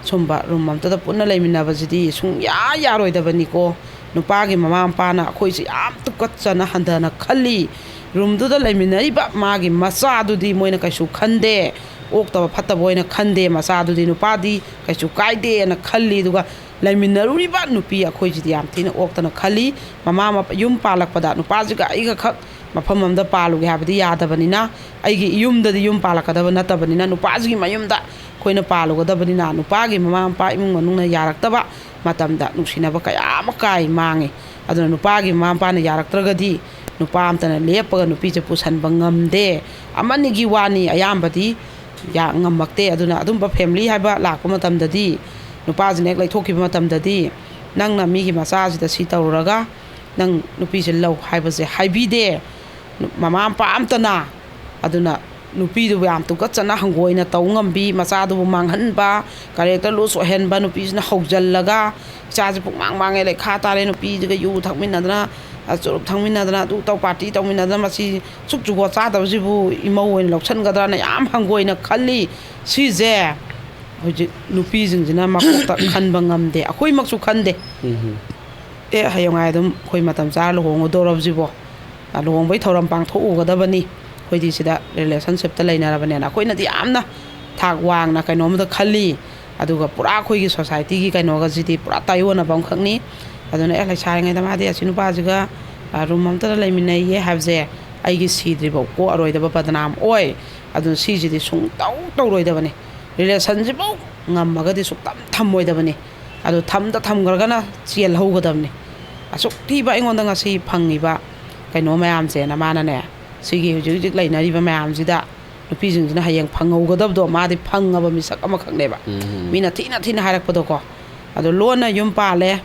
ꯁꯨꯝꯕ ꯔꯨꯝ ꯑꯝꯇꯗ ꯄꯨꯟꯅ ꯂꯩꯃꯤꯟꯅꯕꯁꯤꯗꯤ ꯁꯨꯡꯌꯥ ꯌꯥꯔꯣꯏꯗꯕꯅꯤꯀꯣ꯫ ꯅꯨꯄꯥꯒꯤ ꯃꯃꯥ ꯃꯄꯥꯅ ꯑꯩꯈꯣꯏꯁꯦ ꯌꯥꯝ ꯇꯨꯀꯠꯆꯅ ꯍꯟꯊꯅ ꯈꯜꯂꯤ꯫ ꯔꯨꯝꯗꯨꯗ ꯂꯩꯃꯤꯟꯅꯔꯤꯕ ꯃꯥꯒꯤ ꯃꯆꯥꯗꯨꯗꯤ ꯃꯣꯏꯅ ꯀꯩꯁꯨ ꯈꯟꯗꯦ, ꯑꯣꯛꯇꯕ ꯐꯠꯇꯕ ꯑꯣꯏꯅ ꯈꯟꯗꯦ꯫ ꯃꯆꯥꯗꯨꯗꯤ ꯅꯨꯄꯥꯗꯤ ꯀꯩꯁꯨ ꯀꯥꯏꯗꯦꯅ ꯈꯜꯂꯤ꯫ ꯑꯗꯨꯒ ꯂꯩꯃꯤꯟꯅꯔꯨꯔꯤꯕ ꯅꯨꯄꯤ ꯑꯩꯈꯣꯏꯁꯤꯗꯤ ꯌꯥꯝ ꯊꯤꯅ ꯑꯣꯛꯇꯅ ꯈꯜꯂꯤ꯫ ꯃꯃꯥ ꯃꯄꯥ ꯌꯨꯝ ꯄꯥꯜꯂꯛꯄꯗ ꯅꯨꯄꯥꯁꯤꯒ ꯑꯩꯒ ꯈꯛ ꯃꯐꯝ ꯑꯃꯗ ꯄꯥꯜꯂꯨꯒꯦ ꯍꯥꯏꯕꯗꯤ ꯌꯥꯗꯕꯅꯤꯅ, ꯑꯩꯒꯤ ꯌꯨꯝꯗꯗꯤ ꯌꯨꯝ ꯄꯥꯜꯂꯛꯀꯗꯕ ꯅꯠꯇꯕꯅꯤꯅ, ꯅꯨꯄꯥꯁꯤꯒꯤ ꯃꯌꯨꯝꯗ ꯑꯩꯈꯣꯏꯅ ꯄꯥꯜꯂꯨꯒꯗꯕꯅꯤꯅ, ꯅꯨꯄꯥꯒꯤ ꯃꯃꯥ ꯃꯄꯥ ꯏꯃꯨꯡ ꯃꯅꯨꯡꯅ ꯌꯥꯔꯛꯇꯕ ꯃꯇꯝꯗ ꯅꯨꯡꯁꯤꯅꯕ ꯀꯌꯥ ꯑꯃ ꯀꯥꯏ ꯃꯥꯡꯉꯤ꯫ ꯑꯗꯨꯅ ꯅꯨꯄꯥꯒꯤ ꯃꯃꯥ ꯃꯄꯥꯅ ꯌꯥꯔꯛꯇ꯭ꯔꯒꯗꯤ ꯅꯨꯄꯥ ꯑꯝꯇꯅ ꯂꯦꯞꯄꯒ ꯅꯨꯄꯤꯁꯦ ꯄꯨꯁꯟꯕ ꯉꯝꯗꯦ꯫ ꯑꯃꯅꯤꯒꯤ ꯋꯥꯅꯤ, ꯑꯌꯥꯝꯕꯗꯤ ꯌꯥ-, ꯉꯝꯃꯛꯇꯦ꯫ ꯑꯗꯨꯅ ꯑꯗꯨꯝꯕ ꯐꯦꯃꯤꯂꯤ ꯍꯥꯏꯕ ꯂꯥꯛꯄ ꯃꯇꯝꯗꯗꯤ, ꯅꯨꯄꯥꯁꯤꯅ ꯍꯦꯛ ꯂꯩꯊꯣꯛꯈꯤꯕ ꯃꯇꯝꯗꯗꯤ, ꯅꯪꯅ ꯃꯤꯒꯤ ꯃꯆꯥꯁꯤꯗ ꯁꯤ ꯇꯧꯔꯨꯔꯒ ꯅꯪ ꯅꯨꯄꯤꯁꯦ ꯂꯧ ꯍꯥꯏꯕꯁꯦ ꯍꯥꯏꯕꯤꯗꯦ ꯃꯃꯥ ꯃꯄꯥ ꯑꯝꯇꯅ꯫ ꯑꯗꯨꯅ ꯅꯨꯄꯤꯗꯨꯕꯨ ꯌꯥꯝ ꯇꯨꯀꯠꯆꯅ ꯍꯪꯒꯣꯏꯅ ꯇꯧ ꯉꯝꯕꯤ, ꯃꯆꯥꯗꯨꯕꯨ ꯃꯥꯡꯍꯟꯕ, ꯀꯔꯦꯛꯇꯔ ꯂꯨꯁ ꯑꯣꯏꯍꯟꯕ, ꯅꯨꯄꯤꯁꯤꯅ ꯍꯧꯖꯤꯜꯂꯒ ꯏꯆꯥꯁꯦ ꯄꯨꯡꯃꯥꯡ ꯃꯥꯡꯉꯦ, ꯂꯩꯈꯥ ꯇꯥꯔꯦ, ꯅꯨꯄꯤꯗꯨꯒ ꯌꯨ ꯊꯛꯃꯤꯟꯅꯗꯅ, ꯑ, ꯆꯨꯔꯨꯞ ꯊꯛꯃꯤꯟꯅꯗꯅ, ꯑꯗꯨ ꯇꯧ ꯄꯥꯔꯇꯤ ꯇꯧꯃꯤꯟꯅꯗꯅ, ꯃꯁꯤ ꯁꯨꯛ ꯖꯨꯒꯣꯠ ꯆꯥꯗꯕꯁꯤꯕꯨ ꯏꯃꯧ ꯑꯣꯏꯅ ꯂꯧꯁꯟꯒꯗ꯭ꯔꯅ ꯌꯥꯝ ꯍꯪꯒꯣꯏꯅ ꯈꯜꯂꯤ꯫ ꯁꯤꯁꯦ ꯍꯧꯖꯤꯛ ꯅꯨꯄꯤꯁꯤꯡꯁꯤꯅ ꯃꯀꯣꯛꯇ ꯈꯟꯕ ꯉꯝꯗꯦ, ꯑꯩꯈꯣꯏꯃꯛꯁꯨ ꯈꯟꯗꯦ꯫ ꯎꯝ꯫ ꯑꯦ, ꯍꯌꯦꯡꯋꯥꯏ ꯑꯗꯨꯝ ꯑꯩꯈꯣꯏ ꯃꯇꯝ ꯆꯥꯔ ꯂꯨꯍꯣꯡꯉꯨꯗꯧꯔꯕꯁꯤꯕꯣ, ꯑ, ꯂꯨꯍꯣꯡꯕꯩ ꯊꯧꯔꯝ ꯄꯥꯡꯊꯣꯛꯎꯒꯗꯕꯅꯤ, ꯑꯩꯈꯣꯏꯗꯤ ꯁꯤꯗ ꯔꯤꯂꯦꯁꯟꯁꯤꯞꯇ ꯂꯩꯅꯔꯕꯅꯦꯅ ꯑꯩꯈꯣꯏꯅꯗꯤ ꯌꯥꯝꯅ ꯊꯥꯛ ꯋꯥꯡꯅ ꯀꯩꯅꯣꯝꯗ ꯈꯜꯂꯤ꯫ ꯑꯗꯨꯒ ꯄꯨꯔꯥ ꯑꯩꯈꯣꯏꯒꯤ ꯁꯣꯁꯥꯏꯇꯤꯒꯤ ꯀꯩꯅꯣꯒꯁꯤꯗꯤ ꯄꯨꯔꯥ ꯇꯥꯏꯑꯣꯟꯅꯕ ꯑꯃꯈꯛꯅꯤ꯫ ꯑꯗꯨꯅ, ꯑꯦ, ꯂꯩꯁꯥꯔꯤꯉꯩꯗ ꯃꯥꯗꯤ ꯑꯁꯤ ꯅꯨꯄꯥꯁꯤꯒ, ꯑ, ꯔꯨꯝ ꯑꯝꯇꯗ ꯂꯩꯃꯤꯟꯅꯩꯌꯦ ꯍꯥꯏꯕꯁꯦ ꯑꯩꯒꯤ ꯁꯤꯗ꯭ꯔꯤꯐꯥꯎ ꯀꯣꯛꯑꯔꯣꯏꯗꯕ ꯕꯗꯅꯥꯝ ꯑꯣꯏ꯫ ꯑꯗꯨꯅ ꯁꯤꯁꯤꯗꯤ ꯁꯨꯡꯇꯧ ꯇꯧꯔꯣꯏꯗꯕꯅꯤ꯫ ꯔꯤꯂꯦꯁꯟꯁꯤꯐꯥꯎ ꯉꯝꯃꯒꯗꯤ ꯁꯨꯡꯇꯝ ꯊꯝꯃꯣꯏꯗꯕꯅꯤ꯫ ꯑꯗꯣ ꯊꯝꯗ ꯊꯝꯈ꯭ꯔꯒꯅ ꯆꯦꯜꯍꯧꯒꯗꯕꯅꯤ꯫ ꯑꯁꯨꯛ ꯊꯤꯕ ꯑꯩꯉꯣꯟꯗ ꯉꯁꯤ ꯐꯪꯉꯤꯕ ꯀꯩꯅꯣ ꯃꯌꯥꯝꯁꯦꯅ ꯃꯥꯅꯅꯦ, ꯁꯤꯒꯤ ꯍꯧꯖꯤꯛ ꯍꯧꯖꯤꯛ ꯂꯩꯅꯔꯤꯕ ꯃꯌꯥꯝꯁꯤꯗ ꯅꯨꯄꯤꯁꯤꯡꯁꯤꯅ ꯍꯌꯦꯡ ꯐꯪꯍꯧꯒꯗꯕꯗꯣ ꯃꯥꯗꯤ ꯐꯪꯉꯕ ꯃꯤꯁꯛ ꯑꯃꯈꯛꯅꯦꯕ꯫ ꯎꯝ꯫ ꯃꯤꯅ ꯊꯤꯅ ꯊꯤꯅ ꯍꯥꯏꯔꯛꯄꯗꯣꯀꯣ꯫ ꯑꯗꯣ ꯂꯣꯟꯅ ꯌꯨꯝ ꯄꯥꯜꯂꯦ,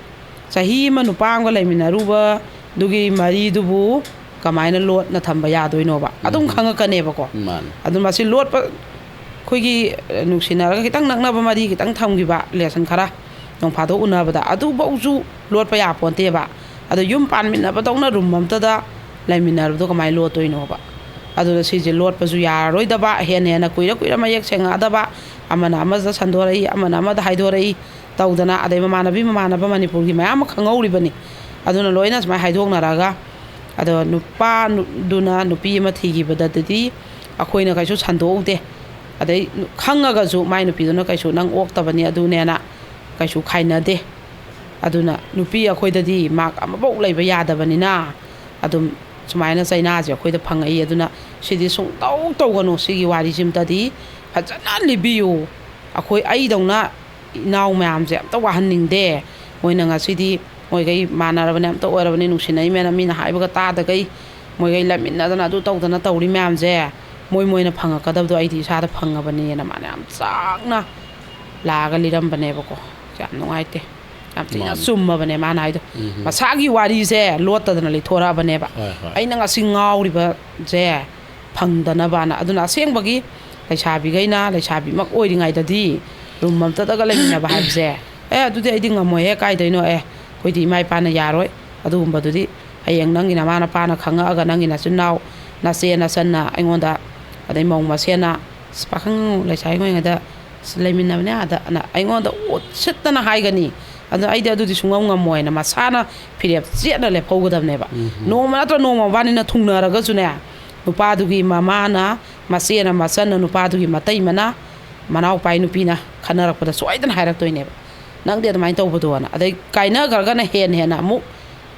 ꯆꯍꯤ ꯑꯃ ꯅꯨꯄꯥ ꯑꯃꯒ ꯂꯩꯃꯤꯟꯅꯔꯨꯕꯗꯨꯒꯤ ꯃꯔꯤꯗꯨꯕꯨ ꯀꯃꯥꯏꯅ ꯂꯣꯠꯅ ꯊꯝꯕ ꯌꯥꯗꯣꯏꯅꯣꯕ? ꯑꯗꯨꯝ ꯎꯝ꯫ ꯈꯪꯉꯛꯀꯅꯦꯕꯀꯣ꯫ ꯃꯥꯅꯤ꯫ ꯑꯗꯨꯝ ꯑꯁꯤ ꯂꯣꯠꯄ, ꯑꯩꯈꯣꯏꯒꯤ, ꯑ, ꯅꯨꯡꯁꯤꯅꯔꯒ ꯈꯤꯇꯪ ꯅꯛꯅꯕ ꯃꯔꯤ ꯈꯤꯇꯪ ꯊꯝꯈꯤꯕ, ꯔꯤꯂꯦꯁꯟ ꯈꯔ ꯅꯣꯡ ꯐꯥꯗꯣꯛ ꯎꯅꯕꯗ, ꯑꯗꯨꯐꯧꯁꯨ ꯂꯣꯠꯄ ꯌꯥꯄꯣꯟꯇꯦꯕ꯫ ꯑꯗꯣ ꯌꯨꯝ ꯄꯥꯟꯃꯤꯟꯅꯕꯗꯧꯅ ꯔꯨꯝ ꯑꯝꯇꯗ ꯂꯩꯃꯤꯟꯅꯔꯕꯗꯣ ꯀꯃꯥꯏꯅ ꯂꯣꯠꯇꯣꯏꯅꯣꯕ? ꯑꯗꯨꯅ ꯁꯤꯁꯦ ꯂꯣꯠꯄꯁꯨ ꯌꯥꯔꯔꯣꯏꯗꯕ, ꯍꯦꯟꯅ ꯍꯦꯟꯅ ꯀꯨꯏꯔ ꯀꯨꯏꯔ ꯃꯌꯦꯛ ꯁꯦꯡꯉꯛꯑꯗꯕ, ꯑꯃꯅ ꯑꯃꯗ ꯁꯟꯗꯣꯔꯛꯏ, ꯑꯃꯅ ꯑꯃꯗ ꯍꯥꯏꯗꯣꯔꯛꯏ ꯇꯧꯗꯅ, ꯑꯗꯩ ꯃꯃꯥꯟꯅꯕꯤ ꯃꯃꯥꯟꯅꯕ ꯃꯅꯤꯄꯨꯔꯒꯤ ꯃꯌꯥꯝ ꯑꯃ ꯈꯪꯍꯧꯔꯤꯕꯅꯤ꯫ ꯑꯗꯨꯅ ꯂꯣꯏꯅ ꯁꯨꯃꯥꯏꯅ ꯍꯥꯏꯗꯣꯛꯅꯔꯒ, ꯑꯗꯣ ꯅꯨꯄꯥꯗꯨꯅ ꯅꯨꯄꯤ ꯑꯃ ꯊꯤꯈꯤꯕꯗꯗꯤ ꯑꯩꯈꯣꯏꯅ ꯀꯩꯁꯨ ꯁꯟꯗꯣꯛꯍꯧꯗꯦ꯫ ꯑꯗꯩ ꯈꯪꯉꯒꯁꯨ ꯃꯥꯏ ꯅꯨꯄꯤꯗꯨꯅ ꯀꯩꯁꯨ ꯅꯪ ꯑꯣꯛꯇꯕꯅꯤ ꯑꯗꯨꯅꯦꯅ ꯀꯩꯁꯨ ꯈꯥꯏꯅꯗꯦ꯫ ꯑꯗꯨꯅ ꯅꯨꯄꯤ ꯑꯩꯈꯣꯏꯗꯗꯤ ꯃꯥꯛ ꯑꯃꯐꯧ ꯂꯩꯕ ꯌꯥꯗꯕꯅꯤꯅ ꯑꯗꯨꯝ ꯁꯨꯃꯥꯏꯅ ꯆꯩꯅꯥꯁꯦ ꯑꯩꯈꯣꯏꯗ ꯐꯪꯉꯛꯏ꯫ ꯑꯗꯨꯅ ꯁꯤꯗꯤ ꯁꯨꯡꯇꯧ ꯇꯧꯒꯅꯨ꯫ ꯁꯤꯒꯤ ꯋꯥꯔꯤꯁꯤꯃꯇꯗꯤ ꯐꯖꯅ ꯂꯤꯕꯤꯌꯨ꯫ ꯑꯩꯈꯣꯏ, ꯑꯩꯗꯧꯅ ꯏꯅꯥꯎ ꯃꯌꯥꯝꯁꯦ ꯑꯝꯇ ꯋꯥꯍꯟꯅꯤꯡꯗꯦ꯫ ꯃꯣꯏꯅ ꯉꯁꯤꯗꯤ ꯃꯣꯏꯈꯩ ꯃꯥꯟꯅꯔꯕꯅꯦ, ꯑꯝꯇ ꯑꯣꯏꯔꯕꯅꯦ, ꯅꯨꯡꯁꯤꯅꯩꯃꯦꯅ ꯃꯤꯅ ꯍꯥꯏꯕꯒ ꯇꯥꯗꯈꯩ ꯃꯣꯏꯈꯩ ꯂꯩꯃꯤꯟꯅꯗꯅ ꯑꯗꯨ ꯇꯧꯗꯅ ꯇꯧꯔꯤ ꯃꯌꯥꯝꯁꯦ, ꯃꯣꯏ ꯃꯣꯏꯅ ꯐꯪꯉꯛꯀꯗꯕꯗꯣ ꯑꯩꯗꯤ ꯏꯁꯥꯗ ꯐꯪꯉꯕꯅꯦꯅ ꯃꯥꯅ ꯌꯥꯝ ꯆꯥꯛꯅ ꯂꯥꯛꯑꯒ ꯂꯤꯔꯝꯕꯅꯦꯕꯀꯣ꯫ ꯌꯥꯝ ꯅꯨꯡꯉꯥꯏꯇꯦ꯫ ꯌꯥꯝ ꯊꯤꯅ ꯃꯥꯅꯤ꯫ ꯆꯨꯝꯃꯕꯅꯦ ꯃꯥꯅ ꯍꯥꯏꯗꯣ꯫ ꯎꯝ꯫ ꯃꯁꯥꯒꯤ ꯋꯥꯔꯤꯁꯦ ꯂꯣꯠꯇꯗꯅ ꯂꯤꯊꯣꯔꯛꯑꯕꯅꯦꯕ꯫ ꯍꯣꯏ, ꯍꯣꯏ꯫ ꯑꯩꯅ ꯉꯁꯤ ꯉꯥꯎꯔꯤꯕꯁꯦ ꯐꯪꯗꯅꯕꯅ꯫ ꯑꯗꯨꯅ ꯑꯁꯦꯡꯕꯒꯤ ꯂꯩꯁꯥꯕꯤꯈꯩꯅ, ꯂꯩꯁꯥꯕꯤꯃꯛ ꯑꯣꯏꯔꯤꯉꯩꯗꯗꯤ ꯔꯨꯝ ꯑꯝꯇꯗꯒ ꯂꯩꯃꯤꯟꯅꯕ ꯍꯥꯏꯕꯁꯦ, "ꯑꯦ, ꯑꯗꯨꯗꯤ ꯑꯩꯗꯤ ꯉꯝꯃꯣꯏꯍꯦ, ꯀꯥꯏꯗꯩꯅꯣ? ꯑꯦ, ꯑꯩꯈꯣꯏꯗꯤ ꯏꯃꯥ ꯏꯄꯥꯅ ꯌꯥꯔꯣꯏ ꯑꯗꯨꯒꯨꯝꯕꯗꯨꯗꯤ꯫ ꯍꯌꯦꯡ ꯅꯪꯒꯤ ꯅꯃꯥ ꯅꯄꯥꯅ ꯈꯪꯉꯛꯑꯒ ꯅꯪꯒꯤ ꯅꯆꯤꯟ ꯅꯅꯥꯎ, ꯅꯆꯦ ꯅꯆꯟꯅ ꯑꯩꯉꯣꯟꯗ, ꯑꯗꯩ ꯃꯧ ꯃꯁꯦꯟꯅ, 'ꯑꯁ, ꯄꯥꯈꯪ ꯂꯩꯁꯥꯕꯤ ꯑꯣꯏꯔꯤꯉꯩꯗ ꯑꯁ, ꯂꯩꯃꯤꯟꯅꯕꯅꯦ ꯑꯥꯗ,' ꯑꯅ ꯑꯩꯉꯣꯟꯗ ꯎꯠꯁꯤꯠꯇꯅ ꯍꯥꯏꯒꯅꯤ꯫ ꯑꯗꯣ ꯑꯩꯗꯤ ꯑꯗꯨꯗꯤ ꯁꯨꯡꯉꯝ ꯉꯝꯃꯣꯏꯅ ꯃꯁꯥꯅ ꯐꯤꯔꯦꯞ ꯆꯦꯠꯅ ꯂꯦꯞꯍꯧꯒꯗꯕꯅꯦꯕ꯫ ꯎꯝ꯫ ꯅꯣꯡꯃ ꯅꯠꯇ꯭ꯔ ꯅꯣꯡꯃ ꯃꯕꯥꯅꯤꯅ ꯊꯨꯡꯅꯔꯒꯁꯨꯅꯦ, ꯅꯨꯄꯥꯗꯨꯒꯤ ꯃꯃꯥꯅ, ꯃꯆꯦꯅ, ꯃꯆꯟꯅ, ꯅꯨꯄꯥꯗꯨꯒꯤ ꯃꯇꯩꯃꯅ ꯃꯅꯥꯎꯄꯥꯒꯤ ꯅꯨꯄꯤꯅ ꯈꯟꯅꯔꯛꯄꯗ ꯁꯣꯏꯗꯅ ꯍꯥꯏꯔꯛꯇꯣꯏꯅꯦꯕ, "ꯅꯪꯗꯤ ꯑꯗꯨꯃꯥꯏꯅ ꯇꯧꯕꯗꯣꯅ"꯫ ꯑꯗꯩ ꯀꯥꯏꯅꯈ꯭ꯔꯒꯅ ꯍꯦꯟꯅ ꯍꯦꯟꯅ ꯑꯃꯨꯛ,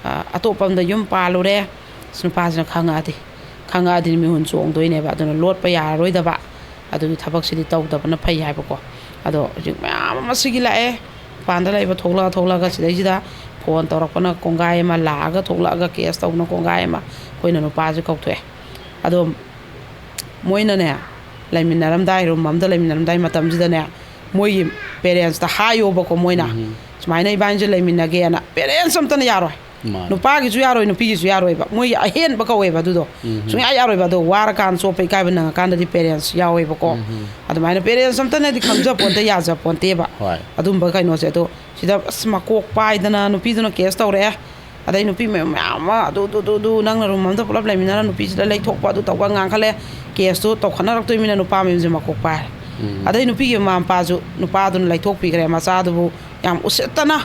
ꯑ, ꯑꯇꯣꯞꯄ ꯑꯝꯗ ꯌꯨꯝ ꯄꯥꯜꯂꯨꯔꯦ, ꯑꯁ, ꯅꯨꯄꯥꯁꯤꯅ ꯈꯪꯉꯛꯑꯗꯤ, ꯈꯪꯉꯛꯑꯗꯤ ꯃꯤꯍꯨꯟ ꯆꯣꯡꯗꯣꯏꯅꯦꯕ꯫ ꯑꯗꯨꯅ ꯂꯣꯠꯄ ꯌꯥꯔꯔꯣꯏꯗꯕ ꯑꯗꯨꯒꯤ ꯊꯕꯛꯁꯤꯗꯤ ꯇꯧꯗꯕꯅ ꯐꯩ ꯍꯥꯏꯕꯀꯣ꯫ ꯑꯗꯣ ꯍꯧꯖꯤꯛ ꯃꯌꯥꯝ ꯑꯃ ꯁꯤꯒꯤ ꯂꯥꯛꯑꯦ, ꯃꯄꯥꯟꯗ ꯂꯩꯕ ꯊꯣꯛꯂꯛꯑ ꯊꯣꯛꯂꯛꯑꯒ ꯁꯤꯗꯩꯁꯤꯗ ꯐꯣꯟ ꯇꯧꯔꯛꯄꯅ ꯀꯣꯡꯒꯥꯏ ꯑꯃ, ꯂꯥꯛꯑꯒ ꯊꯣꯛꯂꯛꯑꯒ ꯀꯦꯁ ꯇꯧꯕꯅ ꯀꯣꯡꯒꯥꯏ ꯑꯃ, ꯑꯩꯈꯣꯏꯅ ꯅꯨꯄꯥꯁꯦ ꯀꯧꯊꯣꯛꯑꯦ꯫ ꯑꯗꯣ ꯃꯣꯏꯅꯅꯦ, ꯂꯩꯃꯤꯟꯅꯔꯝꯗꯥꯏ, ꯔꯨꯝ ꯑꯃꯗ ꯂꯩꯃꯤꯟꯅꯔꯝꯗꯥꯏ ꯃꯇꯝꯁꯤꯗꯅꯦ, ꯃꯣꯏꯒꯤ ꯄꯦꯔꯦꯟꯁꯇ ꯍꯥꯏꯌꯣꯕꯀꯣ ꯃꯣꯏꯅ, ꯎꯝ꯫ "ꯁꯨꯃꯥꯏꯅ ꯏꯕꯥꯅꯤꯁꯦ ꯂꯩꯃꯤꯟꯅꯒꯦꯅ", ꯄꯦꯔꯦꯟꯁ ꯑꯝꯇꯅ ꯌꯥꯔꯣꯏ꯫ ꯃꯥꯅꯦ꯫ ꯅꯨꯄꯥꯒꯤꯁꯨ ꯌꯥꯔꯣꯏ, ꯅꯨꯄꯤꯒꯤꯁꯨ ꯌꯥꯔꯣꯏꯕ꯫ ꯃꯣꯏꯒꯤ ꯑꯍꯦꯟꯕ ꯀꯧꯋꯦꯕ ꯑꯗꯨꯗꯣ꯫ ꯎꯝ꯫ ꯁꯨꯡꯌꯥ ꯌꯥꯔꯣꯏꯕ꯫ ꯑꯗꯣ ꯋꯥꯔꯀꯥꯟ, ꯆꯣꯞꯄ ꯏꯀꯥꯏꯕ ꯅꯪꯉꯀꯥꯟꯗꯗꯤ ꯄꯦꯔꯦꯟꯁ ꯌꯥꯎꯋꯦꯕꯀꯣ꯫ ꯎꯝ꯫ ꯑꯗꯨꯃꯥꯏꯅ ꯄꯦꯔꯦꯟꯁ ꯑꯝꯇꯅꯗꯤ ꯈꯪꯖꯄꯣꯟꯇꯦ, ꯌꯥꯖꯄꯣꯟꯇꯦꯕ꯫ ꯍꯣꯏ꯫ ꯑꯗꯨꯝꯕ ꯀꯩꯅꯣꯁꯦ꯫ ꯑꯗꯣ ꯁꯤꯗ ꯑꯁ ꯃꯀꯣꯛ ꯄꯥꯏꯗꯅ ꯅꯨꯄꯤꯗꯨꯅ ꯀꯦꯁ ꯇꯧꯔꯛꯑꯦ꯫ ꯑꯗꯩ ꯅꯨꯄꯤ ꯃꯌꯥꯝ, ꯃꯌꯥꯝ ꯑꯃ ꯑꯗꯨ, ꯑꯗꯨ, ꯑꯗꯨ, ꯑꯗꯨ, ꯅꯪꯅ ꯔꯨꯝ ꯑꯃꯗ ꯄꯨꯂꯞ ꯂꯩꯃꯤꯟꯅꯔ ꯅꯨꯄꯤꯁꯤꯗ ꯂꯩꯊꯣꯛꯄ, ꯑꯗꯨ ꯇꯧꯕ ꯉꯥꯡꯈꯠꯂꯦ꯫ ꯀꯦꯁꯇꯨ ꯇꯧꯈꯠꯅꯔꯛꯇꯣꯏ ꯃꯤꯅ ꯅꯨꯄꯥ ꯃꯌꯨꯝꯁꯦ ꯃꯀꯣꯛ ꯄꯥꯏꯔꯦ꯫ ꯎꯝ꯫ ꯑꯗꯩ ꯅꯨꯄꯤꯒꯤ ꯃꯃꯥ ꯃꯄꯥꯁꯨ ꯅꯨꯄꯥꯗꯨꯅ ꯂꯩꯊꯣꯛꯄꯤꯈ꯭ꯔꯦ꯫ ꯃꯆꯥꯗꯨꯕꯨ ꯌꯥꯝ ꯎꯁꯤꯠꯇꯅ,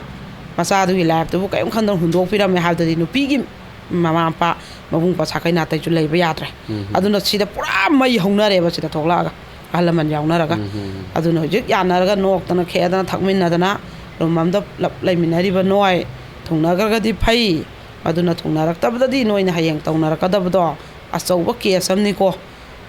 ꯃꯆꯥꯗꯨꯒꯤ ꯂꯥꯏꯐꯇꯨꯕꯨ ꯀꯔꯤꯝ ꯈꯟꯗꯅ ꯍꯨꯟꯗꯣꯛꯄꯤꯔꯝꯃꯦ ꯍꯥꯏꯕꯗꯗꯤ ꯅꯨꯄꯤꯒꯤ ꯃꯃꯥ ꯃꯄꯥ, ꯃꯕꯨꯡ ꯃꯧꯄ꯭ꯋꯥ ꯁꯥꯒꯩ ꯅꯥꯇꯩꯁꯨ ꯂꯩꯕ ꯌꯥꯗ꯭ꯔꯦ꯫ ꯎꯝ꯫ ꯑꯗꯨꯅ ꯁꯤꯗ ꯄꯨꯔꯥ ꯃꯩ ꯍꯧꯅꯔꯦꯕ ꯁꯤꯗ ꯊꯣꯛꯂꯛꯑꯒ꯫ ꯑꯍꯜ ꯂꯃꯟ ꯌꯥꯎꯅꯔꯒ꯫ ꯎꯝ꯫ ꯑꯗꯨꯅ ꯍꯧꯖꯤꯛ ꯌꯥꯅꯔꯒ, ꯅꯣꯛꯇꯅ ꯈꯦꯗꯅ ꯊꯛꯃꯤꯟꯅꯗꯅ, ꯔꯨꯝ ꯑꯃꯗ ꯄꯨꯂꯞ ꯂꯩꯃꯤꯟꯅꯔꯤꯕ ꯅꯣꯏ, ꯊꯨꯡꯅꯈ꯭ꯔꯒꯗꯤ ꯐꯩ꯫ ꯑꯗꯨꯅ ꯊꯨꯡꯅꯔꯛꯇꯕꯗꯗꯤ ꯅꯣꯏꯅ ꯍꯌꯦꯡ ꯇꯧꯅꯔꯛꯀꯗꯕꯗꯣ ꯑꯆꯧꯕ ꯀꯦꯁ ꯑꯃꯅꯤꯀꯣ꯫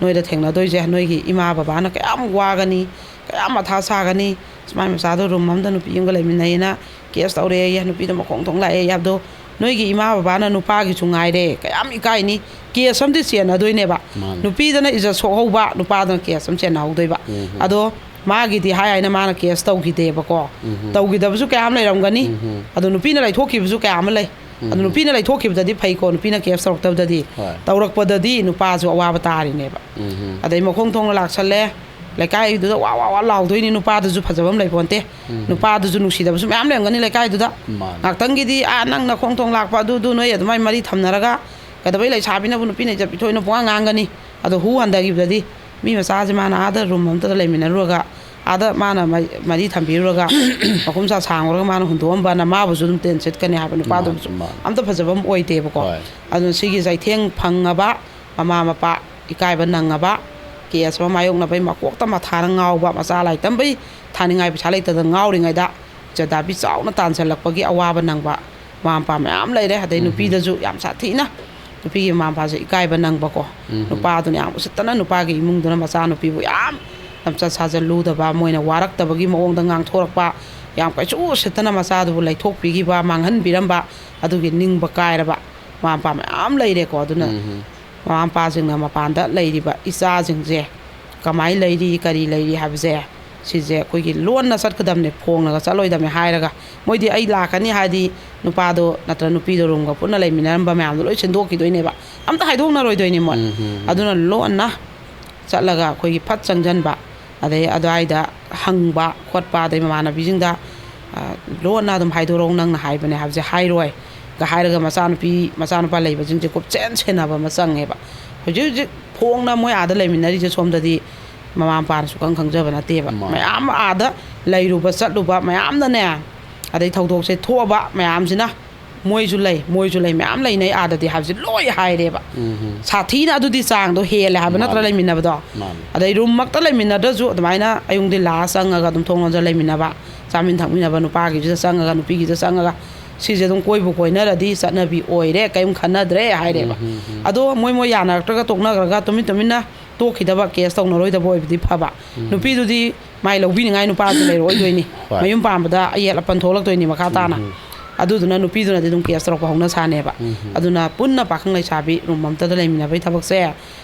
ꯅꯣꯏꯗ ꯊꯦꯡꯅꯗꯣꯏꯁꯦ, ꯅꯣꯏꯒꯤ ꯏꯃꯥ ꯕꯕꯥꯅ ꯀꯌꯥꯝ ꯋꯥꯒꯅꯤ, ꯀꯌꯥꯝ ꯃꯊꯥ ꯁꯥꯒꯅꯤ꯫ ꯁꯨꯃꯥꯏ ꯃꯆꯥꯗꯣ ꯔꯨꯝ ꯑꯃꯗ ꯅꯨꯄꯤ ꯑꯃꯒ ꯂꯩꯃꯤꯟꯅꯩꯌꯦꯅ ꯀꯦꯁ ꯇꯧꯔꯦꯌꯦ, ꯅꯨꯄꯤꯗꯣ ꯃꯈꯣꯡ ꯊꯣꯡ ꯂꯥꯛꯑꯦ ꯍꯥꯏꯕꯗꯣ, ꯅꯣꯏꯒꯤ ꯏꯃꯥ ꯕꯕꯥꯅ ꯅꯨꯄꯥꯒꯤꯁꯨ ꯉꯥꯏꯔꯦ ꯀꯌꯥꯝ ꯏꯀꯥꯏꯅꯤ꯫ ꯀꯦꯁ ꯑꯃꯗꯤ ꯆꯦꯟꯅꯗꯣꯏꯅꯦꯕ꯫ ꯃꯥꯅꯤ꯫ ꯅꯨꯄꯤꯗꯅ ꯏꯖꯠ ꯁꯣꯛꯍꯧꯕ, ꯅꯨꯄꯥꯗꯅ ꯀꯦꯁ ꯑꯃ ꯆꯦꯟꯅꯍꯧꯗꯣꯏꯕ꯫ ꯎꯝ꯫ ꯑꯗꯣ ꯃꯥꯒꯤꯗꯤ ꯍꯥꯏ ꯍꯥꯏꯅ ꯃꯥꯅ ꯀꯦꯁ ꯇꯧꯈꯤꯗꯦꯕꯀꯣ꯫ ꯎꯝ꯫ ꯇꯧꯈꯤꯗꯕꯁꯨ ꯀꯌꯥꯝ ꯂꯩꯔꯝꯒꯅꯤ꯫ ꯎꯝ꯫ ꯑꯗꯣ ꯅꯨꯄꯤꯅ ꯂꯩꯊꯣꯛꯈꯤꯕꯁꯨ ꯀꯌꯥ ꯑꯃ ꯂꯩ꯫ ꯑꯗꯣ ꯎꯝ꯫ ꯅꯨꯄꯤꯅ ꯂꯩꯊꯣꯛꯈꯤꯕꯗꯗꯤ ꯐꯩꯀꯣ, ꯅꯨꯄꯤꯅ ꯀꯦꯁ ꯇꯧꯔꯛꯇꯕꯗꯗꯤ꯫ ꯍꯣꯏ꯫ ꯇꯧꯔꯛꯄꯗꯗꯤ ꯅꯨꯄꯥꯁꯨ ꯑꯋꯥꯕ ꯇꯥꯔꯤꯅꯦꯕ꯫ ꯎꯝ꯫ ꯑꯗꯩ ꯃꯈꯣꯡ ꯊꯣꯡꯅ ꯂꯥꯛꯁꯜꯂꯦ, ꯂꯩꯀꯥꯏꯗꯨꯗ ꯋꯥ ꯋꯥ ꯋꯥ ꯂꯥꯎꯗꯣꯏꯅꯤ, ꯅꯨꯄꯥꯗꯨꯁꯨ ꯐꯖꯕ ꯑꯃ ꯂꯩꯄꯣꯟꯇꯦ꯫ ꯎꯝ꯫ ꯅꯨꯄꯥꯗꯨꯁꯨ ꯅꯨꯡꯁꯤꯗꯕꯁꯨ ꯃꯌꯥꯝ ꯂꯩꯔꯝꯒꯅꯤ ꯂꯩꯀꯥꯏꯗꯨꯗ꯫ ꯃꯥꯅꯤ꯫ ꯉꯥꯛꯇꯪꯒꯤꯗꯤ, "ꯑꯥ, ꯅꯪ ꯅꯈꯣꯡ ꯊꯣꯡ ꯂꯥꯛꯄ ꯑꯗꯨꯗꯨ ꯅꯣꯏ ꯑꯗꯨꯃꯥꯏꯅ ꯃꯔꯤ ꯊꯝꯅꯔꯒ ꯀꯩꯗꯧꯕꯩ ꯂꯩꯁꯥꯕꯤꯅꯕꯨ ꯅꯨꯄꯤꯅ ꯏꯖꯠ ꯄꯤꯊꯣꯛꯏꯅꯣ ꯄꯨꯡꯉꯥꯡ ꯉꯥꯡꯒꯅꯤ"꯫ ꯑꯗꯣ ꯍꯨ ꯍꯟꯊꯈꯤꯕꯗꯗꯤ ꯃꯤ ꯃꯆꯥꯁꯦ ꯃꯥꯅ ꯑꯥꯗ ꯔꯨꯝ ꯑꯝꯇꯗ ꯂꯩꯃꯤꯟꯅꯔꯨꯔꯒ, ꯑꯥꯗ ꯃꯥꯅ ꯃ-, ꯃꯔꯤ ꯊꯝꯕꯤꯔꯨꯔꯒ, ꯃꯈꯨꯝ ꯁꯥ ꯁꯥꯡꯉꯨꯔꯒ ꯃꯥꯅ ꯍꯨꯟꯗꯣꯛꯑꯝꯕꯅ ꯃꯥꯕꯨꯁꯨ ꯑꯗꯨꯝ ꯇꯦꯟ ꯁꯤꯠꯀꯅꯤ ꯍꯥꯏꯕ ꯅꯨꯄꯥꯗꯨꯕꯨꯁꯨ꯫ ꯃꯥꯅꯤ, ꯃꯥꯅꯤ꯫ ꯑꯝꯇ ꯐꯖꯕ ꯑꯃ ꯑꯣꯏꯗꯦꯕꯀꯣ꯫ ꯍꯣꯏ꯫ ꯑꯗꯨꯅ ꯁꯤꯒꯤ ꯆꯩꯊꯦꯡ ꯐꯪꯉꯕ ꯃꯃꯥ ꯃꯄꯥ, ꯏꯀꯥꯏꯕ ꯅꯪꯉꯕ, ꯀꯦꯁ ꯑꯃ ꯃꯥꯌꯣꯛꯅꯕꯩ ꯃꯀꯣꯛꯇ ꯃꯊꯥꯅ ꯉꯥꯎꯕ, ꯃꯆꯥ ꯂꯥꯏꯔꯤꯛ ꯇꯝꯕꯩ ꯊꯥꯅꯤꯡꯉꯥꯏ ꯄꯩꯁꯥ ꯂꯩꯇꯗꯅ ꯉꯥꯎꯔꯤꯉꯩꯗ ꯏꯖꯠ ꯗꯥꯕꯤ ꯆꯥꯎꯅ ꯇꯥꯟꯁꯤꯜꯂꯛꯄꯒꯤ ꯑꯋꯥꯕ ꯅꯪꯕ ꯃꯃꯥ ꯃꯄꯥ ꯃꯌꯥꯝ ꯂꯩꯔꯦ꯫ ꯑꯗꯩ ꯎꯝ꯫ ꯅꯨꯄꯤꯗꯁꯨ ꯌꯥꯝ ꯁꯥꯊꯤꯅ ꯅꯨꯄꯤꯒꯤ ꯃꯃꯥ ꯃꯄꯥꯁꯦ ꯏꯀꯥꯏꯕ ꯅꯪꯕꯀꯣ꯫ ꯎꯝ꯫ ꯅꯨꯄꯥꯗꯨꯅ ꯌꯥꯝ ꯎꯁꯤꯠꯇꯅ ꯅꯨꯄꯥꯒꯤ ꯏꯃꯨꯡꯗꯨꯅ ꯃꯆꯥꯅꯨꯄꯤꯕꯨ ꯌꯥꯝ ꯂꯝꯆꯠ ꯁꯥꯖꯠ ꯂꯨꯗꯕ, ꯃꯣꯏꯅ ꯋꯥꯔꯛꯇꯕꯒꯤ ꯃꯑꯣꯡꯗ ꯉꯥꯡꯊꯣꯔꯛꯄ, ꯌꯥꯝ ꯀꯩꯁꯨ ꯎꯁꯤꯠꯇꯅ ꯃꯆꯥꯗꯨꯕꯨ ꯂꯩꯊꯣꯛꯄꯤꯈꯤꯕ, ꯃꯥꯡꯍꯟꯕꯤꯔꯝꯕ, ꯑꯗꯨꯒꯤ ꯅꯤꯡꯕ ꯀꯥꯏꯔꯕ ꯃꯃꯥ ꯃꯄꯥ ꯃꯌꯥꯝ ꯂꯩꯔꯦꯀꯣ꯫ ꯑꯗꯨꯅ ꯎꯝ꯫ ꯃꯃꯥ ꯃꯄꯥꯁꯤꯡꯅ ꯃꯄꯥꯟꯗ ꯂꯩꯔꯤꯕ ꯏꯆꯥꯁꯤꯡꯁꯦ ꯀꯃꯥꯏꯅ ꯂꯩꯔꯤ, ꯀꯔꯤ ꯂꯩꯔꯤ ꯍꯥꯏꯕꯁꯦ, ꯁꯤꯁꯦ ꯑꯩꯈꯣꯏꯒꯤ ꯂꯣꯟꯅ ꯆꯠꯀꯗꯕꯅꯦ, ꯐꯣꯡꯅꯒ ꯆꯠꯂꯣꯏꯗꯕꯅꯦ꯫ ꯍꯥꯏꯔꯒ ꯃꯣꯏꯗꯤ ꯑꯩ ꯂꯥꯛꯀꯅꯤ ꯍꯥꯏꯗꯤ ꯅꯨꯄꯥꯗꯣ ꯅꯠꯇ꯭ꯔ ꯅꯨꯄꯤꯗꯣ ꯔꯨꯝꯒ ꯄꯨꯟꯅ ꯂꯩꯃꯤꯟꯅꯔꯝꯕ ꯃꯌꯥꯝꯗꯣ ꯂꯣꯏ ꯁꯤꯟꯗꯣꯛꯈꯤꯗꯣꯏꯅꯦꯕ, ꯑꯝꯇ ꯍꯥꯏꯗꯣꯛꯅꯔꯣꯏꯗꯣꯏꯅꯦ ꯃꯣꯏ꯫ ꯎꯝ, ꯎꯝ, ꯎꯝ꯫ ꯑꯗꯨꯅ ꯂꯣꯟꯅ ꯆꯠꯂꯒ ꯑꯩꯈꯣꯏꯒꯤ ꯐꯠ ꯆꯪꯁꯤꯟꯕ, ꯑꯗꯩ ꯑꯗꯨꯋꯥꯏꯗ ꯍꯪꯕ ꯈꯣꯠꯄ, ꯑꯗꯩ ꯃꯃꯥꯟꯅꯕꯤꯁꯤꯡꯗ, ꯑ, ꯂꯣꯟꯅ ꯑꯗꯨꯝ ꯍꯥꯏꯗꯣꯔꯛꯎ, ꯅꯪꯅ ꯍꯥꯏꯕꯅꯦ ꯍꯥꯏꯕꯁꯦ ꯍꯥꯏꯔꯣꯏ ꯒ ꯍꯥꯏꯔꯒ ꯃꯆꯥꯅꯨꯄꯤ ꯃꯆꯥꯅꯨꯄꯥ ꯂꯩꯕꯁꯤꯡꯁꯦ ꯀꯨꯞꯁꯦꯟ ꯁꯦꯟꯅꯕ ꯑꯃ ꯆꯪꯉꯦꯕ꯫ ꯍꯧꯖꯤꯛ ꯍꯧꯖꯤꯛ ꯐꯣꯡꯅ ꯃꯣꯏ ꯑꯥꯗ ꯂꯩꯃꯤꯟꯅꯔꯤꯁꯦ ꯁꯣꯝꯗꯗꯤ ꯃꯃꯥ ꯃꯄꯥꯅ ꯁꯨꯈꯪ ꯈꯪꯖꯕ ꯅꯠꯇꯦꯕ꯫ ꯃꯥꯅꯦ꯫ ꯃꯌꯥꯝ ꯑꯥꯗ ꯂꯩꯔꯨꯕ ꯆꯠꯂꯨꯕ ꯃꯌꯥꯝꯅꯅꯦ, ꯑꯗꯩ ꯊꯧꯗꯣꯛꯁꯦ ꯊꯣꯛꯑꯕ ꯃꯌꯥꯝꯁꯤꯅ, ꯃꯣꯏꯁꯨ ꯂꯩ, ꯃꯣꯏꯁꯨ ꯂꯩ, ꯃꯌꯥꯝ ꯂꯩꯅꯩ ꯑꯥꯗꯗꯤ ꯍꯥꯏꯕꯁꯦ ꯂꯣꯏ ꯍꯥꯏꯔꯦꯕ꯫ ꯎꯝ꯫ ꯁꯥꯊꯤꯅ ꯑꯗꯨꯗꯤ ꯆꯥꯡꯗꯣ ꯍꯦꯜꯂꯦ ꯍꯥꯏꯕ ꯅꯠꯇ꯭ꯔꯥ ꯃꯥꯅꯦ꯫ ꯂꯩꯃꯤꯟꯅꯕꯗꯣ? ꯃꯥꯅꯦ꯫ ꯑꯗꯩ ꯔꯨꯝꯃꯛꯇ ꯂꯩꯃꯤꯟꯅꯗ꯭ꯔꯁꯨ ꯑꯗꯨꯃꯥꯏꯅ ꯑꯌꯨꯛ ꯅꯨꯡꯊꯤꯜ ꯂꯥꯛꯑ ꯆꯪꯉꯒ ꯑꯗꯨꯝ ꯊꯣꯡ ꯂꯣꯟꯖꯜ ꯂꯩꯃꯤꯟꯅꯕ, ꯆꯥꯃꯤꯟ ꯊꯛꯃꯤꯟꯅꯕ, ꯅꯨꯄꯥꯒꯤꯁꯤꯗ ꯆꯪꯉꯒ ꯅꯨꯄꯤꯒꯤꯗ ꯆꯪꯉꯒ, ꯁꯤꯁꯦ ꯑꯗꯨꯝ ꯀꯣꯏꯕꯨ ꯀꯣꯏꯅꯔꯗꯤ ꯆꯠꯅꯕꯤ ꯑꯣꯏꯔꯦ, ꯀꯔꯤꯝ ꯈꯟꯅꯗ꯭ꯔꯦ ꯍꯥꯏꯔꯦꯕ꯫ ꯎꯝ, ꯎꯝ, ꯎꯝ꯫ ꯑꯗꯣ ꯃꯣꯏ ꯃꯣꯏ ꯌꯥꯅꯔꯛꯇ꯭ꯔꯒ ꯇꯣꯛꯅꯈ꯭ꯔꯒ ꯇꯨꯃꯤꯟ ꯇꯨꯃꯤꯟꯅ ꯇꯣꯛꯈꯤꯗꯕ, ꯀꯦꯁ ꯇꯧꯅꯔꯣꯏꯗꯕ ꯑꯣꯏꯕꯗꯤ ꯐꯕ꯫ ꯎꯝ꯫ ꯅꯨꯄꯤꯗꯨꯗꯤ ꯃꯥꯏ ꯂꯧꯕꯤꯅꯤꯡꯉꯥꯏ ꯅꯨꯄꯥꯁꯨ ꯂꯩꯔꯛꯑꯣꯏꯗꯣꯏꯅꯤ꯫ ꯍꯣꯏ꯫ ꯃꯌꯨꯝ ꯄꯥꯟꯕꯗ ꯑꯌꯦꯠ ꯑꯄꯟ ꯊꯣꯛꯂꯛꯇꯣꯏꯅꯤ ꯃꯈꯥ ꯇꯥꯅ꯫ ꯎꯝ, ꯎꯝ꯫ ꯑꯗꯨꯗꯨꯅ ꯅꯨꯄꯤꯗꯨꯅꯗꯤ ꯑꯗꯨꯝ ꯀꯦꯁ ꯇꯧꯔꯛꯄ ꯍꯧꯅ ꯁꯥꯅꯦꯕ꯫ ꯎꯝ, ꯎꯝ꯫ ꯑꯗꯨꯅ ꯄꯨꯟꯅ ꯄꯥꯈꯪ ꯂꯩꯁꯥꯕꯤ ꯔꯨꯝ ꯑꯝꯇꯗ ꯂꯩꯃꯤꯟꯅꯕꯒꯤ ꯊꯕꯛꯁꯦ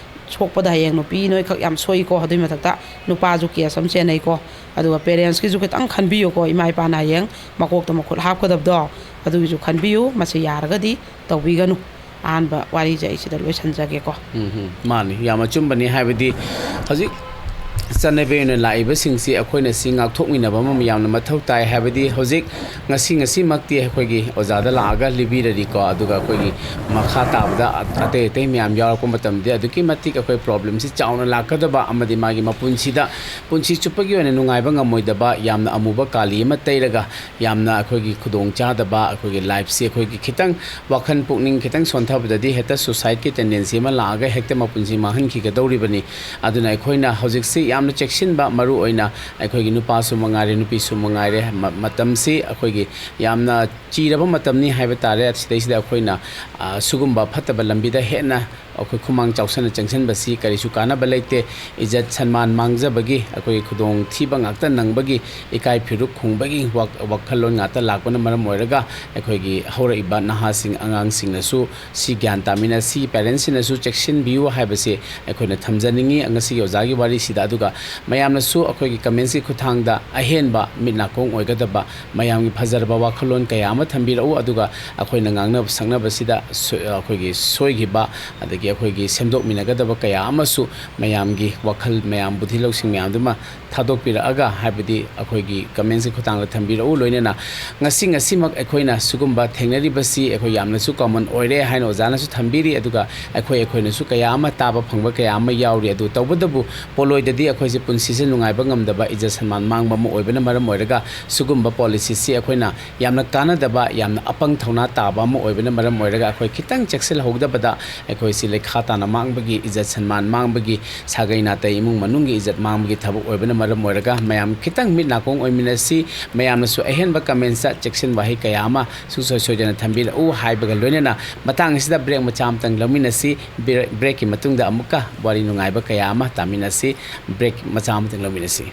ꯁꯣꯛꯄꯗ ꯍꯌꯦꯡ ꯅꯨꯄꯤ ꯅꯣꯏꯈꯛ ꯌꯥꯝ ꯁꯣꯛꯏꯀꯣ꯫ ꯑꯗꯨꯏ ꯃꯊꯛꯇ ꯅꯨꯄꯥꯁꯨ ꯀꯦꯁ ꯑꯃ ꯆꯦꯟꯅꯩꯀꯣ꯫ ꯑꯗꯨꯒ ꯄꯦꯔꯦꯟꯁꯀꯤꯁꯨ ꯈꯤꯇꯪ ꯈꯟꯕꯤꯌꯨꯀꯣ꯫ ꯏꯃꯥ ꯏꯄꯥꯅ ꯍꯌꯦꯡ ꯃꯀꯣꯛꯇ ꯃꯈꯨꯠ ꯍꯥꯞꯀꯗꯕꯗꯣ, ꯑꯗꯨꯒꯤꯁꯨ ꯈꯟꯕꯤꯌꯨ꯫ ꯃꯁꯤ ꯌꯥꯔꯒꯗꯤ ꯇꯧꯕꯤꯒꯅꯨ꯫ ꯑꯍꯥꯟꯕ ꯋꯥꯔꯤꯁꯦ ꯑꯩ ꯁꯤꯗ ꯂꯣꯏꯁꯤꯟꯖꯒꯦꯀꯣ꯫ ꯎꯝ, ꯎꯝ꯫ ꯃꯥꯅꯤ, ꯌꯥꯝ ꯑꯆꯨꯝꯕꯅꯤ꯫ ꯍꯥꯏꯕꯗꯤ ꯍꯧꯖꯤꯛ ꯆꯠꯅꯕꯤ ꯑꯣꯏꯅ ꯂꯥꯛꯏꯕꯁꯤꯡꯁꯤ ꯑꯩꯈꯣꯏꯅ ꯁꯤ ꯉꯥꯛꯊꯣꯛꯃꯤꯟꯅꯕ ꯑꯃ ꯌꯥꯝꯅ ꯃꯊꯧ ꯇꯥꯏ꯫ ꯍꯥꯏꯕꯗꯤ ꯍꯧꯖꯤꯛ ꯉꯁꯤ, ꯉꯁꯤꯃꯛꯇꯤ ꯑꯩꯈꯣꯏꯒꯤ ꯑꯣꯖꯥꯗ ꯂꯥꯛꯑꯒ ꯂꯤꯕꯤꯔꯗꯤꯀꯣ, ꯑꯗꯨꯒ ꯑꯩꯈꯣꯏꯒꯤ ꯃꯈꯥ ꯇꯥꯕꯗ ꯑꯇꯩ ꯑꯇꯩ ꯃꯌꯥꯝ ꯌꯥꯎꯔꯛꯄ ꯃꯇꯝꯗ ꯑꯗꯨꯛꯀꯤ ꯃꯇꯤꯛ ꯑꯩꯈꯣꯏ ꯄ꯭ꯔꯣꯕ꯭ꯂꯦꯝꯁꯤ ꯆꯥꯎꯅ ꯂꯥꯛꯀꯗꯕ ꯑꯃꯗꯤ ꯃꯥꯒꯤ ꯃꯄꯨꯟꯁꯤꯗ, ꯄꯨꯟꯁꯤ ꯆꯨꯞꯄꯒꯤ ꯑꯣꯏꯅ ꯅꯨꯡꯉꯥꯏꯕ ꯉꯝꯃꯣꯏꯗꯕ, ꯌꯥꯝꯅ ꯑꯃꯨꯕ ꯀꯥꯂꯤ ꯑꯃ ꯇꯩꯔꯒ ꯌꯥꯝꯅ ꯑꯩꯈꯣꯏꯒꯤ ꯈꯨꯗꯣꯡ ꯆꯥꯗꯕ, ꯑꯩꯈꯣꯏꯒꯤ ꯂꯥꯏꯐꯁꯤ ꯑꯩꯈꯣꯏꯒꯤ ꯈꯤꯇꯪ ꯋꯥꯈꯜ ꯄꯨꯛꯅꯤꯡ ꯈꯤꯇꯪ ꯁꯣꯟꯊꯕꯗꯗꯤ ꯍꯦꯛꯇ ꯁꯨꯁꯥꯏꯗꯀꯤ ꯇꯦꯟꯗꯦꯟꯁꯤ ꯑꯃ ꯂꯥꯛꯑꯒ ꯍꯦꯛꯇ ꯃꯄꯨꯟꯁꯤ ꯃꯥꯡꯍꯟꯈꯤꯒꯗꯧꯔꯤꯕꯅꯤ꯫ ꯑꯗꯨꯅ ꯑꯩꯈꯣꯏꯅ ꯍꯧꯖꯤꯛꯁꯤ ꯌꯥꯝꯅ ꯆꯦꯛꯁꯤꯟꯕ, ꯃꯔꯨ ꯑꯣꯏꯅ ꯑꯩꯈꯣꯏꯒꯤ ꯅꯨꯄꯥꯁꯨ ꯃꯉꯥꯏꯔꯦ, ꯅꯨꯄꯤꯁꯨ ꯃꯉꯥꯏꯔꯦ, ꯃ-, ꯃꯇꯝꯁꯤ ꯑꯩꯈꯣꯏꯒꯤ ꯌꯥꯝꯅ ꯆꯤꯔꯕ ꯃꯇꯝꯅꯤ ꯍꯥꯏꯕ ꯇꯥꯔꯦ꯫ ꯁꯤꯗꯩꯁꯤꯗ ꯑꯩꯈꯣꯏꯅ, ꯑ, ꯁꯤꯒꯨꯝꯕ ꯐꯠꯇꯕ ꯂꯝꯕꯤꯗ ꯍꯦꯟꯅ ꯑꯩꯈꯣꯏ ꯈꯨꯃꯥꯡ ꯆꯥꯎꯁꯟꯅ ꯆꯪꯁꯤꯟꯕꯁꯤ ꯀꯔꯤꯁꯨ ꯀꯥꯟꯅꯕ ꯂꯩꯇꯦ꯫ ꯏꯖꯠ ꯁꯟꯃꯥꯟ ꯃꯥꯡꯖꯕꯒꯤ, ꯑꯩꯈꯣꯏꯒꯤ ꯈꯨꯗꯣꯡꯊꯤꯕ ꯉꯥꯛꯇ ꯅꯪꯕꯒꯤ, ꯏꯀꯥꯏ ꯐꯤꯔꯨꯛ ꯈꯨꯡꯕꯒꯤ ꯋꯥꯛ-, ꯋꯥꯈꯜꯂꯣꯟ ꯉꯥꯛꯇ ꯂꯥꯛꯄꯅ ꯃꯔꯝ ꯑꯣꯏꯔꯒ ꯑꯩꯈꯣꯏꯒꯤ ꯍꯧꯔꯛꯏꯕ ꯅꯍꯥꯁꯤꯡ, ꯑꯉꯥꯡꯁꯤꯡꯅꯁꯨ ꯁꯤ ꯒ꯭ꯌꯥꯟ ꯇꯥꯃꯤꯟꯅꯁꯤ, parents ꯁꯤꯡꯅꯁꯨ ꯆꯦꯛꯁꯤꯟꯕꯤꯌꯨ ꯍꯥꯏꯕꯁꯤ ꯑꯩꯈꯣꯏꯅ ꯊꯝꯖꯅꯤꯡꯉꯤ ꯉꯁꯤꯒꯤ ꯑꯣꯖꯥꯒꯤ ꯋꯥꯔꯤꯁꯤꯗ꯫ ꯑꯗꯨꯒ ꯃꯌꯥꯝꯅꯁꯨ ꯑꯩꯈꯣꯏꯒꯤ comments ꯀꯤ ꯈꯨꯠꯊꯥꯡꯗ ꯑꯍꯦꯟꯕ ꯃꯤꯠ ꯅꯥꯀꯣꯡ ꯑꯣꯏꯒꯗꯕ ꯃꯌꯥꯝꯒꯤ ꯐꯖꯔꯕ ꯋꯥꯈꯜꯂꯣꯟ ꯀꯌꯥ ꯑꯃ ꯊꯝꯕꯤꯔꯛꯎ꯫ ꯑꯗꯨꯒ ꯑꯩꯈꯣꯏꯅ ꯉꯥꯡꯅꯕ ꯁꯛꯅꯕꯁꯤꯗ ꯁꯣ-, ꯑꯩꯈꯣꯏꯒꯤ ꯁꯣꯏꯈꯤꯕ, ꯑꯗꯒꯤ ꯑꯩꯈꯣꯏꯒꯤ ꯁꯦꯝꯗꯣꯛꯃꯤꯟꯅꯒꯗꯕ ꯀꯌꯥ ꯑꯃꯁꯨ ꯃꯌꯥꯝꯒꯤ ꯋꯥꯈꯜ, ꯃꯌꯥꯝ ꯕꯨꯙꯤ ꯂꯧꯁꯤꯡ ꯃꯌꯥꯝꯗꯨꯃ ꯊꯥꯗꯣꯛꯄꯤꯔꯛꯑꯒ, ꯍꯥꯏꯕꯗꯤ ꯑꯩꯈꯣꯏꯒꯤ comments ꯀꯤ ꯈꯨꯠꯊꯥꯡꯗ ꯊꯝꯕꯤꯔꯛꯎ꯫ ꯂꯣꯏꯅꯅ ꯉꯁꯤ, ꯉꯁꯤꯃꯛ ꯑꯩꯈꯣꯏꯅ ꯁꯤꯒꯨꯝꯕ ꯊꯦꯡꯅꯔꯤꯕꯁꯤ ꯑꯩꯈꯣꯏ ꯌꯥꯝꯅꯁꯨ common ꯑꯣꯏꯔꯦ ꯍꯥꯏꯅ ꯑꯣꯖꯥꯅꯁꯨ ꯊꯝꯕꯤꯔꯤ꯫ ꯑꯗꯨꯒ ꯑꯩꯈꯣꯏ, ꯑꯩꯈꯣꯏꯅꯁꯨ ꯀꯌꯥ ꯑꯃ ꯇꯥꯕ ꯐꯪꯕ ꯀꯌꯥ ꯑꯃ ꯌꯥꯎꯔꯤ꯫ ꯑꯗꯨ ꯇꯧꯕꯇꯕꯨ ꯄꯣꯠꯂꯣꯏꯗꯗꯤ ꯑꯩꯈꯣꯏꯁꯦ ꯄꯨꯟꯁꯤꯁꯦ ꯅꯨꯡꯉꯥꯏꯕ ꯉꯝꯗꯕ, ꯏꯖꯠ ꯁꯟꯃꯥꯟ ꯃꯥꯡꯕ ꯑꯃ ꯑꯣꯏꯕꯅ ꯃꯔꯝ ꯑꯣꯏꯔꯒ ꯁꯤꯒꯨꯝꯕ policy ꯁꯤ ꯑꯩꯈꯣꯏꯅ ꯌꯥꯝꯅ ꯀꯥꯟꯅꯗꯕ, ꯌꯥꯝꯅ ꯑꯄꯪ ꯊꯧꯅꯥ ꯇꯥꯕ ꯑꯃ ꯑꯣꯏꯕꯅ ꯃꯔꯝ ꯑꯣꯏꯔꯒ ꯑꯩꯈꯣꯏ ꯈꯤꯇꯪ ꯆꯦꯛꯁꯤꯜꯍꯧꯗꯕꯗ ꯑꯩꯈꯣꯏꯁꯤ ꯂꯩꯈꯥ ꯇꯥꯅ ꯃꯥꯡꯕꯒꯤ, ꯏꯖꯠ ꯁꯟꯃꯥꯟ ꯃꯥꯡꯕꯒꯤ, ꯁꯥꯒꯩ ꯅꯥꯇꯩ, ꯏꯃꯨꯡ ꯃꯅꯨꯡꯒꯤ ꯏꯖꯠ ꯃꯥꯡꯕꯒꯤ ꯊꯕꯛ ꯑꯣꯏꯕꯅ ꯃꯔꯝ ꯑꯣꯏꯔꯒ ꯃꯌꯥꯝ ꯈꯤꯇꯪ ꯃꯤꯠ ꯅꯥꯀꯣꯡ ꯑꯣꯏꯃꯤꯟꯅꯁꯤ꯫ ꯃꯌꯥꯝꯅꯁꯨ ꯑꯍꯦꯟꯕ comments ꯇ ꯆꯦꯛꯁꯤꯟ ꯋꯥꯍꯩ ꯀꯌꯥ ꯑꯃ ꯁꯨꯡꯁꯣꯏ ꯁꯣꯏꯗꯅ ꯊꯝꯕꯤꯔꯛꯎ ꯍꯥꯏꯕꯒ ꯂꯣꯏꯅꯅ ꯃꯇꯥꯡ ꯑꯁꯤꯗ break ꯃꯆꯥ ꯑꯃꯇꯪ ꯂꯧꯃꯤꯟꯅꯁꯤ꯫ ꯕ꯭ꯔꯦ-, break ꯀꯤ ꯃꯇꯨꯡꯗ ꯑꯃꯨꯛꯀ ꯋꯥꯔꯤ ꯅꯨꯡꯉꯥꯏꯕ ꯀꯌꯥ ꯑꯃ ꯇꯥꯃꯤꯟꯅꯁꯤ꯫ Break ꯃꯆꯥ ꯑꯃꯇꯪ ꯂꯧꯃꯤꯟꯅꯁꯤ꯫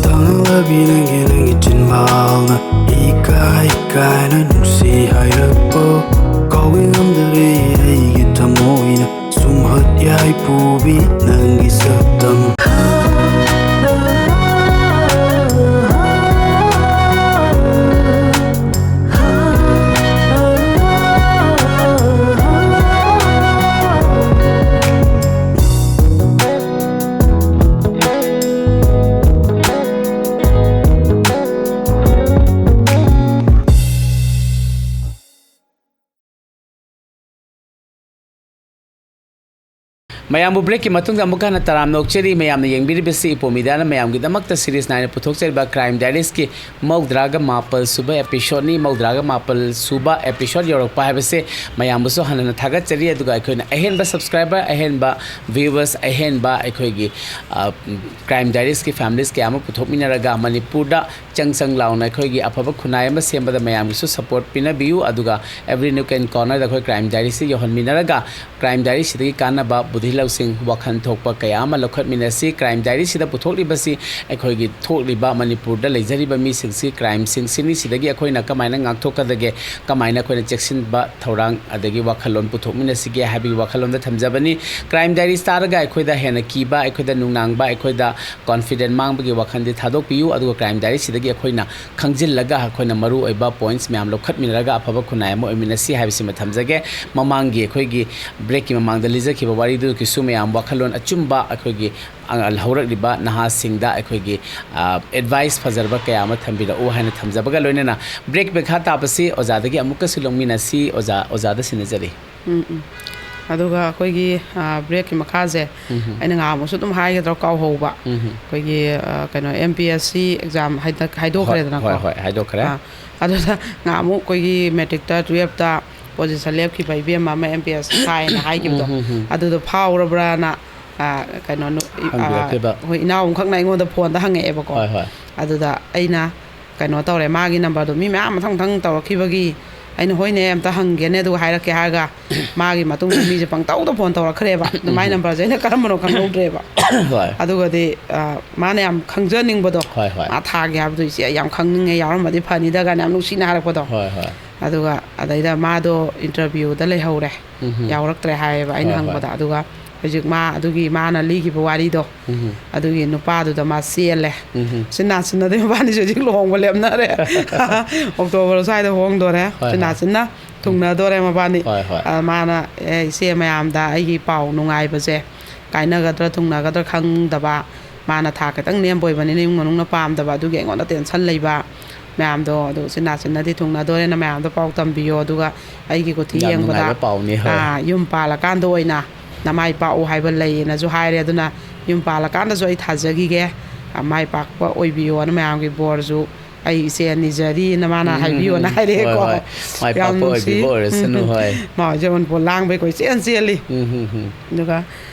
ꯇꯥꯡꯂꯕꯤ ꯅꯪꯒꯤ, ꯅꯪꯒꯤ ꯆꯤꯟꯕꯥꯜꯅ ꯏꯀꯥꯏ ꯀꯥꯏꯅ ꯅꯨꯡꯁꯤ ꯍꯥꯏꯔꯛꯄ ꯀꯥꯎꯕ ꯉꯝꯗꯔꯦ ꯑꯩꯒꯤ ꯊꯃꯣꯏꯅ ꯁꯨꯝꯍꯠ ꯌꯥꯏꯐꯨꯕꯤ ꯅꯪꯒꯤ ꯁꯛꯇꯝ꯫ ꯃꯌꯥꯝꯕꯨ ꯕ꯭ꯔꯦꯛꯀꯤ ꯃꯇꯨꯡꯗ ꯑꯃꯨꯛꯀ ꯍꯟꯅ ꯇꯔꯥꯝꯅ ꯑꯣꯛꯆꯔꯤ꯫ ꯃꯌꯥꯝꯅ ꯌꯦꯡꯕꯤꯔꯤꯕꯁꯤ ꯏꯄꯣꯝ ꯃꯤꯗꯤꯌꯥꯅ ꯃꯌꯥꯝꯒꯤꯗꯃꯛꯇ ꯁꯤꯔꯤꯁ ꯅꯥꯏꯅ ꯄꯨꯊꯣꯛꯆꯔꯤꯕ ꯀ꯭ꯔꯥꯏꯝ ꯗꯥꯏꯔꯤꯁꯀꯤ ꯃꯧꯗ꯭ꯔꯥꯒ ꯃꯥꯄꯜ ꯁꯨꯕ ꯑꯦꯄꯤꯁꯣꯗꯅꯤ꯫ ꯃꯧꯗ꯭ꯔꯥꯒ ꯃꯥꯄꯜ ꯁꯨꯕ ꯑꯦꯄꯤꯁꯣꯗ ꯌꯧꯔꯛꯄ ꯍꯥꯏꯕꯁꯦ ꯃꯌꯥꯝꯕꯨꯁꯨ ꯍꯟꯅ ꯍꯟꯅ ꯊꯥꯒꯠꯆꯔꯤ꯫ ꯑꯗꯨꯒ ꯑꯩꯈꯣꯏꯅ ꯑꯍꯦꯟꯕ ꯁꯕꯁꯀ꯭ꯔꯥꯏꯕꯔ, ꯑꯍꯦꯟꯕ ꯚ꯭ꯌꯨꯋꯔꯁ, ꯑꯍꯦꯟꯕ ꯑꯩꯈꯣꯏꯒꯤ, ꯑ, ꯀ꯭ꯔꯥꯏꯝ ꯗꯥꯏꯔꯤꯁꯀꯤ ꯐꯦꯃꯤꯂꯤꯁ ꯀꯌꯥ ꯑꯃ ꯄꯨꯊꯣꯛꯃꯤꯟꯅꯔꯒ ꯃꯅꯤꯄꯨꯔꯗ ꯆꯪ ꯆꯪ ꯂꯥꯎꯅ ꯑꯩꯈꯣꯏꯒꯤ ꯑꯐꯕ ꯈꯨꯟꯅꯥꯏ ꯑꯃ ꯁꯦꯝꯕꯗ ꯃꯌꯥꯝꯒꯤꯁꯨ ꯁꯞꯄꯣꯔꯠ ꯄꯤꯅꯕꯤꯌꯨ꯫ ꯑꯗꯨꯒ every nook and cornerꯗ ꯑꯩꯈꯣꯏ ꯀ꯭ꯔꯥꯏꯝ ꯗꯥꯏꯔꯤꯁꯤ ꯌꯧꯍꯟꯃꯤꯟꯅꯔꯒ ꯀ꯭ꯔꯥꯏꯝ ꯗꯥꯏꯔꯤꯁꯤꯗꯒꯤ ꯀꯥꯟꯅꯕ ꯕꯨꯙꯤ ꯂꯧꯁꯤꯡ, ꯋꯥꯈꯜ ꯊꯣꯛꯄ ꯀꯌꯥ ꯑꯃ ꯂꯧꯈꯠꯃꯤꯟꯅꯁꯤ꯫ ꯀ꯭ꯔꯥꯏꯝ ꯗꯥꯏꯔꯤꯁꯤꯗ ꯄꯨꯊꯣꯛꯂꯤꯕꯁꯤ ꯑꯩꯈꯣꯏꯒꯤ ꯊꯣꯛꯂꯤꯕ ꯃꯅꯤꯄꯨꯔꯗ ꯂꯩꯖꯔꯤꯕ ꯃꯤꯁꯤꯡꯁꯤ, ꯀ꯭ꯔꯥꯏꯝꯁꯤꯡꯁꯤꯅꯤ꯫ ꯁꯤꯗꯒꯤ ꯑꯩꯈꯣꯏꯅ ꯀꯃꯥꯏꯅ ꯉꯥꯛꯊꯣꯛꯀꯗꯒꯦ, ꯀꯃꯥꯏꯅ ꯑꯩꯈꯣꯏꯅ ꯆꯦꯛꯁꯤꯟꯕ ꯊꯧꯔꯥꯡ ꯑꯗꯒꯤ ꯋꯥꯈꯜꯂꯣꯟ ꯄꯨꯊꯣꯛꯃꯤꯟꯅꯁꯤꯒꯦ ꯍꯥꯏꯕꯒꯤ ꯋꯥꯈꯜꯂꯣꯟꯗ ꯊꯝꯖꯕꯅꯤ꯫ ꯀ꯭ꯔꯥꯏꯝ ꯗꯥꯏꯔꯤꯁ ꯇꯥꯔꯒ ꯑꯩꯈꯣꯏꯗ ꯍꯦꯟꯅ ꯀꯤꯕ, ꯑꯩꯈꯣꯏꯗ ꯅꯨꯡꯅꯥꯡꯕ, ꯑꯩꯈꯣꯏꯗ ꯀꯣꯟꯐꯤꯗꯦꯟ ꯃꯥꯡꯕꯒꯤ ꯋꯥꯈꯜꯗꯤ ꯊꯥꯗꯣꯛꯄꯤꯌꯨ꯫ ꯑꯗꯨꯒ ꯀ꯭ꯔꯥꯏꯝ ꯗꯥꯏꯔꯤꯁꯤꯗꯒꯤ ꯑꯩꯈꯣꯏꯅ ꯈꯪꯖꯤꯜꯂꯒ ꯑꯩꯈꯣꯏꯅ ꯃꯔꯨ ꯑꯣꯏꯕ ꯄꯣꯏꯟꯠꯁ ꯃꯌꯥꯝ ꯂꯧꯈꯠꯃꯤꯟꯅꯔꯒ ꯑꯐꯕ ꯈꯨꯟꯅꯥꯏ ꯑꯃ ꯑꯣꯏꯃꯤꯟꯅꯁꯤ ꯍꯥꯏꯕꯁꯤꯃ ꯊꯝꯖꯒꯦ꯫ ꯃꯃꯥꯡꯒꯤ ꯑꯩꯈꯣꯏꯒꯤ ꯕ꯭ꯔꯦꯛꯀꯤ ꯃꯃꯥꯡꯗ ꯂꯤꯖꯈꯤꯕ ꯋꯥꯔꯤꯗꯨꯒꯤꯁꯨ ꯃꯌꯥꯝ ꯋꯥꯈꯜꯂꯣꯟ ꯑꯆꯨꯝꯕ ꯑꯩꯈꯣꯏꯒꯤ, ꯑ, ꯍꯧꯔꯛꯂꯤꯕ ꯅꯍꯥꯁꯤꯡꯗ ꯑꯩꯈꯣꯏꯒꯤ, ꯑ, ꯑꯦꯗꯚꯥꯏꯁ ꯐꯖꯔꯕ ꯀꯌꯥ ꯑꯃ ꯊꯝꯕꯤꯔꯛꯎ ꯍꯥꯏꯅ ꯊꯝꯖꯕꯒ ꯂꯣꯏꯅꯅ ꯕ꯭ꯔꯦꯛ ꯃꯈꯥ ꯇꯥꯕꯁꯤ ꯑꯣꯖꯥꯗꯒꯤ ꯑꯃꯨꯛꯀꯁꯨ ꯂꯧꯃꯤꯟꯅꯁꯤ꯫ ꯑꯣꯖꯥ, ꯑꯣꯖꯥꯗ ꯁꯤꯟꯅꯖꯔꯤ꯫ ꯎꯝ, ꯎꯝ꯫ ꯑꯗꯨꯒ ꯑꯩꯈꯣꯏꯒꯤ, ꯑ, ꯕ꯭ꯔꯦꯛꯀꯤ ꯃꯈꯥꯁꯦ ꯎꯝ꯫ ꯑꯩꯅ ꯉꯥꯏꯍꯥꯛꯃꯨꯛꯁꯨ ꯑꯗꯨꯝ ꯍꯥꯏꯒꯗ꯭ꯔꯥ ꯀꯥꯎꯍꯧꯕ꯫ ꯎꯝ꯫ ꯑꯩꯈꯣꯏꯒꯤ, ꯑ, ꯀꯩꯅꯣ, M P S C exam ꯍꯥꯏꯗ-, ꯍꯥꯏꯗꯣꯛꯈ꯭ꯔꯦꯗꯅꯀꯣ꯫ ꯍꯣꯏ, ꯍꯣꯏ, ꯍꯥꯏꯗꯣꯛꯈ꯭ꯔꯦ꯫ ꯑ, ꯑꯗꯨꯗ ꯉꯥꯏꯍꯥꯛꯃꯨꯛ ꯑꯩꯈꯣꯏꯒꯤ ꯃꯦꯇ꯭ꯔꯤꯛꯇ, ꯇꯨꯌꯦꯜꯞꯇ ꯄꯣꯖꯤꯁꯟ ꯂꯦꯞꯈꯤꯕ ꯏꯕꯦꯝꯃ ꯑꯃ ꯑꯦꯝ ꯄꯤ ꯑꯦꯁ ꯊꯥꯏꯅ ꯍꯥꯏꯈꯤꯕꯗꯣ, ꯎꯝ, ꯎꯝ, ꯎꯝ꯫ ꯑꯗꯨꯗꯣ ꯐꯥꯎꯔꯕ꯭ꯔꯥꯅ, ꯑ, ꯀꯩꯅꯣ, ꯅꯨ-, ꯑ, ꯍꯪꯕꯤꯔꯛꯈꯤꯕ꯫ ꯍꯣꯏ, ꯏꯅꯥꯎ ꯑꯃꯈꯛꯅ ꯑꯩꯉꯣꯟꯗ ꯐꯣꯟꯗ ꯍꯪꯉꯛꯑꯦꯕꯀꯣ꯫ ꯍꯣꯏ, ꯍꯣꯏ꯫ ꯑꯗꯨꯗ ꯑꯩꯅ ꯀꯩꯅꯣ ꯇꯧꯔꯦ, ꯃꯥꯒꯤ ꯅꯝꯕꯔꯗꯣ ꯃꯤ ꯃꯌꯥꯝ ꯃꯊꯪ ꯃꯊꯪ ꯇꯧꯔꯛꯈꯤꯕꯒꯤ ꯑꯩꯅ, "ꯍꯣꯏꯅꯦ, ꯑꯝꯇ ꯍꯪꯒꯦꯅꯦ, ꯑꯗꯨꯒ ꯍꯥꯏꯔꯛꯀꯦ" ꯍꯥꯏꯔꯒ ꯃꯥꯒꯤ ꯃꯇꯨꯡꯗ ꯃꯤꯁꯦ ꯄꯪꯇꯧꯗ ꯐꯣꯟ ꯇꯧꯔꯛꯈ꯭ꯔꯦꯕ꯫ ꯑꯗꯨ ꯃꯥꯏ ꯎꯝ꯫ ꯅꯝꯕꯔꯁꯦ ꯑꯩꯅ ꯀꯔꯝꯕꯅꯣ ꯈꯪꯍꯧꯗ꯭ꯔꯦꯕ꯫ ꯍꯣꯏ꯫ ꯑꯗꯨꯒꯗꯤ, ꯑ, ꯃꯥꯅ ꯌꯥꯝ ꯈꯪꯖꯅꯤꯡꯕꯗꯣ, ꯍꯣꯏ, ꯍꯣꯏ꯫ ꯃꯥ ꯊꯥꯒꯦ ꯍꯥꯏꯕꯗꯣ, "ꯏꯆꯦ, ꯑꯩ ꯌꯥꯝ ꯈꯪꯅꯤꯡꯉꯦ, ꯌꯥꯎꯔꯝꯃꯗꯤ ꯐꯅꯤꯗ" ꯀꯥꯏꯅ ꯌꯥꯝ ꯅꯨꯡꯁꯤꯅ ꯍꯥꯏꯔꯛꯄꯗꯣ꯫ ꯍꯣꯏ, ꯍꯣꯏ꯫ ꯑꯗꯨꯒ ꯑꯗꯩꯗ ꯃꯥꯗꯣ ꯏꯟꯇꯔꯚ꯭ꯌꯨꯗ ꯂꯩꯍꯧꯔꯦ, ꯎꯝ꯫ ꯌꯥꯎꯔꯛꯇ꯭ꯔꯦ ꯍꯥꯏꯌꯦꯕ ꯑꯩꯅ ꯍꯣꯏ, ꯍꯣꯏ꯫ ꯍꯪꯕꯗ꯫ ꯑꯗꯨꯒ ꯍꯧꯖꯤꯛ ꯃꯥ ꯑꯗꯨꯒꯤ ꯃꯥꯅ ꯂꯤꯈꯤꯕ ꯋꯥꯔꯤꯗꯣ, ꯎꯝ꯫ ꯑꯗꯨꯒꯤ ꯅꯨꯄꯥꯗꯨꯗ ꯃꯥ ꯆꯦꯜꯂꯦ꯫ ꯎꯝ꯫ ꯁꯤꯟ ꯅꯥꯁꯤꯟꯅꯗꯤ ꯃꯕꯥꯅꯤꯁꯨ ꯍꯧꯖꯤꯛ ꯂꯨꯍꯣꯡꯕ ꯂꯦꯞꯅꯔꯦ꯫ ꯑꯣꯛꯇꯣꯕꯔ ꯁ꯭ꯋꯥꯏꯗ ꯍꯣꯡꯗꯣꯔꯦ꯫ ꯍꯣꯏ, ꯁꯤꯟ ꯍꯣꯏ꯫ ꯅꯥꯁꯤꯟꯅ ꯊꯨꯡꯅꯗꯣꯔꯦ ꯃꯕꯥꯅꯤ꯫ ꯍꯣꯏ, ꯍꯣꯏ꯫ ꯑ, ꯃꯥꯅ, "ꯑꯦ, ꯏꯆꯦ ꯃꯌꯥꯝꯗ ꯑꯩꯒꯤ ꯄꯥꯎ ꯅꯨꯡꯉꯥꯏꯕꯁꯦ ꯀꯥꯏꯅꯒꯗ꯭ꯔꯥ ꯊꯨꯡꯅꯒꯗ꯭ꯔꯥ ꯈꯪꯗꯕ, ꯃꯥꯅ ꯊꯥ ꯈꯤꯇꯪ ꯅꯦꯝꯕ ꯑꯣꯏꯕꯅꯤꯅ ꯏꯃꯨꯡ ꯃꯅꯨꯡꯅ ꯄꯥꯝꯗꯕ, ꯑꯗꯨꯒꯤ ꯑꯩꯉꯣꯟꯗ ꯇꯦꯟꯁꯟ ꯂꯩꯕ ꯃꯌꯥꯝꯗꯣ, ꯑꯗꯨ ꯁꯤꯟ ꯅꯥꯁꯤꯟꯅꯗꯤ ꯊꯨꯡꯅꯗꯣꯔꯦꯅ ꯃꯌꯥꯝꯗꯣ ꯄꯥꯎ ꯇꯝꯕꯤꯌꯣ꯫ ꯑꯗꯨꯒ ꯑꯩꯒꯤ ꯀꯨꯊꯤ ꯌꯥꯝ ꯌꯦꯡꯕꯗ, ꯅꯨꯡꯉꯥꯏꯕ ꯄꯥꯎꯅꯤ, ꯍꯣꯏ꯫ ꯑꯥ, ꯌꯨꯝ ꯄꯥꯜꯂꯀꯥꯟꯗ ꯑꯣꯏꯅ ꯅꯃꯥꯏ ꯄꯥꯛꯎ ꯍꯥꯏꯕ ꯂꯩꯌꯦꯅꯁꯨ ꯍꯥꯏꯔꯦ꯫ ꯑꯗꯨꯅ ꯌꯨꯝ ꯄꯥꯜꯂꯀꯥꯟꯗꯁꯨ ꯑꯩ ꯊꯥꯖꯈꯤꯒꯦ, ꯑ, ꯃꯥꯏ ꯄꯥꯛꯄ ꯑꯣꯏꯕꯤꯌꯣꯅ ꯃꯌꯥꯝꯒꯤ ꯕꯣꯔꯁꯨ ꯑꯩ ꯏꯆꯦ ꯅꯤꯖꯔꯤꯅ ꯃꯥꯅ ꯎꯝ, ꯍꯥꯏꯕꯤꯌꯣꯅ ꯎꯝ, ꯎꯝ꯫ ꯍꯥꯏꯔꯛꯑꯦꯀꯣ꯫ ꯍꯣꯏ, ꯍꯣꯏ꯫ ꯃꯥꯏ ꯌꯥꯝ ꯄꯥꯛꯄ ꯅꯨꯡꯁꯤ꯫ ꯑꯣꯏꯕꯤꯕ ꯑꯣꯏꯔꯁꯅꯨ, ꯎꯝ, ꯎꯝ꯫ ꯍꯣꯏ꯫ ꯃꯥ ꯍꯧꯖꯤꯛ ꯑꯃꯨꯛ ꯂꯥꯡꯕꯩ ꯀꯣꯏꯆꯦꯟ ꯆꯦꯜꯂꯤ꯫ ꯎꯝ, ꯎꯝ, ꯎꯝ꯫ ꯑꯗꯨꯒ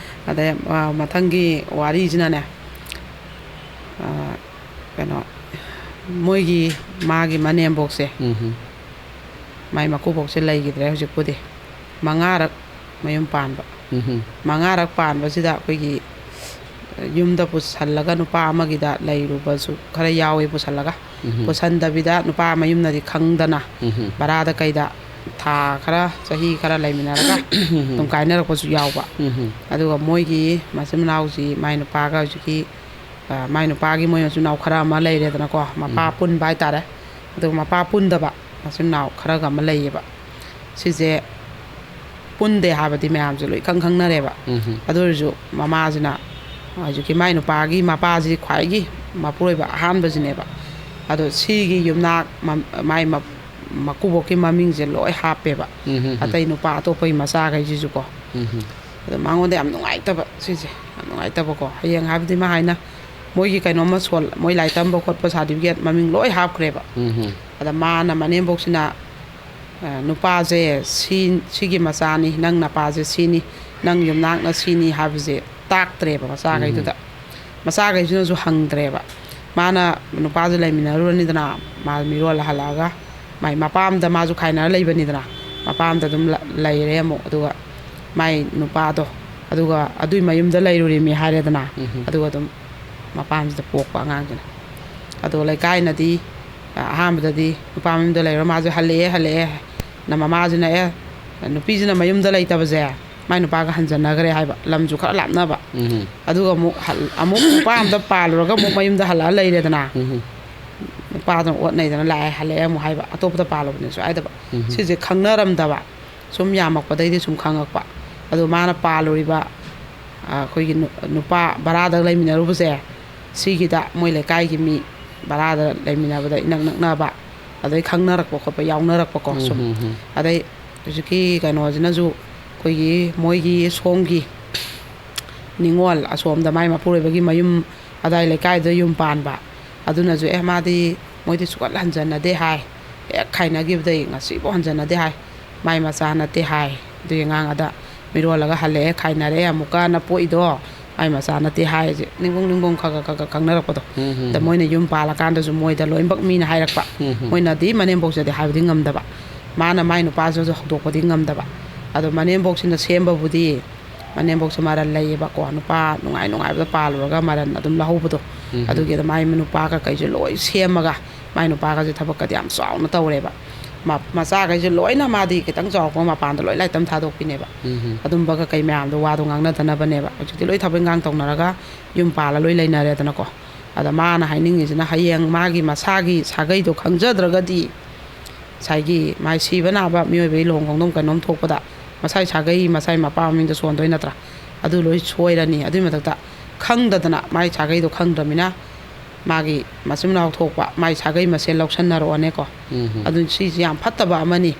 ꯑꯗꯩ, ꯑ, ꯃꯊꯪꯒꯤ ꯋꯥꯔꯤꯁꯤꯅꯅꯦ, ꯑ, ꯀꯩꯅꯣ, ꯃꯣꯏꯒꯤ, ꯃꯥꯒꯤ ꯃꯅꯦꯝꯕꯣꯛꯁꯦ, ꯎꯝ, ꯎꯝ꯫ ꯃꯥꯏ ꯃꯀꯨꯕꯣꯛꯁꯦ ꯂꯩꯈꯤꯗ꯭ꯔꯦ ꯍꯧꯖꯤꯛꯄꯨꯗꯤ꯫ ꯃꯉꯥꯔꯛ ꯃꯌꯨꯝ ꯄꯥꯟꯕ꯫ ꯎꯝ, ꯎꯝ꯫ ꯃꯉꯥꯔꯛ ꯄꯥꯟꯕꯁꯤꯗ ꯑꯩꯈꯣꯏꯒꯤ ꯌꯨꯝꯗ ꯄꯨꯁꯜꯂꯒ ꯅꯨꯄꯥ ꯑꯃꯒꯤꯗ ꯂꯩꯔꯨꯕꯁꯨ ꯈꯔ ꯌꯥꯎꯋꯤ ꯄꯨꯁꯜꯂꯒ꯫ ꯎꯝ, ꯎꯝ꯫ ꯄꯨꯁꯟꯗꯕꯤꯗ ꯅꯨꯄꯥ ꯃꯌꯨꯝꯅꯗꯤ ꯈꯪꯗꯅ ꯎꯝ, ꯎꯝ꯫ ꯚꯔꯥꯗ ꯀꯩꯗ ꯊꯥ ꯈꯔ, ꯆꯍꯤ ꯈꯔ ꯂꯩꯃꯤꯟꯅꯔꯒ ꯎꯝ, ꯎꯝ꯫ ꯑꯗꯨꯝ ꯀꯥꯏꯅꯔꯛꯄꯁꯨ ꯌꯥꯎꯕ꯫ ꯎꯝ, ꯎꯝ꯫ ꯑꯗꯨꯒ ꯃꯣꯏꯒꯤ ꯃꯆꯤꯟ ꯃꯅꯥꯎꯁꯤ, ꯃꯥꯏ ꯅꯨꯄꯥꯒ ꯍꯧꯖꯤꯛꯀꯤ, ꯑ, ꯃꯥꯏ ꯅꯨꯄꯥꯒꯤ ꯃꯣꯏ ꯃꯆꯤꯟ ꯃꯅꯥꯎ ꯈꯔ ꯑꯃ ꯂꯩꯔꯦꯗꯅꯀꯣ, ꯃꯄꯥ ꯎꯝ꯫ ꯄꯨꯟꯕ ꯍꯥꯏꯇꯥꯔꯦ꯫ ꯑꯗꯨꯒ ꯃꯄꯥ ꯄꯨꯟꯗꯕ ꯃꯆꯤꯟ ꯃꯅꯥꯎ ꯈꯔꯒ ꯑꯃ ꯂꯩꯌꯦꯕ꯫ ꯁꯤꯁꯦ ꯄꯨꯟꯗꯦ ꯍꯥꯏꯕꯗꯤ ꯃꯌꯥꯝꯁꯦ ꯂꯣꯏ ꯈꯪ ꯈꯪꯅꯔꯦꯕ꯫ ꯎꯝ, ꯎꯝ꯫ ꯑꯗꯨ ꯑꯣꯏꯔꯁꯨ ꯃꯃꯥꯁꯤꯅ ꯍꯧꯖꯤꯛꯀꯤ ꯃꯥꯏ ꯅꯨꯄꯥꯒꯤ ꯃꯄꯥꯁꯤ ꯈ꯭ꯋꯥꯏꯒꯤ ꯃꯄꯨꯔꯣꯏꯕ ꯑꯍꯥꯟꯕꯁꯤꯅꯦꯕ꯫ ꯑꯗꯣ ꯁꯤꯒꯤ ꯌꯨꯝꯅꯥꯛ ꯃ-, ꯃꯥꯏ ꯃ-, ꯃꯀꯨꯕꯣꯛꯀꯤ ꯃꯃꯤꯡꯁꯦ ꯂꯣꯏ ꯍꯥꯞꯄꯦꯕ꯫ ꯎꯝ, ꯎꯝ, ꯎꯝ꯫ ꯑꯇꯩ ꯅꯨꯄꯥ ꯑꯇꯣꯞꯄꯒꯤ ꯃꯆꯥꯈꯩꯁꯤꯁꯨꯀꯣ꯫ ꯎꯝ, ꯎꯝ꯫ ꯑꯗꯣ ꯃꯉꯣꯟꯗ ꯌꯥꯝ ꯅꯨꯡꯉꯥꯏꯇꯕ ꯁꯤꯁꯦ, ꯌꯥꯝ ꯅꯨꯡꯉꯥꯏꯇꯕꯀꯣ꯫ ꯍꯌꯦꯡ ꯍꯥꯏꯕꯗꯤ ꯃꯥ ꯍꯥꯏꯅ ꯃꯣꯏꯒꯤ ꯀꯩꯅꯣꯝꯃ ꯁꯣꯜ-, ꯃꯣꯏ ꯂꯥꯏꯔꯤꯛ ꯇꯝꯕ ꯈꯣꯠꯄ certificate ꯃꯃꯤꯡ ꯂꯣꯏ ꯍꯥꯞꯈ꯭ꯔꯦꯕ꯫ ꯎꯝ, ꯎꯝ꯫ ꯑꯗ ꯃꯥꯅ ꯃꯅꯦꯝꯕꯣꯛꯁꯤꯅ, ꯑ, "ꯅꯨꯄꯥꯁꯦ ꯁꯤ, ꯁꯤꯒꯤ ꯃꯆꯥꯅꯤ, ꯅꯪ ꯅꯄꯥꯁꯦ ꯁꯤꯅꯤ, ꯅꯪ ꯌꯨꯝꯅꯥꯛꯅ ꯁꯤꯅꯤ" ꯍꯥꯏꯕꯁꯦ ꯇꯥꯛꯇ꯭ꯔꯦꯕ ꯃꯆꯥꯈꯩꯗꯨꯗ꯫ ꯎꯝ꯫ ꯃꯆꯥꯈꯩꯁꯤꯅꯁꯨ ꯍꯪꯗ꯭ꯔꯦꯕ꯫ ꯃꯥꯅ ꯅꯨꯄꯥꯁꯦ ꯂꯩꯃꯤꯟꯅꯔꯨꯔꯅꯤꯗꯅ, ꯃꯥ ꯃꯤꯔꯣꯜ ꯍꯜꯂꯛꯑꯒ ꯃꯥꯏ ꯃꯄꯥ ꯑꯝꯗ ꯃꯥꯁꯨ ꯈꯥꯏꯅꯔ ꯂꯩꯕꯅꯤꯗꯅ, ꯃꯄꯥ ꯑꯝꯗ ꯑꯗꯨꯝ ꯂ-, ꯂꯩꯔꯦ ꯑꯃꯨꯛ꯫ ꯑꯗꯨꯒ ꯃꯥꯏ ꯅꯨꯄꯥꯗꯣ, ꯑꯗꯨꯒ ꯑꯗꯨꯏ ꯃꯌꯨꯝꯗ ꯂꯩꯔꯨꯔꯤꯃꯤ ꯍꯥꯏꯔꯦꯗꯅ, ꯎꯝ꯫ ꯑꯗꯨꯒ ꯑꯗꯨꯝ ꯃꯄꯥꯝꯁꯤꯗ ꯄꯣꯛꯄ ꯑꯉꯥꯡꯁꯤꯅ꯫ ꯑꯗꯣ ꯂꯩꯀꯥꯏꯅꯗꯤ, ꯑ, ꯑꯍꯥꯟꯕꯗꯗꯤ ꯅꯨꯄꯥ ꯃꯌꯨꯝꯗ ꯂꯩꯔꯨꯔ ꯃꯥꯁꯦ ꯍꯜꯂꯛꯑꯦ, ꯍꯜꯂꯛꯑꯦ꯫ ꯅ ꯃꯃꯥꯁꯤꯅ, "ꯑꯦ, ꯅꯨꯄꯤꯁꯤꯅ ꯃꯌꯨꯝꯗ ꯂꯩꯇꯕꯁꯦ ꯃꯥꯏ ꯅꯨꯄꯥꯒ ꯍꯟꯖꯟꯅꯈ꯭ꯔꯦ" ꯍꯥꯏꯕ, ꯂꯝꯁꯨ ꯈꯔ ꯂꯥꯞꯅꯕ꯫ ꯎꯝ꯫ ꯑꯗꯨꯒ ꯑꯃꯨꯛ ꯍꯜ-, ꯑꯃꯨꯛ ꯅꯨꯄꯥ ꯑꯝꯗ ꯄꯥꯜꯂꯨꯔꯒ ꯑꯃꯨꯛ ꯃꯌꯨꯝꯗ ꯍꯜꯂꯛꯑ ꯂꯩꯔꯦꯗꯅ꯫ ꯎꯝ꯫ ꯅꯨꯄꯥꯗꯨꯅ ꯑꯣꯠ ꯅꯩꯗꯅ ꯂꯥꯛꯑꯦ, ꯍꯜꯂꯛꯑꯦ ꯑꯃꯨꯛ ꯍꯥꯏꯕ, ꯑꯇꯣꯞꯄꯗ ꯄꯥꯜꯂꯨꯕꯅꯦꯁꯨ ꯍꯥꯏꯗꯕ꯫ ꯎꯝ꯫ ꯁꯤꯁꯦ ꯈꯪꯅꯔꯝꯗꯕ꯫ ꯁꯨꯝ ꯌꯥꯝꯃꯛꯄꯗꯩꯗꯤ ꯁꯨꯝ ꯈꯪꯉꯛꯄ꯫ ꯑꯗꯣ ꯃꯥꯅ ꯄꯥꯜꯂꯨꯔꯤꯕ, ꯑ, ꯑꯩꯈꯣꯏꯒꯤ ꯅꯨ-, ꯅꯨꯄꯥ ꯚꯔꯥꯗ ꯂꯩꯃꯤꯟꯅꯔꯨꯕꯁꯦ, ꯁꯤꯒꯤꯗ ꯃꯣꯏ ꯂꯩꯀꯥꯏꯒꯤ ꯃꯤ ꯚꯔꯥꯗ ꯂꯩꯃꯤꯟꯅꯕꯗ ꯏꯅꯛ ꯅꯛꯅꯕ, ꯑꯗꯩ ꯈꯪꯅꯔꯛꯄ ꯈꯣꯠꯄ ꯌꯥꯎꯅꯔꯛꯄꯀꯣ, ꯎꯝ, ꯁꯨꯝ꯫ ꯎꯝ, ꯎꯝ꯫ ꯑꯗꯩ ꯍꯧꯖꯤꯛꯀꯤ ꯀꯩꯅꯣꯁꯤꯅꯁꯨ, ꯑꯩꯈꯣꯏꯒꯤ ꯃꯣꯏꯒꯤ ꯁꯣꯝꯒꯤ ꯅꯤꯉꯣꯜ ꯑꯁꯣꯝꯗ ꯃꯥꯏ ꯃꯄꯨꯔꯣꯏꯕꯒꯤ ꯃꯌꯨꯝ ꯑꯗꯥꯏ ꯂꯩꯀꯥꯏꯗ ꯌꯨꯝ ꯄꯥꯟꯕ, ꯑꯗꯨꯅꯁꯨ "ꯑꯦ, ꯃꯥꯗꯤ, ꯃꯣꯏꯗꯤ ꯁꯨꯛꯍꯟ ꯍꯟꯖꯟꯅꯗꯦ ꯍꯥꯏ, ꯍꯦꯛ ꯈꯥꯏꯅꯈꯤꯕꯗꯩ ꯉꯁꯤꯐꯥꯎ ꯍꯟꯖꯟꯅꯗꯦ ꯍꯥꯏ, ꯃꯥꯏ ꯃꯆꯥ ꯅꯠꯇꯦ" ꯍꯥꯏ꯫ ꯑꯗꯨꯒꯤ ꯑꯉꯥꯡ ꯑꯗ ꯃꯤꯔꯣꯜꯂꯒ ꯍꯜꯂꯛꯑꯦ, ꯈꯥꯏꯅꯔꯛꯑꯦ ꯑꯃꯨꯛꯀꯅ ꯄꯣꯛꯏꯗꯣ, ꯃꯥꯏ ꯃꯆꯥ ꯅꯠꯇꯦ ꯍꯥꯏꯁꯦ ꯅꯤꯡꯕꯨꯡ ꯅꯤꯡꯕꯨꯡ ꯈꯔ ꯈꯔ ꯈꯔ ꯈꯔ ꯈꯪꯅꯔꯛꯄꯗꯣ꯫ ꯎꯝ, ꯎꯝ, ꯑꯗ ꯎꯝ꯫ ꯃꯣꯏꯅ ꯌꯨꯝ ꯄꯥꯜꯂꯀꯥꯟꯗꯁꯨ ꯃꯣꯏꯗ ꯂꯣꯏꯅꯃꯛ ꯃꯤꯅ ꯍꯥꯏꯔꯛꯄ꯫ ꯎꯝ, ꯎꯝ꯫ ꯃꯣꯏꯅꯗꯤ ꯃꯅꯦꯝꯕꯣꯛꯁꯤꯗꯤ ꯍꯥꯏꯕꯗꯤ ꯉꯝꯗꯕ, ꯃꯥꯅ ꯃꯥꯏ ꯅꯨꯄꯥꯁꯤꯁꯨ ꯍꯧꯗꯣꯛꯄꯗꯤ ꯉꯝꯗꯕ꯫ ꯑꯗꯣ ꯃꯅꯦꯝꯕꯣꯛꯁꯤꯅ ꯁꯦꯝꯕꯕꯨꯗꯤ, ꯃꯅꯦꯝꯕꯣꯛꯁꯦ ꯃꯔꯜ ꯂꯩꯌꯦꯕꯀꯣ, ꯅꯨꯄꯥ ꯅꯨꯡꯉꯥꯏ ꯅꯨꯡꯉꯥꯏꯕꯗ ꯄꯥꯜꯂꯨꯔꯒ ꯃꯔꯜ ꯑꯗꯨꯝ ꯂꯧꯍꯧꯕꯗꯣ꯫ ꯎꯝ, ꯎꯝ꯫ ꯑꯗꯨꯒꯤ ꯑꯗ ꯃꯥꯏ ꯅꯨꯄꯥ ꯀꯩꯀꯩꯁꯨ ꯂꯣꯏ ꯁꯦꯝꯃꯒ, ꯃꯥꯏ ꯅꯨꯄꯥꯒꯁꯦ ꯊꯕꯛꯀꯗꯤ ꯌꯥꯝ ꯆꯥꯎꯅ ꯇꯧꯔꯦꯕ꯫ ꯃ-, ꯃꯆꯥꯈꯩꯁꯦ ꯂꯣꯏꯅ ꯃꯥꯗꯤ ꯈꯤꯇꯪ ꯆꯥꯎꯔꯛꯄ ꯃꯄꯥꯟꯗ ꯂꯣꯏ ꯂꯥꯏꯔꯤꯛ ꯇꯝ ꯊꯥꯗꯣꯛꯄꯤꯅꯦꯕ꯫ ꯎꯝ, ꯎꯝ꯫ ꯑꯗꯨꯝꯕ ꯀꯩꯀꯩ ꯃꯌꯥꯝꯗꯣ ꯋꯥꯗꯣ ꯉꯥꯡꯅꯗꯅꯕꯅꯦꯕ꯫ ꯍꯧꯖꯤꯛꯇꯤ ꯂꯣꯏ ꯊꯕꯛ ꯏꯪꯈꯥꯡ ꯇꯧꯅꯔꯒ ꯌꯨꯝ ꯄꯥꯜꯂ ꯂꯣꯏ ꯂꯩꯅꯔꯦꯗꯅꯀꯣ꯫ ꯑꯗ ꯃꯥꯅ ꯍꯥꯏꯅꯤꯡꯉꯤꯁꯤꯅ, ꯍꯌꯦꯡ ꯃꯥꯒꯤ ꯃꯁꯥꯒꯤ ꯁꯥꯒꯩꯗꯣ ꯈꯪꯖꯗ꯭ꯔꯒꯗꯤ, ꯉꯁꯥꯏꯒꯤ ꯃꯥꯏ ꯁꯤꯕ ꯅꯥꯕ, ꯃꯤꯑꯣꯏꯕꯒꯤ ꯂꯨꯍꯣꯡ ꯈꯣꯡꯗꯣꯡ ꯀꯩꯅꯣꯝ ꯊꯣꯛꯄꯗ ꯃꯁꯥꯏ ꯁꯥꯒꯩ, ꯃꯁꯥꯏ ꯃꯄꯥ ꯃꯃꯤꯡꯗ ꯁꯣꯟꯗꯣꯏ ꯅꯠꯇ꯭ꯔꯥ? ꯑꯗꯨ ꯂꯣꯏ ꯁꯣꯏꯔꯅꯤ꯫ ꯑꯗꯨꯏ ꯃꯊꯛꯇ ꯈꯪꯗꯗꯅ, ꯃꯥꯏ ꯁꯥꯒꯩꯗꯣ ꯈꯪꯗ꯭ꯔꯃꯤꯅ, ꯃꯥꯒꯤ ꯃꯆꯤꯟ ꯃꯅꯥꯎ ꯊꯣꯛꯄ ꯃꯥꯏ ꯁꯥꯒꯩ ꯃꯁꯦꯜ ꯂꯧꯁꯟꯅꯔꯛꯑꯣꯅꯦꯀꯣ꯫ ꯎꯝ, ꯎꯝ꯫ ꯑꯗꯨꯅ ꯁꯤꯁꯦ ꯌꯥꯝ ꯐꯠꯇꯕ ꯑꯃꯅꯤ꯫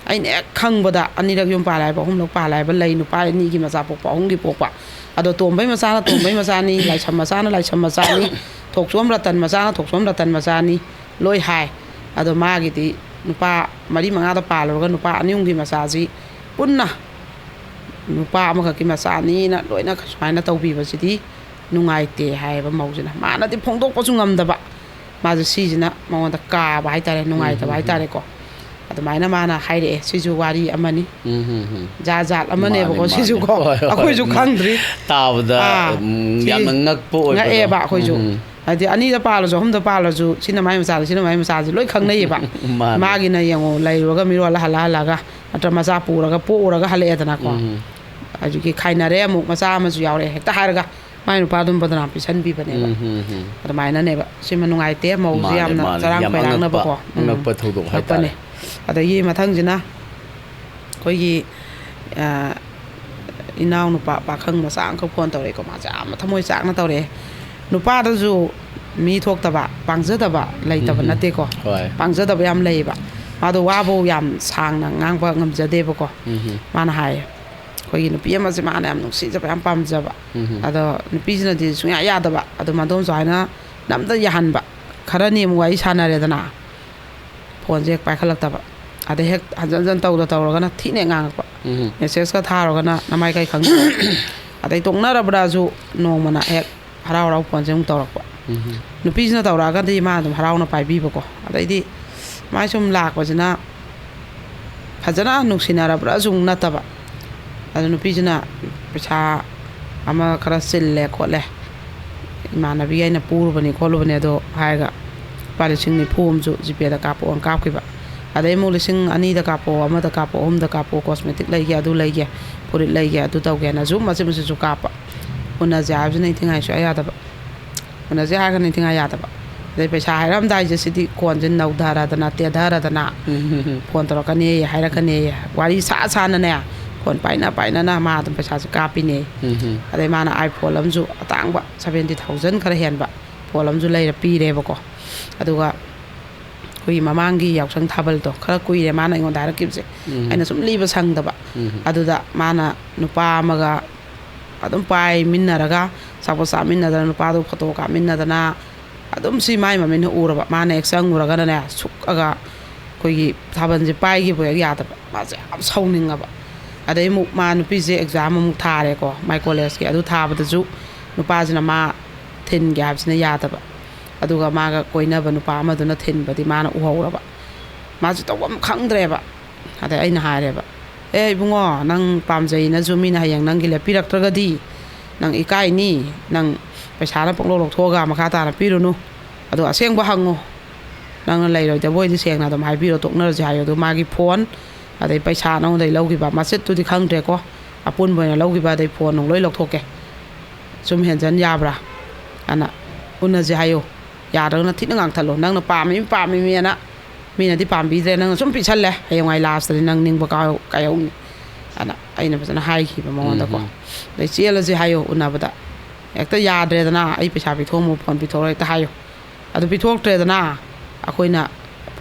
ꯑꯩꯅ ꯍꯦꯛ ꯈꯪꯕꯗ ꯑꯅꯤꯔꯛ ꯌꯨꯝ ꯄꯥꯜꯂꯦ ꯍꯥꯏꯕ, ꯑꯍꯨꯝꯂꯛ ꯄꯥꯜꯂꯦ ꯍꯥꯏꯕ ꯂꯩ, ꯅꯨꯄꯥ ꯑꯅꯤꯒꯤ ꯃꯆꯥ ꯄꯣꯛꯄ, ꯑꯍꯨꯝꯒꯤ ꯄꯣꯛꯄ꯫ ꯑꯗꯣ ꯇꯣꯝꯕꯩ ꯃꯆꯥꯅ ꯇꯣꯝꯕꯩ ꯃꯆꯥꯅꯤ, ꯂꯥꯏꯁꯝ ꯃꯆꯥꯅ ꯂꯥꯏꯁꯝ ꯃꯆꯥꯅꯤ, ꯊꯣꯛꯆꯣꯝ ꯔꯇꯟ ꯃꯆꯥꯅ ꯊꯣꯛꯆꯣꯝ ꯔꯇꯟ ꯃꯆꯥꯅꯤ, ꯂꯣꯏ ꯍꯥꯏ꯫ ꯑꯗꯣ ꯃꯥꯒꯤꯗꯤ ꯅꯨꯄꯥ ꯃꯔꯤ ꯃꯉꯥꯗ ꯄꯥꯜꯂꯨꯔꯒ ꯅꯨꯄꯥ ꯑꯅꯤ ꯑꯍꯨꯝꯒꯤ ꯃꯆꯥꯁꯤ ꯄꯨꯟꯅ ꯅꯨꯄꯥ ꯑꯃꯈꯛꯀꯤ ꯃꯆꯥꯅꯤꯅ ꯂꯣꯏꯅ ꯁꯨꯃꯥꯏꯅ ꯇꯧꯕꯤꯕꯁꯤꯗꯤ ꯅꯨꯡꯉꯥꯏꯇꯦ ꯍꯥꯏꯌꯦꯕ ꯃꯧꯁꯤꯅ꯫ ꯃꯥꯅꯗꯤ ꯐꯣꯡꯗꯣꯛꯄꯁꯨ ꯉꯝꯗꯕ, ꯃꯥꯁꯦ ꯁꯤꯁꯤꯅ ꯃꯉꯣꯟꯗ ꯀꯥꯕ ꯍꯥꯏꯇꯥꯔꯦ, ꯎꯝ, ꯅꯨꯡꯉꯥꯏꯇꯕ ꯎꯝ, ꯎꯝ꯫ ꯍꯥꯏꯇꯥꯔꯦꯀꯣ꯫ ꯑꯗꯨꯃꯥꯏꯅ ꯃꯥꯅ ꯍꯥꯏꯔꯛꯑꯦ꯫ ꯁꯤꯁꯨ ꯋꯥꯔꯤ ꯑꯃꯅꯤ꯫ ꯎꯝ, ꯎꯝ, ꯎꯝ꯫ ꯖꯥꯠ ꯖꯥꯠ ꯑꯃꯅꯦꯕꯀꯣ꯫ ꯃꯥꯅꯦ, ꯃꯥꯅꯦ꯫ ꯁꯤꯁꯨꯀꯣ꯫ ꯍꯣꯏ, ꯍꯣꯏ, ꯑꯩꯈꯣꯏꯁꯨ ꯃꯥꯅꯦ꯫ ꯈꯪꯗ꯭ꯔꯤ꯫ ꯇꯥꯕꯗ, ꯑꯥ, ꯎꯝ, ꯁꯤ ꯌꯥꯝꯅ ꯉꯛꯄ ꯑꯣꯏꯕꯗꯣ꯫ ꯉꯛꯑꯦꯕ ꯑꯩꯈꯣꯏꯁꯨ꯫ ꯎꯝ, ꯎꯝ꯫ ꯍꯥꯏꯗꯤ ꯑꯅꯤꯗ ꯄꯥꯜꯂꯁꯨ ꯑꯍꯨꯝꯗ ꯄꯥꯜꯂꯁꯨ ꯁꯤꯅ ꯃꯥꯏ ꯃꯆꯥꯅꯤ, ꯁꯤꯅ ꯃꯥꯏ ꯃꯆꯥꯅꯤ ꯂꯣꯏ ꯈꯪꯅꯩꯌꯦꯕ꯫ ꯃꯥꯅꯦ꯫ ꯃꯥꯒꯤꯅ ꯌꯦꯡꯉꯣ, ꯂꯩꯔꯨꯔꯒ ꯃꯤꯔꯣꯜꯂ ꯍꯜꯂ ꯍꯜꯂꯒ ꯅꯠꯇ꯭ꯔ ꯃꯆꯥ ꯄꯨꯔꯒ ꯄꯣꯛꯎꯔꯒ ꯍꯜꯂꯛꯑꯦꯗꯅꯀꯣ꯫ ꯎꯝ꯫ ꯑꯗꯨꯒꯤ ꯈꯥꯏꯅꯔꯦ ꯑꯃꯨꯛ, ꯃꯆꯥ ꯑꯃꯁꯨ ꯌꯥꯎꯔꯛꯑꯦ ꯍꯦꯛꯇ ꯍꯥꯏꯔꯒ ꯃꯥꯏ ꯅꯨꯄꯥ ꯑꯗꯨꯝ ꯕꯗꯅꯥꯝ ꯄꯤꯁꯟꯕꯤꯕꯅꯦꯕ꯫ ꯎꯝ, ꯎꯝ, ꯎꯝ꯫ ꯑꯗꯨꯃꯥꯏꯅꯅꯦꯕ꯫ ꯁꯤꯃ ꯅꯨꯡꯉꯥꯏꯇꯦ, ꯃꯧꯁꯦ ꯃꯥꯅꯦ, ꯌꯥꯝꯅ ꯃꯥꯅꯦ꯫ ꯆꯔꯥꯡ ꯌꯥꯝ ꯑꯉꯛꯄ, ꯈꯣꯏꯔꯥꯡꯅꯕꯀꯣ꯫ ꯎꯝ꯫ ꯑꯉꯛꯄ ꯊꯧꯗꯣꯛ ꯑꯉꯛꯄꯅꯦ꯫ ꯍꯥꯏꯇꯥꯔꯦ꯫ ꯑꯗꯒꯤ ꯃꯊꯪꯁꯤꯅ ꯑꯩꯈꯣꯏꯒꯤ, ꯑ, ꯏꯅꯥꯎꯅꯨꯄꯥ ꯄꯥꯈꯪ ꯃꯆꯥ ꯑꯃꯈꯛ ꯐꯣꯟ ꯇꯧꯔꯛꯑꯦꯀꯣ꯫ ꯃꯥꯁꯦ ꯌꯥꯝꯅ ꯊꯃꯣꯏ ꯆꯥꯛꯅ ꯇꯧꯔꯛꯑꯦ꯫ ꯅꯨꯄꯥꯗꯁꯨ ꯃꯤ ꯊꯣꯛꯇꯕ, ꯄꯥꯡꯖꯗꯕ ꯂꯩꯇꯕ ꯎꯝ꯫ ꯅꯠꯇꯦꯀꯣ꯫ ꯍꯣꯏ꯫ ꯄꯥꯡꯖꯗꯕ ꯌꯥꯝ ꯂꯩꯌꯦꯕ꯫ ꯃꯥꯗꯣ ꯋꯥꯕꯧ ꯌꯥꯝ ꯁꯥꯡꯅ ꯉꯥꯡꯕ ꯉꯝꯖꯗꯦꯕꯀꯣ꯫ ꯎꯝ꯫ ꯃꯥꯅ ꯍꯥꯏꯌꯦ, ꯑꯩꯈꯣꯏꯒꯤ ꯅꯨꯄꯤ ꯑꯃꯁꯦ ꯃꯥꯅ ꯌꯥꯝ ꯅꯨꯡꯁꯤꯖꯕ, ꯌꯥꯝ ꯄꯥꯝꯖꯕ꯫ ꯑꯗꯣ ꯅꯨꯄꯤꯁꯤꯅꯗꯤ ꯁꯨꯡꯌꯥ ꯌꯥꯗꯕ꯫ ꯑꯗꯣ ꯃꯗꯣꯝꯆꯥ ꯍꯣꯏꯅ ꯅꯝꯗ ꯌꯥꯍꯟꯕ꯫ ꯈꯔꯅꯤ ꯑꯃꯨꯛ ꯋꯥꯔꯤ ꯁꯥꯟꯅꯔꯦꯗꯅ, ꯐꯣꯟꯁꯦ ꯍꯦꯛ ꯄꯥꯏꯈꯠꯂꯛꯇꯕ꯫ ꯑꯗꯩ ꯍꯦꯛ ꯍꯟꯖꯟ ꯍꯟꯖꯟ ꯇꯧꯗ ꯇꯧꯔꯒꯅ ꯊꯤꯅ ꯍꯦꯛ ꯉꯥꯡꯉꯛꯄ꯫ ꯃꯦꯁꯦꯖꯀ ꯊꯥꯔꯨꯔꯒꯅ ꯅꯃꯥꯏ ꯀꯩ ꯈꯪꯗꯕ꯫ ꯑꯗꯩ ꯇꯣꯛꯅꯔꯕ꯭ꯔꯥꯁꯨ ꯅꯣꯡꯃꯅ ꯍꯦꯛ ꯍꯔꯥꯎ ꯍꯔꯥꯎ ꯐꯣꯟꯁꯦ ꯑꯃꯨꯛ ꯇꯧꯔꯛꯄ꯫ ꯅꯨꯄꯤꯁꯤꯅ ꯇꯧꯔꯛꯑꯒꯗꯤ ꯃꯥ ꯑꯗꯨꯝ ꯍꯔꯥꯎꯅ ꯄꯥꯏꯕꯤꯕꯀꯣ꯫ ꯑꯗꯩꯗꯤ ꯃꯥꯏ ꯁꯨꯝ ꯂꯥꯛꯄꯁꯤꯅ ꯐꯖꯅ ꯅꯨꯡꯁꯤꯅꯔꯕ꯭ꯔꯥꯁꯨ ꯑꯃꯨꯛ ꯅꯠꯇꯕ꯫ ꯑꯗꯨ ꯅꯨꯄꯤꯁꯤꯅ ꯄꯩꯁꯥ ꯑꯃ ꯈꯔ ꯆꯤꯜꯂꯦ ꯈꯣꯠꯂꯦ, ꯏꯃꯥꯟꯅꯕꯤ ꯑꯩꯅ ꯄꯨꯔꯨꯕꯅꯤ ꯈꯣꯠꯂꯨꯕꯅꯤ ꯑꯗꯣ ꯍꯥꯏꯔꯒ ꯂꯨꯄꯥ ꯂꯤꯁꯤꯡ ꯅꯤꯐꯨ ꯑꯃꯁꯨ ꯖꯤꯄꯦꯗ ꯀꯥꯞꯄꯛꯑꯣꯅ ꯀꯥꯞꯈꯤꯕ꯫ ꯑꯗꯩ ꯑꯃꯨꯛ ꯂꯤꯁꯤꯡ ꯑꯅꯤꯗ ꯀꯥꯞꯄꯛꯑꯣ, ꯑꯃꯗ ꯀꯥꯞꯄꯛꯑꯣ, ꯑꯍꯨꯝꯗ ꯀꯥꯞꯄꯛꯑꯣ, ꯀꯣꯁꯃꯦꯇꯤꯛ ꯂꯩꯒꯦ, ꯑꯗꯨ ꯂꯩꯒꯦ, ꯐꯨꯔꯤꯠ ꯂꯩꯒꯦ, ꯑꯗꯨ ꯇꯧꯒꯦꯅ ꯁꯨꯝ ꯃꯆꯤꯠ ꯃꯆꯤꯠꯁꯨ ꯀꯥꯞꯄ꯫ ꯎꯅꯁꯦ ꯍꯥꯏꯕꯁꯤꯅ ꯏꯟꯊꯤ ꯅꯨꯡꯉꯥꯏ ꯁꯨꯡꯌꯥ ꯌꯥꯗꯕ꯫ ꯎꯅꯁꯦ ꯍꯥꯏꯔꯒꯅ ꯏꯟꯊꯤ ꯅꯨꯡꯉꯥꯏ ꯌꯥꯗꯕ꯫ ꯑꯗꯩ ꯄꯩꯁꯥ ꯍꯥꯏꯔꯝꯗꯥꯏꯁꯦ ꯁꯤꯗꯤ ꯈꯣꯟꯁꯦ ꯅꯧꯊꯔꯗꯅ ꯇꯦꯊꯔꯗꯅ ꯐꯣꯟ ꯇꯧꯔꯛꯀꯅꯤ ꯍꯥꯏꯔꯛꯀꯅꯤ, ꯋꯥꯔꯤ ꯁꯥ ꯁꯥꯅꯅꯦ ꯐꯣꯟ ꯄꯥꯏꯅ ꯄꯥꯏꯅꯅ ꯃꯥ ꯑꯗꯨꯝ ꯄꯩꯁꯥꯁꯦ ꯀꯥꯞꯄꯤꯅꯦ꯫ ꯑꯗꯩ ꯃꯥꯅ ꯑꯥꯏꯐꯣꯟ ꯑꯃꯁꯨ ꯑꯇꯥꯡꯕ ꯁꯚꯦꯟꯇꯤ ꯊꯥꯎꯖꯟ ꯈꯔ ꯍꯦꯟꯕ ꯐꯣꯟ ꯑꯃꯁꯨ ꯂꯩꯔ ꯄꯤꯔꯦꯕꯀꯣ꯫ ꯑꯗꯨꯒ ꯑꯩꯈꯣꯏꯒꯤ ꯃꯃꯥꯡꯒꯤ ꯌꯥꯎꯁꯪ ꯊꯥꯕꯜꯗꯣ ꯈꯔ ꯀꯨꯏꯔꯦ ꯃꯥꯅ ꯑꯩꯉꯣꯟꯗ ꯍꯥꯏꯔꯛꯈꯤꯕꯁꯦ꯫ ꯑꯩꯅ ꯁꯨꯝ ꯂꯤꯕ ꯁꯪꯗꯕ꯫ ꯑꯗꯨꯗ ꯃꯥꯅ ꯅꯨꯄꯥ ꯑꯃꯒ ꯑꯗꯨꯝ ꯄꯥꯏꯃꯤꯟꯅꯔꯒ ꯑꯆꯥꯄꯣꯠ ꯆꯥꯃꯤꯟꯅꯗꯅ ꯅꯨꯄꯥꯗꯨ ꯐꯣꯇꯣ ꯀꯥꯞꯃꯤꯟꯅꯗꯅ ꯑꯗꯨꯝ ꯁꯤ ꯃꯥꯏ ꯃꯃꯤꯠꯅ ꯎꯔꯕ꯫ ꯃꯥꯅ ꯍꯦꯛ ꯆꯪꯉꯨꯔꯒꯅꯅꯦ ꯁꯨꯛꯑꯒ ꯑꯩꯈꯣꯏꯒꯤ ꯊꯥꯕꯜꯁꯦ ꯄꯥꯏꯈꯤꯕ ꯍꯦꯛ ꯌꯥꯗꯕ꯫ ꯃꯥꯁꯦ ꯌꯥꯝ ꯁꯥꯎꯅꯤꯡꯉꯕ꯫ ꯑꯗꯩ ꯑꯃꯨꯛ ꯃꯥ ꯅꯨꯄꯤꯁꯦ ꯑꯦꯛꯖꯥꯝ ꯑꯃꯨꯛ ꯊꯥꯔꯦꯀꯣ ꯃꯥꯏ ꯀꯣꯂꯦꯖꯀꯤ꯫ ꯑꯗꯨ ꯊꯥꯕꯗꯁꯨ ꯅꯨꯄꯥꯁꯤꯅ ꯃꯥ ꯊꯤꯟꯒꯦ ꯍꯥꯏꯕꯁꯤꯅ ꯌꯥꯗꯕ꯫ ꯑꯗꯨꯒ ꯃꯥꯒ ꯀꯣꯏꯅꯕ ꯅꯨꯄꯥ ꯑꯃꯗꯨꯅ ꯊꯤꯟꯕꯗꯤ ꯃꯥꯅ ꯎꯍꯧꯔꯕ꯫ ꯃꯥꯁꯨ ꯇꯧꯐꯝ ꯈꯪꯗ꯭ꯔꯦꯕ꯫ ꯑꯗꯩ ꯑꯩꯅ ꯍꯥꯏꯔꯦꯕ, "ꯑꯦ ꯏꯕꯨꯡꯉꯣ, ꯅꯪ ꯄꯥꯝꯖꯩꯅꯁꯨ ꯃꯤꯅ ꯍꯌꯦꯡ ꯅꯪꯒꯤ ꯂꯦꯞꯄꯤꯔꯛꯇ꯭ꯔꯒꯗꯤ ꯅꯪ ꯏꯀꯥꯏꯅꯤ꯫ ꯅꯪ ꯄꯩꯁꯥꯅ ꯄꯪꯂꯧ ꯂꯧꯊꯣꯛꯑꯒ ꯃꯈꯥ ꯇꯥꯅ ꯄꯤꯔꯨꯅꯨ꯫ ꯑꯗꯣ ꯑꯁꯦꯡꯕ ꯍꯪꯉꯣ꯫ ꯅꯪꯅ ꯂꯩꯔꯣꯏꯗꯕ ꯑꯣꯏꯗꯤ ꯁꯦꯡꯅ ꯑꯗꯨꯝ ꯍꯥꯏꯕꯤꯔꯣ, ꯇꯣꯛꯅꯔꯁꯦ ꯍꯥꯏꯌꯣ꯫" ꯑꯗꯣ ꯃꯥꯒꯤ ꯐꯣꯟ, ꯑꯗꯩ ꯄꯩꯁꯥ ꯅꯉꯣꯟꯗꯒꯤ ꯂꯧꯈꯤꯕ, ꯃꯆꯤꯠꯇꯨꯗꯤ ꯈꯪꯗ꯭ꯔꯦꯀꯣ, ꯑꯄꯨꯟꯕ ꯑꯣꯏꯅ ꯂꯧꯈꯤꯕ, ꯑꯗꯩ ꯐꯣꯟ ꯅꯨꯡ ꯂꯣꯏ ꯂꯧꯊꯣꯛꯀꯦ꯫ ꯁꯨꯝ ꯍꯦꯟꯖꯟ ꯌꯥꯕ꯭ꯔꯥ? ꯑꯅ ꯎꯅꯁꯦ ꯍꯥꯏꯌꯣ꯫ ꯌꯥꯗ꯭ꯔꯒꯅ ꯊꯤꯅ ꯉꯥꯡꯊꯠꯂꯣ꯫ ꯅꯪꯅ ꯄꯥꯝꯃꯤ ꯄꯥꯝꯃꯤꯃꯦꯅ ꯃꯤꯅꯗꯤ ꯄꯥꯝꯕꯤꯗ꯭ꯔꯦ, ꯅꯪꯅ ꯁꯨꯝ ꯄꯤꯁꯜꯂꯦ, ꯍꯌꯦꯡꯋꯥꯏ ꯂꯥꯁꯇꯗꯤ ꯅꯪ ꯅꯤꯡꯕ ꯀꯥꯏꯍꯧ-, ꯀꯥꯏꯍꯧꯅꯤ꯫ ꯑꯅ ꯑꯩꯅ ꯐꯖꯅ ꯍꯥꯏꯈꯤꯕ ꯃꯉꯣꯟꯗꯀꯣ꯫ ꯑꯗꯩ ꯆꯦꯜꯂꯁꯦ ꯍꯥꯏꯌꯣ ꯎꯅꯕꯗ꯫ ꯍꯦꯛꯇ ꯌꯥꯗ꯭ꯔꯦꯗꯅ, ꯑꯩ ꯄꯩꯁꯥ ꯄꯤꯊꯣꯛꯑꯝꯃꯣ, ꯐꯣꯟ ꯄꯤꯊꯣꯛꯑꯣ ꯍꯦꯛꯇ ꯍꯥꯏꯌꯣ꯫ ꯑꯗꯨ ꯄꯤꯊꯣꯛꯇ꯭ꯔꯦꯗꯅ, ꯑꯩꯈꯣꯏꯅ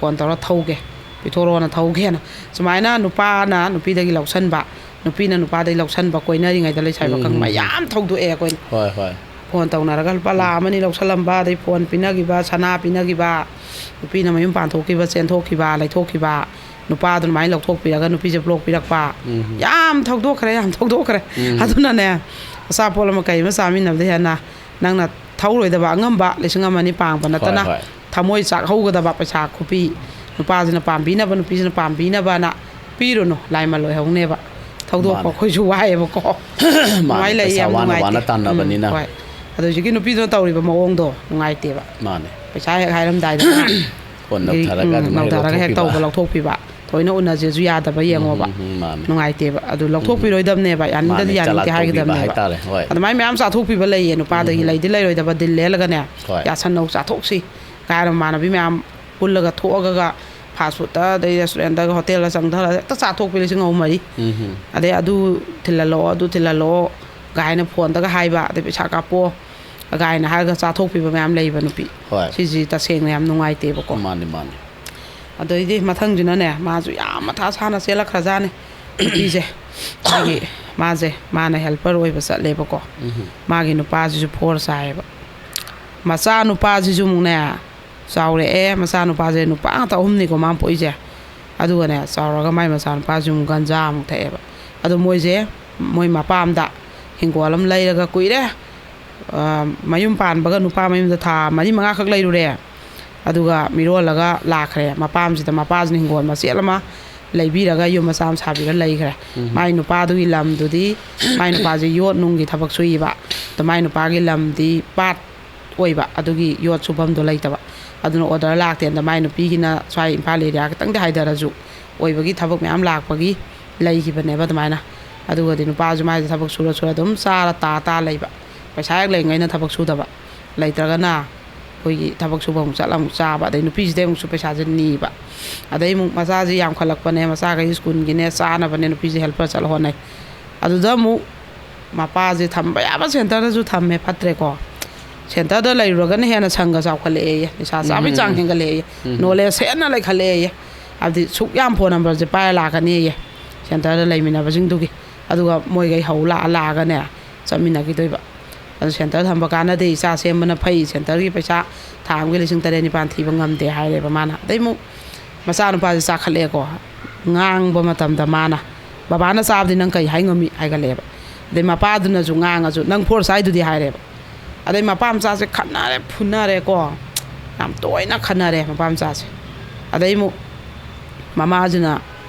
ꯐꯣꯟ ꯇꯧꯔ ꯊꯧꯒꯦ, ꯄꯤꯊꯣꯔꯛꯑꯣꯅ ꯊꯧꯒꯦꯅ꯫ ꯁꯨꯃꯥꯏꯅ ꯅꯨꯄꯥꯅ ꯅꯨꯄꯤꯗꯒꯤ ꯂꯧꯁꯟꯕ, ꯅꯨꯄꯤꯅ ꯅꯨꯄꯥꯗꯩ ꯂꯧꯁꯟꯕ, ꯀꯣꯏꯅꯔꯤꯉꯩꯗ ꯂꯩꯁꯥꯕꯤ ꯄꯥꯈꯪ ꯎꯝ, ꯎꯝ, ꯎꯝ꯫ ꯃꯌꯥꯝ ꯊꯧꯗꯣꯛꯑꯦ ꯑꯩꯈꯣꯏꯅ꯫ ꯍꯣꯏ, ꯍꯣꯏ꯫ ꯐꯣꯟ ꯇꯧꯅꯔꯒ ꯂꯨꯄꯥ ꯂꯥꯈ ꯑꯃ ꯑꯅꯤ ꯂꯧꯁꯜꯂꯝꯕ, ꯑꯗꯩ ꯐꯣꯟ ꯄꯤꯅꯈꯤꯕ, ꯁꯅꯥ ꯄꯤꯅꯈꯤꯕ, ꯅꯨꯄꯤꯅ ꯃꯌꯨꯝ ꯄꯥꯟꯊꯣꯛꯈꯤꯕ, ꯆꯦꯟꯊꯣꯛꯈꯤꯕ, ꯂꯩꯊꯣꯛꯈꯤꯕ, ꯅꯨꯄꯥꯗꯨꯅ ꯑꯗꯨꯃꯥꯏꯅ ꯂꯧꯊꯣꯛꯄꯤꯔꯒ ꯅꯨꯄꯤꯁꯦ ꯕ꯭ꯂꯣꯛ ꯄꯤꯔꯛꯄ꯫ ꯎꯝ꯫ ꯌꯥꯝ ꯊꯧꯗꯣꯛꯈ꯭ꯔꯦ, ꯌꯥꯝ ꯊꯧꯗꯣꯛꯈ꯭ꯔꯦ꯫ ꯎꯝ꯫ ꯑꯗꯨꯅꯅꯦ, ꯑꯆꯥꯄꯣꯠ ꯑꯃ ꯀꯩ ꯑꯃ ꯆꯥꯃꯤꯟꯅꯕꯗ ꯍꯦꯟꯅ ꯅꯪꯅ ꯊꯧꯔꯣꯏꯗꯕ ꯑꯉꯝꯕ ꯂꯤꯁꯤꯡ ꯑꯃ ꯑꯅꯤ ꯄꯥꯡꯕ ꯅꯠꯇꯅ, ꯍꯣꯏ, ꯍꯣꯏ꯫ ꯊꯃꯣꯏ ꯆꯥꯛꯍꯧꯒꯗꯕ ꯄꯩꯁꯥ ꯈꯨꯄꯤ, ꯅꯨꯄꯥꯁꯤꯅ ꯄꯥꯝꯕꯤꯅꯕ, ꯅꯨꯄꯤꯁꯤꯅ ꯄꯥꯝꯕꯤꯅꯕꯅ ꯄꯤꯔꯨꯅꯨ, ꯂꯥꯏꯃꯜ ꯑꯣꯏꯍꯧꯅꯦꯕ꯫ ꯊꯧꯗꯣꯛꯄ ꯃꯥꯅꯦ꯫ ꯑꯩꯈꯣꯏꯁꯨ ꯋꯥꯏꯑꯦꯕꯀꯣ꯫ ꯃꯥꯅꯦ, ꯑꯗꯨꯃꯥꯏꯅ ꯂꯩꯌꯦ, ꯄꯩꯁꯥ ꯌꯥꯝ ꯋꯥꯅ ꯅꯨꯡꯉꯥꯏꯇꯦ꯫ ꯋꯥꯅ ꯇꯥꯟꯅꯕꯅꯤꯅ꯫ ꯎꯝ, ꯍꯣꯏ꯫ ꯑꯗꯣ ꯍꯧꯖꯤꯛꯀꯤ ꯅꯨꯄꯤꯗꯨꯅ ꯇꯧꯔꯤꯕ ꯃꯑꯣꯡꯗꯣ ꯅꯨꯡꯉꯥꯏꯇꯦꯕ꯫ ꯃꯥꯅꯦ꯫ ꯄꯩꯁꯥ ꯍꯦꯛ ꯍꯥꯏꯔꯝꯗꯥꯏꯗ ꯐꯣꯟ ꯒꯤꯔꯤ-, ꯅꯧꯊꯔꯒ ꯎꯝ, ꯑꯗꯨꯃꯥꯏꯅ ꯍꯦꯛ ꯅꯧꯊꯔꯒ ꯍꯦꯛ ꯂꯧꯊꯣꯛꯄꯤꯕ꯫ ꯇꯧꯕ, ꯂꯧꯊꯣꯛꯄꯤꯕ꯫ ꯊꯣꯏꯅ ꯎꯅꯁꯦꯁꯨ ꯌꯥꯗꯕ ꯎꯝ, ꯌꯦꯡꯉꯣꯕ꯫ ꯎꯝ, ꯎꯝ, ꯃꯥꯅꯦ꯫ ꯅꯨꯡꯉꯥꯏꯇꯦꯕ꯫ ꯑꯗꯨ ꯎꯝ꯫ ꯂꯧꯊꯣꯛꯄꯤꯔꯣꯏꯗꯕꯅꯦꯕ, ꯌꯥꯅꯤꯡꯗꯗꯤ ꯃꯥꯅꯦ, ꯌꯥꯅꯤꯡꯗꯦ ꯆꯂꯥꯛ ꯇꯧꯕꯤꯕ ꯍꯥꯏꯒꯗꯕꯅꯦꯕ꯫ ꯍꯥꯏꯇꯥꯔꯦ, ꯍꯣꯏ꯫ ꯑꯗꯨꯃꯥꯏꯅ ꯃꯌꯥꯝ ꯆꯥꯊꯣꯛꯄꯤꯕ ꯂꯩꯌꯦ, ꯅꯨꯄꯥꯗꯒꯤ ꯎꯝ꯫ ꯂꯩꯗꯤ ꯂꯩꯔꯣꯏꯗꯕ ꯗꯤꯜ ꯂꯦꯜꯂꯒꯅꯦ, ꯍꯣꯏ꯫ ꯌꯥꯁꯟꯅꯧ, ꯆꯥꯊꯣꯛꯁꯤ ꯀꯥꯏꯅ ꯃꯃꯥꯟꯅꯕꯤ ꯃꯌꯥꯝ ꯄꯨꯜꯂꯒ ꯊꯣꯛꯑꯒ ꯐꯥꯁ ꯐꯨꯗꯇ, ꯑꯗꯩ ꯔꯦꯁꯇꯨꯔꯦꯟꯇꯒ, ꯍꯣꯇꯦꯜꯗ ꯆꯪꯊꯔꯒ ꯍꯦꯛꯇ ꯆꯥꯊꯣꯛꯄꯤ ꯂꯤꯁꯤꯡ ꯑꯍꯨꯝ ꯃꯔꯤ꯫ ꯎꯝ, ꯎꯝ꯫ ꯑꯗꯩ ꯑꯗꯨ ꯊꯤꯜꯍꯜꯂꯛꯑꯣ, ꯑꯗꯨ ꯊꯤꯜꯍꯜꯂꯛꯑꯣ ꯀꯥꯏꯅ ꯐꯣꯟꯗꯒ ꯍꯥꯏꯕ, ꯑꯗꯩ ꯄꯩꯁꯥ ꯀꯥꯞꯄꯣ ꯀꯥꯏꯅ ꯍꯥꯏꯔꯒ ꯆꯥꯊꯣꯛꯄꯤꯕ ꯃꯌꯥꯝ ꯂꯩꯕ ꯅꯨꯄꯤ꯫ ꯍꯣꯏ꯫ ꯁꯤꯁꯤ ꯇꯁꯦꯡꯅ ꯌꯥꯝ ꯅꯨꯡꯉꯥꯏꯇꯦꯕꯀꯣ꯫ ꯃꯥꯅꯤ, ꯃꯥꯅꯤ꯫ ꯑꯗꯩꯗꯤ ꯃꯊꯪꯁꯤꯅꯅꯦ, ꯃꯥꯁꯨ ꯌꯥꯝ ꯃꯊꯥ ꯁꯥꯅ ꯆꯦꯜꯂꯛꯈ꯭ꯔꯖꯥꯠꯅꯤ꯫ ꯅꯨꯄꯤꯁꯦ, ꯃꯥꯒꯤ, ꯃꯥꯁꯦ, ꯃꯥꯅ ꯍꯦꯜꯄꯔ ꯑꯣꯏꯕ ꯆꯠꯂꯦꯕꯀꯣ꯫ ꯎꯝ꯫ ꯃꯥꯒꯤ ꯅꯨꯄꯥꯁꯤꯁꯨ ꯐꯣꯔ ꯆꯥꯏꯌꯦꯕ꯫ ꯃꯆꯥ ꯅꯨꯄꯥꯁꯤꯁꯨ ꯑꯃꯨꯛꯅꯦ, ꯆꯥꯎꯔꯛꯑꯦ꯫ ꯃꯆꯥ ꯅꯨꯄꯥꯁꯦ, ꯅꯨꯄꯥ ꯉꯥꯛꯇ ꯑꯍꯨꯝꯅꯤꯀꯣ ꯃꯥꯅ ꯄꯣꯛꯏꯁꯦ꯫ ꯑꯗꯨꯒꯅꯦ, ꯆꯥꯎꯔꯒ ꯃꯥꯏ ꯃꯆꯥ ꯅꯨꯄꯥꯁꯤ ꯑꯃꯨꯛ ꯒꯟꯖꯥ ꯑꯃꯨꯛ ꯊꯛꯑꯦꯕ꯫ ꯑꯗꯣ ꯃꯣꯏꯁꯦ, ꯃꯣꯏ ꯃꯄꯥꯝꯗ ꯍꯤꯡꯒꯣꯜ ꯑꯃ ꯂꯩꯔꯒ ꯀꯨꯏꯔꯦ꯫ ꯑ, ꯃꯌꯨꯝ ꯄꯥꯟꯕꯒ ꯅꯨꯄꯥ ꯃꯌꯨꯝꯗ ꯊꯥ ꯃꯔꯤ ꯃꯉꯥꯈꯛ ꯂꯩꯔꯨꯔꯦ꯫ ꯑꯗꯨꯒ ꯃꯤꯔꯣꯜꯂꯒ ꯂꯥꯛꯈ꯭ꯔꯦ꯫ ꯃꯄꯥꯝꯁꯤꯗ, ꯃꯄꯥꯁꯤꯅ ꯍꯤꯡꯒꯣꯜ ꯃꯆꯦꯠ ꯑꯃ ꯂꯩꯕꯤꯔꯒ ꯌꯨꯝ ꯃꯆꯥ ꯑꯃ ꯁꯥꯕꯤꯔ ꯂꯩꯈ꯭ꯔꯦ꯫ ꯎꯝ꯫ ꯃꯥꯏ ꯅꯨꯄꯥꯗꯨꯒꯤ ꯂꯝꯗꯨꯗꯤ, ꯃꯥꯏ ꯅꯨꯄꯥꯁꯦ ꯌꯣꯠ ꯅꯨꯡꯒꯤ ꯊꯕꯛ ꯁꯨꯏꯕ꯫ ꯑꯗꯣ ꯃꯥꯏ ꯅꯨꯄꯥꯒꯤ ꯂꯝꯗꯤ ꯄꯥꯠ ꯑꯣꯏꯕ, ꯑꯗꯨꯒꯤ ꯌꯣꯠ ꯁꯨꯐꯝꯗꯣ ꯂꯩꯇꯕ꯫ ꯑꯗꯨꯅ ꯑꯣꯔꯗꯔ ꯂꯥꯛꯇꯦꯅ ꯃꯥꯏ ꯅꯨꯄꯤꯒꯤꯅ ꯁ꯭ꯋꯥꯏ ꯏꯝꯐꯥꯜ ꯑꯦꯔꯤꯌꯥ ꯈꯤꯇꯪꯗꯤ ꯍꯥꯏꯊꯔꯁꯨ ꯑꯣꯏꯕꯒꯤ ꯊꯕꯛ ꯃꯌꯥꯝ ꯂꯥꯛꯄꯒꯤ ꯂꯩꯈꯤꯕꯅꯦꯕ ꯑꯗꯨꯃꯥꯏꯅ꯫ ꯑꯗꯨꯒꯗꯤ ꯅꯨꯄꯥꯁꯨ ꯃꯥꯏꯁꯦ ꯊꯕꯛ ꯁꯨꯔ ꯁꯨꯔ ꯑꯗꯨꯝ ꯆꯥꯔ ꯇꯥ ꯇꯥ ꯂꯩꯕ꯫ ꯄꯩꯁꯥ ꯍꯦꯛ ꯂꯩꯉꯩꯅ ꯊꯕꯛ ꯁꯨꯗꯕ, ꯂꯩꯇ꯭ꯔꯒꯅ ꯑꯩꯈꯣꯏꯒꯤ ꯊꯕꯛ ꯁꯨꯕ ꯑꯃꯨꯛ ꯆꯠꯂ ꯑꯃꯨꯛ ꯆꯥꯕ, ꯑꯗꯩ ꯅꯨꯄꯤꯁꯤꯗꯩ ꯑꯃꯨꯛꯁꯨ ꯄꯩꯁꯥꯁꯦ ꯅꯤꯕ꯫ ꯑꯗꯩ ꯑꯃꯨꯛ ꯃꯆꯥꯁꯦ ꯌꯥꯝꯈꯠꯂꯛꯄꯅꯦ, ꯃꯆꯥꯈꯩ ꯁ꯭ꯀꯨꯜꯒꯤꯅꯦ, ꯆꯥꯅꯕꯅꯦ, ꯅꯨꯄꯤꯁꯦ ꯍꯦꯜꯄꯔ ꯆꯠꯂ ꯍꯣꯠꯅꯩ꯫ ꯑꯗꯨꯗ ꯑꯃꯨꯛ ꯃꯄꯥꯁꯦ ꯊꯝꯕ ꯌꯥꯕ ꯁꯦꯟꯇꯔꯗꯁꯨ ꯊꯝꯃꯦ, ꯐꯠꯇ꯭ꯔꯦꯀꯣ꯫ ꯁꯦꯟꯇꯔꯗ ꯂꯩꯔꯨꯔꯒꯅ ꯍꯦꯟꯅ ꯁꯪꯒ ꯆꯥꯎꯈꯠꯂꯛꯑꯦꯌꯦ, ꯅꯤꯁꯥ ꯆꯥꯕꯒꯤ ꯎꯝ, ꯆꯥꯡ ꯎꯝ, ꯍꯦꯟꯒꯠꯂꯛꯑꯦꯌꯦ, ꯎꯝ, ꯎꯝ꯫ ꯅꯣꯂꯦꯖ ꯍꯦꯟꯅ ꯂꯩꯈꯠꯂꯛꯑꯦꯌꯦ꯫ ꯍꯥꯏꯕꯗꯤ ꯁꯨꯛ ꯌꯥꯝ ꯐꯣꯟ ꯅꯝꯕꯔꯁꯦ ꯄꯥꯏꯔ ꯂꯥꯛꯀꯅꯤꯌꯦ꯫ ꯁꯦꯟꯇꯔꯗ ꯂꯩꯃꯤꯟꯅꯕꯁꯤꯡꯗꯨꯒꯤ꯫ ꯑꯗꯨꯒ ꯃꯣꯏꯈꯩ ꯍꯧ ꯂꯥꯛꯑ ꯂꯥꯛꯑꯒꯅꯦ ꯆꯠꯃꯤꯟꯅꯈꯤꯗꯣꯏꯕ꯫ ꯑꯗꯨ ꯁꯦꯟꯇꯔ ꯊꯝꯕ ꯀꯥꯟꯅꯗꯦ, ꯏꯆꯥ ꯁꯦꯝꯕꯅ ꯐꯩ, ꯁꯦꯟꯇꯔꯒꯤ ꯄꯩꯁꯥ ꯊꯥ ꯑꯃꯒꯤ ꯂꯤꯁꯤꯡ ꯇꯔꯦꯠ ꯅꯤꯄꯥꯜ ꯊꯤꯕ ꯉꯝꯗꯦ ꯍꯥꯏꯔꯦꯕ ꯃꯥꯅ꯫ ꯑꯗꯩ ꯑꯃꯨꯛ ꯃꯆꯥꯅꯨꯄꯥꯁꯦ ꯆꯥꯈꯠꯂꯛꯑꯦꯀꯣ, ꯉꯥꯡꯕ ꯃꯇꯝꯗ ꯃꯥꯅ, "ꯕꯕꯥꯅ ꯆꯥꯕꯗꯤ ꯅꯪ ꯀꯩ ꯍꯥꯏ ꯉꯝꯃꯤ?" ꯍꯥꯏꯒꯠꯂꯛꯑꯦꯕ꯫ ꯑꯗꯩ ꯃꯄꯥꯗꯨꯅꯁꯨ ꯉꯥꯡꯉꯁꯨ, "ꯅꯪ ꯐꯣꯔꯁ ꯍꯥꯏꯗꯨꯗꯤ?" ꯍꯥꯏꯔꯦꯕ꯫ ꯑꯗꯩ ꯃꯄꯥ ꯃꯆꯥꯁꯦ ꯈꯠꯅꯔꯦ, ꯐꯨꯅꯔꯦꯀꯣ, ꯌꯥꯝ ꯇꯣꯏꯅ ꯈꯠꯅꯔꯦ ꯃꯄꯥ ꯃꯆꯥꯁꯦ꯫ ꯑꯗꯩ ꯑꯃꯨꯛ ꯃꯃꯥꯁꯤꯅ,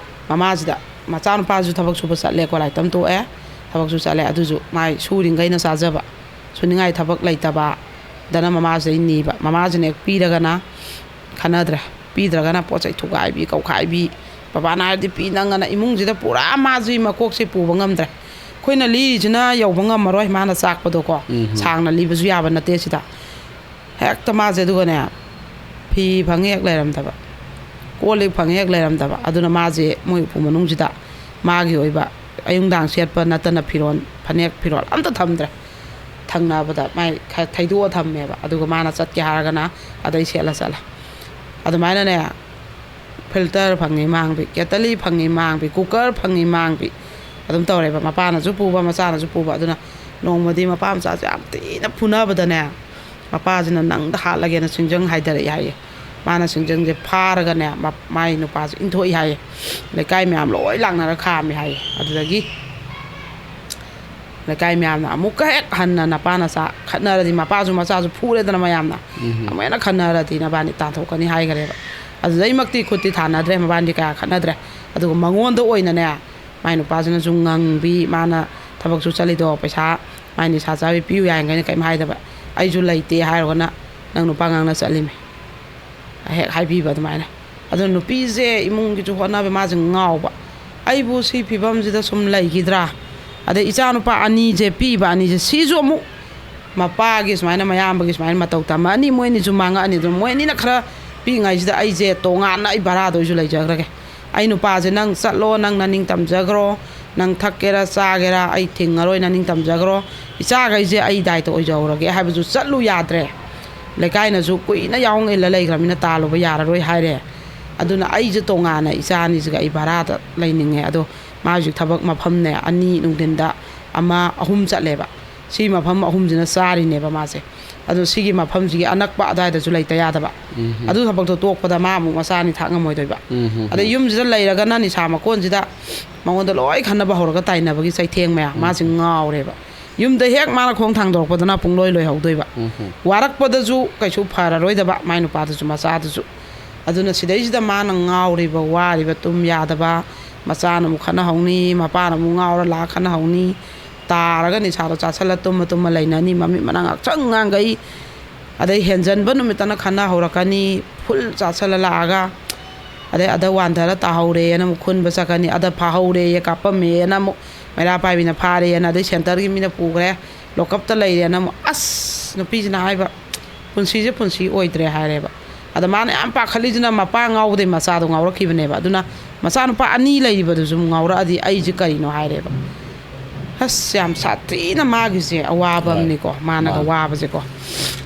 ꯃꯃꯥꯁꯤꯗ, ꯃꯆꯥꯅꯨꯄꯥꯁꯨ ꯊꯕꯛ ꯁꯨꯕ ꯆꯠꯂꯦꯀꯣ, ꯂꯥꯏꯔꯤꯛ ꯇꯝ ꯇꯣꯛꯑꯦ, ꯊꯕꯛꯁꯨ ꯆꯠꯂꯦ, ꯑꯗꯨꯁꯨ ꯃꯥꯏ ꯁꯨꯔꯤꯉꯩꯅ ꯆꯥꯖꯕ, ꯁꯨꯅꯤꯡꯉꯥꯏ ꯊꯕꯛ ꯂꯩꯇꯕꯗꯅ ꯃꯃꯥꯁꯤꯗꯩ ꯅꯤꯕ, ꯃꯃꯥꯁꯤꯅ ꯍꯦꯛ ꯄꯤꯔꯒꯅ ꯈꯟꯅꯗ꯭ꯔꯦ, ꯄꯤꯗ꯭ꯔꯒꯅ ꯄꯣꯠ ꯆꯩ ꯊꯨꯒꯥꯏꯕꯤ ꯀꯧꯈꯥꯏꯕꯤ, ꯕꯕꯥꯅ ꯍꯥꯏꯔꯗꯤ ꯄꯤ ꯅꯪꯉꯅ ꯏꯃꯨꯡꯁꯤꯗ ꯄꯨꯔꯥ ꯃꯥꯁꯤ ꯃꯀꯣꯛꯁꯦ ꯄꯨꯕ ꯉꯝꯗ꯭ꯔꯦ꯫ ꯑꯩꯈꯣꯏꯅ ꯂꯤꯔꯤꯁꯤꯅ ꯌꯧꯕ ꯉꯝꯃꯔꯣꯏ ꯃꯥꯅ ꯆꯥꯛꯄꯗꯣꯀꯣ꯫ ꯎꯝ꯫ ꯁꯥꯡꯅ ꯂꯤꯕꯁꯨ ꯌꯥꯕ ꯅꯠꯇꯦ ꯁꯤꯗ꯫ ꯍꯦꯛꯇ ꯃꯥꯁꯦ ꯑꯗꯨꯒꯅꯦ, ꯐꯤ ꯐꯪꯉꯦ ꯍꯦꯛ ꯂꯩꯔꯝꯗꯕ, ꯀꯣꯜ ꯂꯤꯛ ꯐꯪꯉꯦ ꯍꯦꯛ ꯂꯩꯔꯝꯗꯕ꯫ ꯑꯗꯨꯅ ꯃꯥꯁꯦ ꯃꯣꯏ ꯎꯄꯨ ꯃꯅꯨꯡꯁꯤꯗ ꯃꯥꯒꯤ ꯑꯣꯏꯕ ꯑꯌꯨꯛ ꯅꯨꯡꯗꯥꯡ ꯁꯦꯠꯄ ꯅꯠꯇꯅ ꯐꯤꯔꯣꯜ, ꯐꯅꯦꯛ ꯐꯤꯔꯣꯜ ꯑꯝꯇ ꯊꯝꯗ꯭ꯔꯦ꯫ ꯊꯪꯅꯕꯗ ꯃꯥꯏ ꯈꯔ ꯊꯩꯗꯣꯛꯑ ꯊꯝꯃꯦꯕ꯫ ꯑꯗꯨꯒ ꯃꯥꯅ ꯆꯠꯀꯦ ꯍꯥꯏꯔꯒꯅ ꯑꯗꯩ ꯁꯦꯠꯂ ꯆꯠꯂꯦ꯫ ꯑꯗꯨꯃꯥꯏꯅꯅꯦ, ꯐꯤꯜꯇꯔ ꯐꯪꯉꯤ ꯃꯥꯡꯕꯤ, ꯀꯦꯇꯂꯤ ꯐꯪꯉꯤ ꯃꯥꯡꯕꯤ, ꯀꯨꯀꯔ ꯐꯪꯉꯤ ꯃꯥꯡꯕꯤ, ꯑꯗꯨꯝ ꯇꯧꯔꯦꯕ꯫ ꯃꯄꯥꯅꯁꯨ ꯄꯨꯕ, ꯃꯆꯥꯅꯁꯨ ꯄꯨꯕ꯫ ꯑꯗꯨꯅ ꯅꯣꯡꯃꯗꯤ ꯃꯄꯥ ꯃꯆꯥꯁꯦ ꯌꯥꯝ ꯊꯤꯅ ꯐꯨꯅꯕꯗꯅꯦ, ꯃꯄꯥꯁꯤꯅ ꯅꯪꯗ ꯍꯥꯠꯂꯒꯦꯅ ꯁꯤꯡꯖꯪ ꯍꯥꯏꯗꯔꯛꯏ ꯍꯥꯏꯌꯦ꯫ ꯃꯥꯅ ꯁꯤꯡꯖꯪꯁꯦ ꯐꯥꯔꯒꯅꯦ, ꯃ-, ꯃꯥꯏ ꯅꯨꯄꯥꯁꯦ ꯏꯟꯊꯣꯛꯏ ꯍꯥꯏꯌꯦ꯫ ꯂꯩꯀꯥꯏ ꯃꯌꯥꯝ ꯂꯣꯏ ꯂꯥꯛꯅꯔ ꯈꯥꯝꯃꯦ ꯍꯥꯏꯌꯦ꯫ ꯑꯗꯨꯗꯒꯤ ꯂꯩꯀꯥꯏ ꯃꯌꯥꯝꯅ ꯑꯃꯨꯛꯀ ꯍꯦꯛ ꯍꯟꯅ ꯅꯄꯥ ꯅꯆꯥ ꯈꯠꯅꯔꯗꯤ, ꯃꯄꯥꯁꯨ ꯃꯆꯥꯁꯨ ꯐꯨꯔꯦꯗꯅ ꯃꯌꯥꯝꯅ, ꯎꯝ꯫ ꯑꯃꯨꯛ ꯍꯦꯟꯅ ꯈꯠꯅꯔꯗꯤ ꯅꯕꯥꯅꯤ ꯇꯥꯟꯊꯣꯛꯀꯅꯤ ꯍꯥꯏꯈꯔꯦꯕ꯫ ꯑꯗꯨꯗꯩꯃꯛꯇꯤ ꯈꯨꯠꯇꯤ ꯊꯥꯅꯗ꯭ꯔꯦ, ꯃꯕꯥꯅꯤꯗꯤ ꯀꯌꯥ ꯈꯠꯅꯗ꯭ꯔꯦ꯫ ꯑꯗꯨꯒ ꯃꯉꯣꯟꯗ ꯑꯣꯏꯅꯅꯦ, ꯃꯥꯏ ꯅꯨꯄꯥꯁꯤꯅꯁꯨ ꯉꯪꯕꯤ, ꯃꯥꯅ ꯊꯕꯛꯁꯨ ꯆꯠꯂꯤꯗꯣ ꯄꯩꯁꯥ ꯃꯥꯏ ꯅꯤꯁꯥ ꯆꯥꯕꯤ ꯄꯤꯌꯨ ꯌꯥꯏꯅ ꯀꯩꯝ ꯍꯥꯏꯗꯕ꯫ "ꯑꯩꯁꯨ ꯂꯩꯇꯦ" ꯍꯥꯏꯔꯨꯒꯅ, "ꯅꯪ ꯅꯨꯄꯥ ꯉꯥꯡꯅ ꯆꯠꯂꯤꯃꯤ"꯫ ꯍꯦꯛ ꯍꯥꯏꯕꯤꯕ ꯑꯗꯨꯃꯥꯏꯅ꯫ ꯑꯗꯨ ꯅꯨꯄꯤꯁꯦ ꯏꯃꯨꯡꯒꯤꯁꯨ ꯍꯣꯠꯅꯕ, ꯃꯥꯁꯦ ꯉꯥꯎꯕ꯫ "ꯑꯩꯕꯨ ꯁꯤ ꯐꯤꯕꯝꯁꯤꯗ ꯁꯨꯝ ꯂꯩꯈꯤꯗ꯭ꯔꯥ?" ꯑꯗꯩ ꯏꯆꯥ ꯅꯨꯄꯥ ꯑꯅꯤꯁꯦ, ꯄꯤꯕ ꯑꯅꯤꯁꯦ, ꯁꯤꯁꯨ ꯑꯃꯨꯛ ꯃꯄꯥꯒꯤ ꯁꯨꯃꯥꯏꯅ, ꯃꯌꯥꯝꯕꯒꯤ ꯁꯨꯃꯥꯏꯅ ꯃꯇꯧ ꯇꯝꯃꯛꯑꯅꯤ, ꯃꯣꯏ ꯑꯅꯤꯁꯨ ꯃꯥꯡꯉꯛꯑꯅꯤ꯫ ꯑꯗꯨꯅ ꯃꯣꯏ ꯑꯅꯤꯅ ꯈꯔ ꯄꯤꯛꯏꯉꯩꯁꯤꯗ ꯑꯩꯁꯦ ꯇꯣꯉꯥꯟꯅ ꯑꯩ ꯚꯔꯥꯗ ꯑꯣꯏꯁꯨ ꯂꯩꯖꯈ꯭ꯔꯒꯦ꯫ ꯑꯩ ꯅꯨꯄꯥꯁꯦ, "ꯅꯪ ꯆꯠꯂꯣ, ꯅꯪ ꯅꯅꯤꯡ ꯇꯝꯖꯈ꯭ꯔꯣ, ꯅꯪ ꯊꯛꯀꯦꯔꯥ ꯆꯥꯒꯦꯔꯥ ꯑꯩ ꯊꯤꯡꯉꯔꯣꯏ, ꯅꯅꯤꯡ ꯇꯝꯖꯈ꯭ꯔꯣ, ꯏꯆꯥꯈꯩꯁꯦ ꯑꯩ ꯗꯥꯏꯇ ꯑꯣꯏꯖꯍꯧꯔꯒꯦ" ꯍꯥꯏꯕꯁꯨ ꯆꯠꯂꯨ ꯌꯥꯗ꯭ꯔꯦ꯫ ꯂꯩꯀꯥꯏꯅꯁꯨ ꯀꯨꯏꯅ ꯌꯥꯎꯍꯣꯡ ꯏꯜꯂ ꯂꯩꯈ꯭ꯔꯃꯤꯅ ꯇꯥꯜꯂꯨꯕ ꯌꯥꯔꯔꯣꯏ ꯍꯥꯏꯔꯦ꯫ ꯑꯗꯨꯅ ꯑꯩꯁꯦ ꯇꯣꯉꯥꯟꯅ ꯏꯆꯥ ꯑꯅꯤꯁꯤꯒ ꯑꯩ ꯚꯔꯥꯗ ꯂꯩꯅꯤꯡꯉꯦ꯫ ꯑꯗꯣ ꯃꯥ ꯍꯧꯖꯤꯛ ꯊꯕꯛ ꯃꯐꯝꯅꯦ, ꯑꯅꯤ ꯅꯨꯡꯊꯤꯟꯗ, ꯑꯃ, ꯑꯍꯨꯝ ꯆꯠꯂꯦꯕ꯫ ꯁꯤ ꯃꯐꯝ ꯑꯍꯨꯝꯁꯤꯅ ꯆꯥꯔꯤꯅꯦꯕ ꯃꯥꯁꯦ꯫ ꯑꯗꯣ ꯁꯤꯒꯤ ꯃꯐꯝꯁꯤꯒꯤ ꯑꯅꯛꯄ ꯑꯗꯨꯋꯥꯏꯗꯁꯨ ꯂꯩꯇ ꯌꯥꯗꯕ꯫ ꯑꯗꯨ ꯊꯕꯛꯇꯣ ꯇꯣꯛꯄꯗ ꯃꯥ ꯑꯃꯨꯛ ꯃꯆꯥ ꯑꯅꯤ ꯊꯥꯛ ꯉꯝꯃꯣꯏꯗꯣꯏꯕ꯫ ꯑꯗꯩ ꯌꯨꯝꯁꯤꯗ ꯂꯩꯔꯒꯅ ꯅꯤꯁꯥ ꯃꯀꯣꯟꯁꯤꯗ ꯃꯉꯣꯟꯗ ꯂꯣꯏ ꯈꯟꯅꯕ ꯍꯧꯔꯒ ꯇꯥꯏꯅꯕꯒꯤ ꯆꯩꯊꯦꯡ ꯃꯌꯥꯝ꯫ ꯃꯥꯁꯤ ꯉꯥꯎꯔꯦꯕ꯫ ꯌꯨꯝꯗ ꯍꯦꯛ ꯃꯥꯅ ꯈꯣꯡ ꯊꯥꯡꯗꯣꯔꯛꯄꯗꯅ ꯄꯨꯡꯂꯣꯏ ꯂꯣꯏꯍꯧꯗꯣꯏꯕ꯫ ꯋꯥꯔꯛꯄꯗꯁꯨ ꯀꯩꯁꯨ ꯐꯔꯔꯣꯏꯗꯕ ꯃꯥꯏ ꯅꯨꯄꯥꯗꯨꯁꯨ, ꯃꯆꯥꯗꯨꯁꯨ꯫ ꯑꯗꯨꯅ ꯁꯤꯗꯩꯁꯤꯗ ꯃꯥꯅ ꯉꯥꯎꯔꯤꯕ, ꯋꯥꯔꯤꯕ, ꯇꯨꯝ ꯌꯥꯗꯕ, ꯃꯆꯥꯅ ꯑꯃꯨꯛ ꯈꯠꯅꯍꯧꯅꯤ, ꯃꯄꯥꯅ ꯑꯃꯨꯛ ꯉꯥꯎꯔ ꯂꯥꯛꯑ ꯈꯠꯅꯍꯧꯅꯤ, ꯇꯥꯔꯒ ꯅꯤꯁꯥꯗꯣ ꯆꯥꯁꯜꯂ ꯇꯨꯝꯃ ꯇꯨꯝꯃ ꯂꯩꯅꯅꯤ, ꯃꯃꯤꯠ ꯃꯅꯥ ꯉꯥꯛꯁꯪ ꯉꯥꯡꯈꯩ꯫ ꯑꯗꯩ ꯍꯦꯟꯖꯟꯕ ꯅꯨꯃꯤꯠꯇꯅ ꯈꯠꯅ ꯍꯧꯔꯛꯀꯅꯤ, ꯐꯨꯜ ꯆꯥꯁꯜꯂ ꯂꯥꯛꯑꯒ꯫ ꯑꯗꯩ ꯑꯗ ꯋꯥꯟꯊꯔ ꯇꯥꯍꯧꯔꯦꯅ ꯑꯃꯨꯛ ꯈꯨꯟꯕ ꯆꯠꯀꯅꯤ, ꯑꯗ ꯐꯥꯍꯧꯔꯦꯌꯦ, ꯀꯥꯞꯄꯝꯃꯦꯅ ꯑꯃꯨꯛ ꯃꯩꯔꯥ ꯄꯥꯏꯕꯤꯅ ꯐꯥꯔꯦꯅ, ꯑꯗꯩ ꯁꯦꯟꯇꯔꯒꯤ ꯃꯤꯅ ꯄꯨꯈ꯭ꯔꯦ, ꯂꯣꯀꯞꯇ ꯂꯩꯔꯦꯅ ꯑꯃꯨꯛ꯫ ꯑꯁ, ꯅꯨꯄꯤꯁꯤꯅ ꯍꯥꯏꯕ, "ꯄꯨꯟꯁꯤꯁꯦ ꯄꯨꯟꯁꯤ ꯑꯣꯏꯗ꯭ꯔꯦ" ꯍꯥꯏꯔꯦꯕ꯫ ꯑꯗ ꯃꯥꯅ ꯌꯥꯝ ꯄꯥꯈꯠꯂꯤꯁꯤꯅ ꯃꯄꯥ ꯉꯥꯎꯕꯗꯩ ꯃꯆꯥꯗꯣ ꯉꯥꯎꯔꯛꯈꯤꯕꯅꯦꯕ꯫ ꯑꯗꯨꯅ ꯃꯆꯥꯅꯨꯄꯥ ꯑꯅꯤ ꯂꯩꯔꯤꯕꯗꯨꯁꯨ ꯑꯃꯨꯛ ꯉꯥꯎꯔꯛꯑꯗꯤ ꯑꯩꯁꯦ ꯀꯔꯤꯅꯣ ꯍꯥꯏꯔꯦꯕ꯫ ꯑꯁ, ꯌꯥꯝ ꯁꯥꯊꯤꯅ ꯃꯥꯒꯤꯁꯦ ꯑꯋꯥꯕ ꯍꯣꯏ꯫ ꯑꯃꯅꯤꯀꯣ, ꯃꯥꯅꯒ ꯃꯥꯅꯤ꯫ ꯋꯥꯕꯁꯦꯀꯣ꯫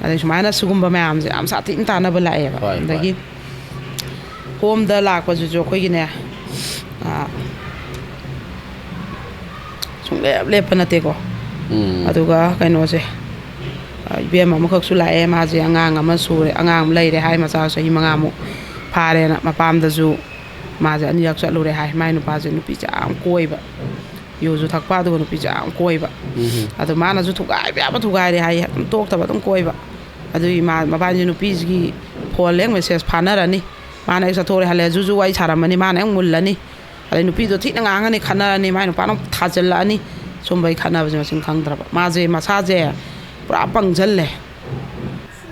ꯑꯗꯩ ꯁꯨꯃꯥꯏꯅ ꯁꯤꯒꯨꯝꯕ ꯃꯌꯥꯝꯁꯦ ꯌꯥꯝ ꯁꯥꯊꯤꯅ ꯇꯥꯟꯅꯕ ꯂꯥꯛꯑꯦꯕ꯫ ꯍꯣꯏ, ꯍꯣꯏ꯫ ꯑꯗꯒꯤ ꯍꯣꯝꯗ ꯂꯥꯛꯄꯁꯤꯁꯨ ꯑꯩꯈꯣꯏꯒꯤꯅꯦ, ꯑꯥ, ꯁꯨꯡꯂꯦꯞ ꯂꯦꯞꯄ ꯅꯠꯇꯦꯀꯣ꯫ ꯎꯝ꯫ ꯑꯗꯨꯒ ꯀꯩꯅꯣꯁꯦ, ꯑꯥ, ꯏꯕꯦꯝ ꯑꯃꯈꯛꯁꯨ ꯂꯥꯛꯑꯦ, ꯃꯥꯁꯦ ꯑꯉꯥꯡ ꯑꯃ ꯁꯨꯔꯦ, ꯑꯉꯥꯡ ꯑꯃ ꯂꯩꯔꯦ ꯍꯥꯏ, ꯃꯆꯥ ꯆꯍꯤ ꯃꯉꯥꯃꯨꯛ ꯐꯥꯔꯦꯅ꯫ ꯃꯄꯥꯝꯗꯁꯨ ꯃꯥꯁꯦ ꯑꯅꯤꯔꯛ ꯆꯠꯂꯨꯔꯦ ꯍꯥꯏ꯫ ꯃꯥꯏ ꯅꯨꯄꯥꯁꯦ ꯅꯨꯄꯤꯁꯦ ꯌꯥꯝ ꯀꯣꯏꯕ, ꯌꯨꯁꯨ ꯊꯛꯄ, ꯑꯗꯨꯒ ꯅꯨꯄꯤꯁꯦ ꯌꯥꯝ ꯀꯣꯏꯕ꯫ ꯎꯝ꯫ ꯑꯗꯣ ꯃꯥꯅꯁꯨ ꯊꯨꯒꯥꯏꯕ ꯌꯥꯕ ꯊꯨꯒꯥꯏꯔꯦ ꯍꯥꯏ, ꯑꯗꯨꯝ ꯇꯣꯛꯇꯕ ꯑꯗꯨꯝ ꯀꯣꯏꯕ꯫ ꯑꯗꯨꯒꯤ ꯃꯥ-, ꯃꯕꯥꯅꯤꯁꯦ ꯅꯨꯄꯤꯁꯤꯒꯤ ꯐꯣꯟ ꯂꯦꯡ ꯃꯦꯁꯦꯖ ꯐꯥꯅꯔꯅꯤ꯫ ꯃꯥꯅ ꯍꯦꯛ ꯆꯠꯊꯣꯛꯎꯔꯦ, ꯍꯜꯂꯦ ꯖꯨꯖꯨ ꯋꯥꯔꯤ ꯁꯥꯔꯝꯃꯅꯤ, ꯃꯥꯅ ꯍꯦꯛ ꯃꯨꯜꯂꯅꯤ꯫ ꯑꯗꯩ ꯅꯨꯄꯤꯗꯣ ꯊꯤꯅ ꯉꯥꯡꯉꯅꯤ, ꯈꯠꯅꯔꯅꯤ, ꯃꯥꯏ ꯅꯨꯄꯥꯅ ꯑꯃꯨꯛ ꯊꯥꯖꯤꯜꯂꯛꯑꯅꯤ꯫ ꯁꯨꯝꯕꯒꯤ ꯈꯠꯅꯕꯁꯦ ꯃꯁꯤꯡ ꯈꯪꯗ꯭ꯔꯕ꯫ ꯃꯥꯁꯦ ꯃꯁꯥꯁꯦ ꯄꯨꯔꯥ ꯄꯪꯁꯤꯜꯂꯦ꯫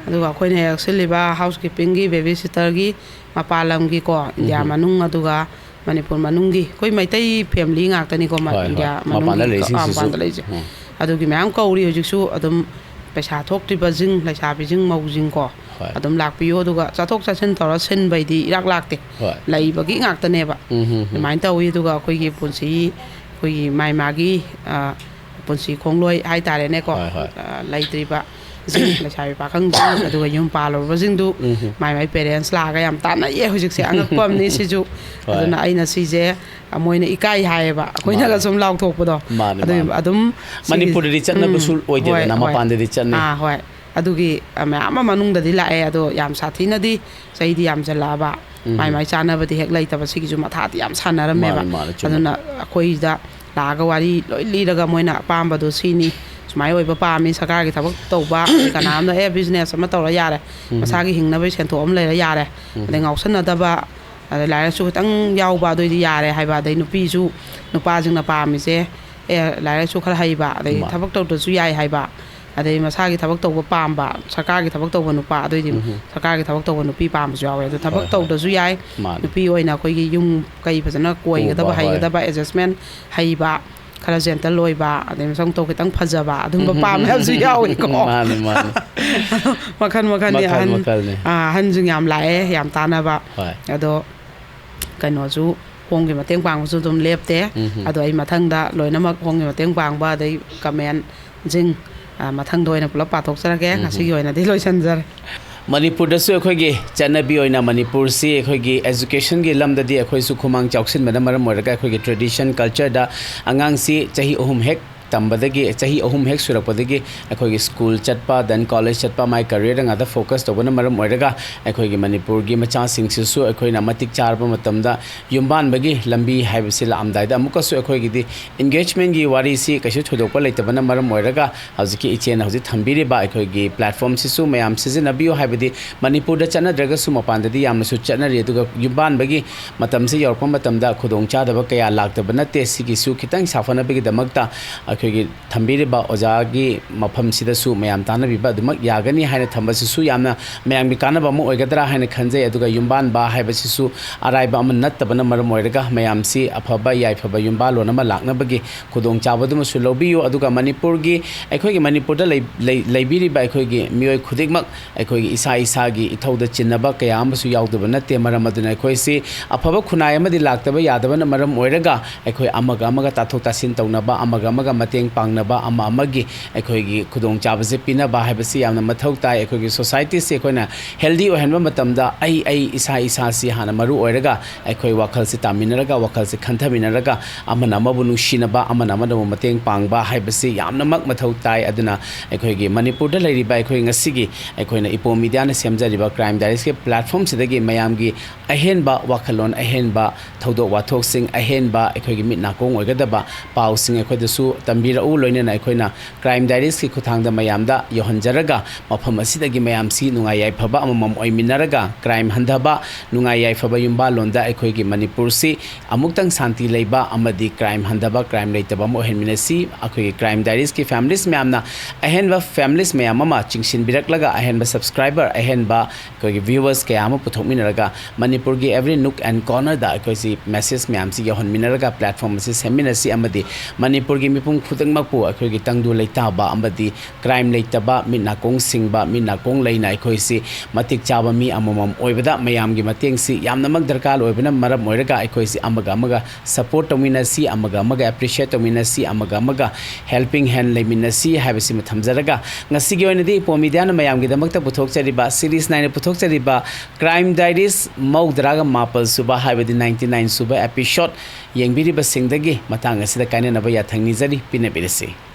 ꯑꯗꯨꯒ ꯑꯩꯈꯣꯏꯅ ꯍꯦꯛ ꯁꯤꯜꯂꯤꯕ ꯍꯥꯎꯁ ꯀꯤꯞꯄꯤꯡꯒꯤ, ꯕꯦꯕꯤ ꯁꯤꯇꯔꯒꯤ, ꯃꯄꯥꯟ ꯂꯝꯒꯤꯀꯣ, ꯏꯟꯗꯤꯌꯥ ꯎꯝ꯫ ꯃꯅꯨꯡ, ꯑꯗꯨꯒ ꯃꯅꯤꯄꯨꯔ ꯃꯅꯨꯡꯒꯤ ꯑꯩꯈꯣꯏ ꯃꯩꯇꯩ ꯐꯦꯃꯤꯂꯤ ꯉꯥꯛꯇꯅꯤꯀꯣ, ꯃ-, ꯍꯣꯏ, ꯍꯣꯏ꯫ ꯏꯟꯗꯤꯌꯥ ꯃꯄꯥꯟꯗ ꯃꯅꯨꯡꯒꯤ ꯀ-, ꯑ, ꯂꯩꯁꯤꯡꯁꯤꯁꯨ꯫ ꯃꯄꯥꯟꯗ ꯂꯩꯁꯦ꯫ ꯎꯝ꯫ ꯑꯗꯨꯒꯤ ꯃꯌꯥꯝ ꯀꯧꯔꯤ ꯍꯧꯖꯤꯛꯁꯨ꯫ ꯑꯗꯨꯝ ꯄꯩꯁꯥ ꯊꯣꯛꯇ꯭ꯔꯤꯕꯁꯤꯡ, ꯂꯩꯁꯥꯕꯤꯁꯤꯡ, ꯃꯧꯁꯤꯡꯀꯣ, ꯍꯣꯏ꯫ ꯑꯗꯨꯝ ꯂꯥꯛꯄꯤꯌꯨ꯫ ꯑꯗꯨꯒ ꯆꯠꯊꯣꯛ ꯆꯠꯁꯤꯟ ꯇꯧꯔ ꯁꯤꯟꯕꯩꯗꯤ ꯏꯔꯥꯛ ꯂꯥꯛꯇꯦ꯫ ꯍꯣꯏ꯫ ꯂꯩꯕꯒꯤ ꯉꯥꯛꯇꯅꯦꯕ꯫ ꯎꯝ, ꯎꯝ, ꯎꯝ꯫ ꯑꯗꯨꯃꯥꯏꯅ ꯇꯧꯋꯤ꯫ ꯑꯗꯨꯒ ꯑꯩꯈꯣꯏꯒꯤ ꯄꯨꯟꯁꯤ, ꯑꯩꯈꯣꯏꯒꯤ ꯃꯥꯏ ꯃꯥꯒꯤ, ꯑ, ꯄꯨꯟꯁꯤ ꯈꯣꯡꯂꯣꯏ ꯍꯥꯏꯇꯥꯔꯦꯅꯦꯀꯣ꯫ ꯍꯣꯏ, ꯍꯣꯏ꯫ ꯑ, ꯂꯩꯇ꯭ꯔꯤꯕ ꯂꯩꯁꯥꯕꯤ ꯄꯥꯈꯪꯁꯤꯡ, ꯑꯗꯨꯒ ꯌꯨꯝ ꯄꯥꯜꯂꯨꯔꯕꯁꯤꯡꯗꯨ, ꯎꯝ꯫ ꯃꯥꯏ ꯃꯥꯏ parents ꯂꯥꯛꯑꯒ ꯌꯥꯝ ꯇꯥꯟꯅꯩꯌꯦ ꯍꯧꯖꯤꯛꯁꯦ, ꯑꯉꯛꯄ ꯑꯃꯅꯤ ꯁꯤꯁꯨ꯫ ꯍꯣꯏ꯫ ꯑꯗꯨꯅ ꯑꯩꯅ ꯁꯤꯁꯦ ꯃꯣꯏꯅ ꯏꯀꯥꯏ ꯍꯥꯏꯌꯦꯕ, ꯑꯩꯈꯣꯏꯅꯒ ꯃꯥꯅꯦ꯫ ꯁꯨꯝ ꯂꯥꯎꯊꯣꯛꯄꯗꯣ꯫ ꯃꯥꯅꯦ, ꯑꯗꯨ ꯃꯥꯅꯦ꯫ ꯑꯗꯨꯝ ꯁꯤꯒꯤ-, ꯃꯅꯤꯄꯨꯔꯗꯗꯤ ꯆꯠꯅꯕꯁꯨ ꯎꯝ, ꯑꯣꯏꯗꯦꯗꯅ, ꯍꯣꯏ, ꯍꯣꯏ꯫ ꯃꯄꯥꯟꯗꯗꯤ ꯆꯠꯅꯩ꯫ ꯑꯥ, ꯍꯣꯏ꯫ ꯑꯗꯨꯒꯤ, ꯑ, ꯃꯌꯥꯝ ꯑꯃ ꯃꯅꯨꯡꯗꯗꯤ ꯂꯥꯛꯑꯦ, ꯑꯗꯣ ꯌꯥꯝ ꯁꯥꯊꯤꯅꯗꯤ ꯆꯍꯤꯗꯤ ꯌꯥꯝꯁꯤꯜꯂꯛꯑꯕ, ꯎꯝ꯫ ꯃꯥꯏ ꯃꯥꯏ ꯆꯥꯅꯕꯗꯤ ꯍꯦꯛ ꯂꯩꯇꯕ, ꯁꯤꯒꯤꯁꯨ ꯃꯊꯥꯗꯤ ꯌꯥꯝ ꯁꯥꯟꯅꯔꯝꯃꯦꯕ꯫ ꯃꯥꯅꯦ, ꯃꯥꯅꯦ, ꯆꯨꯝꯃꯦ꯫ ꯑꯗꯨꯅ ꯑꯩꯈꯣꯏꯗ ꯂꯥꯛꯑꯒ ꯋꯥꯔꯤ ꯂꯣꯏ ꯂꯤꯔꯒ ꯃꯣꯏꯅ ꯑꯄꯥꯝꯕꯗꯣ ꯁꯤꯅꯤ, ꯁꯨꯃꯥꯏꯅ ꯑꯣꯏꯕ ꯄꯥꯝꯃꯤ, ꯁꯔꯀꯥꯔꯒꯤ ꯊꯕꯛ ꯇꯧꯕ, ꯀꯅꯥꯝꯅ ꯑꯦ business ꯑꯃ ꯇꯧꯔ ꯌꯥꯔꯦ, ꯎꯝ꯫ ꯃꯁꯥꯒꯤ ꯍꯤꯡꯅꯕꯒꯤ ꯁꯦꯟꯊꯣꯛ ꯑꯃ ꯂꯩꯔ ꯌꯥꯔꯦ, ꯎꯝ꯫ ꯑꯗꯩ ꯉꯥꯎꯁꯟꯅꯗꯕ, ꯑꯗꯩ ꯂꯥꯏꯔꯤꯛ ꯂꯥꯏꯁꯨ ꯈꯤꯇꯪ ꯌꯥꯎꯕ, ꯑꯗꯨꯑꯣꯏꯗꯤ ꯌꯥꯔꯦ ꯍꯥꯏꯕ, ꯑꯗꯩ ꯅꯨꯄꯤꯁꯨ, ꯅꯨꯄꯥꯁꯤꯡꯅ ꯄꯥꯝꯃꯤꯁꯦ ꯑꯦ ꯂꯥꯏꯔꯤꯛ ꯂꯥꯏꯁꯨ ꯈꯔ ꯍꯩꯕ, ꯑꯗꯩ ꯃꯥꯅꯦ꯫ ꯊꯕꯛ ꯇꯧꯗ꯭ꯔꯁꯨ ꯌꯥꯏ ꯍꯥꯏꯕ, ꯑꯗꯩ ꯃꯁꯥꯒꯤ ꯊꯕꯛ ꯇꯧꯕ ꯄꯥꯝꯕ, ꯁꯔꯀꯥꯔꯒꯤ ꯊꯕꯛ ꯇꯧꯕ ꯅꯨꯄꯥ, ꯑꯗꯨꯑꯣꯏꯗꯤ ꯎꯝ꯫ ꯁꯔꯀꯥꯔꯒꯤ ꯊꯕꯛ ꯇꯧꯕ ꯅꯨꯄꯤ ꯄꯥꯝꯕꯁꯨ ꯌꯥꯎꯋꯦ꯫ ꯑꯗꯣ ꯊꯕꯛ ꯍꯣꯏ, ꯍꯣꯏ꯫ ꯇꯧꯗ꯭ꯔꯁꯨ ꯌꯥꯏ, ꯃꯥꯅꯦ꯫ ꯅꯨꯄꯤ ꯑꯣꯏꯅ ꯑꯩꯈꯣꯏꯒꯤ ꯌꯨꯝ ꯀꯩ ꯐꯖꯅ ꯀꯣꯏꯒꯗꯕ, ꯄꯨꯕ, ꯍꯣꯏ꯫ ꯍꯩꯒꯗꯕ, adjustment ꯍꯩꯕ, ꯈꯔ gentle ꯑꯣꯏꯕ, ꯑꯗꯩ ꯃꯁꯛ ꯃꯇꯧ ꯈꯤꯇꯪ ꯐꯖꯕ, ꯑꯗꯨꯝꯕ ꯎꯝ, ꯄꯥꯝꯃꯦ ꯎꯝ, ꯍꯥꯏꯕꯁꯨ ꯎꯝ, ꯎꯝ꯫ ꯌꯥꯎꯏꯀꯣ꯫ ꯃꯥꯅꯦ, ꯃꯥꯅꯦ꯫ ꯃꯈꯜ ꯃꯈꯜꯅꯤ, ꯃꯈꯜ ꯑꯍꯟ, ꯃꯈꯜꯅꯤ꯫ ꯑꯥ, ꯑꯍꯟꯁꯤꯡ ꯌꯥꯝ ꯂꯥꯛꯑꯦ, ꯌꯥꯝ ꯇꯥꯟꯅꯕ꯫ ꯍꯣꯏ꯫ ꯑꯗꯣ ꯀꯩꯅꯣꯁꯨ, ꯍꯣꯝꯒꯤ ꯃꯇꯦꯡ ꯄꯥꯡꯕꯁꯨ ꯑꯗꯨꯝ ꯂꯦꯞꯇꯦ꯫ ꯎꯝ, ꯎꯝ꯫ ꯑꯗꯣ ꯑꯩ ꯃꯊꯪꯗ ꯂꯣꯏꯅꯃꯛ ꯍꯣꯝꯒꯤ ꯃꯇꯦꯡ ꯄꯥꯡꯕ, ꯑꯗꯩ comment ꯁꯤꯡ, ꯑ, ꯃꯊꯪꯗ ꯑꯣꯏꯅ ꯄꯨꯂꯞ ꯄꯥꯊꯣꯛꯆꯔꯒꯦ꯫ ꯎꯝ, ꯎꯝ꯫ ꯉꯁꯤꯒꯤ ꯑꯣꯏꯅꯗꯤ ꯂꯣꯏꯁꯤꯟꯖꯔꯦ꯫ ꯃꯅꯤꯄꯨꯔꯗꯁꯨ ꯑꯩꯈꯣꯏꯒꯤ ꯆꯠꯅꯕꯤ ꯑꯣꯏꯅ ꯃꯅꯤꯄꯨꯔꯁꯤ ꯑꯩꯈꯣꯏꯒꯤ education ꯒꯤ ꯂꯝꯗꯗꯤ ꯑꯩꯈꯣꯏꯁꯨ ꯈꯨꯃꯥꯡ ꯆꯥꯎꯁꯤꯟꯕꯅ ꯃꯔꯝ ꯑꯣꯏꯔꯒ ꯑꯩꯈꯣꯏꯒꯤ tradition culture ꯗ ꯑꯉꯥꯡꯁꯤ ꯆꯍꯤ ꯑꯍꯨꯝ ꯍꯦꯛ ꯇꯝꯕꯗꯒꯤ, ꯆꯍꯤ ꯑꯍꯨꯝ ꯍꯦꯛ ꯁꯨꯔꯛꯄꯗꯒꯤ ꯑꯩꯈꯣꯏꯒꯤ school ꯆꯠꯄ, then college ꯆꯠꯄ, ꯃꯥꯏ career ꯗ ꯉꯥꯛꯇ focus ꯇꯧꯕꯅ ꯃꯔꯝ ꯑꯣꯏꯔꯒ ꯑꯩꯈꯣꯏꯒꯤ ꯃꯅꯤꯄꯨꯔꯒꯤ ꯃꯆꯥꯁꯤꯡꯁꯤꯁꯨ ꯑꯩꯈꯣꯏꯅ ꯃꯇꯤꯛ ꯆꯥꯔꯕ ꯃꯇꯝꯗ ꯌꯨꯝꯕꯥꯟꯕꯒꯤ ꯂꯝꯕꯤ ꯍꯥꯏꯕꯁꯤ ꯂꯥꯛꯑꯝꯗꯥꯏꯗ ꯑꯃꯨꯛꯀꯁꯨ ꯑꯩꯈꯣꯏꯒꯤꯗꯤ engagement ꯀꯤ ꯋꯥꯔꯤꯁꯤ ꯀꯩꯁꯨ ꯊꯣꯏꯗꯣꯛꯄ ꯂꯩꯇꯕꯅ ꯃꯔꯝ ꯑꯣꯏꯔꯒ ꯍꯧꯖꯤꯛꯀꯤ ꯏꯆꯦꯅ ꯍꯧꯖꯤꯛ ꯊꯝꯕꯤꯔꯤꯕ ꯑꯩꯈꯣꯏꯒꯤ platform ꯁꯤꯁꯨ ꯃꯌꯥꯝ ꯁꯤꯖꯤꯟꯅꯕꯤꯌꯨ꯫ ꯍꯥꯏꯕꯗꯤ ꯃꯅꯤꯄꯨꯔꯗ ꯆꯠꯅꯗ꯭ꯔꯒꯁꯨ ꯃꯄꯥꯟꯗꯗꯤ ꯌꯥꯝꯅꯁꯨ ꯆꯠꯅꯔꯤ, ꯑꯗꯨꯒ ꯌꯨꯝꯕꯥꯟꯕꯒꯤ ꯃꯇꯝꯁꯤ ꯌꯧꯔꯛꯄ ꯃꯇꯝꯗ ꯈꯨꯗꯣꯡꯆꯥꯗꯕ ꯀꯌꯥ ꯂꯥꯛꯇꯕ ꯅꯠꯇꯦ꯫ ꯁꯤꯒꯤꯁꯨ ꯈꯤꯇꯪ ꯁꯥꯐꯅꯕꯒꯤꯗꯃꯛꯇ ꯑꯩꯈꯣꯏꯒꯤ ꯊꯝꯕꯤꯔꯤꯕ ꯑꯣꯖꯥꯒꯤ ꯃꯐꯝꯁꯤꯗꯁꯨ ꯃꯌꯥꯝ ꯇꯥꯟꯅꯕꯤꯕ ꯑꯗꯨꯃꯛ ꯌꯥꯒꯅꯤ ꯍꯥꯏꯅ ꯊꯝꯕꯁꯤꯁꯨ ꯌꯥꯝꯅ ꯃꯌꯥꯝꯒꯤ ꯀꯥꯟꯅꯕ ꯑꯃ ꯑꯣꯏꯒꯗ꯭ꯔꯥ ꯍꯥꯏꯅ ꯈꯟꯖꯩ꯫ ꯑꯗꯨꯒ ꯌꯨꯝꯕꯥꯟꯕ ꯍꯥꯏꯕꯁꯤꯁꯨ ꯑꯔꯥꯏꯕ ꯑꯃ ꯅꯠꯇꯕꯅ ꯃꯔꯝ ꯑꯣꯏꯔꯒ ꯃꯌꯥꯝꯁꯤ ꯑꯐꯕ ꯌꯥꯏꯐꯕ ꯌꯨꯝꯕꯥꯜꯂꯣꯟ ꯑꯃ ꯂꯥꯛꯅꯕꯒꯤ ꯈꯨꯗꯣꯡꯆꯥꯕꯗꯨꯃꯁꯨ ꯂꯧꯕꯤꯌꯨ꯫ ꯑꯗꯨꯒ ꯃꯅꯤꯄꯨꯔꯒꯤ, ꯑꯩꯈꯣꯏꯒꯤ ꯃꯅꯤꯄꯨꯔꯗ ꯂꯩ-, ꯂꯩ-, ꯂꯩꯕꯤꯔꯤꯕ ꯑꯩꯈꯣꯏꯒꯤ ꯃꯤꯑꯣꯏ ꯈꯨꯗꯤꯡꯃꯛ ꯑꯩꯈꯣꯏꯒꯤ ꯏꯁꯥ ꯏꯁꯥꯒꯤ ꯏꯊꯧꯗ ꯆꯤꯟꯅꯕ ꯀꯌꯥ ꯑꯃꯁꯨ ꯌꯥꯎꯗꯕ ꯅꯠꯇꯦ꯫ ꯃꯔꯝ ꯑꯗꯨꯅ ꯑꯩꯈꯣꯏꯁꯤ ꯑꯐꯕ ꯈꯨꯟꯅꯥꯏ ꯑꯃꯗꯤ ꯂꯥꯛꯇꯕ ꯌꯥꯗꯕꯅ ꯃꯔꯝ ꯑꯣꯏꯔꯒ ꯑꯩꯈꯣꯏ ꯑꯃꯒ ꯑꯃꯒ ꯇꯥꯊꯣꯛ ꯇꯥꯁꯤꯟ ꯇꯧꯅꯕ, ꯑꯃꯒ ꯑꯃꯒ ꯃꯇꯦꯡ ꯄꯥꯡꯅꯕ, ꯑꯃ ꯑꯃꯒꯤ ꯑꯩꯈꯣꯏꯒꯤ ꯈꯨꯗꯣꯡꯆꯥꯕꯁꯦ ꯄꯤꯅꯕ ꯍꯥꯏꯕꯁꯤ ꯌꯥꯝꯅ ꯃꯊꯧ ꯇꯥꯏ꯫ ꯑꯩꯈꯣꯏꯒꯤ ꯁꯣꯁꯥꯏꯇꯤꯁꯤ ꯑꯩꯈꯣꯏꯅ ꯍꯦꯜꯗꯤ ꯑꯣꯏꯍꯟꯕ ꯃꯇꯝꯗ ꯑꯩ, ꯑꯩ, ꯏꯁꯥ, ꯏꯁꯥꯁꯤ ꯍꯥꯟꯅ ꯃꯔꯨ ꯑꯣꯏꯔꯒ ꯑꯩꯈꯣꯏ ꯋꯥꯈꯜꯁꯤ ꯇꯥꯃꯤꯟꯅꯔꯒ, ꯋꯥꯈꯜꯁꯤ ꯈꯟꯊꯃꯤꯟꯅꯔꯒ, ꯑꯃꯅ ꯑꯃꯕꯨ ꯅꯨꯡꯁꯤꯅꯕ, ꯑꯃꯅ ꯑꯃꯅꯕꯨ ꯃꯇꯦꯡ ꯄꯥꯡꯕ ꯍꯥꯏꯕꯁꯤ ꯌꯥꯝꯅꯃꯛ ꯃꯊꯧ ꯇꯥꯏ꯫ ꯑꯗꯨꯅ ꯑꯩꯈꯣꯏꯒꯤ ꯃꯅꯤꯄꯨꯔꯗ ꯂꯩꯔꯤꯕ ꯑꯩꯈꯣꯏ ꯉꯁꯤꯒꯤ ꯑꯩꯈꯣꯏꯅ ꯏꯄꯣꯝ ꯃꯤꯗꯤꯌꯥꯅ ꯁꯦꯝꯖꯔꯤꯕ ꯀ꯭ꯔꯥꯏꯝ ꯗꯥꯏꯔꯤꯁꯀꯤ ꯄ꯭ꯂꯦꯠꯐꯣꯝꯁꯤꯗꯒꯤ ꯃꯌꯥꯝꯒꯤ ꯑꯍꯦꯟꯕ ꯋꯥꯈꯜꯂꯣꯟ, ꯑꯍꯦꯟꯕ ꯊꯧꯗꯣꯛ ꯋꯥꯊꯣꯛꯁꯤꯡ, ꯑꯍꯦꯟꯕ ꯑꯩꯈꯣꯏꯒꯤ ꯃꯤꯠ ꯅꯥꯀꯣꯡ ꯑꯣꯏꯒꯗꯕ ꯄꯥꯎꯁꯤꯡ ꯑꯩꯈꯣꯏꯗꯁꯨ ꯇꯝꯕꯤꯔꯛꯎ꯫ ꯂꯣꯏꯅꯅ ꯑꯩꯈꯣꯏꯅ ꯀ꯭ꯔꯥꯏꯝ ꯗꯥꯏꯔꯤꯁꯀꯤ ꯈꯨꯠꯊꯥꯡꯗ ꯃꯌꯥꯝꯗ ꯌꯧꯍꯟꯖꯔꯒ, ꯃꯐꯝ ꯑꯁꯤꯗꯒꯤ ꯃꯌꯥꯝꯁꯤ ꯅꯨꯡꯉꯥꯏ ꯌꯥꯏꯐꯕ ꯑꯃꯃꯝ ꯑꯣꯏꯃꯤꯟꯅꯔꯒ, ꯀ꯭ꯔꯥꯏꯝ ꯍꯟꯊꯕ, ꯅꯨꯡꯉꯥꯏ ꯌꯥꯏꯐꯕ ꯌꯨꯝꯕꯥꯜꯂꯣꯟꯗ ꯑꯩꯈꯣꯏꯒꯤ ꯃꯅꯤꯄꯨꯔꯁꯤ ꯑꯃꯨꯛꯇꯪ ꯁꯥꯟꯇꯤ ꯂꯩꯕ ꯑꯃꯗꯤ ꯀ꯭ꯔꯥꯏꯝ ꯍꯟꯊꯕ, ꯀ꯭ꯔꯥꯏꯝ ꯂꯩꯇꯕ ꯑꯃ ꯑꯣꯏꯍꯟꯃꯤꯟꯅꯁꯤ꯫ ꯑꯩꯈꯣꯏꯒꯤ ꯀ꯭ꯔꯥꯏꯝ ꯗꯥꯏꯔꯤꯁꯀꯤ ꯐꯦꯃꯤꯂꯤꯁ ꯃꯌꯥꯝꯅ ꯑꯍꯦꯟꯕ ꯐꯦꯃꯤꯂꯤꯁ ꯃꯌꯥꯝ ꯑꯃ ꯆꯤꯡꯁꯤꯟꯕꯤꯔꯛꯂꯒ, ꯑꯍꯦꯟꯕ ꯁꯕꯁꯀ꯭ꯔꯥꯏꯕꯔ, ꯑꯍꯦꯟꯕ ꯑꯩꯈꯣꯏꯒꯤ ꯚ꯭ꯌꯨꯋꯔꯁ ꯀꯌꯥ ꯑꯃ ꯄꯨꯊꯣꯛꯃꯤꯟꯅꯔꯒ, ꯃꯅꯤꯄꯨꯔꯒꯤ every nook and cornerꯗ ꯑꯩꯈꯣꯏꯁꯤ ꯃꯦꯁꯦꯖ ꯃꯌꯥꯝꯁꯤ ꯌꯧꯍꯟꯃꯤꯟꯅꯔꯒ, ꯄ꯭ꯂꯦꯠꯐꯣꯝ ꯑꯁꯤ ꯁꯦꯝꯃꯤꯟꯅꯁꯤ ꯑꯃꯗꯤ ꯃꯅꯤꯄꯨꯔꯒꯤ ꯃꯤꯄꯨꯝ ꯈꯨꯗꯤꯡꯃꯛꯄꯨ ꯑꯩꯈꯣꯏꯒꯤ ꯇꯪꯗꯨ ꯂꯩꯇꯥꯕ ꯑꯃꯗꯤ ꯀ꯭ꯔꯥꯏꯝ ꯂꯩꯇꯕ, ꯃꯤꯠ ꯅꯥꯀꯣꯡ ꯁꯤꯡꯕ, ꯃꯤꯠ ꯅꯥꯀꯣꯡ ꯂꯩꯅ ꯑꯩꯈꯣꯏꯁꯤ ꯃꯇꯤꯛ ꯆꯥꯕ ꯃꯤ ꯑꯃꯃꯝ ꯑꯣꯏꯕꯗ ꯃꯌꯥꯝꯒꯤ ꯃꯇꯦꯡꯁꯤ ꯌꯥꯝꯅꯃꯛ ꯗꯔꯀꯥꯔ ꯑꯣꯏꯕꯅ ꯃꯔꯝ ꯑꯣꯏꯔꯒ, ꯑꯩꯈꯣꯏꯁꯤ ꯑꯃꯒ ꯑꯃꯒ ꯁꯄꯣꯔꯠ ꯇꯧꯃꯤꯟꯅꯁꯤ, ꯑꯃꯒ ꯑꯃꯒ ꯑꯦꯄ꯭ꯔꯤꯁꯤꯌꯦꯠ ꯇꯧꯃꯤꯟꯅꯁꯤ, ꯑꯃꯒ ꯑꯃꯒ ꯍꯦꯜꯄꯤꯡ ꯍꯦꯟ ꯂꯩꯃꯤꯟꯅꯁꯤ ꯍꯥꯏꯕꯁꯤꯃ ꯊꯝꯖꯔꯒ, ꯉꯁꯤꯒꯤ ꯑꯣꯏꯅꯗꯤ ꯏꯄꯣꯝ ꯃꯤꯗꯤꯌꯥꯅ ꯃꯌꯥꯝꯒꯤꯗꯃꯛꯇ ꯄꯨꯊꯣꯛꯆꯔꯤꯕ, ꯁꯤꯔꯤꯁ ꯅꯥꯏꯅ ꯄꯨꯊꯣꯛꯆꯔꯤꯕ ꯀ꯭ꯔꯥꯏꯝ ꯗꯥꯏꯔꯤꯁ ꯃꯧꯗ꯭ꯔꯥꯒ ꯃꯥꯄꯜ ꯁꯨꯕ, ꯍꯥꯏꯕꯗꯤ ninety nine ꯁꯨꯕ episode ꯌꯦꯡꯕꯤꯔꯤꯕꯁꯤꯡꯗꯒꯤ ꯃꯇꯥꯡ ꯑꯁꯤꯗ ꯀꯥꯏꯅꯅꯕ ꯌꯥꯊꯪ ꯅꯤꯖꯔꯤ꯫ ꯄꯤꯅꯕꯤꯔꯁꯤ꯫